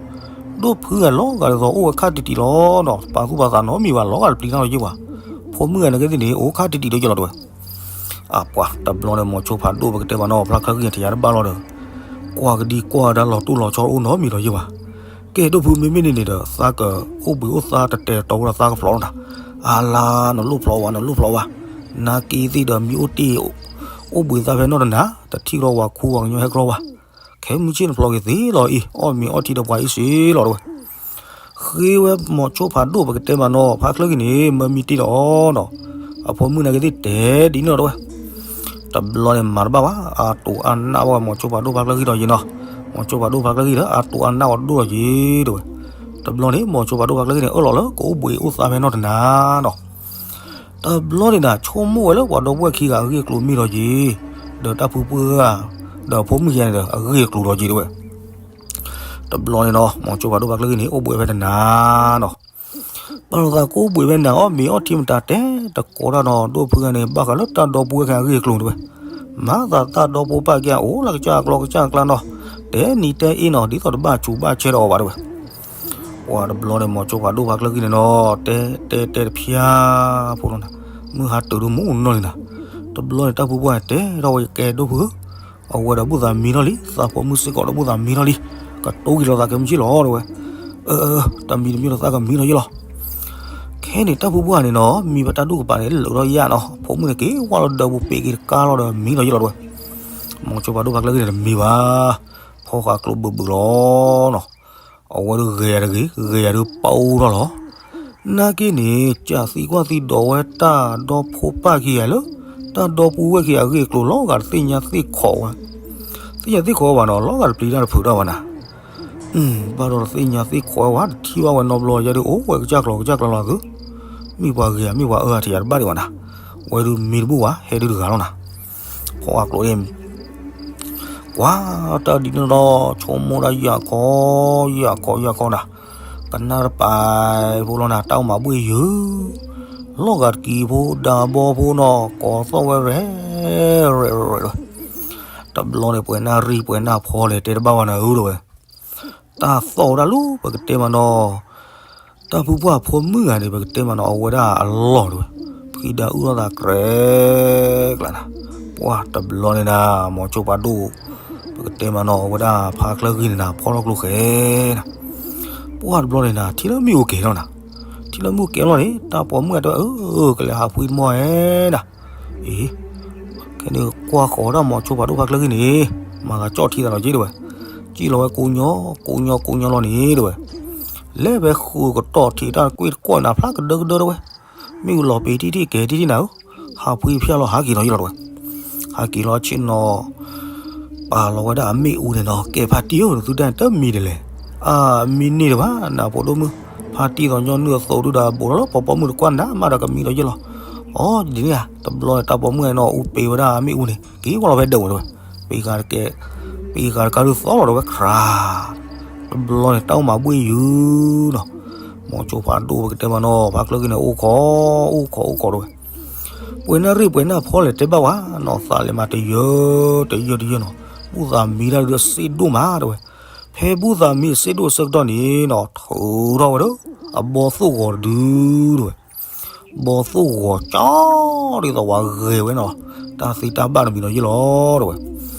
ဒိၣ်ဖုဂၤလီၤဂာ်ဒ်သိးအိၣ်ဝဲခါတံၢ်တံၢ်လီၤနီၤ, ပာ်သူၣ်ပာ်သးနီတမံၤဘၣ် လီၤဂာ်တပျံၤတၢ်လီၤယ့ၢ်ပှၤ, ဖိမုၣ်ဂၤနာ်က့သ့ၣ်န့ၣ် အိၣ်ခါတံၢ်တံၢ်လီၤယ့ၢ်လီၤတဝဲ, အပှၤတဘျီန့ၣ် မိၤဆိဖးဒိၣ်ပကတဲမးနီၤ ဖါချၢဂံၢ်န့ၣ် ထံၣ်ယၤတဘၣ်လီၤဒီး ကွၢ်ကဒံကွၢ်ဝဲဒၣ်လီၤတိၢ်လီၤဆီအိၣ်နီတမံၤလီၤယ့ၢ်ပှၤ, ကဲဒိၣ်ဖု မ့မ့ၢ်န့ၣ်န့ၣ်ဒီး သးကအိၣ်ဘှံးအိၣ်သါတတဲာ်တီၤဝဲဒီးသးကဖျိးလီၤနၤ, အလါ နလိၣ်ဖျိးဝဲ နလိၣ်ဖျိးဝဲ, နာ်က့သ့ၣ်ဒီးမံၤအိၣ်တ့ၢ် အိၣ်ဘှံးသါဖဲနီၢ်တနၤ, တထံၣ်လီၤဝၤခူဝၤကညီဟဲကြီဘၣ်, ခဲမုၢ်ဆ့ၣ်နဖျိးက့ၤသ့လီၤအံၤ အီၣ်မ့ၤအီထံဒီးပှၤအံၤစ့လီၤတဝဲ, ဃ့ဝဲမိၤဆိဖးဒိၣ်ပကတဲမးနီၤ ဖါချၢဂံၢ်န့ၣ် မၢမံတ့ၢ်ဒီးအီၤနီၤ, အဖိမုၣ်နာ်က့သ့ၣ်တဲဒ်န့ၣ်လီၤတဝဲ တဘျီန့ၣ်မၤတဘၣ်ဘၣ် အါတိၢ်အါနၢ်ဝဲမိၤဆိဖးဒိၣ်ဖါချၢဂံၢ်ဒီးယ့ၢ်နီၤ, မိၤဆိဖးဒိၣ်ဖါချၢဂံၢ်ဒီး အါတိၢ်အါနၢ်ဝဲဒိၣ်ဒီးယ့ၢ်တဝဲ, တဘျီန့ၣ် မိၤဆိဖးဒိၣ်ဖါချၢဂံၢ်န့ၣ် အၢၣ်လီၤလၢကအိၣ်ဘှံးအိၣ်သါဖဲနီၢ်တနၤနီၤ, တဘျီန့ၣ်နၤ ဆိကမိၣ်ဝဲလၢပှၤဒီပုၢ်ဝဲၢ်ခံဂၤအဂ့ၢ်အကျိၤမ့ၢ်ဒီးယ့ၢ်, ဒီးတၢ်ဖုပှၢ်ဂၤ ဒီးဖိမုၣ်ခံဂၤန့ၣ်ဒီး အဂ့ၢ်အကျိၤဒီးယ့ၢ်တဝဲ, တဘျီန့ၣ်နီၤ မိၤဆိဖးဒိၣ်ဖါချၢဂံၢ်န့ၣ် အိၣ်ဘှံးဖဲတနၤနီၤ ဘၣ်လီၤသးကိးဘှံးဝဲနၤ အီၣ်မ့ၤအီထံမတၤတဲတကိးတၢ်နီၤ ဒိၣ်ဖုဂၤန့ၣ် ဘၣ်ဃးလၢတၢ်ဒီပုၢ်ဝဲၢ်ခံဂၤအဂ့ၢ်အကျိၤတဝဲ, မၤသးတၢ်ဒီဖိပၢ်က့ၤအိၣ်လၢကစၢ်ကျီကစၢ်ကျါနီၤ, တဲနံၤတဲအ့နီၤ ဒ်သိးတဘၣ်ဆူးဘၣ်ဆဲးဒီးအီၤဘၣ်တဝဲ, ပှၤတဘျီန့ၣ် မိၤဆိဖးဒိၣ်ဖါချၢဂံၢ်န့ၣ်နီၤ တဲတဲတဲတဖျါဖိလီၤနၤ, မုၢ်ဟါတုၤဒိၣ်မူနီၢ်လံနၤ, တဘျီန့ၣ် တၢ်ဖုပှၢ်တဲထီၣ်ဝဲကဲဒိၣ်ဖုဧၢ အဝဲဒီးဘူၣ်သးမံထီၣ်လံ သးဖိမုၣ်စ့ၢ်ကီးဒီးဘူၣ်သးမံထီၣ်လံ, ကတိၤက့ၤလီၤသးကဲမုၢ်ဆ့ၣ်လီၤတဝဲ, အၢ တမံၤတမံၤဒီးသးကမံထီၣ်ယ့ၢ်လီၤ, ခဲန့ၣ်တၢ်ဖုပှၢ်န့ၣ်နီၤ မံပတၢ်ဒူၣ်ကပၤန့ၣ် လၢာ်ထီၣ်ယၣ်နီၤ ဖိမုၣ်န့ၣ်က့ၤဝဲလီၤဒီးပူၤပ့ၤက့ၤတကါလီၤဒီးမံလီၤယ့ၢ်လီၤတဝဲ, မိၤဆိဖးဒိၣ်ဖါချၢဂံၢ်န့ၣ်တမံၤဘၣ်, ဖီဃာ်ကျိဘုးဘုးလီၤနီၤ, အဝဲဒုးဂဲၤယၤတဂ့ၤ ဂဲၤယၤဒုးပာ်အိၣ်ထီၣ်လီၤ နာ်က့န့ၣ် ကးသံကွၢ်သံဒိးဝဲတၢ်ဒီဖိပၢ်ခံဂၤလၢ တၢ်ဒီပုၢ်ဝဲၢ်ခံဂၤအဂ့ၢ်အကျိၤလီၤဂာ်တသ့ၣ်ညါသ့ၣ်ခိးဝဲ, သ့ၣ်ညါသ့ၣ်ခိးဝဲဘၣ်နီၤ လီၤဂာ်တပျံၤတၢ်တဖုးတၢ်ဘၣ်နၤ, ဘၣ်ဒီးတသ့ၣ်ညါသ့ၣ်ခိးဝဲ တထံၣ်ဘၣ်ဝဲနီတဘျီ ယဲဒုးအိၣ်ဝဲကစၢ်ကျီၤကစၢ်ကျါလီၤသု, မ့ၢ်ပှၤဂ့ၤဧါ မ့ၢ်ပှၤအၢဧါ ထံၣ်ယၤတဘၣ်ဒံးဘၣ်နၤ, ဝဲဒုးမံတဘူၣ်ဘၣ် ဟဲဒုးတဂၤလီၤနၤ, ဖီအကျိန့ၣ် ကွၢ်တၢ်ဒ်န့ၣ်ဒီး ဆိကမိၣ်ဒၣ်ယၤခီ ယၤခီ ယၤခီနၤ, ကနၣ်တပာ်ဖိလီၤနၤ တၢ်အိၣ်မၤဘှ့ၣ်ယုာ်, လီၤဂာ်တကံၤဖိ ဒါဘီဖိနီၤ ကိးသီၣ်ဝဲရဲၣ်ရဲၣ်ရဲၣ်, တဘျီန့ၣ် ပှဲၤနၢ်ရံၣ် ပှဲၤနၢ်ဖီလဲၣ် တဲတဘၣ်ဘၣ်နၤဧၢတဝဲ တၢ်သီၣ်ဝဲဒၣ်လၢပကတဲမးနီၤ, တၢ်ဖုပှၢ်ဖိမုၣ်ဂၤန့ၣ် ပကတဲမးနီၤ အဝဲဒၣ်အလီၢ်တဝဲ, ဖှံဒၣ်အုၣ်ထီၣ်သးကြဲးကျါနၤ, ပှၢ်တဘျီန့ၣ်နၤ မိၤဆိဖးဒိၣ်, ပကတဲမးနီၤ အဝဲဒၣ်ဖါချၢဂံၢ်န့ၣ်နၤ ဖီထီၣ်ကျိဃဲနၤ, ပှၢ်တဘျီန့ၣ်နၤ ထံၣ်လၢမ့ၣ်အူကဲၤလီၤနၤ, ထံၣ်လၢမ့ၣ်အူကဲၤလီၤန့ၣ် တၢ်ပိာ်မုၣ်ဂၤတဲဝဲ အၢ ကလဲၤဟးဖှံတမီၢ်ဧဲနၤ, အ့ ခဲန့ၣ်ကွၢ်ဃီၤဒၣ်မိၤဆိဖးဒိၣ်ဖါချၢဂံၢ်န့ၣ်, မၤဂၤကၠီၣ်ထံသးလီၤက့တဝဲ, ကံၣ်လီၤဝဲကိညီ ကိညီ ကိညီလီၤန့ၣ်တဝဲ, လဲၤဖဲဃုာ်ကတီၢ်ထံးတၢ်ကွ့ၢ်တကွီၢ်နၤဖျါကဒၢကဒၢတဝဲ, မ့ၣ်အူလီၤပံၤထံၣ်ထံၣ်ကဲၤထံၣ်ထံၣ်နၤဧၢ, ဟးဖှံဖျါလီၤဟးက့ၤလီၤယ့ၢ်လီၤတဝဲ, ဟးက့ၤလီၤဆ့ၣ်နီၤ ပာ်လီၤဝဲဒၣ်အမ့ၣ်အူန့ၣ်နီၤ ကဲဖးတံၢ်ဧၢ နသုတၢ်န့ၣ်တမံၤဒ်လဲၣ်, အမံန့ၢ်တဘၣ် နဖိဒိၣ်မုၣ်, ဖါတံၢ်သီညီနုၢ်အသိးဒုဒီး ဘူးထီၣ်လၢပိာ်ပိာ်မုၣ်တကွၢ်နၤမးဒီးကမံဒီးယ့ၢ်လီၤ. အိ ဒ်န့ၣ်ဧါ, တဘျီန့ၣ် တၢ်ပိာ်မုၣ်နီၤ အူပ့ၤဝဲဒၣ်မ့ၣ်အူန့ၣ် က့ၤဝဲလီၤဖဲဒၢးဝဲတဝဲ, ပ့ၤဃာ်တကဲ, ပ့ၤဃာ်တကးဒုးသီလီၤတဝဲ ခြး တဘျီန့ၣ် တၢ်အိၣ်မးဘှ့ၣ်ယုာ်နီၤ. မိၤဆိဖးဒိၣ်ပကတဲမးနီၤ ဖါချၢဂံၢ်န့ၣ် အိၣ်ခိး, အိၣ်ခိး အိၣ်ခိးတဝဲ. ပှဲၤနၣ်ရံၣ်ပှဲၤနၣ်ဖီလဲၣ်တဲဘၣ်ဝဲနီၤ, သးလဲၤမးတယၢ, တယၢတယၢနီၤ, ဘူၣ်သးမံတၢ်ဒုးအစ့ဒိၣ်မးတဝဲ. ဖဲဘူၣ်သးမံအစ့ဒိၣ်အဆၢကတီၢ်န့ၣ်နီၤ ထုးထီၣ်ဝဲဒီး အဘီသိၣ်ဂီၤတဒုတဝဲ. ဘီသိၣ်ဂီၤကၠီ ဒ်သိးဝဲဂဲၤဝဲနီၤ, တၢ်သ့တၢ်ဘၣ်တမံၤနီၤယ့ၢ်လီၤတဝဲ.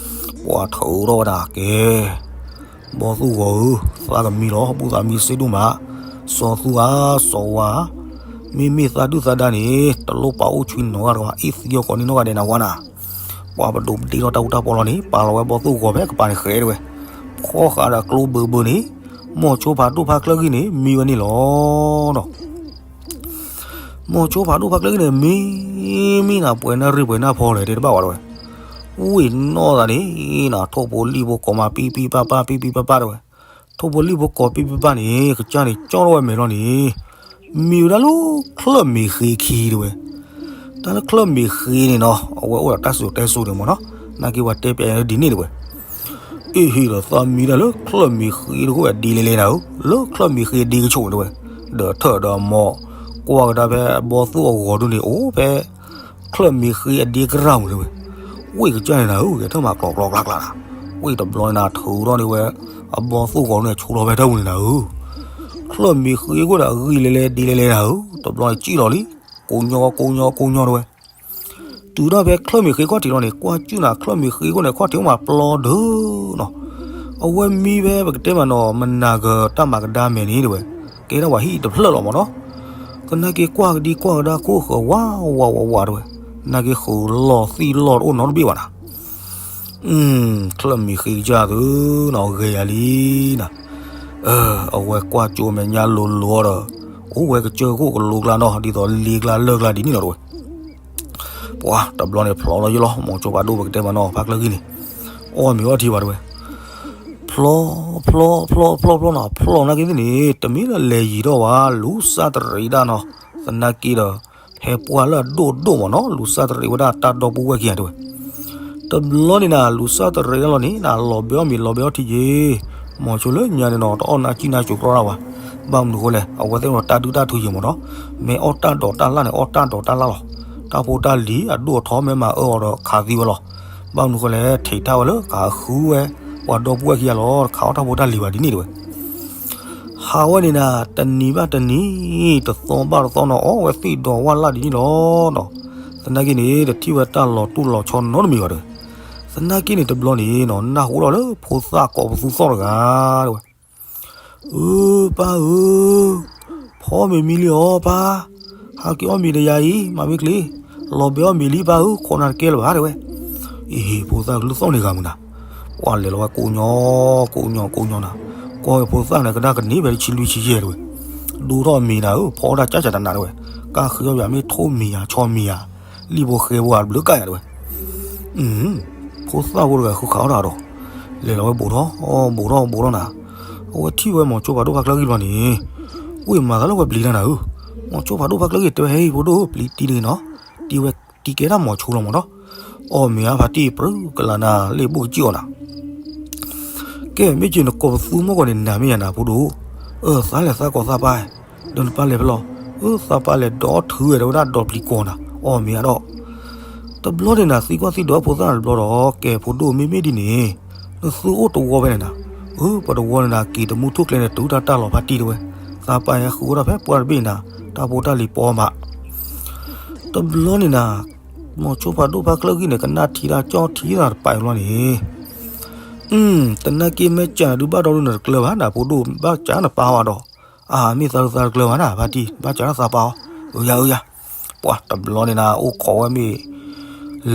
ပှၤထုးထီၣ်ဝဲဒၣ်ကဲ ဘီသိၣ်ဂီၤဧၢ, သးကမံလီၤ, ဘူၣ်သးမံစ့ဒိၣ်မး, စီၤသူဧါ, စီၤဝါဧါ, မ့မ့ၢ်သးဒုၣ်သးဒါန့ၣ် တလိၣ်ပာ်အိၣ်ဆွံနီတဂၤဒီး အ့ၣ်သံအီၤကိးန့ၢ်နီတဂၤဒဲးနၤဝဲနၤ. ပှၤပဒိးပဒ့ထီၣ်တၢ်အူတၢ်ပီလီၤန့ၣ် ပာ်လီၤဝဲဘီသိၣ်ဂီၤဖဲကပၤန့ၣ်ဃဲတဝဲ, ဖီဃာ်ဒီးကျိဘၢဘၢန့ၣ်, မိၤဆိဖးဒိၣ်ဖါချၢဂံၢ်န့ၣ် မံဝဲန့ၣ်လီၤနီၤ. မိၤဆိဖးဒိၣ်ဖါချၢဂံၢ်န့ၣ် မံ, မံနၤပှဲၤနၣ်ရံၣ်ပှဲၤနၣ်ဖီလဲၣ်တဲတဘၣ်ဝဲတဝဲ. ဝ့ၢ်နီၢ်သးန့ၣ်နၤ ထိၣ်ဖိလံၣ်ဖိကိးမး ပံပံပၢ်ပၢ် ပံပံပၢ်ပၢ်တဝဲ. ထိၣ်ဖိလံၣ်ဖိကိးပံပံပၢ်န့ၣ် ကစၢ်န့ၣ် ကၠီထီၣ်ဝဲမဲာ်လီၤန့ၣ် မံဝဲဒၣ်လၢချၢၣ်မ့ၢ်ဃ့ခံတဝဲ. တၢ်လၢချၢၣ်မ့ၢ်ဃ့န့ၣ်နီၤ အဝဲအိၣ်ဒီးတၢ်စိၤတဲစိၤန့ၣ်မ့ၢ်နီၤ, နာ်က့ပှၤတဲပျဲဒ်န့ၣ်တဝဲ. အ့ၣ်ဟ့ၣ်ဒီးသးမံတၢ်လၢချၢၣ်မ့ၢ်ဃ့တဃိၣ်ဝဲဒ်လဲၣ်လဲၣ်နၤဧၢ, လၢချၢၣ်မ့ၢ်ဃ့အဒ့ကဆိးန့ၣ်တဝဲ, ဒီးထၢၣ်ဒီးမီၤ, ကွၢ်ကဒါဖဲအဘီသိၣ်အဂီၤဒုန့ၣ် အိၣ်ဖဲ ချၢၣ်မ့ၢ်ဃ့အဒ့ကရၢ်မုၢ်တဝဲ. ဝ့ၢ်ကစၢ်န့ၣ်နၤဧၢ ဂဲၤထၢၣ်မးကျီကျီကျါကျါနၤ, ဝ့ၢ်တဘျီန့ၣ်နၤ ထုးထီၣ်န့ၢ်ဝဲ အဘီသိၣ်ဂီၤန့ၣ် ဆိထီၣ်ဖဲထၢၣ်မုၢ်န့ၣ်နၤဧၢ. ချၢၣ်မ့ၢ်ဃ့အဃိဒီးအဂံၢ်လဲၣ်လဲၣ်ဒ်လဲၣ်လဲၣ်နၤဧၢ, တဘျီန့ၣ်စံၣ်လီၤလံ, ကိညီကိညီကိညီတဝဲ. တုၤထီၣ်ဖဲချၢၣ်မ့ၢ်ဃ့ခီၣ်ထံးလီၤန့ၣ် ကွၢ်စူၣ်နၤ ချၢၣ်မ့ၢ်ဃ့အဃိန့ၣ် ခီၣ်ထံးအိၣ်မးပျီဒၢနီၤ. အဝဲမံဖဲပကတဲမးနီၤ မနၤကတၢ်မၤကဒါမဲာ်န့ၣ်တဝဲ, ကဲထီၣ်ပှၤဟံၣ်တဖျၢၣ်လီၤမ့ၢ်နီၤ. သနာ်က့ကွၢ်ကဒံကွၢ်ကဒါခိၣ်ဃၢၤဝးဝးဝးဝးတဝဲ, သနာ်က့ဃုာ်လီၤသံလီၤတအိၣ်နီတဘ့ၣ်ဘၣ်နၤ. ချၢၣ်မ့ၢ်ဃ့ကစၢ်သုနီၤ ဂဲၤယၤလံနၤ. အဝဲကွၢ်ကၠိမဲာ်ညါလိၤလိၤအီၤဒီး အိၣ်ဝဲကစၢၢ်ခိၣ်ကလိကျါနီၤ ဒ်သိးလ့ကျါလၢကျါဒ်န့ၣ်လီၤတဝဲ. ပှၤတဘျီန့ၣ်ဖျိးလီၤယ့ၢ်လီၤ မိၤဆိဖးဒိၣ်ပကတဲမးနီၤ ဖါချၢဂံၢ်န့ၣ် အီၣ်မ့ၤအီထံဘၣ်တဝဲ. ဖျိး ဖျိး ဖျိး ဖျိး ဖျိးနီၤ ဖျိးနာ်က့သ့ၣ်န့ၣ် တမ့ၢ်လၢလဲၤယံၤထီၣ်ဝဲ လူၤစၢ်တရံးဒၣ်နီၤ သနာ်က့ဒီး ဖဲပှၢ်လၢအဒိၣ်ဒိၣ်မးနီၤ လူၤစၢ်တရံးဝဲဒၣ်တၢ်ဒီပုၢ်ဝဲၢ်ခံဂၤတဝဲ. တဘျီန့ၣ်နၤ လူၤစၢ်တရံးဒၣ်လီၤန့ၣ် နၤလီၤဘဲအီၣ်မ့ၤလီၤဘဲအီထံယ့ၣ် မိၤဆိလၢညါန့ၣ်နီၤ တအီၣ်နၢ်ကံၣ်နၢ်စိၤကြီဒၣ်ဝဲ. ဘၣ်မနုၤဃိလဲၣ် အဝဲသ့ၣ်နီၤတၢ်ဒုၣ်တၢ်ထုယ့ၣ်မးနီၤ မ့ၢ်အီၣ်တၢ်ဒိးတၢ်လၣ်န့ၣ် အီၣ်တၢ်ဒိးတၢ်လၣ်လီၤ. တၢ်ဖိတၢ်လံၤအဒိၣ်အထီမ့ၢ်မၤအၢအီၤဒီးခးသံဝဲလီၤ. ဘၣ်မနုၤဃိလဲၣ် ထံးထၣ်ဝဲလၢကဃုဝဲ ပှၤဒီပုၢ်ဝဲၢ်ခံဂၤလီၤ တခးအီၣ်တၢ်ဖိတၢ်လံၤဘၣ်ဒ်န့ၣ်တဝဲ. ဟးဝဲန့ၣ်နၤ တနံၤဘၣ်တနံၤ တသီဘၣ်တသီနီၤ အီၣ်ဝဲသ့ၣ်ဒီးဝၣ်လၢ်ဒ်န့ၣ်လီၤနီၤ. သနာ်က့န့ၣ် တထံၣ်ဝဲတၢ်လီၤတူၢ်လီၤဆီနီတမံၤဘၣ်တဝဲ. သနာ်က့န့ၣ်တဘျီန့ၣ်နီၤ နၢ်ဟူထီၣ်လၢဖိသၣ်ကိးပသူသီၣ်တဂၤတဝဲ. အၢ ပၢ်ဧၢ, ဖီမ့ၤမံလံအီၤပၢ်, ဟးက့ၤအီၣ်မ့ၤဒီးယၤအံၤ မၤမ့ၢ်ချ့, လီၤဘဲအီၣ်မ့ၤလံပၢ်ဧၢ, ခိးနၤတကဲလၢၤဘၣ်တဲဝဲ. အ့ ဖိသၣ်ကလုၢ်သီၣ်န့ၢ်ဂၤမုၢ်နၤ, ပှၤလဲၤလီၤဝဲကိးညီ ကိးညီ ကိးညီနၤ, ကွၢ်ဝဲဖိသၣ်န့ၣ် ကဒါကန့ၢ်ဖဲတဆံလွံၢ်ဆံယဲၢ်တဲဝဲ, ဒိၣ်ထီၣ်မ့ၤနၤဧၢ, ဖီအီၣ်တၢ်ကၢ်ကၢ်တနးတဲဝဲ, ကၢ်ဃ့အီၣ်ယၤမ့ၢ်ထိၣ်မံၤယၤ ဆီမံၤယၤ, လံၣ်ဖိဃဲဖိအဘျုးကၢ်ယၤတဲဝဲ. ဖိသၣ်ဖိတဂၤဃုခးအီၣ်တၢ်ဒီး လဲၤလီၤဝဲဘူးထီၣ် ဘူးထီၣ်ဘူးထီၣ်နၤ, အဝဲထံၣ်ဝဲမိၤဆိဖးဒိၣ်ဖါချၢဂံၢ်တဘျီန့ၣ်, ဝ့ၢ်မၤသးလၢဝဲပျံၤတၢ်နၤဧၢ, မိၤဆိဖးဒိၣ်ဖါချၢဂံၢ်တဲဝဲ ဟဲအံၤဖိဒိၣ်ဧၢ ပျံၤတံၤတဂ့ၤနီၤ, တံၤဝဲတံၤကဲဒၣ်မိၤဆိလီၤမးနီၤ, အီၣ်မ့ၤအါဖးတံၢ်ပြၢကလၤနၤ လ့ၣ်ဘူၣ်ကစံၣ်အီၤနၤ ကဲ မ့ၢ်က့ၤနကိးပသူမီၢ်ကီၢ်န့ၣ် နၤမ့ၢ်ယၤနၤဖိဒိၣ်, အၢ သးလဲၤသးကိးသးပၢ်, ဒီးနပၢ်လဲၤဖဲလဲၣ်, အၢ သးပၢ်လဲၤဒီးထုးဝဲဒီးဝဲဒၣ်ဒီးပျံၤကိာ်နၤ, အီၣ်မ့ၤအါဒီး, တဘျီန့ၣ်နၤ သံကွၢ်သံဒိးဖိသၣ်နၤတဘျီဒီး ကဲဖိဒိၣ်မ့မ့ၢ်ဒ်န့ၣ်, နသုအိၣ်တဝီဖဲန့ၣ်နၤ, အၢ ပတဝီန့ၣ်နၤ က့ၤတမူထူၣ်ကျဲန့ၣ် တုၤတၢ်တၢ်လီၤဖးတံၢ်တဲဝဲ, သးပၢ်ဟဲဃုဝဲဒၣ်ဖဲပှၢ်တဘ့ၣ်နၤ, တၢ်ဖိတၢ်လံၤပီမး တဘျီန့ၣ်နၤ, မိၤဆိဖးဒိၣ်ဖါချၢဂံၢ်န့ၣ် ကနၣ်ထံတၢ်ကၠီထံတၢ်တပာ်ဘျီန့ၣ်, တနာ်က့မဲာ်ကၢဒုးဘၣ်ဒီဒုနတကျၢၤဘၣ် နဖိဒိၣ်ဘၣ်ကၢနပၢ်ဝဲဒီး, အၢ မ့ၢ်သးဒုးသးတကျၢၤဘၣ်နၤ ဖါတံၢ် ဘၣ်ကၢနသးပၢ်အီၤ, အၢယၤအၢယၤ, ပှၤတဘျီန့ၣ်နၤ အိၣ်ခိးဝဲမ့ၢ်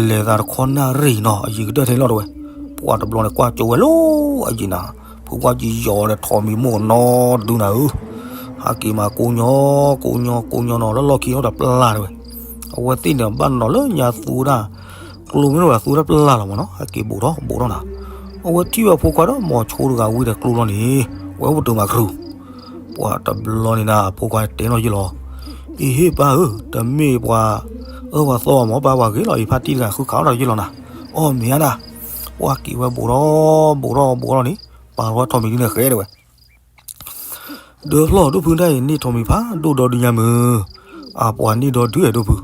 လဲၤသးတခီနၣ်ရံၣ်နီၤ အယံၤကတၢၢ်ထဲလီၤတဝဲ, ပှၤတဘျီန့ၣ်ကွၢ်ကၠိဝဲလီၤအယံၤနၤ, ဖုကွၢ်ကၠိယီၤဒီးထိးမံၤမိၢ်နီတဒုနၤဧၢ, ဟးက့ၤမးကိးညီ ကိးညီ ကိးညီနီၤ လၢလီၢ်ခံအိၣ်ဒီးပျၢ်တဝဲ, အဝဲသ့ၣ်န့ၣ်ဘၣ်နီၤလၢညါသူဝဲဒၣ်, ကျိမ့ၢ်ဝဲသူဝဲဒၣ်ပျၢ်လီၤမးနီၤ ဟဲက့ၤဘူးထီၣ်ဘူးထီၣ်နၤ, အဝဲထံၣ်ဝဲဖိခွါဒီးမိၤဆိတဂၤဝံၤဒီးကျိလီၤန့ၣ်, ဝဲအိၣ်ပတုာ်မးကရူၢ်, ပှၤတဘျီန့ၣ်နၤ အဖိခွါတဲနီၣ်ယ့ၢ်လီၤ, အံၤဟ့ၣ်ပၢ်ဧၢ, တမ့ၢ်ပှၤအၢပှၤသီမၢ် ပၢ်ပှၤဂ့ၤလီၤ, အံၤဖါတံၢ်တဂၤဃုခးအီၣ်ဒီးယ့ၢ်လီၤနၤ, အီၣ်မ့ၢ်ဧါနၤ, ပှၤက့ၤဝဲဘူးထီၣ်ဘူးထီၣ်ဘူးထီၣ်န့ၣ် ပာ်ထီၣ်ဝဲထိးမံၤဒုန့ၣ်ဃဲတဲဝဲ ဒီးဖျီၣ်ဒိၣ်ဖုတၢ်အံၤန့ၢ်ထိးမံၤဖးဒိၣ်ဒီဒုညါမုၢ်, အပှၤန့ၢ်ဒီဒုအဲၣ်ဒိၣ်ဖု,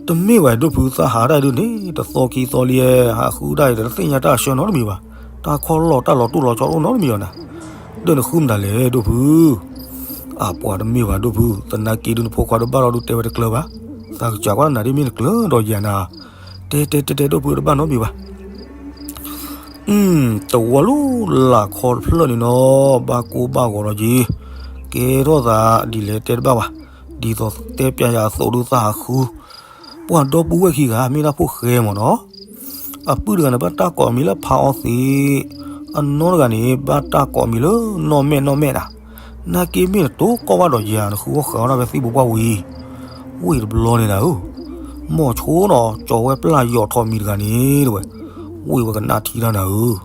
တမ့ၢ်ဝဲဒိၣ်ဖုသးဟးတၢ်အံၤဒုန့ၣ် တသီခံသီလံ, ဟးဃုတၢ်အံၤဒီးတသ့ၣ်ညါတၢ်အဆၢနီတမံၤဘၣ်, တၢ်ခီၣ်လီၢ်တၢ်လီၤတိၢ်လီၤဆီတအိၣ်နီတမံၤအီၤနၤ, ဒီးနဃုမတၤလဲၣ်ဒိၣ်ဖု, အပှၤတမ့ၢ်ဘၣ်ဒိၣ်ဖု, သနာ်က့ဒုနဖိခွါတဘၣ်လီၤဒုတဲဝဲတကျၢၤဘၣ်, သးကစၢ်ကွၢ်နၤဒ်မ့ၢ်နကျၢၤဒီးယၤနၤ, တဲတဲတဲတဲဒိၣ်ဖုတဘၣ်နီတမံၤဘၣ် တဝီလၢလာ်ခီတဖျၢၣ်န့ၣ်နီၤ, ဘၣ်ကိၢ်ဘၣ်ဂီၤလီၤက့ၤ, ကဲထီၣ်သးဒ်လဲၣ်တဲတဘၣ်ဘၣ်, ဒ်သိးတဲပျးယၤအသိးဒုးသးဟးဃု, ပှၤဒီပုၢ်ဝဲၢ်ခံဂၤ မ့ၢ်ဒၣ်ဖိၣ်ဃဲမ့ၢ်နီၤ, အပုၢ်တဂၤန့ၣ် ဘၣ်တၢ်ကိးမံၤလၢဖးအီသံး, အနီၢ်တဂၤန့ၣ် ဘၣ်တၢ်ကိးမံၤလၢနီၢ်မဲာ်နီၢ်မဲာ်နၤ, နာ်က့မ့ၢ်နတိၢ်ကီၢ်ဘၣ်ဒီးယၤ နဃုအီၣ်ဃာ်အီၣ်ဒၣ်ဖဲသံၣ်ဘိပှၢ်ဝံၤ, ဝ့ၢ်တဘျီန့ၣ်နၤဧၢ မီၤဆိနီၤ ကၠီၤဝဲပျၢ်ယီၤထိးမံၤတဂၤန့ၣ် တဲဝဲ, ဝ့ၢ်ဝဲကနၣ်ထံတၢ်နၤဧၢ,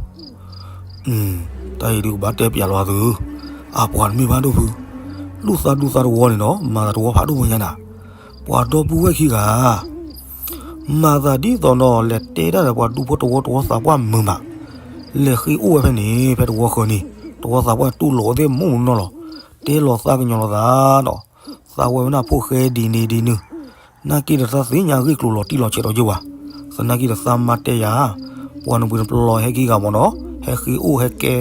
တၢ်အံၤဒုးကဘၣ်တဲပျးလီၤသု, အပှၤတမ့ၢ်ဘၣ်ဒိၣ်ဖု, လူၢ်သးဒူသးတဝီန့ၣ်နီၤ မၤသးတဝီဖးဒိၣ်မူညါနၤ, ပှၤဒီပုၢ်ဝဲၢ်ခံဂၤ မၤသးဒ်သိးနီၤ လဲၤတဲတၢ်ဒီးပှၤဒူဖိတဝီတဝီသးပှၢ်မုာ်မး, လဲၤဃ့အိၣ်ဝဲဖဲန့ၣ် ဖဲတဝီဃၢၤန့ၣ် တဝီသးပှၢ်တူၢ်လိာ်ဝဲသ့ၣ်မူးမူးနီၢ်နီၢ်လီၤ, တဲလီၤသးကညီၤလိာ်သးနီၤ, သးဝဲဝဲဒၣ်ဖိၣ်ဃဲဒ်န့ၣ်ဒ်နုၤ, နာ်က့ဒီးသးသ့ၣ်ညါဂ့ၢ်ကျိၤလီၤတံၢ်လီၤဆဲးဒီးယ့ၢ်ဝဲ, သနာ်က့ဒီးသးမၤတဲယၤ, ပှၤနပှ့ၤနပျီၢ်ဟဲခံဂၤမ့ၢ်နီၤ ဟဲဃ့အိၣ်ဟဲကဲ,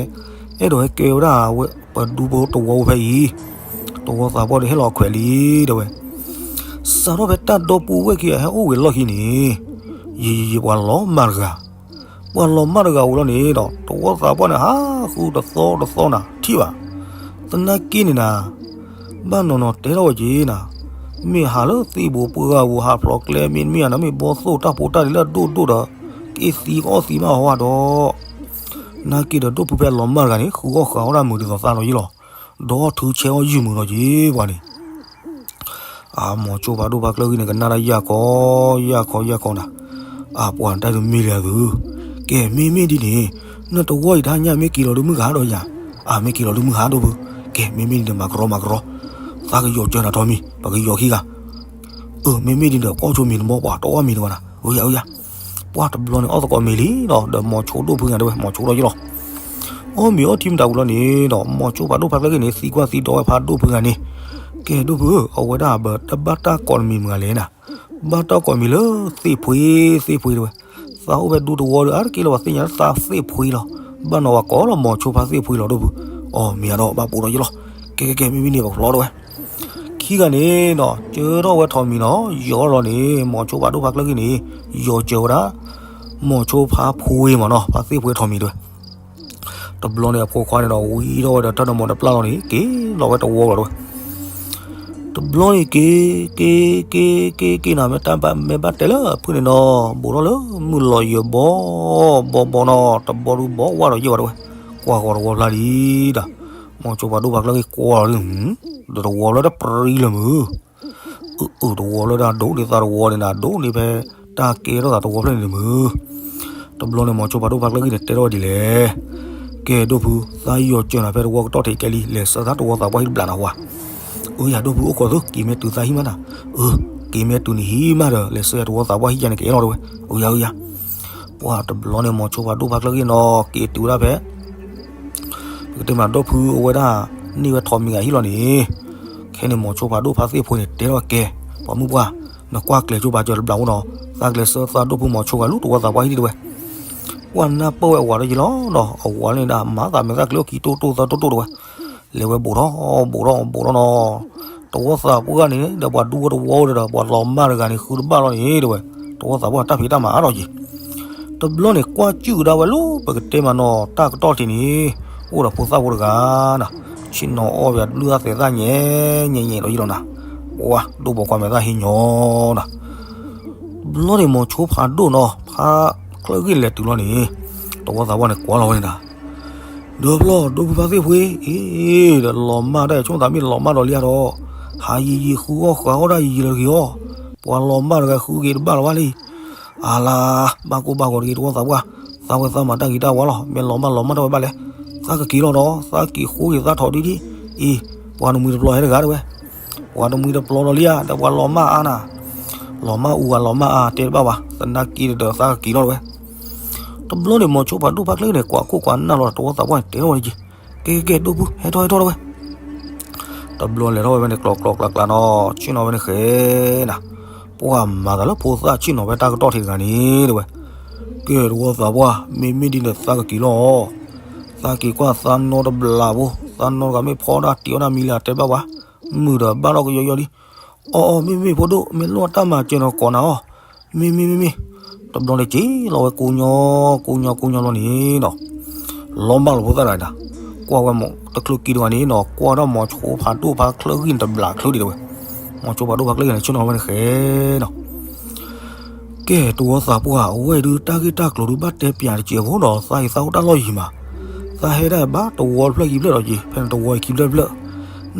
အဲၣ်ဒိးဟဲကဲဝဲဒၣ်ဝဲပဒူဖိတဝီဝဲဖဲအံၤ, တဝီသးပှၢ်ဒီးဟဲလီၤအခွဲးလံ တဲဝဲ စးထီၣ်ဖဲတၢ်ဒီပုၢ်ဝဲၢ်ခံဂၤဟဲအိၣ်ဝံၤအလီၢ်ခံန့ၣ်, ယံာ်ယံာ်ယံာ်ပှၤလီၤမၢ်တဂၤ, ပှၤလီၤမၢ်တဂၤဝံၤလီၤန့ၣ်ဒီး တဝီသးပှၢ်န့ၣ် ဟးဃုတသီတသီနၤထံၣ်ဘၣ်, သနာ်က့န့ၣ်နၤ, ဘၣ်နီၢ်နီၢ်တဲထီၣ်ဝဲက့ၤနၤ, မ့ၢ်ဟးလၢသ့ၣ်ဘိပှၢ်ဂၤပူၤ ဟးဖျိးကျဲမ့တမ့ၢ်ဧါနီၤ မ့ၢ်ဘီသိၣ်တၢ်ဖိတၢ်လံၤလၢအဒိၣ်ဒိၣ်ဒီး က့ၤသံကအီၣ်သံမးဟီဒီး နာ်က့ဒီးဒိၣ်ဖုဖဲအလီၤမၢ်တဂၤန့ၣ် ဃုအီၣ်ဃာ်အီၣ်ဒၣ်မုာ်ဒ်သိးသးလီၤယ့ၢ်လီၤ, ဒီးထုဆဲအီၣ်ယုၢ်မုာ်လီၤက့ၤပှၤန့ၣ် အမိၤဆိဖးဒိၣ်ဖးကျၢၢ်ဂံၢ်န့ၣ် ကနၣ်တၢ်ယၢ်ခီ, ယၢ်ခီယၢ်ခီနၤ, အပှၤတၢ်ဒုးမ့ၢ်လံအသု, ကဲမ့မ့ၢ်ဒ်န့ၣ်, နတဝီအံၤတဟါညါမ့ၢ်က့ၤလီၤဒုးမုၢ်ဂၤဒီးယၤ, အမ့ၢ်က့ၤလီၤဒုးမုၢ်ဂၤဒိၣ်ဖု, ကဲမ့မ့ၢ်ဒ်န့ၣ် မၤကရီမၤကရီ, သးကယီၤစၢၤနၤထီးမံၤ, ပကယီၤခံဂၤ အၢ မ့မ့ၢ်ဒ်န့ၣ် ကီၢ်ဆိမံၤတဘီပှၤတအီၣ်မံၤတဝဲနၤ, အုယၤအုယၤ, ပှၤတဘျီန့ၣ်အီၣ်သကိးမ့ၤလံဒီး ဒီးမိၤဆိဒိၣ်ဖုဂၤတဲဝဲ မိၤဆိဒီးယလီၤ အီၣ်မ့ၤအီထံမတၤဝံၤလီၤန့ၣ်ဒီး မိၤဆိဖးဒိၣ်ဖးကျၢၢ်ဂံၢ်န့ၣ် သံကွၢ်သံဒိးဝဲဖးဒိၣ်ဖုဂၤန့ၣ်, ကဲဒိၣ်ဖုဧၢ အဝဲဒၣ်ဘၣ်တဘၣ်တၢ်ကိးတမံၤမတၤလဲၣ်နၤ, ဘၣ်တၢ်ကိးမံၤလၢသ့ၣ်ဖှ့ သ့ၣ်ဖှ့တဲဝဲ, သးအိၣ်ဖဲဒူတဝီဒီး အါတက့ၢ်လၢပှၤသ့ၣ်ညါလၢသးသ့ၣ်ဖှ့လီၤ, ဘၣ်နီၢ်ဝဲကိးလီၤမိၤဆိဖးသ့ၣ်ဖှ့လီၤဒိၣ်ဖု, အီၣ်မ့ၤအဒီးဘၣ်ပူၤဒီးယလီၤ, ကဲကဲကဲ မ့မ့ၢ်န့ၣ်ပကဖျီတဲဝဲ ခံဂၤန့ၣ်ဒီး ကၢထီၣ်ဝဲထိးမံၤနီၤ ယီၤလီၤန့ၣ် မိၤဆိဖးဒိၣ်ဖးကျၢၢ်ဂံၢ်န့ၣ် ယီၤစၢၤဝဲဒၣ် မိၤဆိဖးဖှ့မ့ၢ်နီၤ ဖးသ့ၣ်ဖှ့ထိးမံၤတဲဝဲ, တဘျီန့ၣ်အဖိခွါန့ၣ်ဒီး ဝံထီၣ်ဝဲဒီးတၢ်နမိၢ်တပျၢ်လီၤန့ၣ် က့ၤလီၤဝဲတဝီလီၤတဲဝဲ, တဘျီန့ၣ်က့ၤ က့ၤ က့ၤ က့ၤ က့ၤနၤ မ့ၢ်တၢ်မ့ၢ်ဘၣ်တဲလၢဖုန့ၣ်နီၤ ဘူးထီၣ်လၢမုၢ်လီၤယၢၤဘီ ဘီဘီနီၤ တဘီဒုးဘီဝဲဒီးယဲၢ်ဝဲတဲဝဲ, ကွၢ်ဃီၤတဝီဖျါလံဒီး မိၤဆိဖးဒိၣ်ဖးကျၢၢ်ဂံၢ်ကွၢ်လီၤဒ်မုၢ် ဒီးတဝီဖျါတပရံလၢမုၢ် အု တဝီဖျါဒၣ်ဒိၣ်န့ၢ်သးတဝီန့ၣ်နၤ ဒိၣ်န့ၢ်ဖဲတၢ်ကဲထီၣ်သးတဝီဖျါန့ၣ်မုၢ်, တဘျီန့ၣ် မိၤဆိဖးဒိၣ်ဖးကျၢၢ်ဂံၢ်န့ၣ် တဲထီၣ်ဒ်လဲၣ်, ကဲဒိၣ်ဖု သးယီၤစၢၤနၤဖဲတဝီကတီၢ်ထံးကဲလံ လဲၤဆှၢသးတဝီသးပှၢ်ဟံၣ်တဘျီနၤဝါ, အၢ ယၤဒိၣ်ဖုအိၣ်ခိးသု က့ၤမ့ၢ်တုၤသးဟံၣ်မးနၤ, အၢ က့ၤမ့ၢ်တုၤနဟံၣ်မးဒီး လဲၤဆှၢယၤတဝီသးပှၢ်ဟံၣ်ယၤန့ၣ်ကအဲၣ်လီၤတဲဝဲ, အၢ ယၤ အၢ ယၤ ပှၤတဘျီန့ၣ် မိၤဆိဖးဒိၣ်ဖးကျၢၢ်ဂံၢ်နီၤ က့ၤတုၤဝဲဒၣ်ဖဲ ပကတဲမးဒီၣ်ဖုအိၣ်ဝဲဒၣ် န့ၢ်ဝဲထိးမံၤဂၤဟံၣ်လီၤန့ၣ်, ခဲန့ၣ် မိၤဆိဖးဒိၣ်ဖးသ့ၣ်ဖှ့န့ၣ် တဲထီၣ်ကဲ, ပှၤမုၣ်ပှၢ်, နကွၢ်ကျဲၤကၠိပာ်စၢၤတဘျီအိၣ်နီၤ, သးကျဲးစၢးသးဒိၣ်ဖုမိၤဆိဂၤလူၤတဝီသးပှၢ်ဟံၣ်ဒံးတဲဝဲ, ပှၤနၢ်ပၢၢ်ဝဲအဝၤဒီးယလီၤနီၤ, အဝၤန့ၣ်ဒၣ်မၤသးမဲာ်သၣ်ကျဲအိၣ်ခံတိၢ်တိၢ်သၢတိၢ်တိၢ်တဲဝဲ, လဲၤဝဲဘူးထီၣ်ဘူးထီၣ်ဘူးထီၣ်နီၤ, တဝီသးပှၢ်န့ၣ် ဒီးပှၤဒူဖိတဝီအိၣ်ဒီး ပှၤလီၤမၢ်တဂၤန့ၣ် ဃုတဘၣ်လီၤန့ၣ်တဲဝဲ, တဝီသးပှၢ်တၢ်ဖံးတၢ်မၤအါထီၣ်က့ၤ တဘျီန့ၣ် ကွၢ်ကၠူၣ်ကဒါဝဲလၢပကတဲမးနီၤ တၢ်ကတီၢ်ထံးန့ၣ်, အိၣ်ဒီးဖိသၣ်ဖိတဂၤနၤ, ဆ့ၣ်နီၤအီၣ်ဝဲဒုၣ်အါသဲးသၣ်ညဲညဲညဲဒီးယလီၤနၤ, ပှၤဒိၣ်ပိာ်ခွါမဲာ်သၣ်ဟ့ၣ်ညီနၤ, တဘျီန့ၣ် မိၤဆိဖးဒိၣ်နီၤ ဖးကျၢၢ်ဂံၢ်လဲၤတုၤလီၤန့ၣ်, တဝီသးပှၢ်န့ၣ်ကွၢ်လီၤဝဲန့ၣ်နၤ ဒီးဖျီၣ်ဒိၣ်ဖုဖးသ့ၣ်ဖှ့, အ့ ဒီးလီၤမၢ်တၢ်ဆိကမိၣ်သးမ့ၢ်လီၤမၢ်ဒီးလံဧါဒီး, ဟးယံာ်ယံာ်ဃုအီၣ်ဃုအီၣ်ဒၣ်ယံာ်ယံာ်လၢဂ့ၤအီၤ, ပှၤလီၤမၢ်တဂၤဃုဂ့ၤတဘၣ်လီၤဘၣ်လံ, အလါ, ဘၣ်ကိၢ်ဘၣ်ဂီၤတဂ့ၤတဝီသးပှၢ်, သးဝဲသးမၤတၢ်ဂ့ၤတၢ်ဝါလီၤ, မ့ၢ်လီၤမၢ်လီၤမၢ်ထီၣ်ဝဲဘၣ်လဲၣ်, သးကက့ၤလီၤဒီး သးက့ၤဃုဂ့ၤသးထီၣ်ဒ်ဒ်, အ့ ပှၤတမှံၤတပျီၤဟဲတဂၤတဲဝဲ, ပှၤတမှံၤတပျီၤဒီးလံဧါ ဒီးပှၤလီၤမၢ်အါနၤ, လီၤမၢ်အူဂၤလီၤမၢ်အါ တဲတဘၣ်ဘၣ် သနာ်က့ဒီးသးကက့ၤလီၤတဲဝဲ. တဘျီန့ၣ် မိၤဆိဖးဒိၣ်ဖါချၢန့ၣ် ကွၢ်ခိၣ်ကွၢ်နၢ်လီၤ တဝီသးပှၢ်န့ၣ် တဲထီၣ်ဝဲန့ၣ်က့ၤ, ကဲကဲကဲ ဒိၣ်ဖု ဟဲထီၣ်ဟဲထီၣ်တဲဝဲ. တဘျီလဲၤထီၣ်ဝဲဖဲန့ၣ် ကျီကျီကျါကျါနီၤ ဆ့ၣ်နီၤဝဲန့ၣ်ဃဲနၤ, ပှၤမၤသးလၢဖိသၣ်ဆ့ၣ်နီၤဝဲတၢ်ကတီၢ်ထံးတဂၤန့ၣ်တဲဝဲ. ကဲတဝီသးပှၢ် မ့မ့ၢ်ဒ်န့ၣ်သးကက့ၤလီၤ သးက့ၤကွၢ်သးနီတဘျီဖိ သးနီတဂၤမ့ၢ်ဖီဒၣ်တံၤအီၣ်ဒၣ်မံၤလၢအတဲဘၣ်ပှၤ, မုာ်ဒီးဘၣ်ထီၣ်ကယီယီလံ. အီအီ မ့မ့ၢ်ဖိဒိၣ် မ့ၢ်လိၣ်တၢ်မၤစၢၤဒီးကိးနၤအီၤ, မ့မ့ၢ်မ့မ့ၢ်. တဘျီန့ၣ်က့ၤလီၤဝဲကိညီ ကိညီကိညီလီၤန့ၣ်နီၤ, လီၤဘၣ်လီၤဖိသၣ်တဂၤန့ၣ်, ကွၢ်ဝဲတချုးက့ၤတဂၤန့ၣ်နီၤ ကွၢ်ထီၣ်မိၤဆိဖးဒိၣ်ဖါချၢဂံၢ်န့ၣ်တဘျးချၢဒံးတဲဝဲ. မိၤဆိဖးဒိၣ်ဖါချၢဂံၢ်န့ၣ် ဆ့ၣ်နီၤဝဲန့ၣ်ဃဲနီၤ ကဲတဝီသးပှၢ် အဝဲဒုးတၢ်ဂ့ၢ်တၢ်ကျိၤဒုးဘၣ်တဲပၠးတစဲးဖိဒီး သးအံၤသးအိၣ်တၢ်လီၢ်ယံၤမး, သးဟဲဒၣ်ဘၣ်တဝီတဖျၢၣ်ခံဖျၢၣ်ဒီးက့ၤ ဖဲန့ၣ်တဝီခံဖျၢၣ်တဖျၢၣ်,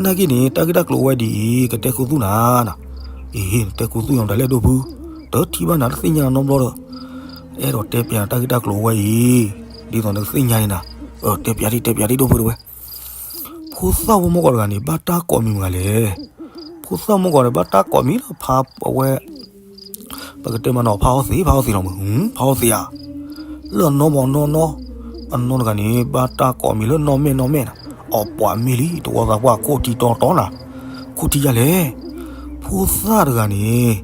နာ်က့န့ၣ် တၢ်ဂ့ၢ်တၢ်ကျိၤအဝဲဒ်အံၤ ကတဲခူသူၣ်နၤနၤ, အ့ တဲခူသူၣ်ယီၤဒၣ်လဲၣ်ဒိၣ်ဖု, တထံၣ်ဘၣ်နၤတသ့ၣ်ညါနီတဘျီဒီး, အဲၣ်ဒိးတဲပၠးတၢ်ဂ့ၢ်တၢ်ကျိၤအဝဲအံၤ, ဒ်သိးနကသ့ၣ်ညါန့ၣ်နၤ, တဲပၠးဒ် တဲပၠးဒ်ဒိၣ်ဖုတဲဝဲ. ဖိသၣ်ဖိမုၣ်ဂီၤတဂၤန့ၣ် ဘၣ်တၢ်ကိးမံၤမတၤလဲၣ်. ဖိသၣ်မုၣ်ဂီၤန့ၣ် ဘၣ်တၢ်ကိးမံၤလၢဖးအဝဲ, ပကတဲမနီၤ ဖးအီသံး ဖးအီသံးလီၤမုၢ် ဖးအီသံးဧါ, လၢအနီမ့ၢ်အနီနီ, အနီတဂၤန့ၣ် ဘၣ်တၢ်ကိးမံၤလၢနီၢ်မဲၣ်နီၢ်မဲၣ်နၤ, အီၣ်ပှၤမ့ၢ်လံ တဝီသးပှၢ် ခိၣ်ထံတီတီနၤ, ခိၣ်ထံယါလဲၣ်. ဖိသၣ်တဂၤန့ၣ်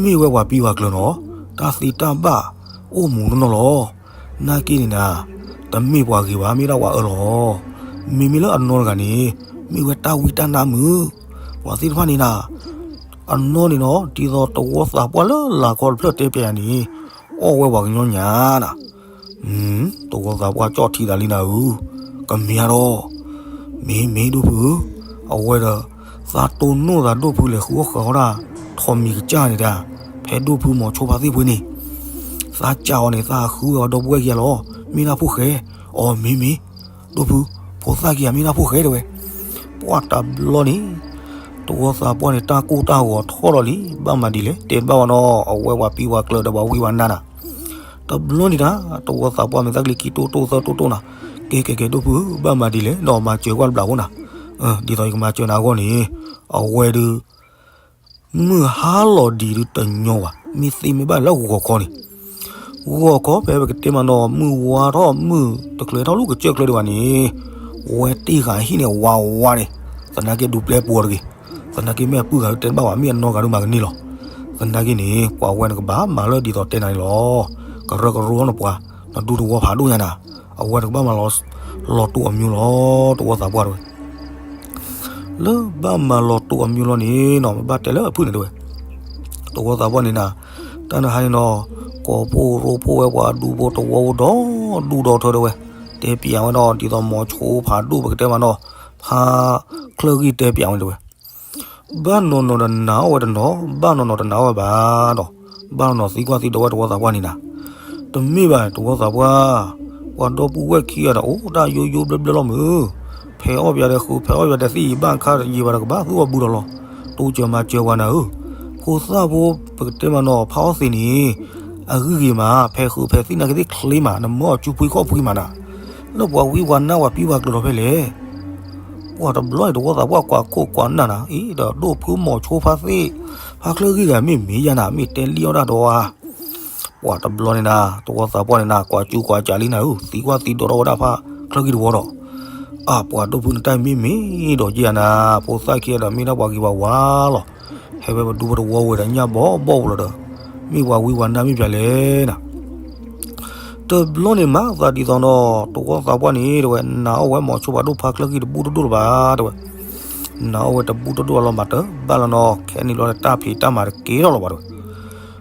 မ့ၢ်ဝဲပှၤပံပှၤကျၢၤနီၤ, တၢ်သ့တၢ်ဘၣ်အိၣ်မူနီၢ်နီၢ်လီၤ. နာ်က့န့ၣ်နၤ, တမ့ၢ်ပှၤဂ့ၤဘၣ် မ့ၢ်ဒၣ်ပှၤအၢလီၤ. မ့မ့ၢ်လၢအနီတဂၤန့ၣ် မ့ၢ်ဝဲတၢ်ဝံတၢ်နါမုၢ်, ပှၤသ့ၣ်တဖၣ်န့ၣ်နၤ, အနီၢ်န့ၣ်နီၤ ဒ်သိးတဝီသးပှၢ်လၢလာ်ခီတဖျၢၣ်တဲပၠးယၤန့ၣ်, အီၣ်ဝဲပှၤကညီညါနၤ တဝီသးပှၢ်ကၠီၣ်ထံသးလံနၤဧၢ, ကမ့ၢ်ဧါဒီး, မ့ၢ်မ့ၢ်ဒိၣ်ဖုဧၢ, အဝဲဒီး, သးတိၢ်နီၣ်သးဒိၣ်ဖုလဲၤဃုအီၣ်ဃုအီဒၣ်, ထိးမံၤကစၢ်န့ၣ်ဒၣ်, ဖဲဒိၣ်ဖုမိၤဆိဖးသ့ၣ်ပှ့ၤန့ၣ်, သးကးအီၤန့ၣ် သးဃုဝဲအီၤဒီပုၢ်ဝဲၢ်ခံဂၤလီၤ, မ့ၢ်ဒၣ်ဖိၣ်ဃဲ, အီၤမ့ၢ်မ့ၢ်, ဒိၣ်ဖု, ဖိသၣ်ခံဂၤမ့ၢ်ဒၣ်ဖိၣ်ဃဲတဲဝဲ, ပှၢ်တဘျီန့ၣ် တဝီသးပှၢ်န့ၣ် တၢ်ကိၢ်တၢ်ဂီၤထီၣ်လီၤလံ, ဘၣ်မၤဒ်လဲၣ် တဲတဘၣ်ဝဲနီၤ, အဝဲပှၤပံပှၤကျၢၤဒီးပှၤဝံပှၤနါနၤ, တဘျီန့ၣ်တၢ်, တဝီသးပှၢ်မ့ၢ်သးကလံၤခံတိၢ်တိၢ်သၢတိၢ်တိၢ်နၤ, ကဲကဲကဲ ဒိၣ်ဖုဧၢ, ဘၣ်မၤဒ်လဲၣ် ဒီးမၤစၢၤကွၢ်တဘျီဖိနၤ, ဒ်သိးယကမၤစၢၤနၤအဂီၢ်န့ၣ်, အဝဲဒုး မုၢ်ဟါလီၤဒံးဒုးတညီဘၣ်, မ့ၢ်သ့မ့ၢ်ဘၣ်လၢဂီၤခီန့ၣ်, ဂီၤခီဖဲပကတဲမနီၤ မုၢ်ဝါထီၣ် မုၢ်တချုးထီၣ်လူၤကစၢၢ်ချၢဒံးဘၣ်န့ၣ်, ဝဲတ့ၢ်ဃာ်ဟံၣ်န့ၣ်ဝါဝါန့ၣ်, သနာ်က့ဒုးပျဲပူၤတဂ့ၤ, သနာ်က့မ့ၢ်အပုၢ်ဂၤဒုးတဲတဘၣ်ဘၣ် မ့ၢ်အနီၢ်ဂၤဒုးမၤကန့ၢ်လီၤ, သနာ်က့န့ၣ် ပှၤဝဲနကဘၣ်မၤလၢဒ်သိးတဲနၤန့ၣ်လီၤ, ကရၢကရိနပှၤ, နဒူတဝီဖးဒိၣ်ညါနၤ, အဝဲနကဘၣ်မၤလီၤတိၢ်အမၠိလီၤ, တဝီသးပှၢ်တဲဝဲ လၢဘၣ်မၤလီၤတိၢ်အမၠိလီၤန့ၣ်နီၤ မ့ၢ်ဘၣ်တဲလၢအဖုၣ်န့ၣ်တဲဝဲ, တဝီသးပှၢ်န့ၣ်နၤ, တၢ်နဟါန့ၣ်နီၤ, ကိးဖိရိဖှိၣ်ဝဲပှၤဒူဖိတဝီဖိဒီဒူဒီထၢတဲဝဲ, တဲပၠးဝဲနီၤ ဒ်သိးမိၤဆိဖးဒိၣ်ပကတဲမနီၤ, ဖါချၢဂံၢ်တဲပၠးဝဲန့ၣ်တဲဝဲ ဘၣ်နီၢ်နီၢ်တနာ်အီၣ်ဝဲတနီၤ, ဘၣ်နီၢ်နီၢ်တနာ်အီၣ်ဝဲဘၣ်ဒီး, ဘၣ်နီၢ်နီၢ်သံကွၢ်သံဒိးဝဲတဝီသးပှၢ်န့ၣ်နၤ, တမ့ၢ်ဘၣ်တဝီသးပှၢ်, ပှၤဒီပုၢ်ဝဲၢ်ခံဂၤဒီးအိၣ်ဒၣ်ယိယိဘျၢဘျၢလီၤမုၢ်, ဖဲအီၣ်ပၠးဒီးဃု ဖဲအီၣ်ပၠးဒီးသံယံာ်ဘၣ်ခါယံာ်ဘၣ်ဒီးကဘၣ်သူၣ်အီၤဘုဒီးလီၤ, တိစၢၤမၤစၢၤပှၤနၤဧၢ, ဖိသၣ်ဖိပကတဲမနီၤ ဖးအီၣ်သံးန့ၣ်, အဂံၢ်ဂ့ၤမး ဖဲဃုဖဲသံၣ်နာ်က့သ့ၣ်ချ့မး နမၢအီၤကူဖှံခီၣ်ဖှံမးနၤ, လၢပှၤဝံပှၤနါပှၤပံပှၤကျၢၤလီၤဖဲလဲၣ် ပှၤတဘျီန့ၣ် တဝီသးပှၢ်ကွၢ်ခိၣ်ကွၢ်နၢ်နၤ အံၤဒီးဒိၣ်ဖုမိၤဆိဖါသ့ၣ်, ဖါချၢဂံၢ်ဂၤမ့ၢ်မ့ၢ်ယါနၤ မ့ၢ်တဲလံအီၣ်ဒၣ်ဒီးဧါ, ပှၤတဘျီန့ၣ်နၤ တဝီသးပှၢ်န့ၣ်နၤ ကွၢ်ကၠူကွၢ်ကၠးလံနၤဧၢ သံကွၢ်သံဒိးထီၣ်ဝဲဒၣ်ဖါချၢဂံၢ်တဝီဒီး, အၢ ပှၤဒိၣ်ဖုနတၢ်မ့ၢ်မ့ၢ်ဒီးယဲနၤ ဖိသၣ်ခံဂၤဒီးမ့ၢ်ဒၣ်ပှၤဂ့ၤပှၤဝါလီၤ, ဟဲဝဲပဒူပတဝီဝဲဒီးညၣ်ဘီဘီပူၤလီၤဒီး, မ့ၢ်ပှၤဝံပှၤနါမ့ၢ်ပၠးလဲၣ်နၤ တဘျီန့ၣ်မၤသးဒ်သိးနီၤ တဝီသးပှၢ်န့ၣ်တဲဝဲ နာ်အီၣ်ဝဲမိၤဆိဖးဒိၣ်ဖါချၢဂံၢ်တဘူၣ်တဒိၣ်လၢၤဘၣ်တဲဝဲ, နာ်အီၣ်ဝဲတဘူၣ်တဒိၣ်အလီၢ်မၤတဘၣ်လီၤနီၤ ခဲန့ၣ်လီၤတၢ်ဖံးတၢ်မၤတကဲထီၣ်လီၤဘၣ်တဲဝဲ,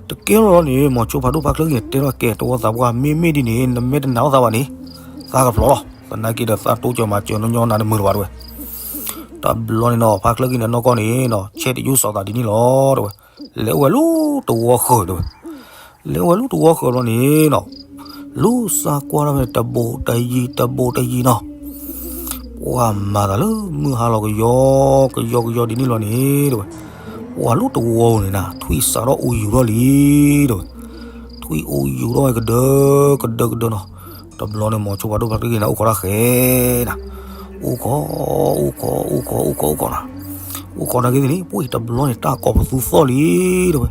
တကဲထီၣ်လီၤန့ၣ် မိၤဆိဖးဒိၣ်ဖါချၢဂံၢ်န့ၣ် တဲထီၣ်ကဲတဝီသးပှၢ် မ့မ့ၢ်ဒ်န့ၣ် နမ့ၢ်တနာ်အီၣ်သးဘၣ်န့ၣ်, သးကဖျိးလီၤ သနာ်က့ဒီးသးတိစၢၤမၤစၢၤညီညီနၤတမုာ်လၢၤဘၣ်တဲဝဲ, တဘျီန့ၣ်နီၤ ဖါချၢဂံၢ်န့ၣ်နီၢ်ကီၢ်န့ၣ်နီၤ ဆဲးတယူၢ်စီၤသးဒ်န့ၣ်လီၤတဲဝဲ, လဲၤအိၣ်ဝဲလူၤတဝီဃၢၤတဲဝဲ လဲၤဝဲလူၤတဝီဃၢၤဘျီန့ၣ်နီၤ, လူၤစါကွၢ်ထီၣ်ဖဲန့ၣ် တဘိးတယံၤ တဘိးတယံၤနီၤ, ပှၤမၤသးလၢမုၢ်ဟါလီၤကယီကယီကယီဒ်န့ၣ်လီၤန့ၣ်တဲဝဲ, ပှၤလူၤတဝီန့ၣ်နၤ ထွံၣ်စးထီၣ်အိၣ်ယူၤထီၣ်လံတဲဝဲ, ထွံၣ်အိၣ်ယူၤထီၣ်ဝဲကဒၢကဒၢကဒၢနီၤ, တဘျီန့ၣ်မိၤဆိဖးဒိၣ်ဖါချၢဂံၢ်န့ၣ် အိၣ်ခိးတၢ်ဃဲနၤ အိၣ်ခိး, အိၣ်ခိး, အိၣ်ခိး, အိၣ်ခိး, အိၣ်ခိးနၤ, အိၣ်ခိးနာ်က့သ့ၣ်န့ၣ် ပှၤတဘျီန့ၣ် တၢ်ကိးပသူသီၣ်လံတဲဝဲ,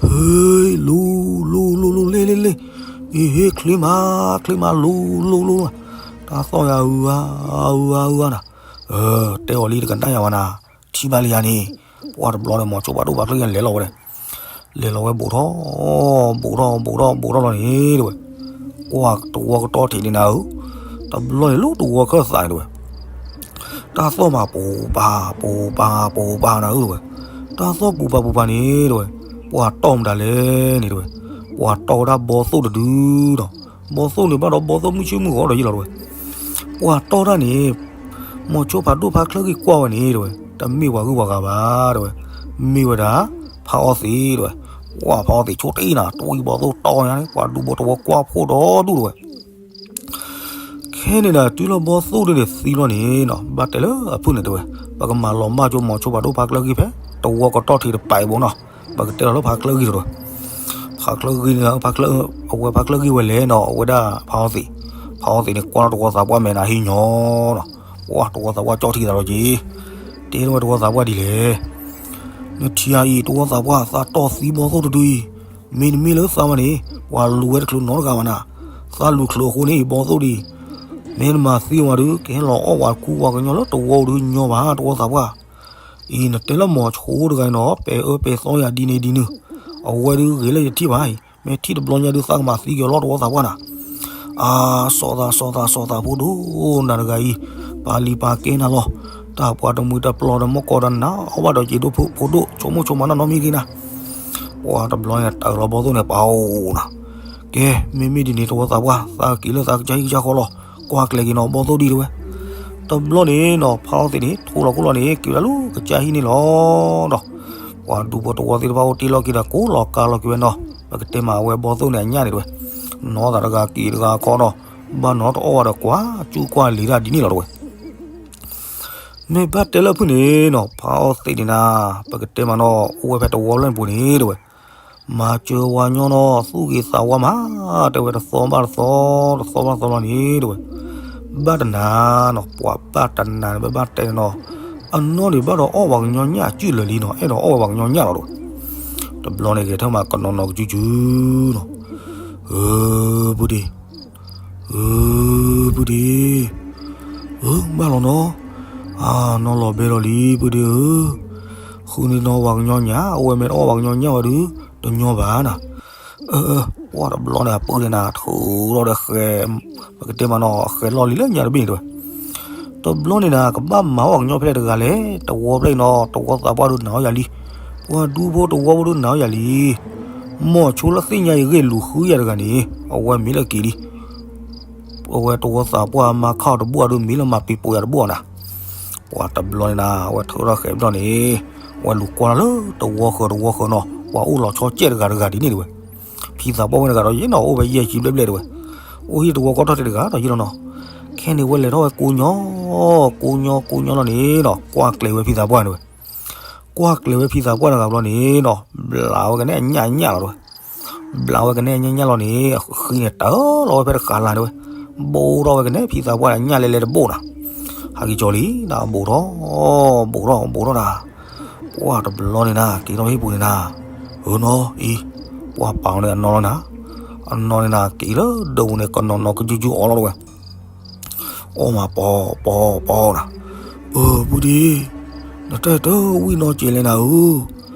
ဟ့, လူၤ, လူၤ, လူၤ, လူၤ, လ့ၤ, လ့ၤ, လ့ၤ, အ့, ဟ့, ချ့မး, ချ့မး, လူၤ, လူၤ, လူၤ, တၢ်သီၣ်ယၤ အုၤ, အုၤ, အုၤနၤ, တဲအီၤလံတကနၣ်ယၤဘၣ်နၤ, ထံၣ်ဘၣ်လံယၤန့ၣ်, ပှၤတဘျီန့ၣ် မိၤဆိပၤဒိၣ်ဖါချၢဂံၢ်န့ၣ် လဲၤလီၤဝဲဒၣ် လဲၤလီၤဝဲဘူးထီၣ်, ဘူးထီၣ်, ဘူးထီၣ်, ဘူးထီၣ်လီၤန့ၣ်တဲဝဲ, ကွၢ်တဝီကတီၢ်ထံးန့ၣ်နၤဧၢ, တဘျီန့ၣ်လၢတဝီခၢၣ်သးန့ၣ်တဲဝဲ, တၢ်သီၣ်မးပူၤပၤ, ပူၤပၤ, ပူၤပၤနၤဧၢတဲဝဲ, တၢ်သီၣ်ပူၤပၤပူၤပၤန့ၣ်တဲဝဲ, ပှၤတီၢ်မတၤလဲၣ်န့ၣ်တဲဝဲ, ပှၤတီၢ်ဝဲဒၣ်ဘီသိၣ်တဒုဒီး, ဘီသိၣ်န့ၣ်ဘၣ်ဒီးဘီသိၣ်မုၢ်ဆ့ၣ်မုၢ်ဂီၤဒီးယံလီၤတဲဝဲ, ပှၤတီၢ်တၢ်န့ၣ် မိၤဆိဖးဒိၣ်ဖါချၢဂံၢ်ကွၢ်ဝဲန့ၣ်တဲဝဲ, တမ့ၢ်ပှၤဂုၤပှၤဂၤဘၣ်တဲဝဲ, မ့ၢ်ဝဲဒၣ် ဖးအီသံးတဲဝဲ, ကွၢ်ဖးအီသံးဆိတအံၤနၤ တဝံၤဘီသိၣ်တီၢ်ညါန့ၣ် ပှၤဒူဘီတဝီကွၢ်ဖှိၣ်ဒီဒူၣ်တဲဝဲ, ခဲန့ၣ်ဒီး တုၤလၢဘီသိၣ်ဒ်န့ၣ်သံလီၤန့ၣ်နီၤ ဘၣ်တဲလၢအဖုၣ်န့ၣ်တဲဝဲ, ပကမၤလီၤမၢ်ကၠိမိၤဆိဖးဒိၣ်ဖါချၢဂံၢ်ဖဲ တဝီကတီၢ်ထံးတပာ်အံၤဘိနီၤ, ပကတဲလီၤလၢဖါချၢဂံၢ်တဲဝဲ, ဖါချၢဂံၢ်န့ၣ် အဝဲဖါချၢဂံၢ်ဝဲလဲၣ်နီၤ အဝဲဒၣ်ဖးအီသံး, ဖးအီသံးန့ၣ် ကွၢ်လီၤတဝီသးပှၢ်မဲာ်နၤဟံၣ်ညီနီၤ, ကွၢ်တဝီသးပှၢ်ကၠီၣ်ထံသးလီၤက့ၤ, တဲလီၤဝဲတဝီသးပှၢ်ဒ်လဲၣ် နထံၣ်အံၤ တဝီသးပှၢ်သးတီၢ်သံဘီသိၣ်တဒုအံၤ, မ့တမ့ၢ်လၢသးမးန့ၣ် ပှၤလူၤဝဲတချုးနီတဂၤဘၣ်နၤ, သးလူၤချုးအဃိန့ၣ်အံၤ ဘီသိၣ်ဒ်အံၤ, မ့ၢ်နမၤသံဝဲဒုး ကဟဲလီၤအီၣ်ဝဲကူဝဲကညီလၢတဝီဒုးညီဘၣ် တဝီသးပှၢ်, အံၤနတဲလၢမိၤဆိတဂၤအံၤနီၤ ပဲာ်အၢပဲာ်သီယၤဒ်န့ၣ်ဒ်နုၤ, အဝဲဒုးဂ့ၤလၢယထံၣ်ဘၣ်အံၤ မ့ၢ်ထံၣ်တဘျီညါဒုးသးကမၤသံက့ၤလီၤတဝီသးပှၢ်နၤ အါ, စီၤသး စီၤသး စီၤသးဖိဒိၣ်နၤတဂၤအံၤ, ပာ်လံၤပာ်ကဲနၤလီၤ, တၢ်ပှၤတမှံၤတပျီၤဒီးမီၢ်ကီးဒီးနၤ အီၣ်ဘၣ်ဒီးက့ၤဒိၣ်ဖိဒိၣ် ဆိကမိၣ်ဆိကမးနီၢ်နီၢ်မ့ၢ်ဂ့ၤနၤ, ပှၤတဘျီန့ၣ် တၢ်အၢၣ်လီၤဘီသိၣ်န့ၣ် ပာ်အိၣ်နၤ, ကဲ, မ့မ့ၢ်ဒ်န့ၣ် တဝီသးပှၢ် သးက့ၤလၢသးကစၢ်ဟံၣ်ကစၢ်ဃီလီၤ, ကွၢ်ကျဲၤက့ၤနီၤ ဘီသိၣ်ဒ်တဲဝဲ တဘျီန့ၣ်နီၤ ဖးအီသံးန့ၣ် ထိလီၤခိၣ်လီၤန့ၣ် က့ၤဝဲဒၣ်လၢကစၢ်ဟံၣ်န့ၣ်လီၤဒီး, ပှၤဒူဖိတဝီသ့ၣ်တဖၣ်အိၣ်တ့ၢ်လီၤက့ၤဒီး ကိးလီၤကါလီၤက့ၤဝဲနီၤ, ပကတဲမးအဝဲဘီသိၣ်န့ၣ်အညၣ်န့ၣ်တဲဝဲ, နီၢ်သးတဂၤက့ၤတဂၤခီနီၤ, ဘၣ်နီတအီၣ်ဝဲဒီးကွၢ်ကၠူကွၢ်လံၤတၢ်ဒ်န့ၣ်လီၤတဲဝဲ မ့ၢ်ဘၣ်တဲလၢဖုၣ်န့ၣ်နီၤ ဖးအီသံးန့ၣ်နၤ, ပကတဲမးနီၤ အိၣ်ဝဲဖဲတဝီလၢန့ၣ်ပူၤန့ၣ်တဲဝဲ, မၤစၢၤဝဲညီနီၤ သူၣ်ဂ့ၤသးဝါမး, တဲဝဲတသီဘၣ်တသီ, တသီဘၣ်တသီလီၤန့ၣ်တဲဝဲ, ဘၣ်တနၤနီၤ ပှၤဘၣ်တနၤန့ၣ် ပဘၣ်တဲနီၤ, အနီၢ်န့ၣ်ဘၣ်ဒီးအီၣ်ပှၤကညီညၣ်အစုၣ်လၢာ်လံနီၤ အဲၣ်ဒိးအီၣ်ဝဲပှၤကညီညၣ်လီၤတဲဝဲ, တဘျီန့ၣ်ဂဲၤထၢၣ်မးကနီၤနီၤကစုစုနီၤ, အၢ, ပုၢ်ဒ့ အၢ, ပုၢ်ဒ့, အၢ, ဘၣ်လီၤနီၤ, အါ, နီၢ်လီၤဘဲလီၤလံ ပုၢ်ဒ့ဧၢ, ဃုန့ၢ်နီၤပှၤကညီညၣ် အဝဲမ့ၢ်တအီၣ်ပှၤကညီညၣ်ဝဲဒုး တညီဘၣ်နၤ, အၢ, အၢ, ပှၤတဘျီန့ၣ် အပုၢ်န့ၣ်နၤ ထုးထီၣ်ဒီးဃဲၤ, ပကတဲမးနီၤ ဃဲၤလီၢ်လံၤလၢညါတဘ့ၣ်န့ၣ်တဲဝဲ, တဘျီန့ၣ်နၤ ကဘၣ်မၤအီၣ်ပှၤကညီဖဲလဲၣ်တဂၤလဲၣ်, တဝီဖဲလဲၣ်နီၤ တဝီသးပှၢ်ဒုးနာ်အီၣ်ယၤလံ, ပှၤဒူဖိတဝီဖိဒုးနာ်အီၣ်ယၤလံ မိၤဆိလၢသ့ၣ်ညါအံၤဂ့ၢ်လူၤဃုယၤတဂၤန့ၣ် အဝဲမ့ၢ်လၢက့ၤလံ, အဝဲတဝီသးပှၢ်မၤခီၣ်တဘိၣ်အဒုးမ့ၢ်လၢမၤပံၤပိာ်ယၤတဘိၣ်နၤ, ပှၤတဘျီန့ၣ်နၤ အဝဲထုးထီၣ်ဃဲၤဘျီန့ၣ်, အဝဲလူၤကွၢ်လၢတဝီဃၢၤတဝီဃၢၤနီၤ ပှၤအိၣ်လီၤဆီကဲးတဂၤတဂၤဒ်န့ၣ်တဲဝဲ, ဖံသးပှၢ်ဝဲတဂၤဒီးယဲနီၤ အိၣ်ဖဲယဲၢ်ဆံဘျဲၣ်ဘျဲၣ်တဲဝဲ, အိၣ်ဟံၣ်တဝီကီၢ်ထီၣ်တဲတဂၤဒီးယဲလီၤနီၤ, ခဲန့ၣ်ဝဲလဲၤထီၣ်ဝဲကိးညီ, ကိးညီကိးညီလီၤန့ၣ်နီၤ ကွၢ်ကျဲၤဝဲဖံသးပှၢ်န့ၣ်တဲဝဲ ကွၢ်ကျဲၤဝဲဖံသးပှၢ်တဂၤဘျီန့ၣ်နီၤ ဘျးဝဲကနဲၣ်အညၣ်ညၣ်လီၤတဲဝဲ, ဘျးဝဲကနဲၣ်အညၣ်ညၣ်လီၤန့ၣ် အဃံန့ၣ်တၢၢ်လီၤဝဲဖဲတဃာ်လၢ်တဲဝဲ, ဘူးထီၣ်ဝဲကနဲၣ်ဖံသးပှၢ်န့ၣ် ညၣ်လဲလဲတဘိၣ်နၤ, ဟးက့ၤကၠီလံ နဘူးထီၣ်, ဘူးထီၣ်ဘူးထီၣ်နၤ, ပှၤတဘျီန့ၣ်နၤ က့ၤထီၣ်ဟံၣ်ပူၤန့ၣ်နၤ, အၢနီၤအံၤ, ပှၤပာ်အီၤန့ၣ်အနီၢ်လီၤနၤ, အနီၢ်န့ၣ်နၤ က့ၤလၢဒၢးပူၤန့ၣ် ကနီၤနီၤကယူၤယူၤအီၤလီၤတဲဝဲ အီၣ်မးပီၤပီၤပီၤနၤ, အၢ ပုၢ်ဒ့, နတၢ်တဝံၣ်နီၢ်ကဲးလဲၣ်နၤဧၢ,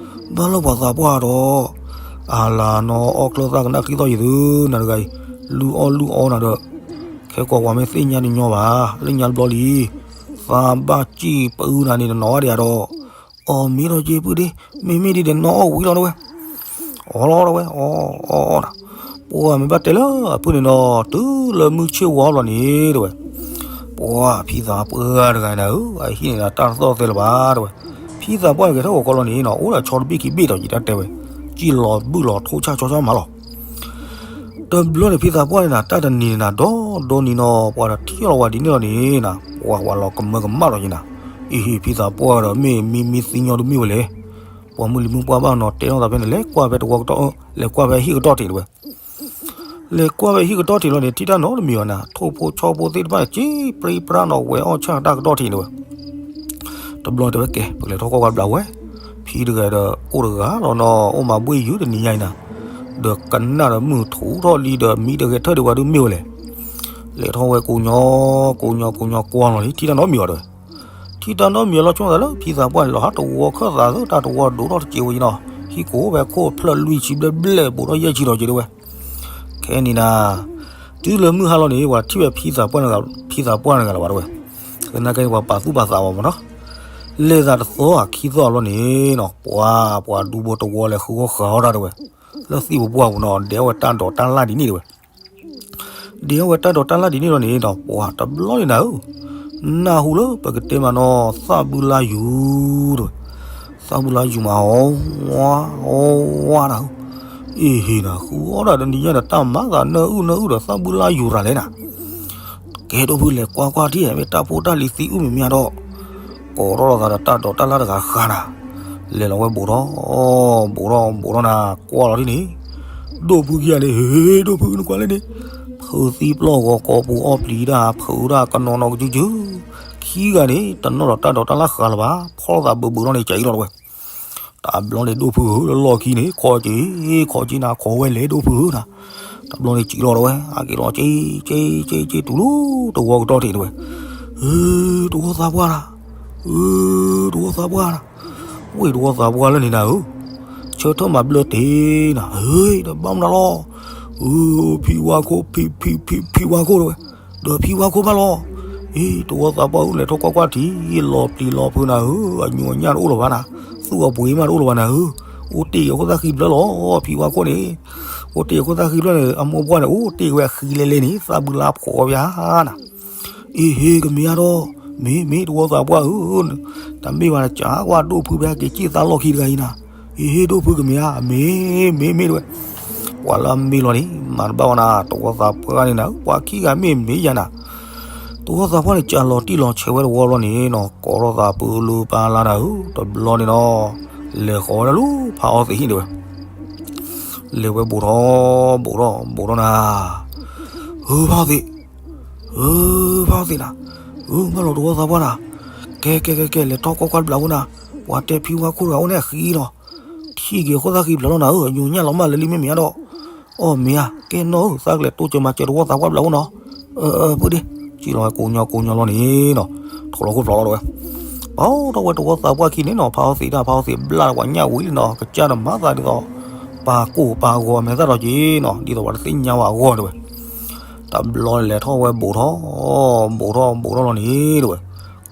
ဘၣ်လၢပှၤသးပှၢ်ဒီး, အလၤနီၤအီၣ်ကျၢၢ်သၣ်ကနၣ်ချံသီၣ်ယံၤသု နၤတဂၤအံၤ, လုၢ်အီၣ်လုၢ်အီနၤဒီး, ခဲကိာ်ပှၤမ့ၢ်သ့ၣ်ညါတညီဘၣ်, လၢညါတဘျီလံ, သးဘၣ်စံၣ်ပအုနၤန့ၣ် နနီၢ်ဝဲဒၣ်ဒီး, အီၣ်မ့ၢ်ထီၣ်က့ၤပုၢ်ဒ့, မ့မ့ၢ်ဒ်ဒီးနီၢ်အီၣ်ဝံၤလီၤတဲဝဲ အီၣ်လီၤတဲဝဲ အီၣ်အီၣ်နၤ, ပှၤမ့ၢ်ဘၣ်တဲလၢအဖုၣ်န့ၣ်ဒီး တုၤလၢမုၢ်ဆ့ၣ်ဝါဘျီန့ၣ်တဲဝဲ, ပှၤဖံသးပှၢ်တဂၤန့ၣ်ဧၢ, အဟံၣ်န့ၣ်ဒီးတၢ်တသီၣ်သဲလၢၤဘၣ်တဲဝဲ, ဖံသးပှၢ်န့ၣ်ဂဲၤထီၣ်ဂီၤခီလီၤန့ၣ်နီၤ အိၣ်ဒီးဆီတဘ့ၣ်ခံဘ့ၣ်ဒီးယတၢ်တဲဝဲ, စံၣ်လီၤဘုၣ်လီၤထိၣ်ဆၣ်ဆီဆၣ်မးလီၤ တဘျီန့ၣ် ဖံသးပှၢ်န့ၣ်နၤ တၢ်တနံၤန့ၣ်နၤ ဒီဒီနံၤနီၤ ပှၤဒီးထံၣ်လီၤဝဲဒ်န့ၣ်လီၤန့ၣ်နၤ ပှၤဝဲလီၤကမၢကမၣ်လီၤက့ၤနၤ, အ့ဟ့ၣ် ဖံသးပှၢ်ဒီး မ့ၢ်မံမံသံညီဒုးမ့ၢ်ဝဲလဲၣ်, ပှၤမုၢ်လံၤမုၢ်ပှၢ်ဘၣ်နီၤ တဲထီၣ်သးဖဲန့ၣ် လဲၤကွၢ်ဖဲတဝီကတီၢ်, လဲၤကွၢ်ဖဲဟံၣ်ကတီၢ်ထံးတဲဝဲ, လဲၤကွၢ်ဝဲဟံၣ်ကတီၢ်ထံးလီၤန့ၣ် ထံၣ်တၢ်နီတမံၤဘၣ်နၤ, ထိၣ်ဖိဆီဖိသ့ၣ်တဖၣ်န့ၣ် စ့ပြံပြါနီၤ ဝဲၤအီၣ်ဆၣ်တၢ်ကတီၢ်ထံးန့ၣ်ဝဲ. တဘျီတဲဝဲကဲ ပကလဲၤထီၣ်ကွၢ်ကွၢ်တဘျီဝဲ, ဖံတဂၤဒီးအိၣ်တဂၤလီၤနီၤ, အိၣ်မၤဘှ့ၣ်ယုာ်တနံၤညါအံၤနၤ, ဒီးကနၣ်ဒီးမုၢ်ထူၣ်ထီၣ်လံဒီးမံတဂဲၤထၢၣ်ဒံးဝဲဒုးမ့ၢ်ဝဲလဲၣ်. လဲၤထီၣ်ဝဲကိးညီ ကိးညီ ကိးညီကွၢ်လီၤန့ၣ် ထံၣ်တၢ်နီတမံၤဘၣ်တဲဝဲ. ထံၣ်တၢ်နီတမံၤလီၤဆိသးလၢဖံသးပှၢ်န့ၣ် လီၤဟးတဝီခၢၣ်သးသၢတၢ်တဝီဒိၣ်ထီၣ်တစဲးဝဲယံၤနီၤ, ဟံၣ်ကိးဝဲခိၣ်ဖျၢၣ်လွံၢ်ဆံဘျဲၣ်ဘျဲၣ် ဘူးထီၣ်ယဲၢ်ဆံဒီးက့ၤတဲဝဲ. ခဲန့ၣ်နၤ, တုၤလၢမုၢ်ဟါလီၤန့ၣ် ပှၤထံၣ်ဝဲဖံသးပှၢ်န့ၣ်, ဖံသးပှၢ်န့ၣ်ဂၤလၢၤဘၣ်တဲဝဲ. သနာ်က့န့ၣ် ပှၤပာ်သူၣ်ပာ်သးဘၣ်မးနီၤ. လဲၤသးတသီဧါခံသီလီၤန့ၣ်နီၤ, ပှၤ, ပှၤဒူဖိတဝီလဲၤဃုအီၣ်ဃုအီၣ်တၢ်တဲဝဲ, လၢသ့ၣ်ပပှၢ်ပူၤနီၤ, ဒဲးအီၣ်ဝဲတၢ်ဒိးတၢ်လၣ်ဒ်န့ၣ်တဲဝဲ. ဒဲးအီၣ်ဝဲတၢ်ဒိးတၢ်လၣ်ဒ်န့ၣ်လီၤန့ၣ်ဒီး ပှၤတဘျီန့ၣ်နၤဧၢ, နၢ်ဟူလၢပကတဲမးနီၤ သၣ်ဘုလါယူၤတဲဝဲ. သၣ်ဘုလါယူၤမး အီဝါ အီဝါနၤဧၢ, အ့ဟ့နၤ ဃုအီၣ်ဒၣ်တနံၤညါဒီး တၢ်မၤသးနၢအုၣ်နၢအုၣ်ဒီး သၣ်ဘုလါယူၤရၤလဲၣ်နၤ. ကဲဒိၣ်ဖုလဲၤကွၢ်ကွၢ်ထံၣ် မ့ၢ်တၢ်ဖိတၢ်လံၤသံအုၣ်မ့မ့ၢ်ဒီး, ကိးထီၣ်လိာ်သးဒီးတၢ်ဒိးတၢ်လၣ်တဂၤဃါနၤ, လဲၤလီၤဝဲဘူးထီၣ်, ဘူးထီၣ် ဘူးထီၣ်နၤ ကွၢ်လီၤဒ်န့ၣ်, ဒိၣ်ဖုခံဂၤန့ၣ် ဟ့ ဒိၣ်ဖုနကွၢ်လဲၣ်န့ၣ်, ဖုးသံပျီၢ်ဂီၤကိာ်ပူၤအီၣ်ပျံၤတၢ် ဖုးတၢ်ကနီၤနီၤကစုကစု, ခံဂၤန့ၣ် တနီၣ်ဒီးတၢ်ဒိးတၢ်လၣ်ဃါလၢၤဘၣ်, ဖီၣ်သးဘုးဘုးထီၣ်န့ၣ် ကၢအံၤလီၤတဲဝဲ. တဘျီန့ၣ်ဒိၣ်ဖုဧၢ လၢလီၢ်ခံန့ၣ် ခီက့ၤ, ခီက့ၤနၤ ခိးဝဲလဲၤဒိၣ်ဖုဧၢနၤ, တဘျီန့ၣ်စံးလီၤတဲဝဲ အက့ၤလီၤက့ၤ, က့ၤ က့ၤ က့ၤ တုၤလၢတဝီကတီၢ်ထံးတဲဝဲ, ဧၢ တဝီသးပှၢ်နၤ, ဧၢ တဝီသးပှၢ်နၤ, ဝ့ၢ်တဝီသးပှၢ်လၢန့ၣ်နၤဧၢ, ဆၢထၢၣ်မၤဘျၢတ့ၢ်နၤ, ဟ့ ဒီးဘၣ်မနုၤလီၤ, ဧၢ ဖံဝါခိၣ် ဖံ ဖံ ဖံ ဖံဝါခိၣ်တဲဝဲ, ဒီးဖံဝါခိၣ်ဘၣ်လီၤ, အ့ တဝီသးပှၢ်ဧၢ လဲၤထီၣ်ကွၢ်ကွၢ်ထံး လီၤပျံၤလီၤဖုးနၤဧၢ, အညိအညၣ်တအိၣ်လၢၤဘၣ်နၤ, သူၣ်အပှ့ၤမးတအိၣ်လၢၤဘၣ်နၤဧၢ, အိၣ်တ့ၢ်က့ၤအခိၣ်သၣ်ဃံဘျၢလီၤ, ဖံဝါခိၣ်န့ၣ်, အိၣ်တ့ၢ်အခိၣ်သၣ်ဃံဘျၢန့ၣ် အမိၢ်ပှၢ်န့ၣ် အိၣ်တ့ၢ်က့ၤဝဲအဃံလဲၣ်လဲၣ်န့ၣ် သၣ်ဘုလါဖီၣ်ဝဲဧါနၤ, အ့ဟ့ ကမ့ၢ်ဧါဒီး, မ့ၢ် မ့ၢ်တဝီသးပှၢ်ဧၢ, တမ့ၢ်ဘၣ်နကးကွၢ်ဒိၣ်ဖု ဖဲက့ၤစံၣ်သးလီၢ်ခံတဂၤအံၤနၤ, အ့ဟ့ ဒိၣ်ဖုကမ့ၢ်ဧါ, မ့ၢ် မ့ၢ် မ့ၢ်တဲဝဲ, ပှၤလၢအမ့ၢ်လီၤန့ၣ် မၤတဘၣ်ဘၣ်နၤ, တဝီသးပှၢ်န့ၣ်နၤ ပှၤခံဂၤမ့ၢ်မ့ၢ်ယၤနၤ, တဝီသးပှၢ်န့ၣ် ကးလီၤတံၢ်လီၤဆဲးဝဲတဝီဘျီန့ၣ်နီၤ ကိးထီၣ်သးပၢလၢပၢလါနၤဧၢ, တဘျီန့ၣ်နီၤ, လဲၤဃီၤဝဲဒၣ်လၢဖးအီသံးဟံၣ်တဲဝဲ, လဲၤဝဲဘူးထီၣ် ဘူးထီၣ် ဘူးထီၣ်နၤ, ဧၢ ဖးအီသံး, ဧၢ ဖးအီသံးနၤ, ဧၢ မၢလီၤတဝီသးပှၢ်နၤ, ကဲ ကဲ ကဲ ကဲ လဲၤထီၣ်ကွၢ်ကွၢ်တဘျီဝဲနၤ, ပှၤတဲဖံဝါခိၣ်တဂၤအိၣ်န့ၣ်အဃံလီၤ, ထံၣ်က့ၤအခိၣ်သၣ်ဃံဘျၢလီၤနၤဧၢ, အညိၣ်ညၣ်လီၤမၢ်လၢလံမ့ၢ်မ့ၢ်ဧါဒီး, အီၣ်မ့ၢ်ဧါ, ကဲနီၢ်ဧၢ သးကလဲၤတိစၢၤမၤစၢၤတဝီသးပှၢ်တဘျီဝဲနီၤ, အၢ အၢ ပုၢ်ဒ့, စံၣ်လီၤဝဲကိးညီကိးညီလီၤန့ၣ်နီၤ, ထိးလီၤခိၣ်ဖျိးလီၤတဲဝဲ, ပာ်ထီၣ်ဝဲတဝီသးပှၢ်ခံန့ၣ်နီၤ ဖးအီသံးတၢ် ဖးအီသံးဘျၣ်ဒီးပှၤညၣ်ဝံၤလံနီၤ ကစၢ်ဒီးမၤသးဒ်သိး, ပာ်ကိၢ်ပာ်ဂီၤအမဲာ်သၣ်ဒီးက့ၤနီၤ ဒ်သိးပှၤတသ့ၣ်ညါဝဲအဂီၢ်တဲဝဲ, တဘျီလဲၤထီၣ်ဝဲဘူးထီၣ်, ဘူးထီၣ်ဘူးထီၣ်လီၤန့ၣ်တဲဝဲ,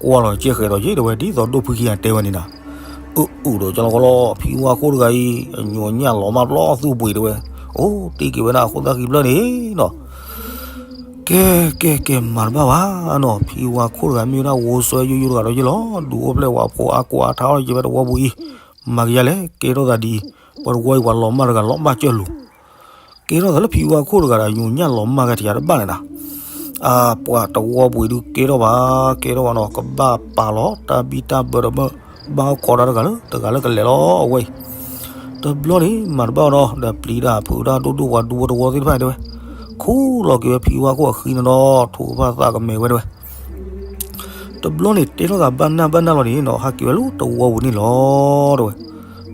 ကွၢ်လီၤကဲဃဲးဒီးက့ၤတဲဝဲ ဒ်သိးဒိၣ်ဖုခံဂၤတဲဝဲန့ၣ်နီၤ, အအိၣ်ဒီးကလီကလီ ဖံဝါခိၣ်တဂၤအံၤ အညိၣ်အညၣ်လီၤမၢ်ပျီသူၣ်ပှ့ၤတဲဝဲ, အိၣ်တ့ၢ်က့ၤဝဲဒၣ်အခိၣ်သၣ်ဃံဘျၢန့ၣ်နီၤ ကဲ ကဲ ကဲ မၤတဘၣ်ဘၣ်နီၤ ဖံဝါခိၣ်တဂၤမ့ၢ်ဝဲဒၣ်ဂိၢ်စွဲယိယိတဂၤဒီးယ့ၢ်လီၤ ဒုးအိၣ်ဖျဲၣ်ဝဲဖိအါကိးအါထါအီၣ်က့ၤဝဲတဝီပူၤအံၤ, မၤကယၤလဲၣ် ကဲထီၣ်သးဒ်အံၤ, ပှၤတဝီအံၤပှၤလီၤမၢ်တဂၤလီၤဘၣ်ကၢၢ်လူၤ, ကဲထီၣ်သးလၢဖံဝါခိၣ်တဂၤဒီး ညိၣ်ညၣ်လီၤမၢ်ကဲထံးတဘၣ်လဲၣ်နၤ, အပှၤတဝီပူၤအံၤဒုးကဲထီၣ်ဘၣ် ကဲထီၣ်ဘၣ်နီၤ ကဘၣ်ပာ်လီၤတၢ်ဘံၣ်တၢ်ဘၢဒီးဘၣ်, ဘၣ်အိၣ်ခိးတၢ်တဂၤလၢတဂၤလၢကလဲၤလီၤအဝဲအံၤ တဘျီန့ၣ် မၤတဘၣ်အီၤဒီး ဒီးပျံၤတၢ်ဖုးတၢ်ဒိၣ်ဒိၣ်ပှၤဒူဖိတဝီသ့ၣ်တဖၣ်န့ၣ်တဲဝဲ, ခူၣ်လီၤက့ၤဝဲဖံဝါခိၣ်အဃံန့ၣ်ဒီး ထိးကဖၣ်သးကမဲာ်ဝဲတဲဝဲ, တဘျီန့ၣ် တဲထီၣ်သးဘၣ်နၢ်ဘၣ်နၢ်လီၤန့ၣ်နီၤ ဟးက့ၤဝဲလၢတဝီပူၤန့ၣ်လီၤတဲဝဲ,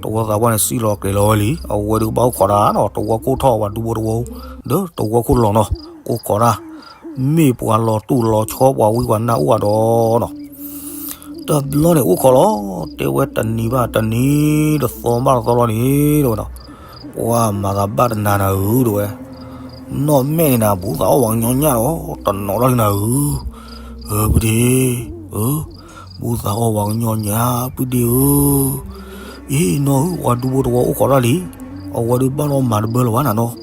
တဝီသးပှၢ်န့ၣ် စံၣ်လီၤကျဲၤလီၤဝဲလံ အဝဲဒုးဘၣ်အိၣ်ခိးတၢ်နီၤ တဝီခိၣ်ထီၣ်ပှၤဒူဖိတဝီ ဒီးတဝီခိၣ်လီၤနီၤ အိၣ်ခိးတၢ် မ့ၢ်ပှၤလီၤတူၢ်လီၤဆီပှၤဝံပှၤနၢ်အိၣ်အဒီးနီၤ တဘျီန့ၣ်အိၣ်ခိးလီၤ တဲဝဲတနံၤဘၣ်တနံၤ တသီဘၣ်တသီလီၤန့ၣ် တဲဝဲနီၤ ပှၤမၤသးဘၣ်တနၤနၤဧၢ တဲဝဲ နီၢ်မဲာ်န့ၣ်နၤ ဘူးသးအီၣ်ပှၤကညီညၣ်ဒီး တနီၤထီၣ်လံနၤဧၢ ဧၢ ပုၢ်ဒ့ ဧၢ ဘူးသးအီၣ်ပှၤကညီညၣ် ပုၢ်ဒ့ဧၢ အ့ နီၢ်ဧၢ ပှၤဒူဖိတဝီအိၣ်ခိးတၢ်လံ အဝဲဒုးဘၣ်လီၤမၤတဘၢလၢၤဘၣ်နၤနီၤ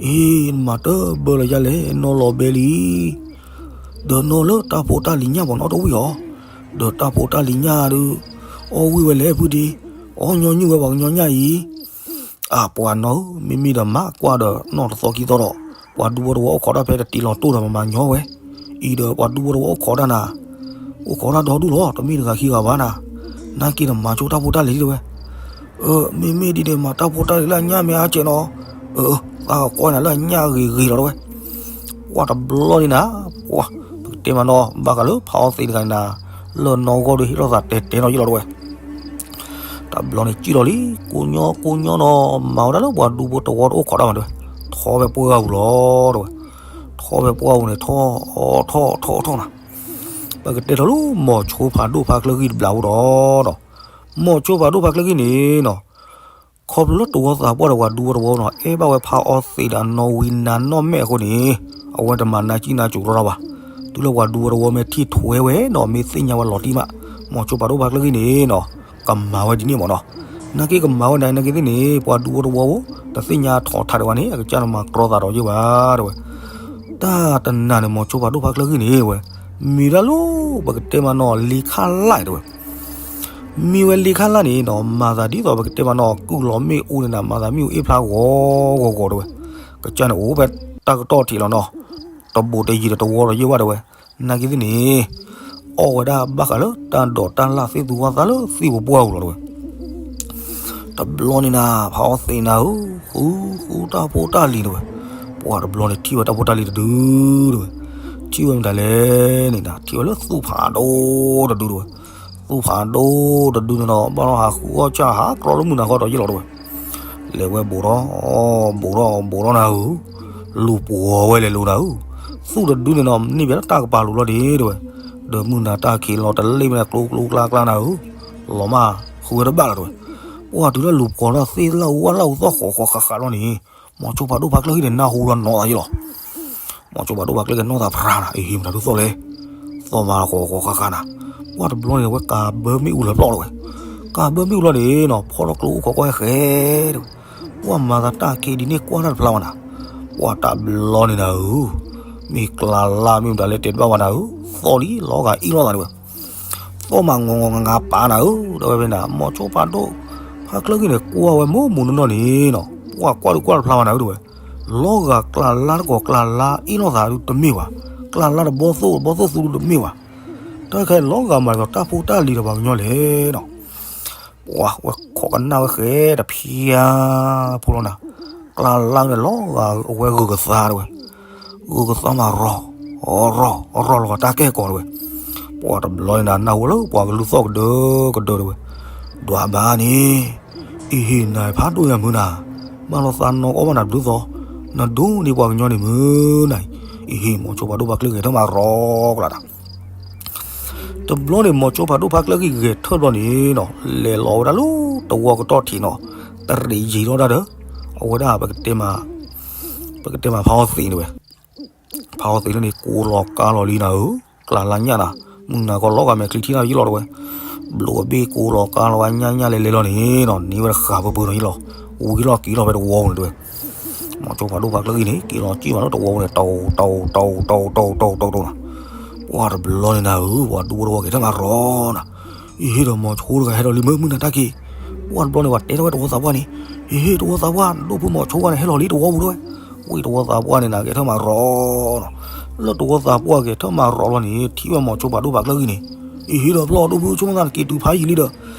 အ့ နမၤတဘၢလၢၤယလဲၣ် နီၢ်လီၤဘဲလံ ဒီးနီၢ်လၢတၢ်ဖိတၢ်လံၤညၣ်ပှၤနီတဝံၣ်အီၤ ဒီးတၢ်ဖိတၢ်လံၤညၣ်ဒုး အီၣ်ဝံၣ်ဝဲလဲၣ် ပုၢ်ဒ့ အီၣ်ညီနုၢ်ဝဲပှၤကညီညၣ်အံၤ အပှၤနီၢ်ဧၢ မ့မ့ၢ်ဒီးမၤကွၢ်ဒီးနီၢ်တသီခံသီဒီး ပှၤဒူဖိတဝီအိၣ်ခိးတၢ်ဖဲတတ့လီၤတိၢ်ဒီးမၤညီဝဲ အံၤဒီးပှၤဒူဖိတဝီအိၣ်ခိးတၢ်နၤ အိၣ်ခိးတၢ်ဒီဒူၣ်လီၤ တမ့ၢ်တဂၤခံဂၤဘၣ်နၤ နာ်က့ဒီးမၤဆိတၢ်ဖိတၢ်လံၤလံဝဲ အၢ မ့မ့ၢ်ဒ်န့ၣ် မၤတၢ်ဖိတၢ်လံၤလၢညၣ်မ့ၢ်အါကဲနီၤ အၢ သးကကွၢ်နၤလၢအညၣ်ဂ့ၤဂ့ၤလီၤတဲဝဲ. ပှၢ်တဘျီန့ၣ်နၤ, ပှၢ် ပကတဲမးနီၤ ဘၣ်ဃးလၢဖးအီသံးတဂၤန့ၣ်နၤ, လၢနီၢ်ဂီၢ်ဒီးဟ့ၣ်လီၤသးတဲာ်တဲာ်နီၤယလီၤတဲဝဲ. တဘျီန့ၣ်စံၣ်လီၤလံ, ကိးညီကိးညီနီၤ မၤဝဲဒၣ်လၢပှၤဒူဖိတဝီတအိၣ်ခိးတၢ်မးတဲဝဲ, ထီၣ်ဖဲပှၢ်ပူၤလီၤတဲဝဲ. ထီၣ်ဖဲပှၢ်ပူၤန့ၣ် ထီၣ်ထီၣ်ထီၣ်ထီၣ်နၤ, ပကတဲထီၣ်လၢမိၤဆိဖးဒိၣ်ဖါချၢဂံၢ်တဘျီဖိဒီး, မိၤဆိဖးဒိၣ်ဖါချၢဂံၢ်န့ၣ်နီၤ ခီဖျိလၢတဝီသးပှၢ်ဒီးပှၤဒူဖိတဝီနီၤ အဲၣ်ဘၣ်ဝဲဖးအီသံးဒီးနီၢ်ဝံနါနီၢ်မဲာ်အဃိန့ၣ်, အဝဲတမၤနၢ်ကံၣ်နၢ်စူၤရီတၢ်ဘၣ်. တုၤလၢပှၤဒူဖိတဝီမ့ၢ်ထံၣ်ထွဲဝဲနီၤ မ့ၢ်သ့ၣ်ညါဝဲလီၤတံၢ်မး, မိၤဆိဖးဒိၣ်ဖါချၢဂံၢ်န့ၣ်နီၤ ကမၤဝဲဒ်န့ၣ်မးနီၤ. နာ်က့ကမၤဝဲန့ၣ် နာ်က့သ့ၣ်န့ၣ် ပှၤဒူဖိတဝီဖိ တသ့ၣ်ညါထီၣ်ထးဒံးဝဲန့ၣ် အကစၢ်န့ၣ်မၤကြီသးဒီးယ့ၢ်ဝဲတဲဝဲ. တၢ်တနၤန့ၣ် မိၤဆိဖးဒိၣ်ဖါချၢဂံၢ်န့ၣ်ဝဲ, မ့ၢ်ဒၣ်လၢပကတဲမးနီၤ လ့ခၣ်လၢ်တဲဝဲ. မ့ၢ်ဝဲလ့ခၣ်လၢ်န့ၣ်နီၤ မၤသးဒ်သိးပကတဲမးနီၤ ကုၢ်လီၤမ့ၣ်အူန့ၣ်နၤ မၤသးမ့ၣ်အူအ့ၣ်ဖျါဂီၤဂီၤဂီၤတဲဝဲ. ကစၢ်န့ၣ်အိၣ်ဖဲတၢ်ကတီၢ်ထံးလီၤနီၤ, တဘူးတယံၤဒီးတဝီဒီးယ့ၢ်ဝဲတဲဝဲ. နာ်က့သ့ၣ်န့ၣ် အီၣ်ဝဲဒၣ်ဘၣ်ဃးလၢတၢ်ဒိးတၢ်လၢ် သ့ၣ်သူဝၣ်သးလၢသ့ၣ်ပပှၢ်ပူၤလီၤတဲဝဲ. တဘျီန့ၣ်နၤ ဖးအီသံးနၤဧၢ, ဃုဃုတၢ်ဖိတၢ်လံၤတဲဝဲ. ပှၢ်တဘျီန့ၣ် ထံၣ်ဝဲတၢ်ဖိတၢ်လံၤတဒုတဲဝဲ. ထံၣ်ဝဲမတၤလဲၣ်န့ၣ်နၤ ထံၣ်ဝဲလၢသူၣ်ဖးဒိၣ်တဒုတဲဝဲ. သူၣ်ဖးဒိၣ်တဒုန့ၣ်ဒီး ဘၣ်လီၤဟးဃုအီၣ်ကၢ်ဟးကြီလၢမုၢ်နၤဃီဒီးယ့ၢ်လီၤတဲဝဲ. လဲၤဝဲဘူးထီၣ်, ဘူးထီၣ်ဘူးထီၣ်နၤဧၢ, လူၤပှီၤဝဲလဲၤလိၤနၤဧၢ. သူၣ်တဒုန့ၣ်ဒီး န့ၢ်ဘၣ်လၢတၢ်ကပၤလူၤလီၤဒံးတဲဝဲ. ဒီးမုၢ်နၤတၢ်ခံးလီၤတလ့ၣ်မ့ၢ်ကျိကျိကျါကျါနၤဧၢ, လီၤမၢ်ဃုဝဲတဘၣ်လီၤတဲဝဲ. ပှၢ်တုၤလၢလူၤပှီၤထီၣ်သ့ၣ်လၢဝၣ်လၢအူသီၣ်ဃီၤဃီၤဃးဃးလီၤန့ၣ်, မိၤဆိဖးဒိၣ်ဖါချၢဂံၢ်န့ၣ် နၢ်ဟူဒီးနီၢ်သးယ့ၢ်လီၤ. မိၤဆိဖးဒိၣ်ဖါချၢဂံၢ်နီၢ်သးဖရၤနၤ အဟံးမတၤဒုးသီၣ်လဲၣ်, သီၣ်မးဃီၤဃီၤဃးဃးနၤ. ပှၢ်တဘျီန့ၣ် ဝဲကးဘၢမ့ၣ်အူလၢပျီၢ်တဲဝဲ. ကးဘၢမ့ၣ်အူလီၤန့ၣ်နီၤ ဖီထီၣ်ကျိအိၣ်ခိးကွၢ်ဟဲဃဲတဲဝဲ. ပှၢ်မၤသးတၢ်ခံးဒ်န့ၣ်ကွၢ်တၢ်တဖျါဘၣ်နၤ. ပှၢ်တဘျီန့ၣ်နၤဧၢ, မ့ၢ်ကျါလၢမ့ၢ်မတၤလဲၣ်တဲတဘၣ်ဘၣ်နၤဧၢ, သီၣ်လံလီၤဂာ်အ့ၣ်လိာ်သးတဲဝဲ. သီၣ်မးငီၤငီၤငါငါပာ်နၤဧၢ, ဒီးဝဲဖဲနၤ မိၤဆိဖးဒိၣ်ဖါချၢဂံၢ်န့ၣ် ကွၢ်ဝဲမိၢ်မိၢ်နီၢ်နီၢ်န့ၣ်နီၤ ပှၢ်ကွၢ်ဒုးကွၢ်တဖျါဘၣ်နၤဧၢတဲဝဲ. လီၤဂာ်ကျါလၢတကိးကျါလၢအ့ၣ်လိာ်သးဒုးတမ့ၢ်ဘၣ်, ကျါလၢတဘီသိၣ်တဘီသိၣ်သူဒုးတမ့ၢ်ဘၣ်. တၢ်ခဲလီၤဂာ်မၤဒီးတၢ်ဖိတၢ်လံၤဒီးပှၤကညီလဲၣ်နီၤ. ပှၢ်ဝဲခိးကနၣ်ဝဲဃဲတဖျါဖိလီၤနၤ, ကျါလၢန့ၣ်လီၤဂာ်အဝဲဂုာ်ကသါတဲဝဲ. ဂုာ်ကသါမးရီၤ, ရီၤ, ရီၤလီၤဂာ်တၢ်ကဲကီးတဲဝဲ. ပှၢ်တဘျီန့ၣ်နၤ နၢ်ဟူလၢပှၤကလူၤသီၣ်ကဒၢကဒၢတဲဝဲ. ဒွးဘၣ်န့ၣ်, အံၤဟ့ၣ်နၤဖးဒိၣ်ယၤမုၢ်နၤ, ဘၣ်လီၤသးနီၢ်ကအီၣ်ဘၣ်နၤဘျုးသီ, နဒိးန့ၢ်ပှၤကညီန့ၣ်မုၢ်နၤအံၤ, အံၤဟ့ၣ်မိၤဆိဖးဒိၣ်ဖါချၢဂံၢ် ဂဲၤထၢၣ်မးရီၤကျါနၤ. တဘျီန့ၣ် မိၤဆိဖးဒိၣ်ဖါချၢဂံၢ်ဂဲၤထၢၣ်တဘျီန့ၣ်နီၤ လဲၤလီၤဝဲဒၣ်လၢတဝီကတီၢ်ထံးနီၤ, တရံးယံၤထီၣ်ဒၣ်ဒီး အဝဲဒၣ်ပကတဲမး, ပကတဲမးဖးအီသံးန့ၣ်ဝဲ. ဖးအီသံးလၢန့ၣ် ကိးလီၤကါလီၤလံနၤဧၢ, ကျါလၢညၣ်နၤ, မုၢ်နၤကီၢ်လီၤဂာ်မဲာ်ချံထံၣ်နၤယ့ၢ်လီၤတဲဝဲ. ဘျိးအဘ့ၣ်ကိးလီၤကါလီၤဝဲညၣ်ညၣ်လဲၤလဲၤလီၤန့ၣ်နီၤ န့ၢ်ဝဲတဃာ်ပၢၢ်ပၢၢ်နီၤယ့ၢ်လီၤ, ဝံၤလီၤက့ၤလီၤဖဲတဝီပူၤန့ၣ်တဲဝဲ. မိၤဆိဖးဒိၣ်ဖါချၢဂံၢ်န့ၣ် က့ၤလီၤက့ၤမးလၢတဝီပူၤန့ၣ် တိၢ်တိၢ်တိၢ်တိၢ်တိၢ်တိၢ်နၤ. ပှၢ်တဘျီန့ၣ်နၤဧၢ, ပှၤဒူဖိတဝီဂဲၤထၢၣ်မးရီၤနၤ. အံၤဟ့ၣ်ဒီးမိၤဆိတဂၤဟဲဒီးလံမုၢ်မုၢ်နၤတၢ်က့ၤ. ပှၢ်တဘျီန့ၣ် ပှၤတဲထီၣ်ဝဲတဝီသးပှၢ်န့ၣ်, အံၤဟ့ၣ်တဝီသးပှၢ် ဒိၣ်ဖုမိၤဆိဂၤန့ၣ်ဟဲလီၤလံတဝီပူၤတဲဝဲ. ဝံၤတဝီသးပှၢ်န့ၣ်နၤ ဂဲၤထၢၣ်မးရီၤနီၤ. လၢတဝီသးပှၢ်ဂဲၤထၢၣ်မးရီၤလီၤန့ၣ် ထံၣ်ဝဲမိၤဆိဖးဒိၣ်ဖါချၢဂံၢ်န့ၣ်, အံၤဟ့ၣ်ဒီးဖျီၣ်ဒိၣ်ဖု ဆိကမိၣ်သးနက့ၤတုၤဖးယံာ်လံဒီး,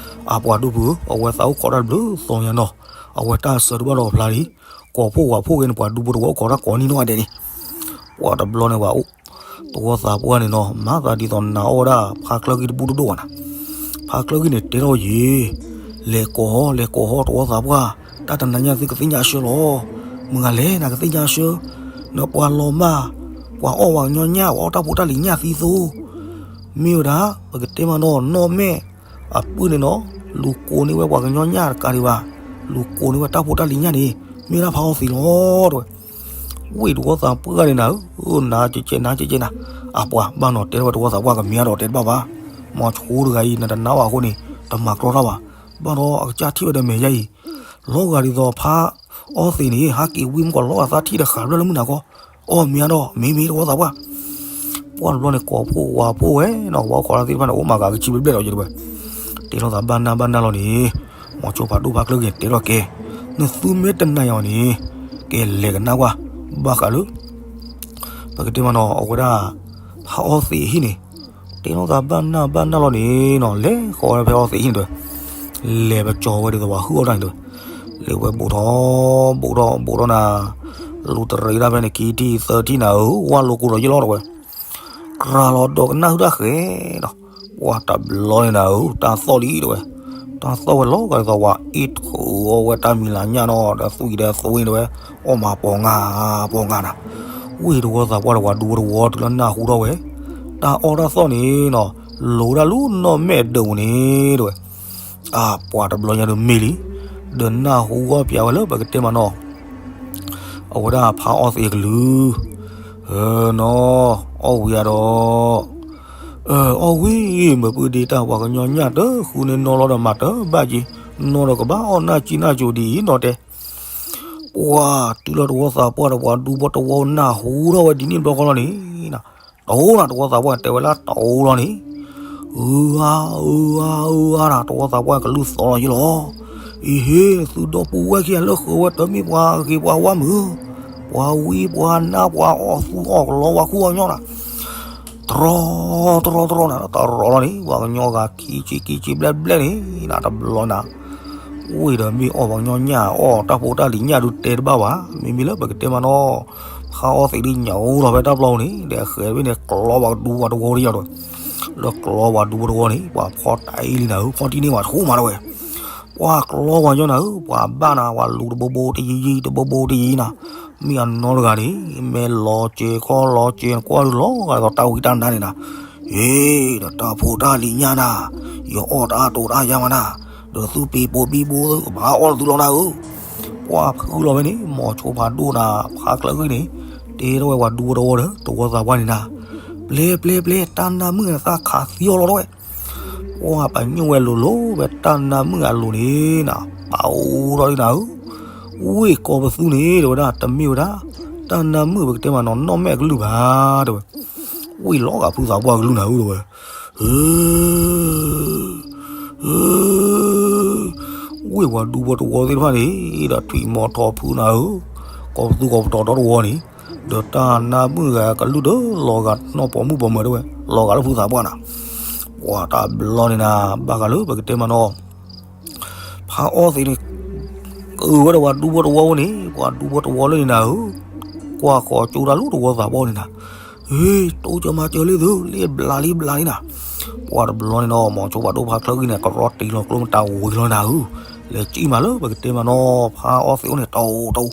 အပှၤဒိၣ်ဖုဧၢ, အဝဲသးအိၣ်ခိးတၢ်တဘျုးသီညါနီၤ, အဝဲတၢ်ဆၢတဘၣ်ဒီးကဖျါလံ, ကိးဖှိၣ်ဝးဖှိၣ်ဂ့ၤန့ၣ် ပှၤဒူဖိတဝီအိၣ်ခိးတၢ်ကိးနံၣ်နီၢ်ဂၤဒဲးန့ၣ်. ပှၢ်တဘျီန့ၣ်ဝဲ တဝီသးပှၢ်န့ၣ်နီၤ မၤသးဒ်သိးနၤအီၣ်ဝဲဒၣ်ဖါချၢဂံၢ်တဘူၣ်တဒိၣ်ဘၣ်နၤ. ဖါချၢဂံၢ်န့ၣ်တဲထီၣ်ယံၤ, လဲၤကိးဟီ လဲၤကိးဟီတဝီသးပှၢ်, တၢ်တနၤညါသုကသ့ၣ်ညါအဆၢလီၤ. မုၢ်ဂၤလဲၣ် နကသ့ၣ်ညါအဆၢ, နပှၤလီၤမၢ်, ပှၤအီၣ်ဝဲကညီညၣ် ပှၤအီၣ်တၢ်ဖိတၢ်လံၤညၣ်သံသိ, မ့ၢ်ဝဲဒၣ် ပကတဲမးနီၤ နီၢ်မဲာ် အပုၢ်န့ၣ်နီၤ လူၤကိးန့ၢ်ဝဲပှၤကညီညၣ်တကးဒံးဘၣ်, လူၤကိးန့ၢ်ဝဲတၢ်ဖိတၢ်လံၤညၣ်န့ၣ် မ့ၢ်ဒၣ်ဖးအီသံးလီၤတဲဝဲ. ဝံၤတဝီသးပှၢ်ဂၤန့ၣ်နၤဧၢ, နၤကဲကဲ နၤကဲကဲနၤ, အပှၤဘၣ်နီၤတဲထီၣ်ဝဲတဝီသးပှၢ်ကမ့ၢ်အါဒီးတဲတဘၣ်ဘၣ်, မိၤဆိတဂၤအံၤ နတနာ်ဘၣ်အဃိန့ၣ် တမၤကြီတၢ်ဘၣ်, ဘၣ်ဒီးအကစၢ်ထံၣ်ဝဲဒီးမဲာ်ယါအံၤ, လီၤဂာ်ဒ်သိးဖးအီသံးန့ၣ် ဟးက့ၤဝံမူကီးလီၤဂာ်သးထံၣ်တဃာ်ဘျၢလၢမုၢ်နၤခီ, အီၣ်မ့ၢ်အါဒီး မ့ၢ်မ့ၢ်တဝီသးပှၢ် ပှၢ်တဘျီန့ၣ် ကိးဖှိၣ်ဝးဖှိၣ်ဝဲနီၤ, ဝဲခိးတၢ်သ့ၣ်တဖၣ်န့ၣ် အိၣ်မၤဂၤကဆံဘျဲၣ်ဘျဲၣ်ဒီးယတဲဝဲ, တဲထီၣ်သးဘၣ်နၢ်ဘၣ်နၢ်လီၤန့ၣ်, မိၤဆိဖးဒိၣ်ဖါချၢဂ့ၤတဲထီၣ်ကဲ, နသုမ့ၢ်တနာ်ယၤအီၤန့ၣ်, ကဲလဲၤကနၣ်ကွၢ်, ဘၣ်ဃးလၢ ပကတဲမးနီၤ အဝဲဒၣ် ဖးအီသံးအဟံၣ်န့ၣ်, တဲထီၣ်သးဘၣ်နၢ်ဘၣ်နၢ်လီၤန့ၣ်နီၤ လဲၤဃီၤဝဲဖဲအီသံးအဟံၣ်န့ၣ်တဲဝဲ, လဲၤပကၠီၤဝဲဒ်သိးပှၤဟုၣ်အီၣ်တၢ်န့ၣ်တဲဝဲ, လဲၤဝဲဘူးထီၣ် ဘူးထီၣ် ဘူးထီၣ်နၤ လူၤတရံးဒၣ်ဖဲန့ၣ် ခံထံၣ်သၢထံၣ်နၤဧၢ, ဝၢ်လိာ်ကိးဒီးယလီၤတဲဝဲ, ကြၢးလီၤဒီးကနၣ်ဟုၣ်တၢ်ဃဲဒီး, ပှၤတဘျီန့ၣ်နၤဧၢ, တၢ်သီၣ်လံတဲဝဲ, တၢ်သီၣ်ဝဲလီၤဂာ်ဒ်သိးဝဲအ့ၣ်တဃုာ်အီၣ်ဝဲတၢ်မံၤလၤညၣ်နီၤ ဒီးသွံၣ်ဒီးသွံၣ်တဲဝဲ, အီၣ်မးပှၤငါ, ပှၤငါနၤ, ဝံၢ်တဝီသးပှၢ်ဒီးပှၤဒူဖိတဝီတုၤလၢနၢ်ဟူထီၣ်ဝဲ, တၢ်အီၣ်တၢ်သီၣ်န့ၣ်နီၤ, လိၤဒၣ်လၢနီၢ်မဲာ်ဒၢးပူၤန့ၣ်တဲဝဲ အါ ပှၤတဘျီညါဒုးမ့ၢ်လံ, ဒီးနၢ်ဟူဂီၢ်ပၠးဝဲလၢပကတဲမးနီၤ, အဝဲဒၣ်ဖးအီၣ်သ့အကလုၢ်, နီၤ, အီၣ်ဝံၤဒီး, အီၣ်ဝံၤ မ့ၢ်ပုၢ်ဒ့တၢ်ပှၤကညီညၣ်တဃုန့ၣ်နီၤလီၤဒီး မၤတဘၣ်က့ၤ, နီၤဒီးကဘၣ်အီၣ်နၢ်ကံနၢ်ကၠိဒ်အံၤနီၤတဲ ပှၤတုၤလၢတဝီသးပှၢ်ဒီးပှၤဒူဖိတဝီနၢ်ဟူထီၣ်ဝဲဒ်န့ၣ်ဘျီဃီလီၤန့ၣ်, တအိၣ်နၤတဝီသးပှၢ်တဲဝဲလၢတအိၣ်လီၤန့ၣ်, အၢ အၢ အၢ အၢ နၤ တဝီသးပှၢ်ကလုၢ်သီလီၤယ့လီၤ, အံၤဟ့ သုဒီပုၢ်ဝဲၢ်ခံဂၤလၢဃုာ်ဝဲတမ့ၢ်ပှၤဂ့ၤပှၤဝါမုၢ်, ပှၤဝံပှၤနါပှၤအီၣ်သူအီၣ်ကလီဝါခူအီၣ်ညီနၤ တရီတရီတရီနၤ တရီလီၤန့ၣ် ပှၤကညီဂၤကံကံကံကံဘျဲဘျဲန့ၣ် နၤတဘျီနၤ, ဝံၤဒီးမ့ၢ်အီၣ်ပှၤကညီညၣ်အီၣ်တၢ်ဖိတၢ်လံၤညၣ်ဒုးတဲတဘၣ်ဘၣ် မ့မ့ၢ်လၢပကတဲမးနီၤ, ဖးအီၣ်သ့ၣ်ဒုးညၣ်အိၣ်လီၤဖဲတၢ်ပျီပူၤန့ၣ် ဒီးဃဲၤတဘ့ၣ်န့ၣ် ကျီပှၤကဒူပှၤတဝီတယီၤဒီး, လၢကျီပှၤဒူပှၤတဝီန့ၣ် ပှၤဖီတၢ်အံၤလံနၤဧၢ ဖီတံၢ်န့ၢ်ဝဲတဃိမးတဝဲ ပှၤကျီပှၤညီနၤဧၢ ပှၤဘၣ်နၤ ပှၤလူၤတဘိဘိတယံၤယံၤ တဘိဘိတယံၤနၤ, မ့ၢ်အနီတဂၤန့ၣ် မ့ၢ်လီၤစဲၤခီလီၤစဲၤနကွၢ်ဒုးလီၤဂာ်ဒီးတၢ်ဝံတၢ်နါန့ၣ်နၤ, အ့ ဒီးတၢ်ဖိတၢ်လံၤညၣ်နၤ, ယအီၣ်တၢ်တိာ်တၢ်ယါမးနၤ, ဒီးသုပံၤပိာ်ဘံဘိ ဘၣ်အီၣ်သုလီၤနၤဧၢ, ပှၤဖုလီၤဝဲန့ၣ် မိၤဆိဖးဒိၣ်နၤ ဖးချၢဂံၢ်န့ၣ်, တဲထီၣ်ဝဲပှၤဒူဖိတဝီဒီး တဝီသးပှၢ်န့ၣ်နၤ, ပျဲပျဲပျဲ တၢ်နါမုၣ်အသၣ်ခးသံအီၤလီၤတဝဲ ပှၤပညိၣ်ဝဲလိၤလိၤဝဲတၢ်နါမုၣ်အလိၤန့ၣ်နၤ, ပာ်အိၣ်ထီၣ်ဒ်နၤဧၢ, ဝ့ၢ်ကိးပသူန့ၣ် တဲဝဲဒၣ်တမ့ၢ်ဝဲဒၣ် တၢ်နါမုၣ်ပကတဲမးနီၤ နီၢ်မဲာ်အကလုၢ်ဘၣ် တဲဝဲ, ဝ့ၢ်လီၤဂာ်ဖုသးပှၢ်ကလုၢ်နၤဧၢ တဲဝဲ, ဧ ဝ့ၢ်ပှၤဒူဖိတဝီသ့ၣ်တဖၣ်န့ၣ် ဒီးထွံၣ်မီၤထီၣ်ဖုနၤဧၢ, ကိးပသူကိးပတီၤဒီတဝီန့ၣ်, ဒီးတၢ်နါမုၣ်ဂၤကလုၢ်ဒီးလီၤဂာ်နီၢ်ပိာ်မုၣ်ပိာ်မၢၤတဲဝဲ, လီၤဂာ်လၢဖုသးပှၢ်နၤ, ပှၤတဘျီန့ၣ်နၤ ဘၣ်ဃးလၢပကတဲမးနီၤ ဖးအီၣ်သ့ၣ်န့ၣ် ကဝဲဒီးပှၤဒူဖိတဝီဝဲန့ၣ် ပှၤဒူဖိတဝီလၢန့ၣ်နၤဧၢ, ကွၢ်ဃီၤကၠိတၢ်လၢတဝီသးပှၢ်န့ၣ်နၤ, ဟ့ တိစၢၤမၤစၢၤလံသု လ့ဘျးလံဘျးလံနၤ, ပှၤတဘျီန့ၣ်နီၤ မိၤဆိဖးဒိၣ်ဖးချၢဂံၢ်န့ၣ် ကရီတ့ၤလီၤကျိမတၤဝံၤလီၤနၤဧၢ, လဲၤစံၣ်မးလၢပကတဲမးနီၤ ဖးအီၣ်သ့ၣ်အိၣ်န့ၣ် တအိၣ်တအိၣ်,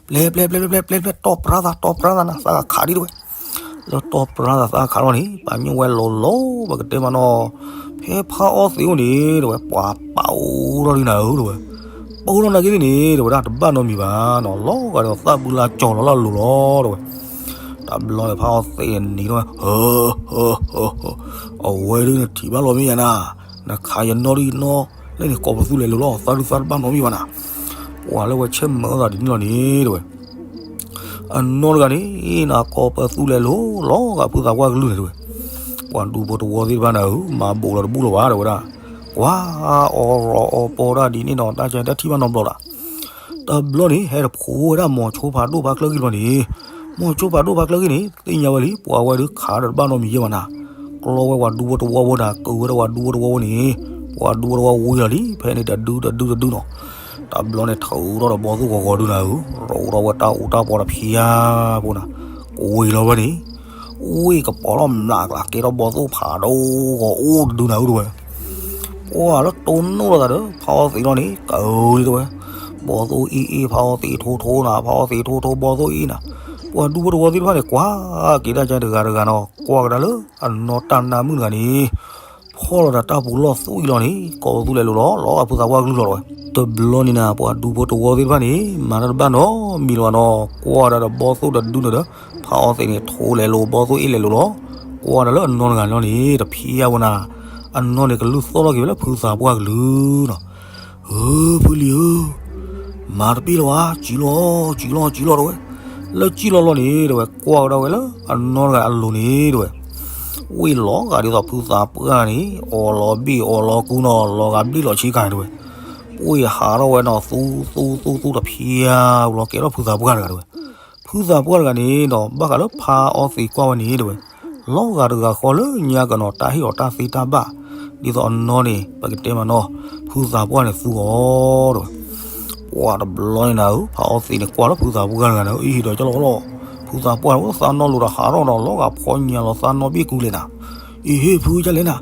ပျဲပျဲပျဲပျဲပျဲပျဲ တီၢ်ပြါသး တီၢ်ပြါသးနၤ သးခးဒံးတဝဲ လၢတီၢ်ပြါသးသးခးလီၤန့ၣ် ပှၤညိၣ်ဝဲလိၤလိၤ ပကတဲမးနီၤ, ဖဲဖးအီၣ်သ့ၣ်အိၣ်န့ၣ် တဲဝဲ ပှၤပာ်အိၣ်ထီၣ်ဒံးနၤဧၢ တဲဝဲ, ပာ်အိၣ်ထီၣ်နာ်က့သ့ၣ်န့ၣ် တဲဝဲဒၣ် တဘၣ်နီတမံၤဘၣ်နီၤ, လီၤဂာ်ဒီးသၣ်ဘုလါကၠီၤလီၤလၢအလိၤလီၤ တဲဝဲ, တဘျီန့ၣ်ဖးအီၣ်သ့ၣ်န့ၣ်နံၤထီၣ်ဝဲ ဟၢ ဟၢ ဟၢ ဟၢ အဝဲဒၣ်န့ၣ်ထံၣ်ဘၣ်လီၤမ့ၢ်ယါနၤ, နခးယနီၣ်ဒ်ယနီၣ် လၢန့ၣ် ကိးပသူလဲၤလိၤလီၤ သးဒုးသးတဘၣ်နီတမံၤဘၣ်နၤ, ပှၤလၢဝဲဆဲးမၢသးဒ်န့ၣ်လီၤန့ၣ် တဲဝဲ အနီၢ်တဂၤန့ၣ် နၤကိးပသူလဲၤလိၤ လီၤဂာ်ဖုသးပှၢ်ကလုၢ်န့ၣ်တဲဝဲ, ပှၤဒူဖိတဝီသ့ၣ်တဖၣ်နၤဧၢ မၤဘူးလီၤတဘူးလီၤဘၣ် တဲဝဲဒၣ်, ကွၢ်အီၣ်ရီအီပီတၢ်ဒ်န့ၣ်နီၤ တၢ်ကဲတၢ်ထံၣ်ဘၣ်နီတဘျီဒီး, တဘျီန့ၣ် ဟဲတဖိဝဲဒၣ်မိၤဆိဖးဒိၣ်ဖးချၢဂံၢ်တဘျီန့ၣ်, မိၤဆိဖးဒိၣ်ဖးချၢဂံၢ်န့ၣ် သ့ၣ်ညါဝဲလံ ပှၤဝဲဒုးခးဒီးတဘၣ်နီတမံၤယဲၢ်ဘၣ်နၤ, ကျီဝဲပှၤဒူဖိတဝီဖိနၤ ကဝဲဒၣ်ပှၤဒူဖိတဝီဖိန့ၣ်, ပှၤဒူဖိတဝီဝံၤလီၤလံ ဖဲန့ၣ်တဒုတဒုတဒုနီၤ တဘျီန့ၣ် ထုးထီၣ်ဒီးဘီသိၣ်ဂီၤဂီၤဒုနၤဧၢ, ရိးထီၣ်ဝဲတၢ်အူတၢ်ပီတဖျါဖိနၤ, ကွံာ်လီၤဝဲန့ၣ်, ဝ့ၢ်ကပီၤလီၤမျးကျါ ကဲထီၣ်ဘီသိၣ်ဖးဒိၣ်ဂီၤအိၣ်တဒုနၤဧၢတဲဝဲ, ပှၤလၢတိၢ်နီၣ်လိာ်သးဒီး ဖးအီၣ်သ့ၣ်လီၤန့ၣ် ကၢလံတဲဝဲ, ဘီသိၣ်အ့ၣ်အ့ၣ် ဖးအီၣ်သ့ၣ်ထိထိနၤ ဖးအီၣ်သ့ၣ်ထိထိ ဘီသိၣ်အ့ၣ်နၤ, ပှၤဒူဖိတဝီသ့ၣ်တဖၣ်န့ၣ် ကွၢ်က့ၤတၢ်ကဲတဂၤတဂၤနီၤ ကွၢ်ကဒါလၢ အနီၢ်တၢ်နါမုၣ်တဂၤန့ၣ် ဖီၣ်လီၤဒီးတၢ်ပူၤလီၢ်သွံၣ်လီၤန့ၣ် ကိးပသူလဲၤလိၤလီၤ လီၤဂာ်ဖုသးပှၢ်ကလုၢ်လီၤတဲဝဲ, တဘျီန့ၣ်နၤ ပှၤဒူဖိတဝီသ့ၣ်တဖၣ်န့ၣ် မၤတၢ်တဘၣ်နီတမံၤလၢၤဘၣ်နီၤ ကွၢ်ဒၣ်ဒီးဘီသိၣ်တဒုန့ၣ်ဒီး ဖးအီၣ်သ့ၣ်န့ၣ် ထိလဲၤလိၤ ဘီသိၣ်အ့ၣ်လဲၤလိၤလီၤ, ကွၢ်ဒၣ်လၢအနီၢ်တဂၤလီၤန့ၣ် တဖျါဝဲနၤ, အနီၢ်န့ၣ်ကလုၢ်သီၣ်လီၤက့ၤဝဲလၢဖုသးပှၢ်ကလုၢ်နီၤ ဧၢ ဖုလံၤဧၢ, မၤတပ့ၢ်လၢၤဘၣ် စံးလီၤ စံးလီၤ စံးလီၤတဲဝဲ, လၢစံးလီၤလီၤန့ၣ်တဲဝဲ ကွၢ်ကဒါဝဲလၢအနီၢ်တဂၤအလိၤန့ၣ်တဲဝဲ, ဝ့ၢ်လီၤဂာ်ဒ်သိးဖုသးပှၢ်န့ၣ် အီၣ်လီၤဘ့ၣ်အီၣ်လီၤကူနီၤ လီၤဂာ်ဘျ့လီၤဆ့ကၤန့ၣ်တဲဝဲ, ဝ့ၢ်ဟးထီၣ်ဝဲနီၤ သူသူသူသူတဖျါဝဲလီၤ ကဲထီၣ်ဖုသးပှၢ်တဂၤတဲဝဲ, ဖုသးပှၢ်တဂၤန့ၣ်ဒီး ဘၣ်ဃးလၢဖးအီၣ်သ့ၣ်ကွၢ်ဝဲန့ၣ်တဲဝဲ, လီၤဂာ်တဂၤဃီလၢညါကနီၤ တၢ်ဟ့ၣ်အီၤတၢ်သ့တၢ်ဘၣ်, ဒ်သိးအနီၢ်န့ၣ် ပကတဲမးနီၤ ဖုသးပှၢ်န့ၣ်သူအီၤတဲဝဲ, ပှၤတဘျီန့ၣ်နၤဧၢ, ဖးအီသံးန့ၣ် ကွၢ်လၢဖုသးပှၢ်တဂၤန့ၣ် အံၤဒီးကၠီလီၤလီၤ, ဖုသးပှၢ်အိၣ်သးနီၢ်လိၤဒီးဟးထီၣ်ဒီး လီၤဂာ်ဖီညါလီၤသးနီၢ်ဘ့ၣ်ကူလဲၣ်နၤ, အံၤဟ့ၣ်ဖုကလဲၣ်နၤ,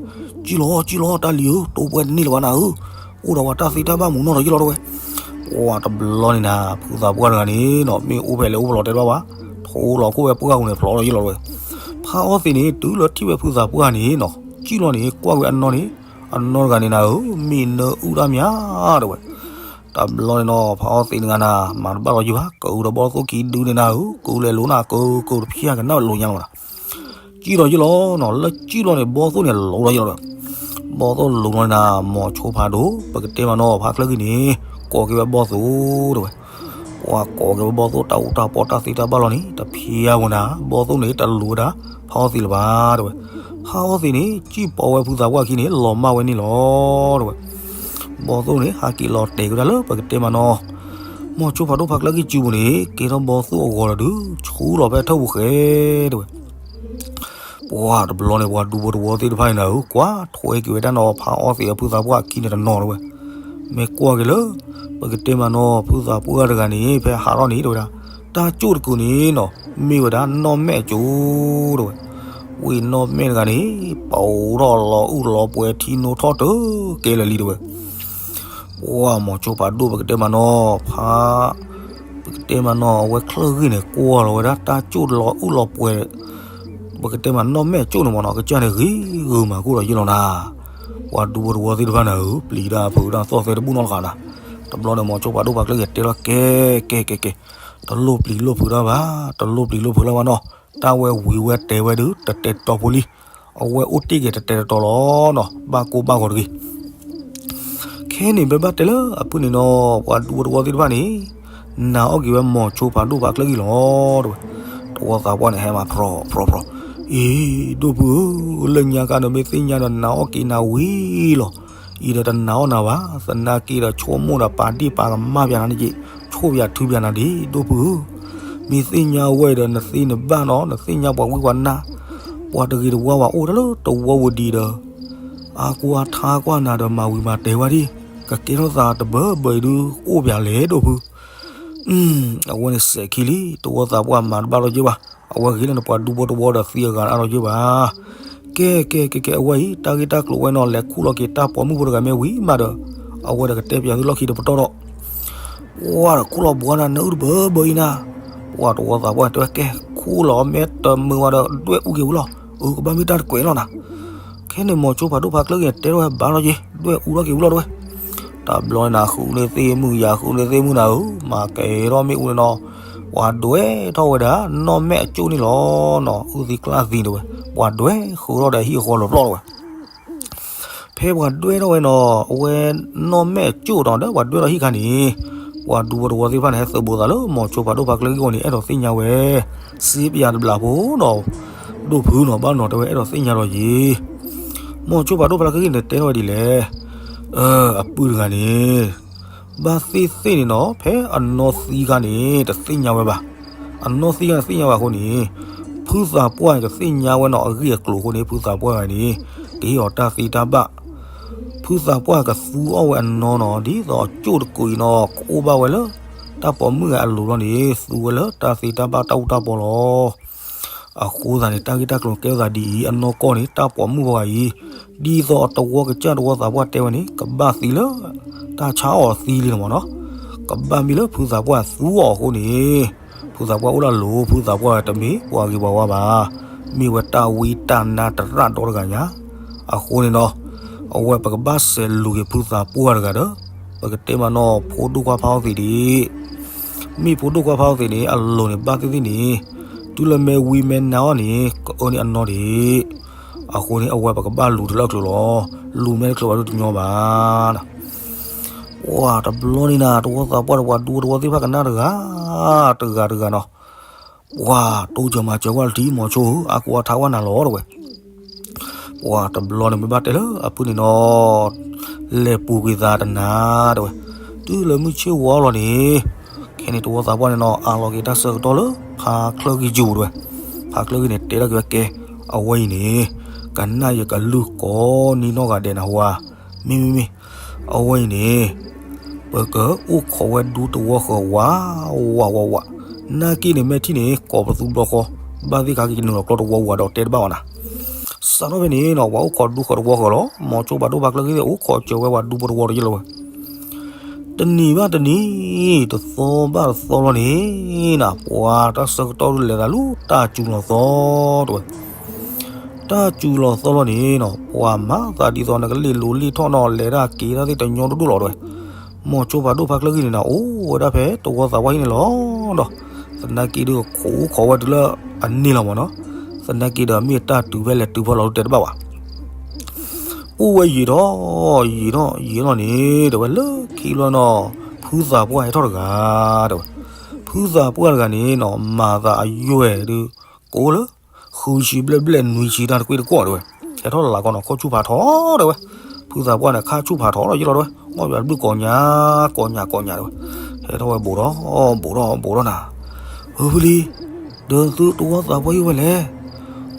ကၠီလီၤကၠီလီၤ တၢ်လံၤဧၢ, တိပှဲၤတန့ၢ်လၢၤဘၣ်နၤဧၢ, အိၣ်ဒီးပှၤတၢ်သ့တၢ်ဘၣ်မူနီၢ်ဒီးယလီၤတဝဲ. ပှၤတဘျီန့ၣ်နၤ ဖုသးပှၢ်တဂၤန့ၣ်နီၤ မ့ၢ်အိၣ်ဖဲလဲၣ်အိၣ်ဖဲလဲၣ်တဲတဘၣ်ဘၣ်, ထိလီၤခိၣ်ဝဲပှၢ်ပူၤန့ၣ် ဖျိးဒီးယလီၤတဝဲ. ဖးအီသံးန့ၣ် တုၤလၢထံၣ်ဝဲဖုသးပှၢ်န့ၣ်နီၤ ကၠီလီၤန့ၣ် ကွၢ်ဝဲအနီၢ်န့ၣ်, အနီၢ်တဂၤန့ၣ်နၤဧၢ, မ့ၢ်နၢအုၣ်တၢ်မးတဝဲ. တဘျီန့ၣ်နီၤ ဖးအီသံးတဂၤနၤ မၤတဘၣ်လီၤယုၢ်ဘၣ်, ကအိၣ်ဒီးဘီၣ်သိၣ်ခံဒုန့ၣ်နၤဧၢ, ကအိၣ်လဲၤလိၤနၤ ကအိၣ်ကအိၣ်တဖျၢၣ်ကနၣ်လိၤညါလီၤနၤ. ကၠီလီၤယလီၤနီၤ လၢကၠီလီၤန့ၣ် ဘီၣ်သိၣ်န့ၣ်လိၤလီၤယလီၤတဝဲ. ဘီၣ်သိၣ်လိၤလီၤနၤ မိၤဆိဖးဒိၣ် ပကတဲမးနီၤ ဖးချၢဂံၢ်န့ၣ် ကိးက့ၤဝဲဘီၣ်သိၣ်တဝဲ. ပှၤကိးက့ၤဝဲဘီၣ်သိၣ် တၢ်အိၣ်တၢ်ပီၢ်တၢ်သ့တၢ်ဘၣ်လီၤန့ၣ် တဖျါဝဲနၤ, ဘီၣ်သိၣ်န့ၣ် တလိၤဝဲဒၣ် ဖးအီသံးလၢၤဘၣ်တဝဲ. ဖးအီသံးန့ၣ် ကၠီပိာ်ဝဲဖုသးပှၢ်ခံန့ၣ် လီၤမၢ်ဝဲန့ၣ်လီၤတဝဲ. ဘီၣ်သိၣ်န့ၣ် ဟးက့ၤလီၤတဲာ်ကဒါလၢပကတဲမးနီၤ မိၤဆိဖးဒိၣ်ဖးချၢဂံၢ်ကၠူပူၤန့ၣ် ကဲထီၣ်ဘီၣ်သိၣ်အဂီၤဒီးဒုး ဆူလီၤဖဲထၢၣ်ပူၤဃဲတဝဲ. ပှၤတဘျီန့ၣ် ပှၤဒူဖိတဝီသ့ၣ်တဖၣ်န့ၣ်နၤဧၢ, ကွၢ်ထွဲက့ၤဝဲဒၣ်နီၤ ဖးအီသံးအဖုသးပှၢ်ခံန့ၣ်တနီၤတဝဲ. မ့ၢ်ကွၢ်က့ၤလၢ ပကတဲမးနီၤ ဖုသးပှၢ်တဂၤန့ၣ် ဖဲဟးထီၣ်န့ၣ်တဝဲဒၣ် တၢ်ကၠိၣ်တကုာ်န့ၣ်နီၤ မ့ၢ်ဝဲဒၣ်နီၢ်မဲာ်အကၠိၣ်တဝဲ. ဝံၤနီၢ်မဲာ်တဂၤန့ၣ် ပအိးထီၣ်လီၤအုၣ်လီၤပှဲၤထံနိထီၣ်တကဲလၢာ်လံတဝဲ. ပှၤမိၤဆိဖးဒိၣ် ပကတဲမးနီၤ ဖး ပကတဲမးနီၤ အဝဲချၢဂံၢ်န့ၣ် ကွၢ်လီၤဝဲဒၣ်တၢ်ကၠိၣ်လီၤအုၣ်လီၤပှဲၤ ပကတဲမးနီၢ်မဲာ်ကၠိၣ်န့ၣ်မးနီၤ ကစၢ်န့ၣ်ဂ့ၤဂ့ၤမး ကအိၣ်ဒီးယလီၤနၤ. ပှၤဒူဖိတဝီသ့ၣ်တဖၣ်န့ၣ်ဧၢ, ပျံၤတၢ်ဖုးတၢ်သီၣ်သဲတဘူၣ်နီတဂၤနၤ. တဘျီန့ၣ် မိၤဆိဖးဒိၣ်ဖးချၢဂံၢ်တဲလီၤ ကဲ ကဲ ကဲ ကဲ, တလိၣ်ပျံၤလိၣ်ဖုးတၢ်ဘၣ်, တလိၣ်ပျံၤလိၣ်ဖုးတၢ်ဘၣ်နီၤ. တၢ်ဝဲဝံၤဝဲတဲဝဲဒုး တတဲာ်တတီၤဖိလံ. အဝဲအိၣ်တ့ၢ်က့ၤတတဲာ်တတီၤလီၤနီၤ, ဘၣ်ကိၢ်ဘၣ်ဂီၤတဂ့ၤ. ခဲန့ၣ် ပဘၣ်တဲလၢအဖုၣ်န့ၣ်နီၤ, ပှၤဒူဖိတဝီသ့ၣ်တဖၣ်န့ၣ် နာ်အီၣ်က့ၤဝဲမိၤဆိဖးဒိၣ်ဖးချၢဂံၢ်လီၤတဝဲ. တဝီသးပှၢ်န့ၣ် ဟဲမၤဖြီဖြီဖြီ, အ့ ဒိၣ်ဖုဧၢ, လၢညါခါဒီး မ့ၢ်သ့ၣ်ညါဒီးနာ်အီၣ်က့ၤနၤဝံၤလီၤ. အံၤဒီးတနာ်အီၣ်နၤဘၣ်, သနာ်က့ဒီး ဆိကမိၣ်ဒီးပာ်ဒ့ၣ်ပာ်ကမၣ်ပၠးနၤန့ၣ်က့ၤ, ဆိၣ်ပၠးထုပၠးနၤဒံး ဒိၣ်ဖုဧၢ. မ့ၢ်သ့ၣ်ညါဝဲအံၤဒီး နသ့နဘၣ်နီၤ, နသ့ၣ်ညါပှၤဝံပှၤနါ, ပှၤတဂ့ၤတဝါဘၣ်အိၣ်တၢ်လၢတဝီဝဲဒံးဒီး အါကူအါထါကွၢ်နၤဒီးမၤဝံၤမၤတဲာ်ဝဲဒံး, ကကဲထီၣ်သးတဘၢဘၢအံၤဒုး အိၣ်ပၠးလဲၣ်ဒိၣ်ဖု. အဝဲန့ၣ်စဲးခံလံ, တဝီသးပှၢ်မၤတဘၣ်လီၤက့ၤဘၣ်, အဝဲဂ့ၤလၢနပှၤဒူဖိတဝီဒီးသံအဂၤအါလီၤက့ၤဘၣ်. ကဲ ကဲ ကဲ ကဲ အဝဲအံၤ တၢ်ဂ့ၢ်တၢ်ကျိၤဝဲနီၤ လဲၤခူၣ်လီၤက့ၤတၢ်ပိာ်မုၣ်ဖိတဂၤမ့ၢ်ဝံၤမးဒီး အဝဲဒီးကတဲပၠးသုလီၢ်ခံတပတီၢ်ဒီး ပှၤတခူၣ်လီၤဘှါနၤ နအုၣ်တဘၢဘၢအံၤနၤ, ပှၤတဝီသးပှၢ်တဲဝဲ ကဲ ခူၣ်လီၤ မ့ၢ်တမုာ်ဝဲဒီး ဒွဲၣ်အူက့ၤဝံၤလီၤ, အကဘၣ်မ့ၢ်တၢ်တကွဲးလီၤနၤ. ခဲန့ၣ် မိၤဆိဖးဒိၣ်ဖးချၢဂံၢ်တဲထီၣ်ဝဲဘၣ်လီၤက့ၤ, ဒွဲၣ်အူထီၣ်က့ၤဝံၤလီၤတဝဲ. တဘျီန့ၣ် ဃုန့ၢ်သ့ၣ်မုၢ်ယၤ ဃုန့ၢ်သ့ၣ်မုၢ်နၤဧၢ, မၤကဲထီၣ်မ့ၣ်အူန့ၣ်နီၤ, ပှၤဒွဲၣ်ထီၣ်ဝဲဒၣ် နီၢ်မဲာ်အကၠိၣ်န့ၣ်လီၤနီၤ, အုၣ်သံကျၢ်သံတဝဲ, ပှၤဒွဲၣ်ဃုာ်ထီၣ်ဒီးဟံၣ်အဃီလီၤပျီၢ်တဝဲ. ဖဲပှၤဒွဲၣ်ထီၣ်ဝဲနီၤ အဝဲနီၢ်မဲာ်အကၠိၣ်နီၤ ဒီးပှၤဒွဲၣ်ထီၣ်ဟံၣ်ခါန့ၣ် ပှၤဒူဖိတဝီသ့ၣ်တဖၣ်န့ၣ် ဟဲသုးဘူးသးလၢမိၤဆိဖးဒိၣ်ဖးချၢဂံၢ်အဂီၢ်န့ၣ် အဲၣ်ဒိးသ့ၣ်ညါဝဲ စ့ပၠးတဘျးဖိနီၤ, ဒိၣ်ဖုနီၤ ဘၣ်နီၤတဲဝဲ အဲၣ်ဒိးသ့ၣ်ညါဒီးယံၤ. မိၤဆိဖးဒိၣ်ဖးချၢဂံၢ်န့ၣ် တဲထီၣ်ဝဲဒ်လဲၣ်, အပုၢ်တဂၤန့ၣ် ဘၣ်သ့ၣ်သ့ၣ်န့ၣ်နီၤ ဖဲအနီၢ်သံခါန့ၣ် တသ့ၣ်ညါဝဲဘၣ်. အနီၢ်သံခါန့ၣ် သ့ၣ်ညါဘၣ်အဃိန့ၣ် ဖုသးပှၢ်န့ၣ် ကသ့ၣ်ညါဝဲနီၤ အဂ့ၢ်အကျိၤအဃိန့ၣ် ဖုသးပှၢ်တဂၤန့ၣ် ကဟ့ၣ်အီၤတၢ်သ့တၢ်ဘၣ်. ဖုသးပှၢ်ကသူအီၣ်ဝဲအနီၢ်နီၤ ဒ်သိးအကၠိၣ်တကုာ်အံၤနီၤ ကအိၣ်ဘၣ်ဝဲလၢ တၢ်ပိာ်မုၣ်ဂၤအလိၤလီၤန့ၣ် သူဝဲလၢတၢ်သ့တၢ်ဘၣ်တၢ်အူတၢ်ပီလီၤ. အဃိသတးန့ၣ် တၢ်ဂ့ၢ်တၢ်ကျိၤကဲထီၣ်သးဒ်အံၤ အနီၢ်ကီၢ်န့ၣ် တၢ်ပိာ်မုၣ်ဖိဂၤအံၤ ဒ်သိးအတဝီကစၢ်တဝီသးပှၢ်တဲဝဲန့ၣ် ကဘၣ်သံလၢ တၢ်ဆါအီၣ်သံလံန့ၣ်မးနီၤ. ကဘၣ်မ့ၢ်လၢဖုသးပှၢ်သူအီၤအဃိန့ၣ် ဖုသးပှၢ်အိၣ်လၢအလိၤ ဖုသးပှၢ်တမ့ၢ်ပှၤဂ့ၤပှၤဝါဘၣ်. မ့ၢ်ဝဲတၢ်ဝံတၢ်နါတရၣ်ဒီတဂၤညါ အဃိန့ၣ်နီၤ အဝဲပကဘၣ်စဲးလူၤက့ၤဖုသးပှၢ်တဂၤဒီး ပကတဲမးနီၤ ဖိဒိၣ်ခွါဖးအီသံးဒံး မ့ၢ်ဖိဒိၣ်ခွါဖးအီသံးန့ၣ် အလိၤန့ၣ် ဘၣ်သ့ၣ်သ့ၣ်န့ၣ် တုၤလၢမဲာ်ဝံမဲာ်နါအီၤန့ၣ် ကအၢန့ၢ်အနီၢ်ဒံး. အဃိန့ၣ် အဝဲပကဘၣ်လူၤတလၢအချုးလီၤ. လူၤမဲာ်တချုးဘၣ်ဒုတညီဘၣ်. ပှၤတဘျီန့ၣ်နၤ တဝီသးပှၢ်ဒီးပှၤဒူတဝီသ့ၣ်တဖၣ်ကနၣ်တဂၤ တဂၤတဂၤနီၤ ပှၤတိစၢၤမၤစၢၤကွၢ်လၢထံ မိၤဆိဧၢ အါကူအါထါကွၢ်နၤလီၤတဝဲ. ပှၤတဘျီန့ၣ် မ့ၢ်ဘၣ်တဲလၢအဖုၣ်န့ၣ်နီၤ လဲၤပူၤကွံာ်သးတနၤတဝဲ. တုၤလၢမုၢ်ဆ့ၣ်ဝါလီၤန့ၣ် ခဲန့ၣ်တဝီသးပှၢ်န့ၣ်နီၤ အးလီၤက့ၤတၢ်ဆၢကတီၢ်လၢ ဖးချၢဂံၢ်ယိၤတဝဲ. ဖးချၢဂံၢ်န့ၣ် တဲထီၣ်က့ၤဝဲကဲ အဝဲအံၤန့ၣ် ကနၣ်ယကလုၢ်ကိးနံၤနီၢ်ဂၤဒဲးနဟူဧါ. မ့မ့မ့ၢ် အဝဲအံၤန့ၣ် ပကအိၣ်ခိးဝဲဒူသဝီဃၢၤဝးဝးဝးဝး, နာ်က့န့ၣ် မ့ၢ်ထံၣ်န့ၣ် ကိးပသူဘျီဃီ, ဘၣ်သ့ၣ်ခါက့ၤနုာ်လီၤကျီသဝီဝးဒီးတဲတဘၣ်ဝဲနၤ. စးထီၣ်ဖဲန့ၣ်နီၤ ပှၤအိၣ်ခိးဒူဃၢၤသဝီဃၢၤလီၤ. မိၤဆိဖးဒိၣ်ဖါချၢဂံၢ်သ့ၣ် အိၣ်ခိးစၢၤဝဲပှၤဒူဖိသဝီတယဲၢ်လီၤဝဲ. တနံၤဘၣ်တနံၤ, တသီဘၣ်တသီလီၤန့ၣ်နၤ, ပှၤတၢ်ဆၢကတီၢ်ဒုးလဲၤသးလၢတၢ်စူၤလီၤသီတဲဝဲ. တၢ်စူၤလီၤသီလီၤန့ၣ်နီၤ, ပှၤမၤသးဒ်သိးနကလ့ၣ်လိၤလ့ၣ်ထီၣ်နီၤ လဲၤတၢ်က့ၤတၢ်သ့ၣ်တညီဒိၣ်ဒိၣ်လီၤတဲဝဲ. မိၤဆိဖးဒိၣ်ဖါချၢဂံၢ်န့ၣ်နၤ အိၣ်ဝဲဒၣ်ဖဲသဝီသးပှၢ်ဟံၣ်န့ၣ်လီၤဒီး, သနာ်က့ဒုးခိးအိၣ်ခိးဝဲတုၤလၢအန့ၢ်လီၤမးနီၤ. သနာ်က့ဒီးမ့ၢ်တၢ်တုၤဖဲလဲၣ်တုၤဖဲလဲၣ်လီၤတဲတဘၣ်ဘၣ်. အိၣ်ဝဲယံာ်ထီၣ်ယံာ်ထီၣ်ယံာ်ထီၣ်န့ၣ် တဲဝဲလၢခံဘျီနီၤ, ဖုသးပှၢ်ဟဲထီၣ်တဂၤတဲဝဲ. ဖုသးပှၢ်တဂၤန့ၣ်နီၤ မၤသးအယွဲၢ်ဒုး ကိးလၢ ဃုဆံဘျဲၣ်ဘျဲၣ်နွံဆံတၢ်တကွ့ၢ်တကွီၢ်တဲဝဲ. ဟဲထီၣ်လၢလၢ်ကီနီၤ ခီၣ်ဆူၣ်ဖးထီတဲဝဲ. ဖုသးပှၢ်န့ၣ် ခါဆူၣ်ဖးထီလီၤယ့ၢ်လီၤတဲဝဲ. အီၣ်ယွၤတဘျုးကိးညါ ကိးညါကိးညါတဲဝဲ. ဟဲထီၣ်ဝဲဘူးထီၣ်ဘူးထီၣ်ဘူးထီၣ်နၤ, ဖုဖုလံ, ဒီးသုသဝီသးပှၢ်ဟံၣ်ဝဲလဲၣ်.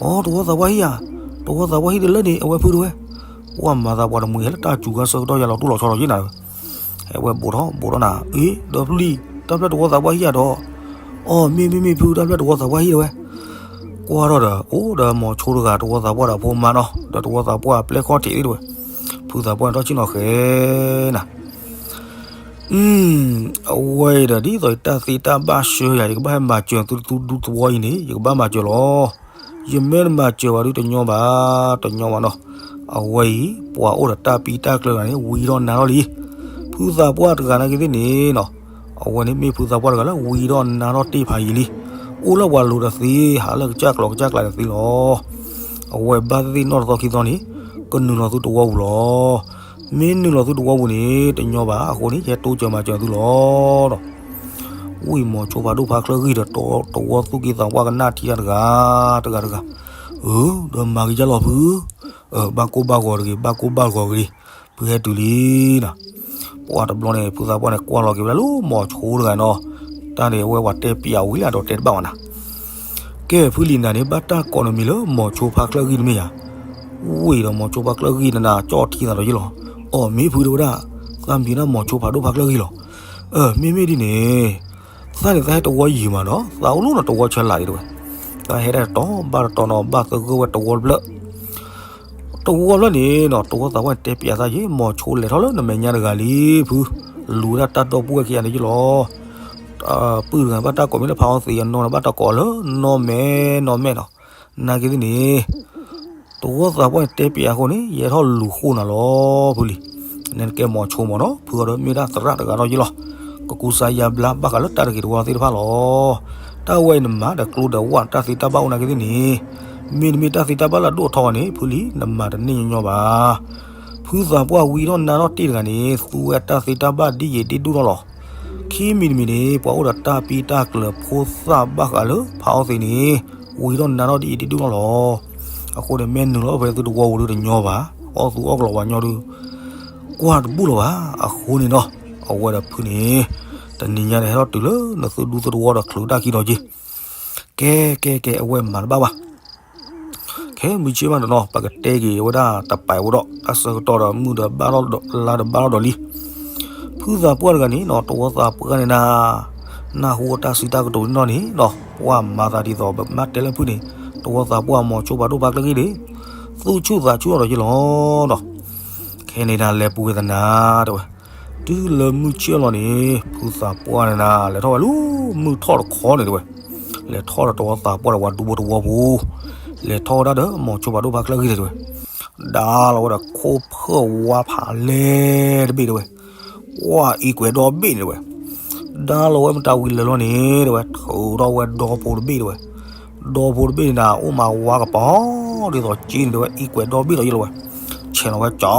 အိ သဝီသးပှၢ်ဟံၣ်ဧါ, သဝီသးပှၢ်ဟံၣ်တလၢန့ၣ် အဝဲဖုတဲဝဲ. ပှၤမၤသးပှၤတမှံၤဟဲလၢတၢ်စူၤခါဆၢကတီၢ်ယၤလီၤတိၢ်လီၤဆီလီၤယ့ၢ်နၤတဲဝဲ. ဟဲဝဲဘူးထီၣ်ဘူးထီၣ်နၤ, အ့ ဒီးဖုလံ, တၢ်ဖျၢၣ်သဝီသးပှၢ်ဟံၣ်ဧါဒီး. အိ မ့ၢ်မ့ၢ်မ့ၢ်ဖု တၢ်ဖျၢၣ်သဝီသးပှၢ်ဟံၣ်တဲဝဲ. ကွၢ်ထီၣ်ဒီး အိၣ်ဒီးမိၤဆိတဂၤ သဝီသးပှၢ်ဒီးဖိမါနီၤ ဒီးသဝီသးပှၢ်ပျဲၢ်ခီၣ်ထံးသ့ၣ်တဲဝဲ. ဖုသးပှၢ်န့ၣ်ထီၣ်ဆ့ၣ်နီၤဃဲၤနၤ. အဝဲအံၤဒီးဒ်သိးယတၢ်သ့တၢ်ဘၣ်ဆှၢယၤ ယကဘၣ်ဟဲမၤစၢၤသုတဒူသဝီအံၤန့ၣ် ယကဘၣ်မၤစၢၤလီၤ. ယမ့ၢ်တမၤစၢၤဘၣ်ဒုးတညီဘၣ်, တညီဘၣ်နီၤ. အဝဲအံၤ ပှၤအိၣ်ဒီးတၢ်ပံတၢ်ကျၢၤတဂၤန့ၣ် ဝံၤထီၣ်နါထီၣ်လံ. ဖုသးပှၢ်တဂၤနာ်က့သ့ၣ်န့ၣ်နီၤ, အဝဲန့ၣ်မ့ၢ်ဖုသးပှၢ်တဂၤလၢဝံၤထီၣ်နါထီၣ်တ့ၢ်ဖးယံာ်လံ. အိၣ်လၢပှၤလိၤတသ့, ဟးလၢကစၢ်ကျိၤကစၢ်ကျဲတသ့လီၤ. အဝဲဘၣ်သ့ၣ်သ့ၣ်နီၢ်တသီခံသီန့ၣ် ကနုာ်လီၤသုတဝီပူၤလီၤ. မ့ၢ်နုာ်လီၤသုတဝီပူၤန့ၣ် တညီဘၣ်အဃိန့ၣ် ယဟဲတိစၢၤမၤစၢၤသုလီၤဒီး ဝံၤမိၤဆိဖးဒိၣ်ဖါချၢဂံၢ်ဒီး တဝီသူၣ်က့သးပှၢ်ကနၣ်ထံတၢ်တဂၤ, တဂၤတဂၤ, အၢ ဒီးမၤကယၢ်လီၤဖု, ဘၣ်ကိၢ်ဘၣ်ဂီၤတဂ့ၤ, ဘၣ်ကိၢ်ဘၣ်ဂီၤတဂ့ၤ, ဖုဟဲတုၤလံနီၤ. ပှၤတဘျီန့ၣ် ဖုသးပှၢ်န့ၣ် ကွၢ်လီၤက့ၤဝဲဒၣ်လၢမိၤဆိတဂၤနီၤ, တၢ်န့ၣ်အဝဲပှၤတဲပျးဝံၤလၢဒီးတဲတဘၣ်ဝဲနၤ. ကဲဖုလံနၤန့ၣ် ဘၣ်တၢ်ကိးနမံၤလၢမိၤဆိဖါချၢဂံၢ်တမ့ၢ်ဧါ. ဝံၤဒီးမိၤဆိဖါချၢဂံၢ်နၤ ကၠီၣ်ထံသးဒီးယ့ၢ်လီၤ. အိ မ့ၢ်ဖုတဲဝဲဒၣ်, သးမံၤဒၣ်မိၤဆိဖးဒိၣ်ဖါချၢဂံၢ်လီၤ. အၢ မ့မ့ၢ်ဒ်န့ၣ် သးန့ၣ်သးဟဲတဝီယံာ်မးနီၤ, သးအိၣ်လၢနတဝီဆၢလာ်ဒံးတဲဝဲ. သးဟဲဒၣ်တတီၤဘၣ်တတီၤနီၤ ဘၣ်သဂၢၢ်ဝဲတဝီတဖျၢၣ် တဝီဖျၢၣ်န့ၣ်နီၤ, တဝီသးပှၢ်န့ၣ်တဲပျးသးယ့ၢ်, မိၤဆိလဲၤထီၣ်လၢနမဲာ်ညါတဂၤလံဖု, လူၤဝဲဒၣ်တၢ်ဒီပုၢ်ဝဲၢ်ခံဂၤန့ၣ်ယ့ၢ်လီၤ. ပုၢ်တဂၤဘၣ်တၢ်ကိးမ့ၢ်လၢဖးအီသံး, အနီၢ်န့ၣ်ဘၣ်တၢ်ကိးလၢနီၢ်မဲာ်နီၢ်မဲာ်နီၤ. နာ်က့သ့ၣ်န့ၣ် တဝီသးပှၢ်န့ၣ်တဲပျးအဃိန့ၣ် ယဲထီၣ်လူၤဃိၣ်နၤလီၤဖုလံ. နကဲမိၤဆိမးနီၤ, ဖုအီၤဒီးမ့ၢ်ဒၣ်သရၣ်တဂၤနီၤယ့ၢ်လီၤ. ကကူစါယါဘျါဘၣ်ဃးလၢတၢ်တဂ့ၤတဝီသ့ၣ်တဖၣ်လီၤ. တၢ်ဝဲအံၤနမၤဒီးကျိဒီးဝၣ်တၢ်သ့တၢ်ဘၣ်အိၣ်နာ်က့သ့ၣ်န့ၣ်, မ့တမ့ၢ်တၢ်သ့တၢ်ဘၣ်လၢအဒိၣ်အထီန့ၣ် ဖုလံ နမၤတန့ၢ်ညီညီဘၣ်. ဖုသးပှၢ်ဝံၤထီၣ်နါထီၣ်တ့ၢ်တဂၤန့ၣ် သူဝဲတၢ်သ့တၢ်ဘၣ်ဒ်ယံာ်ဒ်ဒိၣ်ထီၣ်လီၤ. ခံမံၤတမံၤန့ၣ် ပှၤအိၣ်ဒီးတၢ်ပံတၢ်ကျၢၤဖိသၣ်ဘၣ်ဃးလၢဖးအီသံးန့ၣ် ဝံၤထီၣ်နါထီၣ်ဒ်အံၤဒ်ဒိၣ်ထီၣ်လီၤ. အဃိန့ၣ် မ့ၢ်နုာ်လီၤဖဲသုတဝီပူၤဒုးတညီဘၣ်, အီၣ်သူအီၣ်ကလီၤဝဲညီဒုး ကွၢ်တဘူၣ်လီၤဘၣ်. အဃိန့ၣ်ဒီး အဝဲဒီးဖုန့ၣ် တနံၤညါန့ၣ် ဟဲထီၣ်တုၤလၢနသုဒူသုတဝီဒီးချုးတၢ်ခံဒီးက့ၤ ကဲကဲကဲ အဝဲမၤတဘၣ်ဘၣ်. ခဲမုၢ်ဆ့ၣ်မးတနီၤ ပကတဲက့ၤဝဲဒၣ်တပာ်ဝဲဒီး တၢ်ဆၢကတီၢ်ဒီးမုၢ်ဒီးဘၣ်လီၤဒီးလါဒီးဘၣ်လီၤဒီးလံ. ဖုသးပှၢ်တဂၤန့ၣ်နီၤ တဝီသးပှၢ်န့ၣ်နၤ နၢ်ဟူတၢ်စံးတၢ်ကတိၤန့ၣ်နီၤန့ၣ်နီၤ ပှၤမၤသးဒ်သိးပမ့ၢ်တဲလၢဖုန့ၣ် တဝီသးပှၢ်မိၤဆိဖးဒိၣ်ဖါချၢဂံၢ်န့ၣ် သူၣ်ဆူၣ်သးဆူၣ်အီၤဒီးယ့ၢ်လီၤဒီး ခဲန့ၣ်နၤလဲၤပူၤဝဲသနၤတဲဝဲ. တုၤလၢမုၢ်ဆ့ၣ်လီၤန့ၣ် ဖုသးပှၢ်န့ၣ်နၤ လဲၤထီၣ်ဝဲလၢမုၢ်ထီၣ်တခီန့ၣ်တဲဝဲ. လဲၤထီၣ်ဒီးတဝီသးပှၢ်ဒီးပှၤဒူဖိတဝီပူၤ, လဲၤထီၣ်ဝဲဒၣ်ဒီးမိၤဆိဖးဒိၣ်ဖါချၢဂံၢ်န့ၣ်တဲဝဲ. ဒါလီၤဝဲဒီးခိၣ်ဖၢၣ်ဝါဖးလဲၢ်တဘ့ၣ်တဲဝဲ. ကွၢ်အံၤကွဲးဒီဘ့ၣ်န့ၣ်တဲဝဲ. ဒါလီၤဝဲမတၤဝံၤလၢာ်လီၤန့ၣ်တဲဝဲ ထုးထီၣ်ဝဲဒီဖိတဘ့ၣ်တဲဝဲ. ဒီဖိတဘ့ၣ်န့ၣ်နၤ အိၣ်မးဝါကပီၤ ဒ်သိးက့န့ၣ်တဲဝဲ အံၤကွဲးဒီဘ့ၣ်ဒီးယ့ၢ်လီၤဝဲ. ဆဲးလီၤဝဲကၠ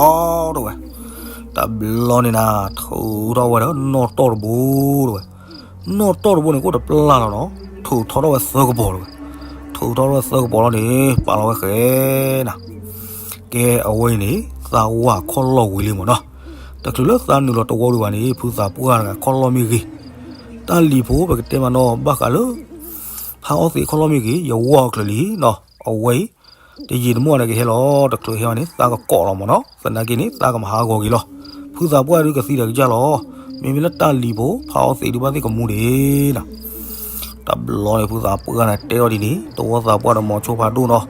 ီတဲဝဲ. တဘျီန့ၣ်နၤ ထုးထီၣ်ဝဲဒီးနီၣ်တီၢ်တဘိတဲဝဲ. နီၣ်တီၢ်တဘိန့ၣ် ကအိၣ်တပျၢ်လီၤနီၤ ထုးထီၣ်ထီၣ်ဝဲသၢကပီၤတဲဝဲ. ထုးထီၣ်ထီၣ်ဝဲသၢကပီၤလီၤန့ၣ် ပာ်လီၤဝဲဃဲနၤ. ကဲအဝဲအံၤန့ၣ် သးဝးခီၣ်လီၢ်ဝံၤလံမ့ၢ်နီၤ. တချုးလၢသးနုာ်လီၤတဝီဒံးဘၣ်န့ၣ် ဖုသးပှၢ်တဂၤခီၣ်လီၢ်မ့ၢ်ဂ့ၤ, တၢ်လံၤဖိပကတဲမးနီၤ ဘၣ်ဃးလၢ ဖးအီသံးခီၣ်လီၢ်မ့ၢ်ဂ့ၤ ယဝီအီၤချုးလံနီၤ. အဝဲအံၤ တယံာ်တမီၢ်န့ၣ်ကဟဲလီၤ တချုးဟဲအီၤန့ၣ် သးကကိးလီၤမ့ၢ်နီၤ. သနာ်က့န့ၣ် သးကမၤဟးဂီၤက့ၤလီၤ. ဖုသးပှၢ်ဒုးကသံဒီးကစၢ်လီၤ. မ့မ့ၢ်လၢတၢ်လံၤဖိ ဖးအီသံးဒုးဘၣ်သ့ၣ်ကမူဒံးနီၤ. တဘျီန့ၣ် ဖုသးပှၢ်န့ၣ်တဲထီၣ်ဒ်န့ၣ် တဝီသးပှၢ်ဒီးမိၤဆိဖးဒိၣ်နီၤ,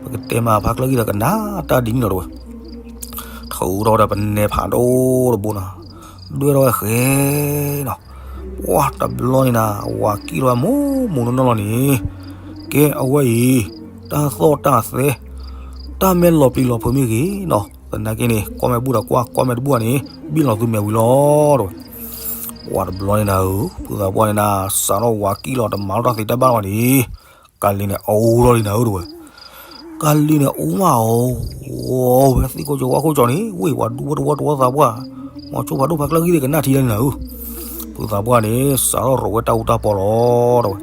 ပကတဲမးဖးကျၢၢ်ဂံၢ်ဒီးကနၣ်တၢ်ဒ်န့ၣ်လီၤတဲဝဲ. ထုးထီၣ်ဝဲဒၣ်ပနဲဖးဒိၣ်တဘိနီၤ, ဒွဲၣ်ထီၣ်ဝဲဃဲနီၤ. ပှၢ်တဘျီန့ၣ်နၤ ဝၤကံၣ်ထီၣ်ဝဲမိၢ်မိၢ်နီၢ်နီၢ်လီၤန့ၣ်, ကဲအဝဲအံၤ တၢ်သီၣ်တၢ်သဲ တၢ်မဲာ်လီၤပျံၤလီၤဖုးမ့ၢ်ဂ့ၤနီၤ, သနာ်က့န့ၣ် ကွၢ်မဲာ်ဘူၣ်ဒီးကွၢ် ကွၢ်မဲာ်တဘူၣ်ဘၣ်န့ၣ် ဘံၣ်လီၤသုမဲာ်ဝံၤလီၤတဲဝဲ. ပှၢ်တဘျီန့ၣ်နၤဧၢ, ဖုသးပှၢ်န့ၣ်နၤ စးထီၣ်ဝၤကံၣ်လီၤ တမၤထီၣ်တၢ်သ့တၢ်ဘၣ်ဘၣ်န့ၣ်, ကလံၤန့ၣ်အူထီၣ်လံနၤဧၢတဲဝဲ. ကလံၤန့ၣ်အူမးအီၤ, ဝဲသံၣ်ခိၣ်ကၠီဝါခိၣ်ကၠီန့ၣ် ဝ့ၢ်ပှၤဒူဖိတဝီတဝီသးပှၢ်, မိၤဆိဖးဒိၣ်ဖးကျၢၢ်ဂံၢ်သ့ၣ်ကနၣ်ထံလၢနၤဧၢ. ဖုသးပှၢ်န့ၣ် စးထီၣ်ရိးဝဲတၢ်အူတၢ်ပီလီၤတဲဝဲ.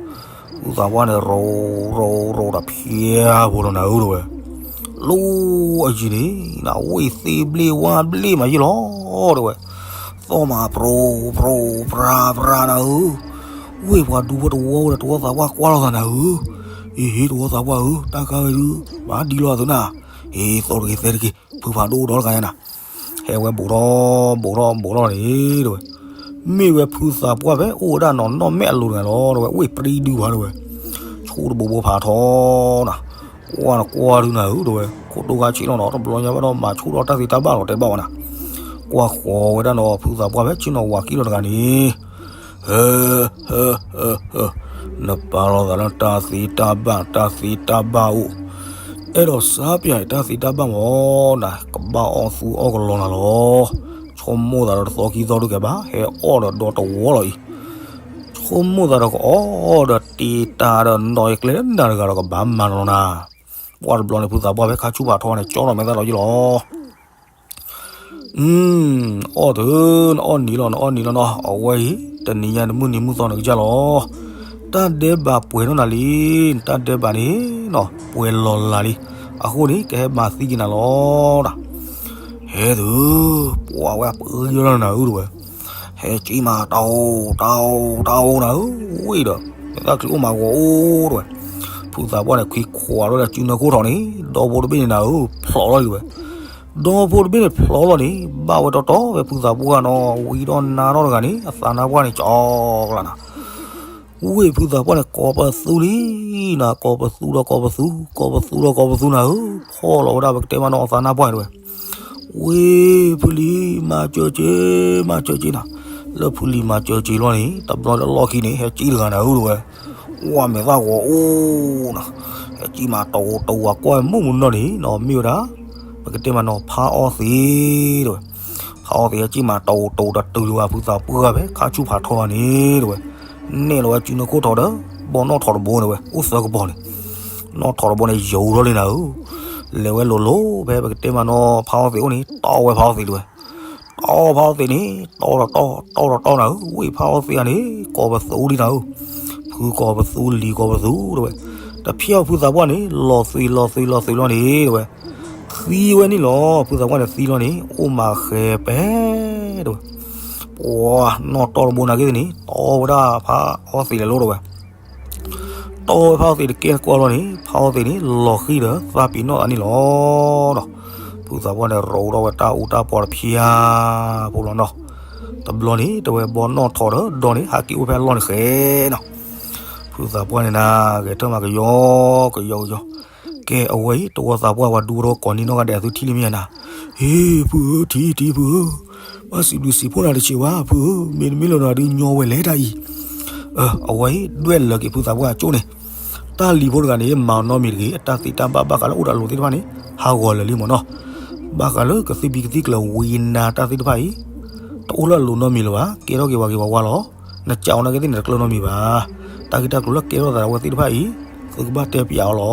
ဖုသးပှၢ်န့ၣ် ရိးရိးရိးဒီးဖျါဖိလီၤနၤဧၢတဲဝဲ. လီၤအယံၤန့ၣ် နဝ့ၢ်သ့ၣ်ဘျ့ဝါဘျ့မးယ့ၢ်လီၤတဲဝဲ. သီၣ်မးဖြိးဖြိးဖြါဖြါနၤဧၢ, ဝ့ၢ်ပှၤဒူဖိတဝီဝဲဒီးတဝီသးပှၢ်ကွၢ်လိာ်သးနၤဧၢ. ဟ့ၣ်ဟ့ၣ်တဝီသးပှၢ်ဧၢ, တၢ်ခါဝဲဒုး ဘၣ်ဒံလီၤအသုနၤ, ဟ့ၣ်သီတဂ့ၤသဲတဂ့ၤ, ဖုဖးဒိၣ်ဒီတဂၤညါနၤ. ဟဲဝဲဘူးထီၣ်ဘူးထီၣ်ဘူးထီၣ်န့ၣ်တဲဝဲ. မ့ၢ်ဝဲဖုသးပှၢ်ဖဲအိၣ်ဝဲဒၣ်နီၢ်နီၢ်မဲာ်အလိၤတဂၤလီၤတဲဝဲ, ဝ့ၢ်ပြံဒုဘၣ်တဲဝဲ. ဆူၣ်တဘိဘိဖးထီနၤ, ကွၢ်နကွၢ်ဒုနၤဧၢတဲဝဲ, ခိၣ်တိၢ်ဂၤဆံးလီၤနီၤ, တဘျီညါဘၣ်ဒီးမၤဆူၣ်ထီၣ်တၢ်သ့တၢ်ဘၣ်လီၤတဲဘၣ်ဝဲနၤ. ကွၢ်ဃီၤဝဲဒၣ်နီၤ ဖုသးပှၢ်ဖဲဆ့ၣ်နီၤဝၤကံၣ်လီၤတဂၤန့ၣ် ဟၢ ဟၢ ဟၢ ဟၢ, နပာ်လီၤသးလၢတၢ်သ့တၢ်ဘၣ် တၢ်သ့တၢ်ဘၣ်အိၣ်, အဲၣ်ဒိးစါပၠးတၢ်သ့တၢ်ဘၣ်မၢ်နၤ, ကဘၣ်အီၣ်သူအီၣ်ကလီနၤလီၤ. ဆိကမိၣ်သးဒီးတသီခံသီဒုကဲဘၣ်, ဟဲအီၣ်ဒီးဒီတဝီလီၤအံၤ. ဆိကမိၣ်သးဒီးကအီၣ်ဒီးတ့တၢ်ဒီးနီၢ်အကျဲလၢနၤတဂၤဒီးကဘၣ်မၤနၤလီၤနၤ. ပှၢ်တဘျီန့ၣ် ဖုသးပှၢ်ဖဲခါဆူၣ်ဖးထီန့ၣ် ကၠီထီၣ်မဲာ်သၣ်ဒီးယ့ၢ်လီၤ. အီၣ်သု, နအီၣ်နံၤလီၤ နအီၣ်နံၤလီၤနီၤ, အဝဲအံၤ တနံၤညါနမုၢ်နံၤမုၢ်သီနကစၢ်လီၤ. တၢ်ဒဲးဘးပှဲၤထီၣ်နၤလံ, တၢ်ဒဲးဘးန့ၣ်နီၤ ပှဲၤလီၤလးလံ. အဃိန့ၣ် ကဟဲမၤသံက့ၤနၤလီၤ. ဟဲသု, ပှၤဝဲပှဲၤထီၣ်နၤဧၢတဲဝဲ. ဟဲကံၣ်မးတၢ်အိၣ်တၢ်အိၣ်တၢ်အိၣ်နၤဧၢ, ဝ့ၢ်ဒီး မဲာ်သၣ်ချံအိၣ်မးဂီၤအိၣ်တဲဝဲ. ဖုသးပှၢ်န့ၣ် ခွံခွးထီၣ်ဒီးစုနၢခိၣ်ထီၣ်န့ၣ် ဒီဖိတဘ့ၣ်န့ၣ်နၤဧၢ ဖျိးလီၤတဲဝဲ. ဒီဖိတဘ့ၣ်န့ၣ်ဖျိးလီၤန့ၣ် ဘၣ်ဝဲတီတီဖဲဖုသးပှၢ်နီၤ ဝံၤဒီးနါထီၣ်တဂၤန့ၣ် အသးနါပှၢ်န့ၣ် ကၠီကလးနၤ. ဝ့ၢ်ဖုသးပှၢ်န့ၣ် ကိးပသူလံနၤ, ကိးပသူဒီးကိးပသူ, ကိးပသူဒီးကိးပသူနၤဧၢ, ဖီၣ်လီၤဝဲဒၣ်ပကတဲမးနီၤ အသးနါပှၢ်တဲဝဲ. ဝ့ၢ်ဖုလံၤ မၤစၢၤက့ၤ မၤစၢၤက့ၤနၤ. လၢဖုလံၤမၤစၢၤက့ၤလီၤန့ၣ် တဘျီလၢလီၢ်ခံန့ၣ် ဟဲကံၣ်တဂၤနၤဧၢတဲဝဲ. ဝဲမဲာ်သၣ်ဂီၤအိၣ်နၤ, ဟဲကံၣ်မးတဝီတဝီကွၢ်မုၢ်မုၢ်နီၢ်န့ၣ်နီၤ မ့ၢ်ဝဲဒၣ် ပကတဲမးနီၤ ဖးအီသံးတဲဝဲ. ဖးအီသံးဟဲကံၣ်မးတဝီတဝီ တတုၤလၢၤဘၣ်ဖုသးပှၢ်ဖဲခါဆူၣ်ဖးထီဘၣ်န့ၣ်တဲဝဲ. နဲၣ်လီၤဝဲစုနၢခိၣ်ထီၣ်ဒီး ဘီနီၣ်ထီၣ်တဘိတဲဝဲ အိၣ်သၢကပီၤန့ၣ် နီၣ်ထီၣ်တဘိန့ၣ် ယိၤထီၣ်လံနၤဧၢ. လဲၤဝဲလိၤလိၤဖဲပကတဲမးနီၤ ဖးအီသံးအိၣ်န့ၣ် တီဝဲဖးအီသံးတဲဝဲ. တီဖးအီသံးန့ၣ် တီဒီးတီ တီဒီးတီနၤဧၢ, ဝ့ၢ်ဖးအီသံးဧါန့ၣ် ကိးပသူဒံးနၤဧၢ. ဖုကိးပသူ လံၤကိးပသူတဲဝဲ. တဖျၢၣ်ဖုသးပှၢ်န့ၣ် လီၤသွံးလီၤသွံးလီၤသွံးလီၤန့ၣ်တဲဝဲ. သံဝဲန့ၣ်လီၤ. ဖုသးပှၢ်န့ၣ်သံလီၤန့ၣ် အိၣ်မးဃဲၤပဲတဲဝဲ. ပှၤနီၣ်တီတဘိနာ်က့သ့ၣ်န့ၣ် တီဝဲဒၣ်ဖးအီသံးလဲၤလိၤတဲဝဲ. တီဝဲဖးအီသံးတကဲတကီလီၤန့ၣ် ဖးအီသံးန့ၣ် လီၤဃံၤဒီးသးပ့ၤနီၣ်သးန့ၣ်လီၤ. ဖုသးပှၢ်န့ၣ် ရိးထီၣ်ဝဲတၢ်အူတၢ်ပီတဖျၢၣ်ဖိလီၤနီၤ. တဘျီန့ၣ် တဲဝဲဘီနီၣ်ထီၣ်ဒီးဒီန့ၣ် ဟးက့ၤအိၣ်ဖဲအလီၢ်န့ၣ်ဃဲနီၤ. ဖုသးပှၢ်န့ၣ်နၤ ဂဲၤထၢၣ်မးကယီကယီကယီ. ကဲအဝဲအံၤ တဝီသးပှၢ်ဝဲဒူဖိတဝီကိးနံၣ်နီၢ်ဂၤဒဲး သုထံၣ်လံမ့ၢ်ဧါနၤ. ဟ့ၣ်ဖုဧၢ ထံၣ်ထံၣ်ဖုဧၢ, ဘၣ်စံးဘျုးစံးဖှိၣ်နၤတဆံးဘၣ် ဖုဧၢ, မ့တမ့ၢ်လၢနၤဒုးညီဝဲလဲၣ်တၢ်အံၤ. အဝဲအံၤ ဒွဲၣ်လၢက့ၤဖုသးပှၢ်အကၠိၣ်န့ၣ် တၢ်လံၤဖိတဂၤန့ၣ် မၤနီတမံၤတဂ့ၤ, အတၢ်သ့တၢ်ဘၣ်ဘၣ်ဃးလၢအိၣ်ဒီးအလိၤသ့ၣ်တဖၣ်န့ၣ် ဟးဂီၤလၢာ်လံမ့ၢ်နီၤ. ဘၣ်ဃးလၢကသံၣ်ဘံကသံၣ်ကျၢၤဝံၤနၤတၢ်သ့ၣ်တဖၣ်အံၤ တအိၣ်လၢအလိၤနီတမံၤလၢၤဘၣ်, ကဲထီၣ်က့ၤဝဲက့ၤဝဲဝါလီၤ. နကးအီၤနာ်က့သ့ၣ်န့ၣ် တကျၢၤနီတမံၤဘၣ်. တၢ်ဂ့ၢ်တၢ်ကျိၤလၢကဲထီၣ်သးဒီးအဝဲသ့ၣ်တဖၣ်အံၤ သုကဘၣ်တဲပျးအီၤလီ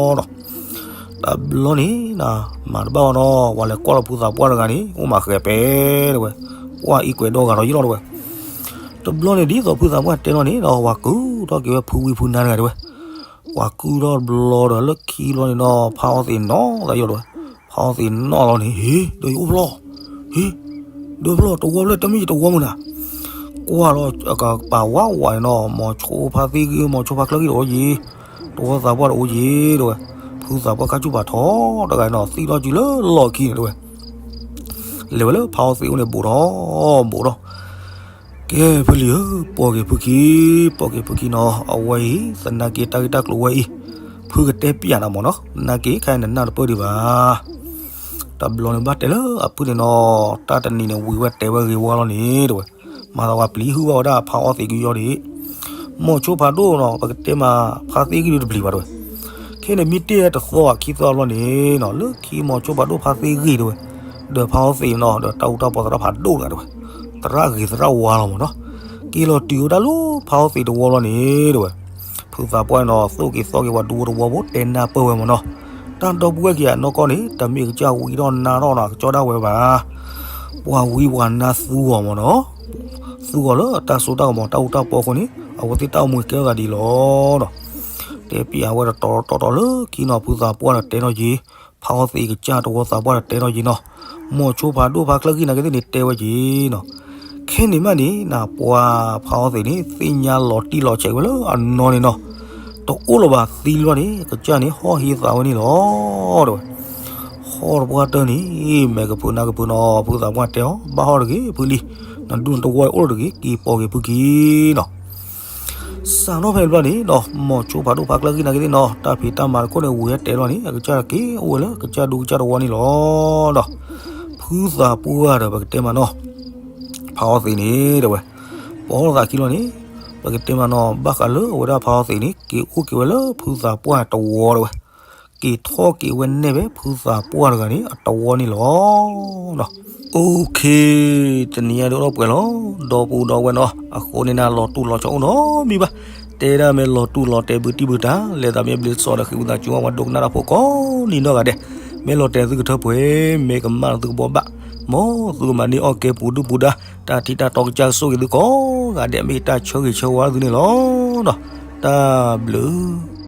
ၤဒီး တဘျီန့ၣ် မၤတဘၣ်အီၤနီၤ, ပှၤလဲၤကွၢ်လီၤဖုသးပှၢ်တဂၤန့ၣ် အိၣ်မးဃဲၤပဲတဲဝဲ, ကွၢ်အံၤကွဲးဒီဂၤဒီးယံာ်လီၤတဲဝဲ. တဘျီန့ၣ် ဒ်သိးဖုသးပှၢ်တဲလီၤန့ၣ်ဒီး ပှၤကုၢ်ထီၣ်က့ၤဝဲဖုဝံဖုနါတဂၤတဲဝဲ. ပှၤကုၢ်ထီၣ်တဘျီဒီးလၢခံဘျီန့ၣ်ဒီး ဖးအီသံးနီၣ်သးယီၤတဲဝဲ, ဖးအီသံးနီၣ်လီၤန့ၣ် ဟ့ၣ် ဒီးယအိၣ်ဖျီၣ်, ဟ့ၣ် ဒီးဖျီၣ်တဝီဖျၢၣ် တမ့ၢ်ယတဝီမုၢ်နၤ. ကွၢ်လီၤကပာ်ဝးဝးန့ၣ်နီၤ, မိၤဆိဖါသ့ၣ်ဂ့ၤ မိၤဆိဖါကျၢၢ်ဂ့ၤတအိၣ်ယံၤ, တဝီသးပှၢ်တအိၣ်ယံၤတဲဝဲ. ဖုသးပှၢ်ခါဆူၣ်ဖးထီတဂၤန့ၣ်နီၤ သံထီၣ်စုလၢလီၢ်ခံန့ၣ်တဲဝဲ. လဲၤဝဲလၢဖးအီသံးအိၣ်န့ၣ် ဘူးထီၣ်ဘူးထီၣ် ကဲ ဖုလံၤဧၢ, ပိာ်က့ၤဖုခံ, ပိာ်က့ၤဖုခံနီၤ, အဝဲအံၤ သနာ်က့တၢ်ဂ့ၢ်တၢ်ကျိၤဝဲအံၤ ဖုကတဲပျးနၤမ့ၢ်နီၤ, သနာ်က့ခဲအံၤနနၢ်တပၢၢ်ဒံးဘၣ်. တဘျီန့ၣ်ဘၣ်တဲလၢအဖုန့ၣ်နီၤ, တၢ်တနံၤန့ၣ်ဝံၤဝဲတဲဝဲဂ့ၤဝါလီၤန့ၣ် တဲဝဲ, မၤသးပှၤပျံၤဟုၣ်ဘၣ်ဝဲဒၣ်ဖါအီသံးကယီန့ၣ်, မိၤဆိဖးဒိၣ်နီၤ, ပကတဲမးဖါသ့ၣ်ဂ့ၢ်ဒုတပျံၤဘၣ်တဲဝဲ. ခဲန့ၣ်မ့ၢ်တ့ၢ်တသီခံသီဘျီန့ၣ်နီၤ, လၢခံမိၤဆိဖးဒိၣ်ဖါသ့ၣ်ဂ့ၢ်တဲဝဲ, ဒီးဖါအီသံးနီၤ, ဒီးတၢ်အူတၢ်ပီသရၣ်ဖးဒိၣ်တဂၤတဲဝဲ, သရၣ်ဂ့ၤသရၣ်ဝါလီၤမ့ၢ်နီၤ, က့ၤလီၤတုၤဝဲဒၣ်လၢဖါအီသံးတဝီဘျီန့ၣ်တဲဝဲ, ဖုသးပှၢ်နီၤ သိၣ်က့ၤသီက့ၤပှၤဒူဖိတဝီဖိ တဲနၢ်ပၢၢ်ဝဲမ့ၢ်နီၤ, တၢ်ဒီပုၢ်ဝဲၢ်ခံဂၤနီၢ်ကီၢ်န့ၣ် တမ့ၢ်ကစၢ်ဝံထီၣ်နါထီၣ်နီၤ ကကၠီဒၣ်ဝဲဘၣ်, ပှၤဝံပှၤနါသူအီၤမ့ၢ်နီၤ, သူအီၤလၢတၢ်စိတၢ်ကမီၤတၢ်အူတၢ်ပီအဃိန့ၣ် အဝဲသ့ၣ်တၢ်အိၣ်မူကဲထီၣ်သးဒ်အံၤလီၤ. တဲပျးဝဲတတီၤတီၤတီၤလၢခံနီၤ, ဖုသးပှၢ်ဒီးတဲထီၣ်က့ၤ, ဖါအီသံးကစၢ်တဝီသးပှၢ်ဒီးတဲထီၣ်က့ၤနီၤ, မိၤဆိဖးဒိၣ်ဖါချၢဂံၢ်နာ်က့သ့ၣ်န့ၣ်တဲဝဲက့ၤနီၤ, ခဲန့ၣ်မးန့ၣ် နပှၤဖါအီသံးန့ၣ် သ့ၣ်ညါလီၤတံၢ်လီၤဆဲးဝဲလၢအနီၢ်န့ၣ်နီၤ, တအိၣ်လၢၤဘၣ်သံလီၤန့ၣ် ကစၢ်န့ၣ်ဟီၣ်ဟ့သးဝဲန့ၣ်လီၤ တဲဝဲ. ဟီၣ်တပှၢ်တၢၢ်န့ၣ် မဲာ်ကဖုးနါကဖုးနီၤ, ဖုသးပှၢ်တဲအီၤ ဘၣ်ဟီၣ်တဂ့ၤဖုလံၤ, နဒူၣ်နတဝီအိၣ်တဂ့ၤ, က့ၤပိာ်က့ၤဖုခံနီၤ. စးထီၣ်ဖဲန့ၣ်ဘျီန့ၣ်နီၤ, မိၤဆိဖးဒိၣ်ဖါချၢဂံၢ်နာ်က့သ့ၣ်နီၤ, တၢ်ဖံးတၢ်မၤတခိၣ်န့ၣ် ဝံၤဟဲတဲလီၤန့ၣ် အကစၢ်တက့ၢ်, အိၣ်ဝဲလၢကစၢ်ဒူကစၢ်တဝီန့ၣ်လီၤ. ဖုသးပှၢ်ဒီးပကတဲမးနီၤ, ဖါအီသံးန့ၣ်တဲဝဲ, ပိာ်သးခံလီၤန့ၣ်, ပကတဲမးနီၤ, ဘၣ်ဃးလၢအဝဲဒၣ်ဖါအီသံးန့ၣ် က့ၤအိၣ်က့ၤဝဲလၢဖုသးပှၢ်တဝီတဲဝဲ, က့ၤထီၣ်က့ၤဝဲနဲၣ်ဖဲဖုသးပှၢ်တဂၤန့ၣ် အတဝီန့ၣ်လီၤ. OK, တနံၤအံၤဒိၣ်ထီၣ်ပှဲၤလီၤ, ဒီပုၢ်ဒီဝဲၢ်နီၤ, အဃိန့ၣ်နၤလီၤတူၢ်လီၤဆီအိၣ်နီတမံၤဘၣ်, တဲဒၣ်မ့ၢ်လီၤတူၢ်လီၤတဲာ်ဘုတံၢ်ဘုတၢ်, လဲၤသးမ့ၢ်ဘျ့စီဒီးဃ့ဝံသးစူၤ ပှၤဒိကနၣ်တၢ်ဖိကိးနံၤနီၢ်ဂၤဒဲး, မ့ၢ်လီၤတဲာ်သုကထၢပှဲၤ, မ့ၢ်ကမၣ်သုကဘှီဘၣ်, မ်သုကမၤန့ၢ်အီၣ်ကဲပူၤဒုၣ်ပူၤဒါ, တၢ်ထံၣ်တၢ်တီကစၢ်ကဆိၣ်ဂ့ၤသုကိးဂၤဒဲး, မ့ၢ်တၢ်ဆၢဂ့ၤဆၢဝါသုန့ၣ်လီၤ. တၢ်ဘျုး